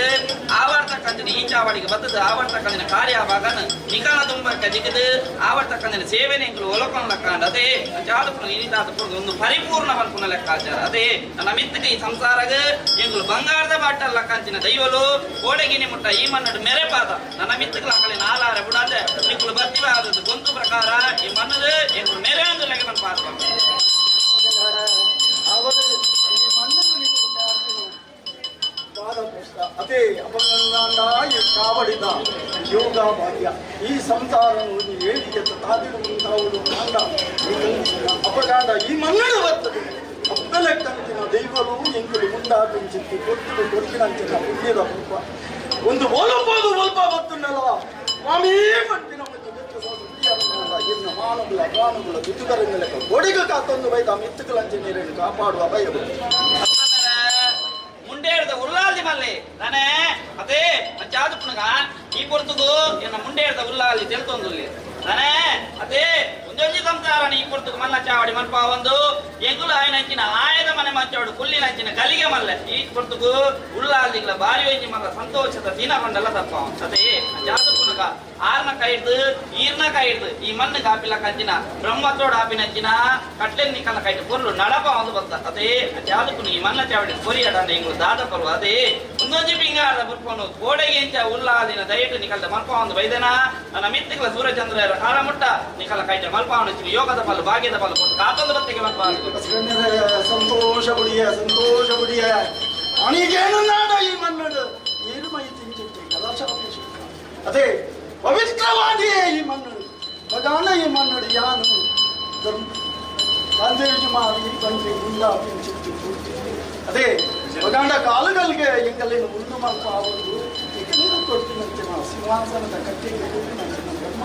ಆವರ್ತಕ್ಕಂದಿನ ಈ ಚಾವಡಿಗೆ ಬತ್ತದ ಆವರ್ತಕ್ಕಂದಿನ ಕಾರ್ಯ ಆವಾಗನ ನಿಕಾಲ ತುಂಬಕ್ಕ ಜಿಗದು ಆವರ್ತಕ್ಕಂದಿನ ಸೇವೆನೆ ಎಂಕುಲು ಒಲಕೊಂಡ ಲೆಕ್ಕಾಂಡ ಅದೇ ಅಂಚಾದುಪ್ಪುನಗ ಇನಿತಾತ ಪುಟ್ಟು ಒಂದು ಪರಿಪೂರ್ಣ ಪನ್ಪುನ ಲೆಕ್ಕಾಚಾರ ಅದೇ ನನ್ನ ಮಿತ್ತಗೆ ಈ ಸಂಸಾರಗ ಎಂಕುಲು ಬಂಗಾರದ ಬಾಟಲ್ ಲಕ್ಕಂಚಿನ ದೈವಲು ಕೋಡಗಿನಿ ಮುಟ್ಟ ಈ ಮಣ್ಣಡು ಮೆರೆಪಾದ ನನ್ನ ಮಿತ್ತುಗಳ ಅಕಲೆ ನಾಲಾರ ಬುಡಾದೆ ನಿಕುಲು ಬತ್ತಿವ ಆದದ್ದು ಗೊಂತು ಪ್ರಕಾರ ಈ ಮಣ್ಣದು ಎಂಕುಲು ಮೆರೆ ಅಂದು ಲೆಕ್ಕ ಪಾದ ಅವರು ಈ ಮಣ್ಣನ್ನು ನಿಕುಲು ಪಾಡ್ದಿನ ಪಾದಪುಷ್ಟ ಅದೇ ಅಪಗಂಡ ಈ ಚಾವಡಿದ ಯೋಗ ಭಾಗ್ಯ ಈ ಸಂಸಾರ ಏಳಿಗೆ ತಾದಿಡು ಮುಂತಾವುದು ಕಾಂಡ ಅಪಗಾಂಡ ಈ ಮನ್ನಡ ಅಪ್ಪೆಲೆಕ್ಕಂತಿನ ದೈವರು ಎಂಕುಲು ಮುಂದಾಪಿಂಚಿತ್ತಿ ಕೊತ್ತುಲು ಕೊರ್ಪಿನಂಚಿನ ಪುಣ್ಯದ ಪುಲ್ಪ ಒಂದು ಒಲುಪೋದು ಒಲ್ಪ ಬತ್ತುಂಡಲ ಸ್ವಾಮೀ ಪಂಪಿನ ಒಂದು ಬೆತ್ತ ಇನ್ನ ಮಾನಗುಲ ಪ್ರಾಣಗುಲ ದುಡ್ಡುಗರಂಗಲೆಕ್ಕ ಕೊಡಿಗ ಕಾತೊಂದು ಬೈದ ಮಿತ್ತುಗಳಂಚೆ ನೀರನ್ನು ಕಾಪಾಡುವ ಬಯಲು ಮುಂಡೇರ್ದ ಉಲ್ಲಾಲ್ದಿ ಮಲ್ಲೆ ನಾನೇ ಅದೇ ಮಂಚಾದ ಪುನಗ ಈ ಪೊರ್ತುಗು ಎನ್ನ ಮುಂಡೇರ್ದ ಉಲ್ಲಾಲ್ದಿ ತೆಲ್ತೊಂದುಲ್ಲೆ ನಾನೇ ಅದೇ ಒಂಜೊಂಜಿ ಸಂಸಾರನ ಈ ಪೊರ್ತುಗು ಮಲ್ಲ ಚಾವಡಿ ಮಲ್ಪ ಒಂದು ಎಂಗುಲ ಆಯ್ನಂಚಿನ ಆಯದ ಮನೆ ಮಂಚಾವಡು ಕುಲ್ಲಿನಂಚಿನ ಕಲಿಗೆ ಮಲ್ಲೆ ಈ ಪೊರ್ತುಗು ಉಲ್ಲಾಲ್ದಿಗ್ಲ ಬಾರಿ ಒಂಜಿ ಮಲ್ಲ ಸಂತೋಷದ ದಿನ ಪಂಡಲ ತಪ್ಪ ಅದೇ ಮಂಚಾದ ಪುನಗ ಆರ್ನ ಕೈಡ್ದು ಈರ್ನ ಕೈಡ್ದು ಈ ಮಣ್ಣು ಕಾಪಿಲ ಕಂಚಿನ ಬ್ರಹ್ಮತೋಡ ಆಪಿನಂಚಿನ ಕಟ್ಲೆನ್ ನಿಕಲ ಕೈಟ್ ಪೊರ್ಲು ನಡಪ ಒಂದು ಬತ್ತ ಅದೇ ಜಾದಕುನು ಈ ಮನ್ನ ಚಾವಡಿ ಕೊರಿಯಡಂಡ ಇಂಗು ದಾದ ಪರ್ವ ಅದೇ ಒಂದೊಂಜಿ ಪಿಂಗಾರದ ಬುರ್ಪನು ಗೋಡೆಗೆ ಇಂಚ ಉಲ್ಲಾದಿನ ದಯಟು ನಿಕಲ್ದ ಮಲ್ಪ ಒಂದು ಬೈದನ ನನ್ನ ಮಿತ್ತಿಗಳ ಸೂರ್ಯಚಂದ್ರ ಕಾಲ ಮುಟ್ಟ ನಿಕಲ ಕೈಟ ಮಲ್ಪ ಯೋಗದ ಪಾಲು ಭಾಗ್ಯದ ಪಾಲು ಕೊಟ್ಟು ಕಾತೊಂದು ಬತ್ತಿಗೆ ಮಲ್ಪ ಸಂತೋಷ ಬುಡಿಯ ಸಂತೋಷ ಬುಡಿಯ ಅಣಿಗೇನು ನಾಡ ಈ ಮನ್ನಡು ಏರುಮೈ ತಿಂಚಿಟ್ಟೆ ಕಲಾಶಾಪೇಶ ಅದೇ ಪವಿತ್ರವಾಗಿಯೇ ಈ ಮನ್ನಡು ಬಗಾನ ಈ ಮನ್ನಡು ಯಾನು ಧರ್ಮ ಕಾಂದೇಜು ಮಾರಿ ಬಂದು ಮುಂದ ಪಿಂಚಿಟ್ಟು ಪೂರ್ತಿ ಅದೇ ಬಗಾಂಡ ಕಾಲುಗಳಿಗೆ ಎಂಗಲೇನು ಉಂಡು ಮಲ್ಪ ಆವೊಂದು ನೀರು ಕೊಡ್ತೀನಂತೆ ನಾವು ಸಿಂಹಾಸನದ ಕಟ್ಟಿಗೆ ಕೊಡ್ತೀನಂತೆ ನಮ್ಮ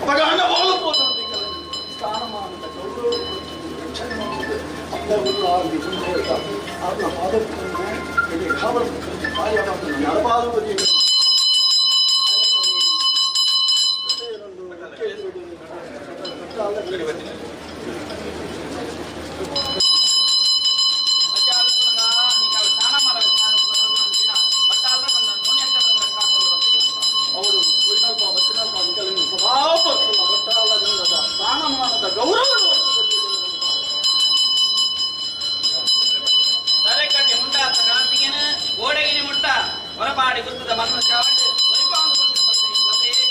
ಬಗಾಂಡ ಓಲು ಸ್ಥಾನಮಾನದ ಗೌರವ ಕೊಡ್ತೀನಿ ರಕ್ಷಣೆ ಮಾಡುವುದು ಅಪ್ಪ ಉಲ್ಲಾಗಿ ಮುಂದೆ ಅವ್ರ ಪಾದಕ್ಕೆ ಕಾವಲು ಕಾರ್ಯವನ್ನು ನಡಬಾರುವುದು ಅವರು ಉಯಿನಲ್ಪ ಬತ್ತಿನಲ್ಪ ನಿಕಲಿನ ಸದಾಪತ್ತುಲ ಒಟ್ಟಾಲಗಂಗದ ಸ್ಥಾನಮಾನದ ಗೌರವ ತಲೆಕಟ್ಟಿ ಮುಂಡಾತ ಕಾಂತಿಗೆನ ಗೋಡೆಗಿನಿ ಮುಟ್ಟ ಹೊರಪಾಡಿ ಗುತ್ತದ ಮನ್ನ ಚಾವಟ್ ಒರಿಪಾಂದು ಕೊಟ್ಟಿನ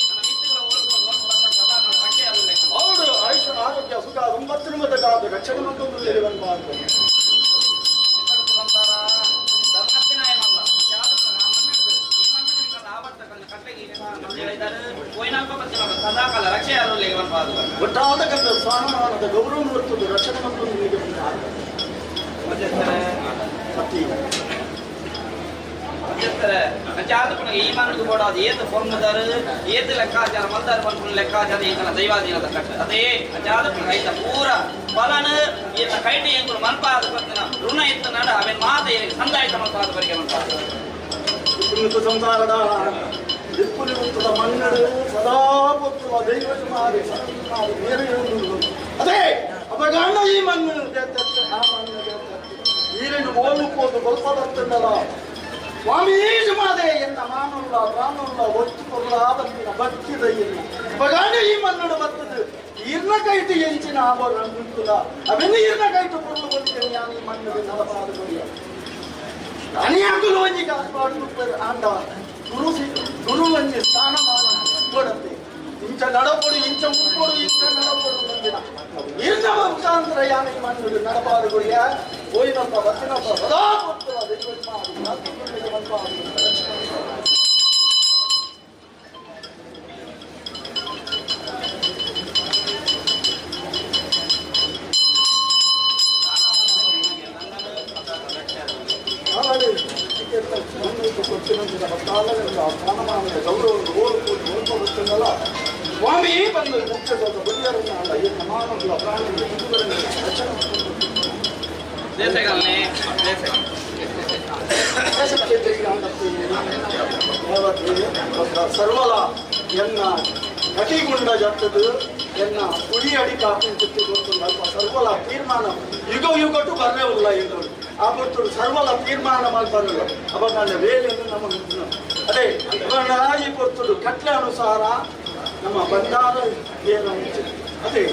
ನನ್ನ ಮಿತ್ತುಗಳ ಓಲ್ಬೋದು ಓಲ್ಬೋದು ಸದಾ ರಕ್ಷೆ ಅಲ್ಲ. ಅವರು ಆಯುಷ ಆರೋಗ್ಯ ಸುಖ ಒಂಬತ್ತು ಕಾದು ರಕ್ಷಣೆ ಮತ್ತೊಂದು ಬಂಬಾರ್ದು ಒಟ್ಟಾದ ಕಂದ ಸ್ಥಾನಮಾನದ ಗೌರವ ಬರ್ತದೆ ರಕ್ಷಣೆ ಮತ್ತೊಂದು ಸತ್ಯ ಈ ಮನಗೆ ಬೋಡಾದ ಏತ್ ಪೊರ್ಮದಾರು ಏತ್ ಲೆಕ್ಕಾಚಾರ ಮಲ್ದಾರು ಪನ್ಪುನ ಲೆಕ್ಕಾಚಾರ ಎಂಕಲ ದೈವಾಧೀನದ ಕಟ್ಟ ಅದೇ ಅಂಚಾದ ಐತ ಪೂರ ಫಲನ ಏತ ಕೈಟಿ ಎಂಕುಲು ಮಲ್ಪಾದ ಪತ್ತಿನ ಋಣ ಇತ್ತು ನಡ ಅವೆನ್ ಮಾತ ಏರಿಗೆ ಸಂದಾಯಿತ ಮಲ್ಪಾದ ಬರಿಗೆ ಮಲ್ಪಾದ ಪುಣ್ಯತ ಸಂಸಾರದ ದಿಪ್ಪುಲಿ ಉತ್ತದ ಮನ್ನಡು ಸದಾ ಪೊತ್ತುವ ದೈವ ಮಾರಿ ಮಾರಿ ಬೇರೆ ಅದೇ ಅಪಗಾಂಡ ಈ ಮಣ್ಣು ಆ ಮಣ್ಣು ಈರೆಂಡು ಓಲು ಪೋದು ಬಲ್ಪದತ್ತಂಡಲ ಸ್ವಾಮೀ ಮಾದೆ ಎನ್ನ ಮಾನುಲ್ಲ ಪ್ರಾಣುಲ್ಲ ಒತ್ತು ಕೊರ್ಲಾದಂತಿನ ಭಕ್ತಿದ ಇಲ್ಲ ಅಪಗಾಂಡ ಈ ಮನ್ನಡು ಬರ್ತದೆ ಈರ್ನ ಕೈಟು ಎಂಚಿನ ಆವರ ನಿಂತುದ ಅವೆನ್ನ ಈರ್ನ ಕೈಟು ಕೊರ್ಲು ಕೊಟ್ಟಿದ್ದೇನೆ ನಾನು ಈ ಮಣ್ಣು ನಲಪಾದ ಕೊಡಿಯ ಅನಿಯಾಗುಲು ಒಂಜಿ ಕಾಪಾಡು ಆಂಡ ಗುರು ಗುರು ಒಂಜಿ ಸ್ಥಾನಮಾನ ಕೊಡತ್ತೆ ಇಂಚ ನಡಪೊಡು ಇಂಚ ಮುಪ್ಪೊಡು ಇಂಚ ನಡಪೊಡು ನಂದಿನ ಇರ್ನ ಮುಖಾಂತರ ಯಾನ ಈ ಮಣ್ಣು ನಡಪಾದು ಗುರಿಯ ಹೋಯಿನಪ್ಪ ಬತ್ತಿನಪ್ಪ ಸದಾ ಕೊಡ್ತದ ದೈವ ಮಾಡಿ ರಕ್ಷಣೆ ಸ್ಥಾನಮಾನದ ಗೌರವ ಓಲು ಕೂಡಿ ಓಲ್ಪ ಗೊತ್ತಲ್ಲ ಸ್ವಾಮಿ ಬಂದು ಮುಖ್ಯ ಬುದ್ಧಿಯರನ್ನ ಅಲ್ಲ ಈ ಸಮಾನಗಳ ಪ್ರಾಣಿಗಳ ಹಿಂದೂಗಳನ್ನು ರಕ್ಷಣೆ ದೇಶಗಳನ್ನೇ ದೇಶ ಸರ್ವಲ ಎನ್ನ ಕಟಿಗುಂಡ ಜತ್ತದು ಎನ್ನ ಕುಡಿ ಅಡಿ ಕಾಪಿನ ತಿತ್ತಿ ಗೊತ್ತುಂಡು ಅಲ್ಪ ಸರ್ವಲ ತೀರ್ಮಾನ ಯುಗ ಯುಗಟು ಬರ್ರೆ ಉಲ್ಲ ಎಂದರು ಆ ಗೊತ್ತುಡು ಸರ್ವಲ ತೀರ್ಮಾನ ಮಲ್ಪರಲ್ಲ ಅವಾಗ ವೇಲೆಂದು ನಮ್ಮ ಅದೇ ಅವಾಗ ಈ ಗೊತ್ತುಡು ಕಟ್ಲೆ ಅನುಸಾರ ನಮ್ಮ ಬಂದಾರ ಏನು ಅದೇ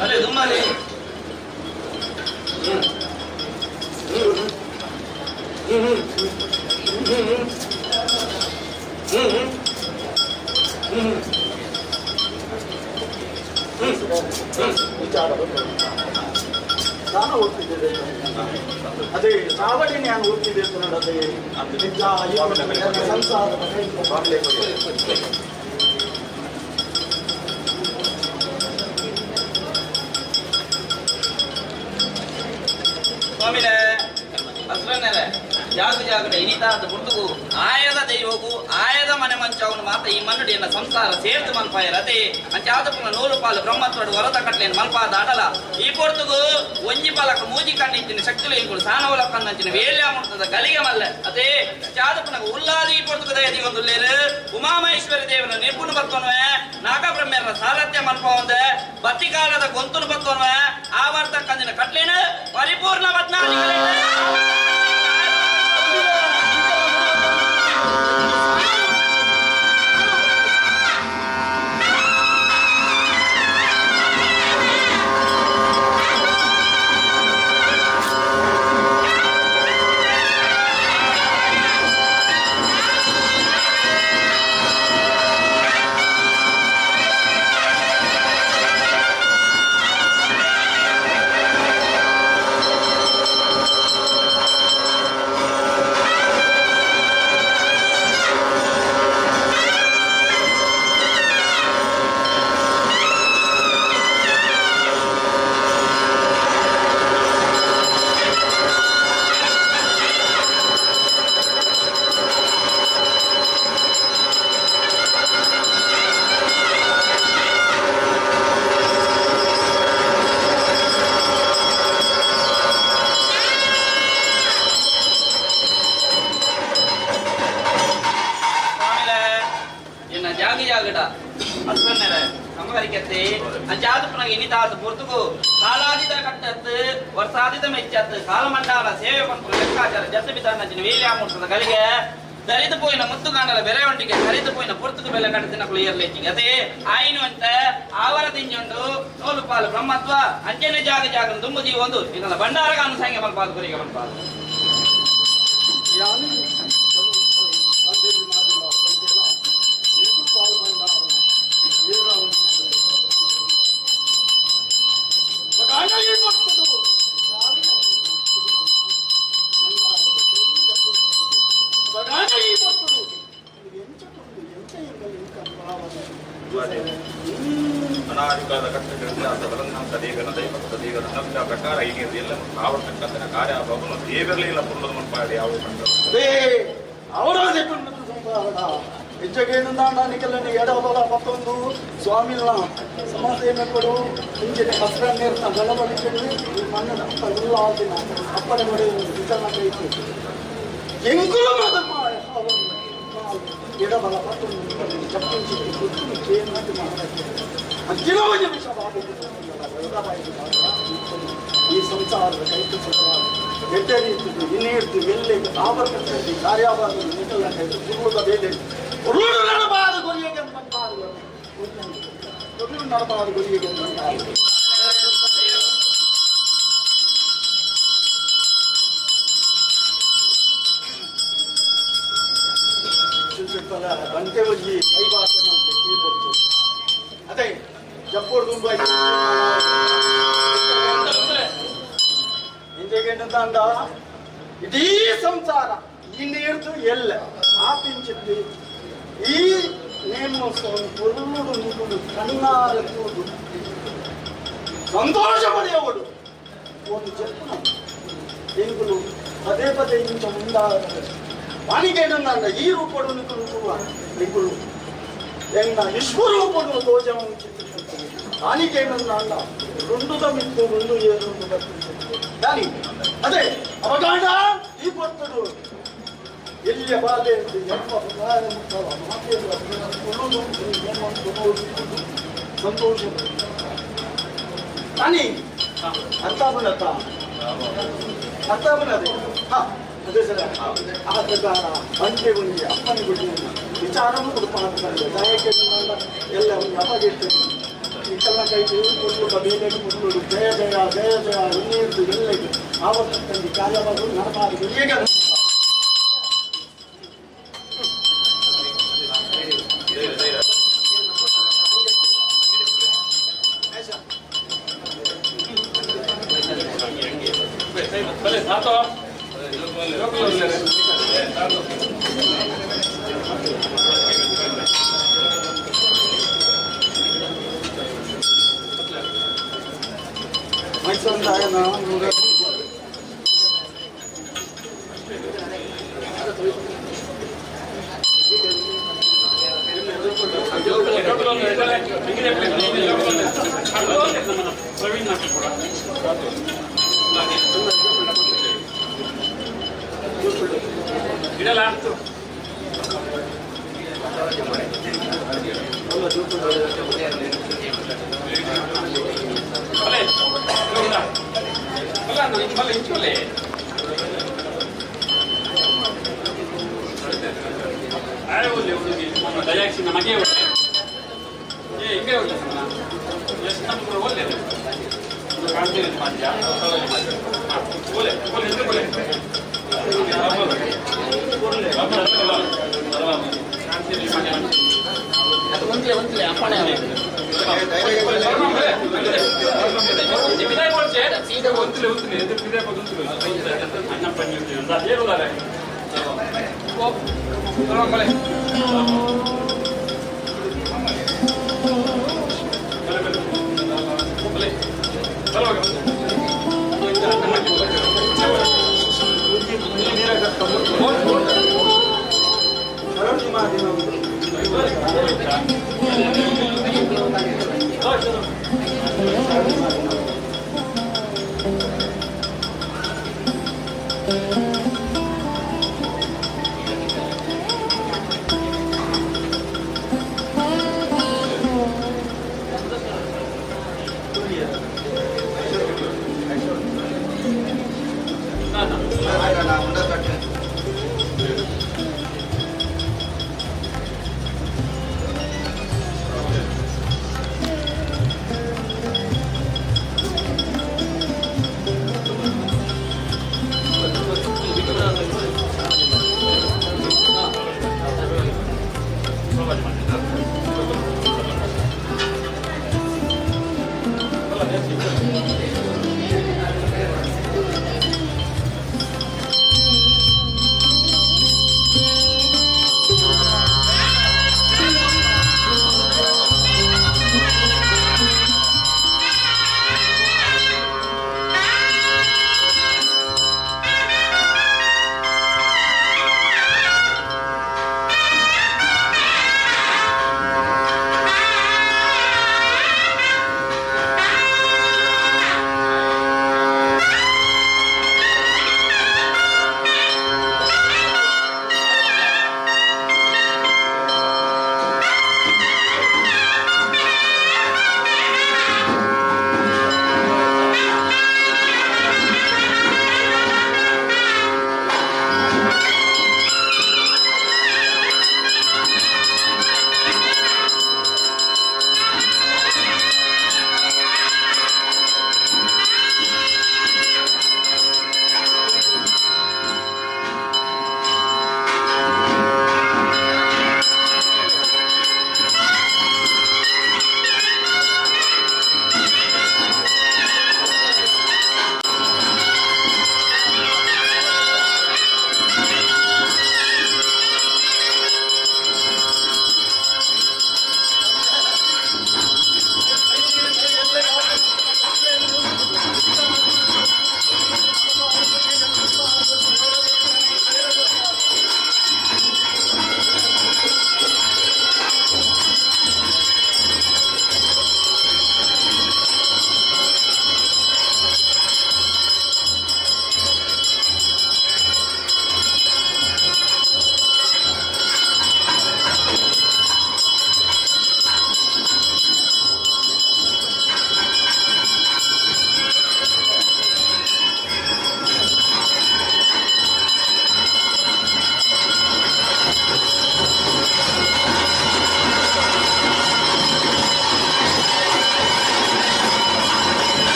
ಅಲ್ಲೇ ದುಮ್ಮಲಿ ವಿಚಾರ ನಾನು ಓದ್ತಿದ್ದೆ ಅದೇ ಚಾವಡಿ ನಾನು ಓದ್ತಿದ್ದೆ ಅಂತ ಅದೇ ನಿಜ ಸಂಸಾರದ ಸ್ವಾಮಿಲೆ ಹಸ್ರನೆಲೆ ಜಾಗ ಜಾಗಡ ಇನಿತಾದ ಬುರ್ದುಗು ಆಯದ ದೈವಗು ಆಯದ ಮನೆ ಮಂಚವನು ಮಾತ ಈ ಮನ್ನುಡಿಯನ್ನ ಸಂಸಾರ ಸೇರ್ದು ಮನ್ಪಾಯ ರತೆ ಅಂಚಾದ ಪುನ ನೂಲು ಪಾಲು ಬ್ರಹ್ಮತ್ವಡು ವರದ ಕಟ್ಲೇನು ಮಲ್ಪಾದ ಅಡಲ ಈ ಪೊರ್ತುಗು ಒಂಜಿ ಪಾಲಕ ಮೂಜಿ ಕಣ್ಣಿತ್ತಿನ ಶಕ್ತಿಲು ಇಂಕುಲು ಸಾನವಲ ಕಣ್ಣಂಚಿನ ವೇಲ್ಯ ಮುರ್ತದ ಗಲಿಗೆ ಮಲ್ಲೆ ಅದೇ ಚಾದ ಪುನಗ ಉಲ್ಲಾದಿ ಈ ಪೊರ್ತುಗು ದಯದಿ ಒಂದು ಲೇರು ಉಮಾಮಹೇಶ್ವರಿ ದೇವನ ನಿರ್ಗುಣ ಬರ್ತವನುವೆ ನಾಗಬ್ರಹ್ಮರ ಸಾರಥ್ಯ ಮನ್ಪವಂದೆ ಬತ್ತಿಕಾಲದ ಗೊಂತುನು ಬರ್ತವನುವೆ ಆವರ್ತ ಕಂದಿನ ಕಟ್ಲೇನು ಪರಿಪೂರ್ಣ ಬದ್ನಾದಿಗಳೇನು ಸ್ವಾಮಿಲೆ ಎನ್ನ ಜಾಗ ಜಾಗಡ ಹಸ್ಬೆಂಡ್ ಸಮಗರಿಕತ್ತೆ ಅಂಚಾದ ಪುನಗ ಇನಿತಾದ ಪೊರ್ತುಗು ಕಾಲಾದಿದ ಕಟ್ಟತ್ತು ವರ್ಷಾದಿದ ಮೆಚ್ಚತ್ತು ಕಾಲಮಂಡಲ ಸೇವೆ ಪಂಪು ಲೆಕ್ಕಾಚಾರ ಜತ್ತ ಬಿತಾನಂಚಿನ ವೇಲ್ಯಾಮೂರ್ತದ ಗಲಿಗೆ ದರಿದು ಪೋಯಿನ ಮುತ್ತುಗಾಂಡಲ ಬೆಲೆ ಒಂಟಿಗೆ ಕರಿದು ಪೋಯಿನ ಪೊರ್ತುಗು ಬೆಲೆ ಕಟ್ಟತಿನ ಏರ್ಲೇಚಿಗೆ ಅದೇ ಆಯಿನು ಅಂತ ಆವರ ತಿಂಜುಂಡು ನೂಲು ಪಾಲು ಬ್ರಹ್ಮತ್ವ ಅಂಚನೆ ಜಾಗ ಜಾಗ ದುಂಬು ಜೀವ ಒಂದು ಇದನ್ನ ಭಂಡಾರಗಾನು ಸಂಖ್ಯೆ ಮಲ್ಪಾದು ಕುರಿಗೆ ಮಲ್ಪಾದು. ಅನಾಧಿಕಾರದ ಕಟ್ಟುಗಳಿಂದ ಬಲಂತ ದೇವನ ದೈವದ ದೇವನ ಅನಂತ ಪ್ರಕಾರ ಹೀಗೆ ಎಲ್ಲ ಆವರ್ತಕ್ಕಂಥ ಕಾರ್ಯ ಬಗುನು ದೇವರಲಿಲ್ಲ ಪುಲ್ಲದ ಮನ್ಪಾಡಿ ಯಾವ ಕಂಡು ಅದೇ ಅವರ ಸಂಸಾರದ ಹೆಚ್ಚಗೇನು ನಿಕಲನೆ ಎಡಬಲ ಮತ್ತೊಂದು ಸ್ವಾಮಿಲ್ಲ ಸಮಾಜ ಕೊಡು ಇಂಚಿನ ಹಸ್ರ ನೀರ್ನ ಬಲಬಲಿಕೆಡು ಈ ಮಣ್ಣದ ಅಪ್ಪ ಉಲ್ಲಾದಿನ ಅಪ್ಪನೆ ಮಾಡಿ ವಿಚಾರ ಕೈತು ಎಂಕುಲು ಮದ ಎಡಬಲ ಮತ್ತೊಂದು ಚಪ್ಪಿಂಚಿ ಗೊತ್ತು ಕೇಂದ್ರ ಮಹಾರಾಜ ಅಂಚಿನ ನಿಮಿಷ ಈ ಸಂಸಾರದ ಕೈತು ಸುಖವಾದ ಎಡ್ಡೆ ರೀತಿದು ಇನ್ನೀರ್ದು ಎಲ್ಲಿ ಆವರ್ತದಲ್ಲಿ ಕಾರ್ಯಾಬಾದ ನಿಕಲ ಕೈತು ಸುರುಳುದ ಬೇಲೆ ಉರುಳು ನಡಬಾದ ಗುರಿಯಗೆ ಬಂದಾರು ಉರುಳು ನಡಬಾದ ಗುರಿಯಗೆ ಬಂದಾರು. ಬಂಟೆ ಒಂಜಿ ಕೈ ಭಾಷೆ ತೀರ್ಪೊತ್ತು ಅದೇ ಜಪ್ಪೋಡು ದುಂಬು ಇಂಜೆಗೆಂಡಂದ ಇಡೀ ಸಂಸಾರ ಈ ನೀರ್ದು ಎಲ್ಲ ಆಪಿಂಚಿದ್ದು ಈ ನೇಮೋತ್ಸವ ಪೊರ್ಲುಡು ನುಗುಡು ಕಣ್ಣಾರ ತೂದು ಸಂತೋಷ ಪಡೆಯವಳು ಒಂದು ಜನ್ಮ ಎಂಗುಲು ಪದೇ ಪದೇ ಇಂಚ ಮುಂದಾದ ವಾಣಿಗೇನಂದ ಈ ರೂಪಡು ನಿಗುಲು ತೂವ ನಿಗುಲು ಎಂಗ ವಿಶ್ವರೂಪಡು ದೋಜವನ್ನು ಚಿತ್ರಿಸುತ್ತದೆ ವಾಣಿಗೇನಂದ ರುಂಡುದ ಮಿತ್ತು ರುಂಡು ಏರುಂಡು ಬರ್ತಿತ್ತು ದಾನಿ ಅದೇ ಅವಗಾಂಡ ಈ ಪೊರ್ತುಡು ಎಲ್ಲಿಯ ಬಾಧೆ ಎಮ್ಮ ಪ್ರಕಾರ ಮುಖವ ಮಾತೆಯ ಉಳುದು ಸಂತೋಷ ತಾನಿ ಅರ್ಥ ಬನ್ನತ್ತ ಅರ್ಥ ಬನ್ನದೆ ಹಾ ಅದೇ ಸರ್ ಆ ಪ್ರಕಾರ ಬಂಟೆ ಒಂಜಿ ಅಪ್ಪನ ಗುಡಿ ವಿಚಾರನೂ ಕೊಡುಪ ಹಾಕ್ತಾರೆ ದಯಕ್ಕೆ ಎಲ್ಲ ಒಂದು ಅಪಗಿರ್ತದೆ ಇತ್ತೆಲ್ಲ ಕೈ ಕೊಟ್ಟು ಬೇಲೆ ಕೊಟ್ಟು ಜಯ ಜಯ ಜಯ ಜಯ ಇನ್ನೀರ್ದು ಎಲ್ಲ ಆವತ್ತು ತಂದಿ ಕಾರ್ಯವಾಗಲು ನಡಬಾರದು ಈಗ ಬಲೆ ಸಾತೋ ಮೈಸೂರು ಪ್ರವೀಣ್ ಕೂಡ. ಇಡಲ್ಲ. ಬಲೆ ಬಲ್ಲ ಬಲ್ಲ ಇಂಚೋಲೆ. ದಯಾಕ್ಷಿ ನಮಗೆ ಒಳ್ಳೆ. ಏ ಹಿಂಗೆ ಒಳ್ಳೆ ಸಣ್ಣ ಎಷ್ಟು ನಮ್ಗೆ ಒಳ್ಳೆ ಕಾಣ್ತೀವಿ ಮಾಧ್ಯ. ಓಲೆ ಓಲೆ ಎದ್ದು ಓಲೆ.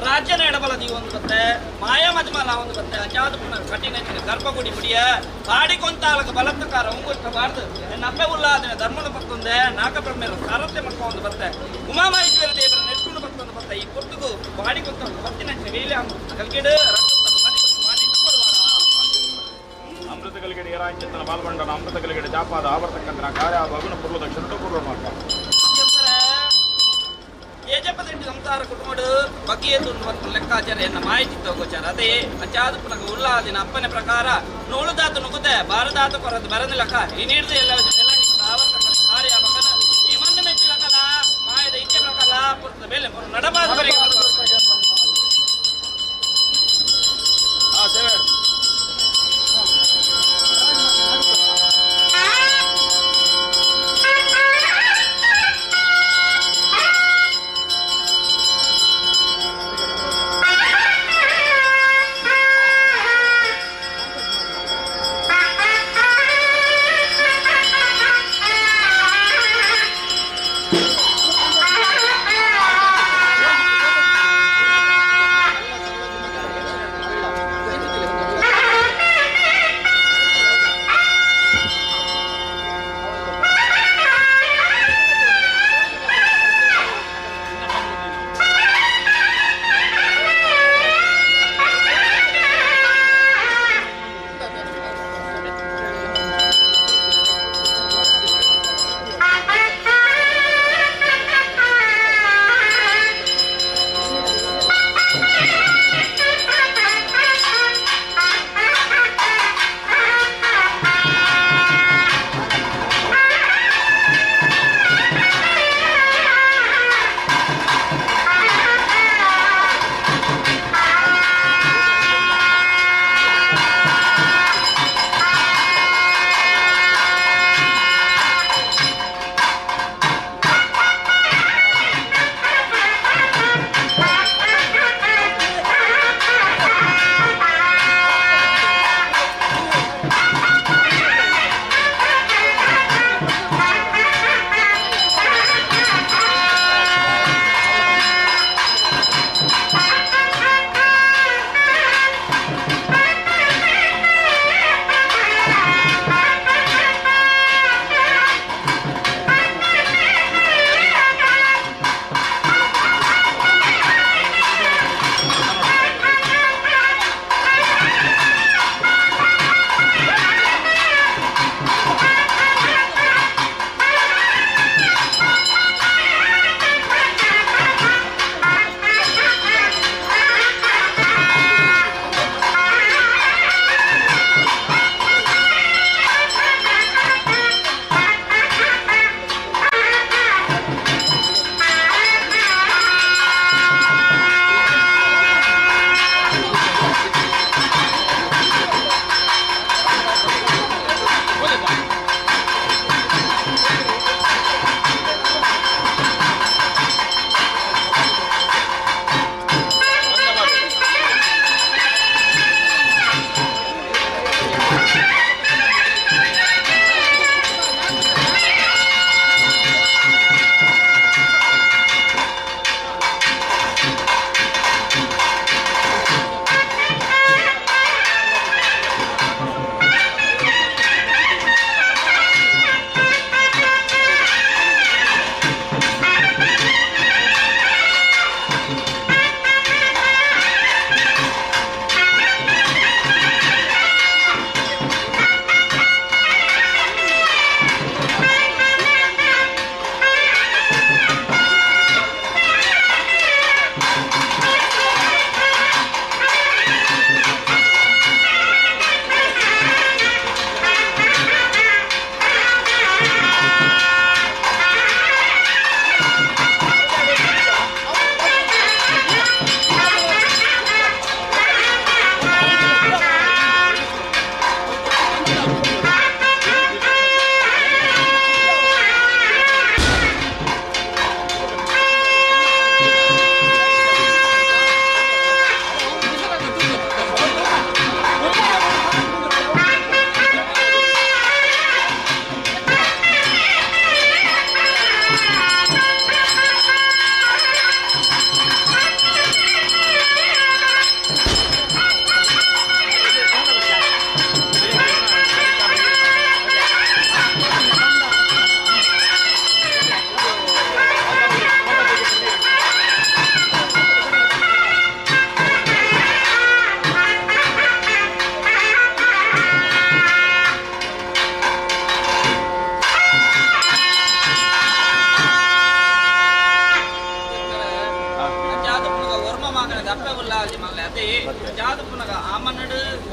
ರಾಜ್ಯನ ಎಡಬಲ ಒಂದು ಬತ್ತೆ ಮಾಯಾ ಮಜಮಾಲ ಒಂದು ಬತ್ತೆ ಅಂಚಾದ ಕಠಿಣ ಗರ್ಭಗುಡಿ ಮುಡಿಯ ಪಾಡಿಕೊಂತಾಲಕ ಬಲತ್ಕಾರ ಉಂಗುಷ್ಟ ಬಾರ್ದು ನಪ್ಪೆ ಉಲ್ಲಾದಿನ ಧರ್ಮನ ಪಕ್ಕೊಂದೆ ನಾಗಬ್ರಹ್ಮರ ಸಾರಥ್ಯ ಮಕ್ಕ ಒಂದು ಬತ್ತೆ ಉಮಾಮಹೇಶ್ವರ ದೇವರ ನೆಟ್ಕೊಂಡು ಪಕ್ಕೊಂದು ಬತ್ತೆ ಈ ಪೊರ್ತುಗು ಬಾಡಿಕೊಂತ ಬತ್ತಿನ ವೇಲೆ ಕಲ್ಗಿಡು ಅಮೃತ ಕಲಿಗಡೆ ಏರಾಂಚಿತ್ತನ ಬಾಲ್ಬಂಡನ ಅಮೃತ ಕಲಿಗಡೆ ಜಾಪಾದ ಆವರ್ತಕ್ಕಂಥ ಕಾರ್ಯ ಭಗುಣ ಪೂರ್ವದ ಕ್ಷಣ ಪೂರ್ವ ಮಾಡ್ತಾರೆ. ಏಜಪ್ಪದಂಟಿ ಸಂಸಾರ ಕುಟುಂಬಡು ಬಗ್ಗೆಯ ತುಂಡು ಲೆಕ್ಕಾಚಾರ ಎನ್ನ ಮಾಹಿತಿ ಗೋಚಾರ ಅದೇ ಅಂಚಾದ ಪುನಗ ಉಲ್ಲಾದಿನ ಅಪ್ಪನ ಪ್ರಕಾರ ನೋಳುದಾತು ನುಗ್ಗುತ್ತೆ ಬಾರದಾತು ಕೊರದು ಬರದಿಲ್ಲಕ ಈ ನೀಡ್ದು ಎಲ್ಲ ಎಲ್ಲ ಕಾರ್ಯ ಮಗನ ಈ ಮಣ್ಣು ಮೆಚ್ಚಿಲಕಲ ಮಾಯದ ಇಚ್ಛೆ ಪ್ರಕಾರ ಪುರ್ತದ ಬೆಲೆ ನಡಬಾದ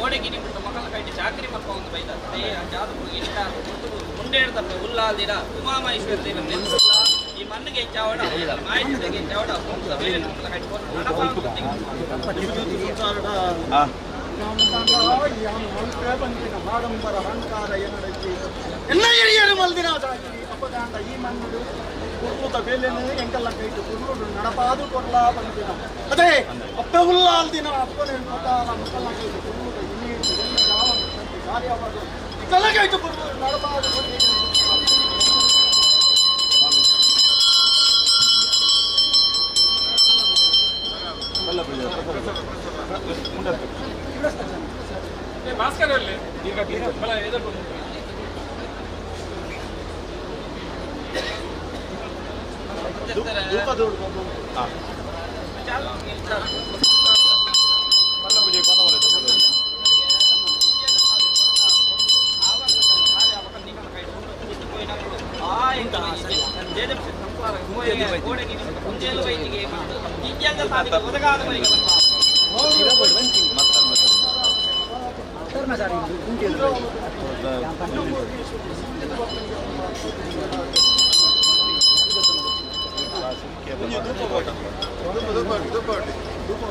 ಗೋಡೆಗಿನಿ ಬಿಟ್ಟು ಮಕ್ಕಳ ಕೈಟಿ ಚಾಕರಿ ಮಕ್ಕ ಒಂದು ಬೈದ ಜಾದು ಇಷ್ಟ ಮುಂಡೇಡ್ದಪ್ಪ ಉಲ್ಲಾಲ್ದಿರ ಉಮಾಮಹೇಶ್ವರ ದೇವ ನೆನ್ಸುಲ್ಲ ಈ ಮಣ್ಣಿಗೆ ಹೆಚ್ಚಾವಡ ಮಾಹಿತಿಗೆ ಹೆಚ್ಚಾವಡ ವಂಶ ಬೇರೆ ಮಕ್ಕಳ ಕೈಟಿ ಆಡಂಬರ ಅಹಂಕಾರ ಏನಡಕ್ಕೆ ಎನ್ನ ಹಿರಿಯರು ಮಲ್ದಿನ ಸಾಕಿ ಅಪದಾಂಡ ಈ ಮಣ್ಣುಡು ಕುರ್ಲುದ ಬೇಲೆನು ಎಂಕಲ್ಲ ಕೈಟು ಕುರ್ಲುಡು ನಡಪಾದು ಕೊರ್ಲಾ ಬಂದಿನ ಅದೇ ಅಪ್ಪೆ ಉಲ್ಲಾಲ್ದಿನ ಅಪ್ಪನೆ ಮತಾರ ಮಕ್ಕಳ ಕೈಟು ಕುರ್ಲುದ ಇನ್ನೇನು ಎಲ್ಲ ಯಾವ ಕಾರ್ಯವಾದ ಇಕಲ್ಲ ಕೈಟು ಕುರ್ಲುಡು ನಡಪಾದು ಕೊರ್ಲಿ. ಭಾಸ್ಕರ್ ಅಲ್ಲಿ ಬಲ ಎದುರು ಧೂಪ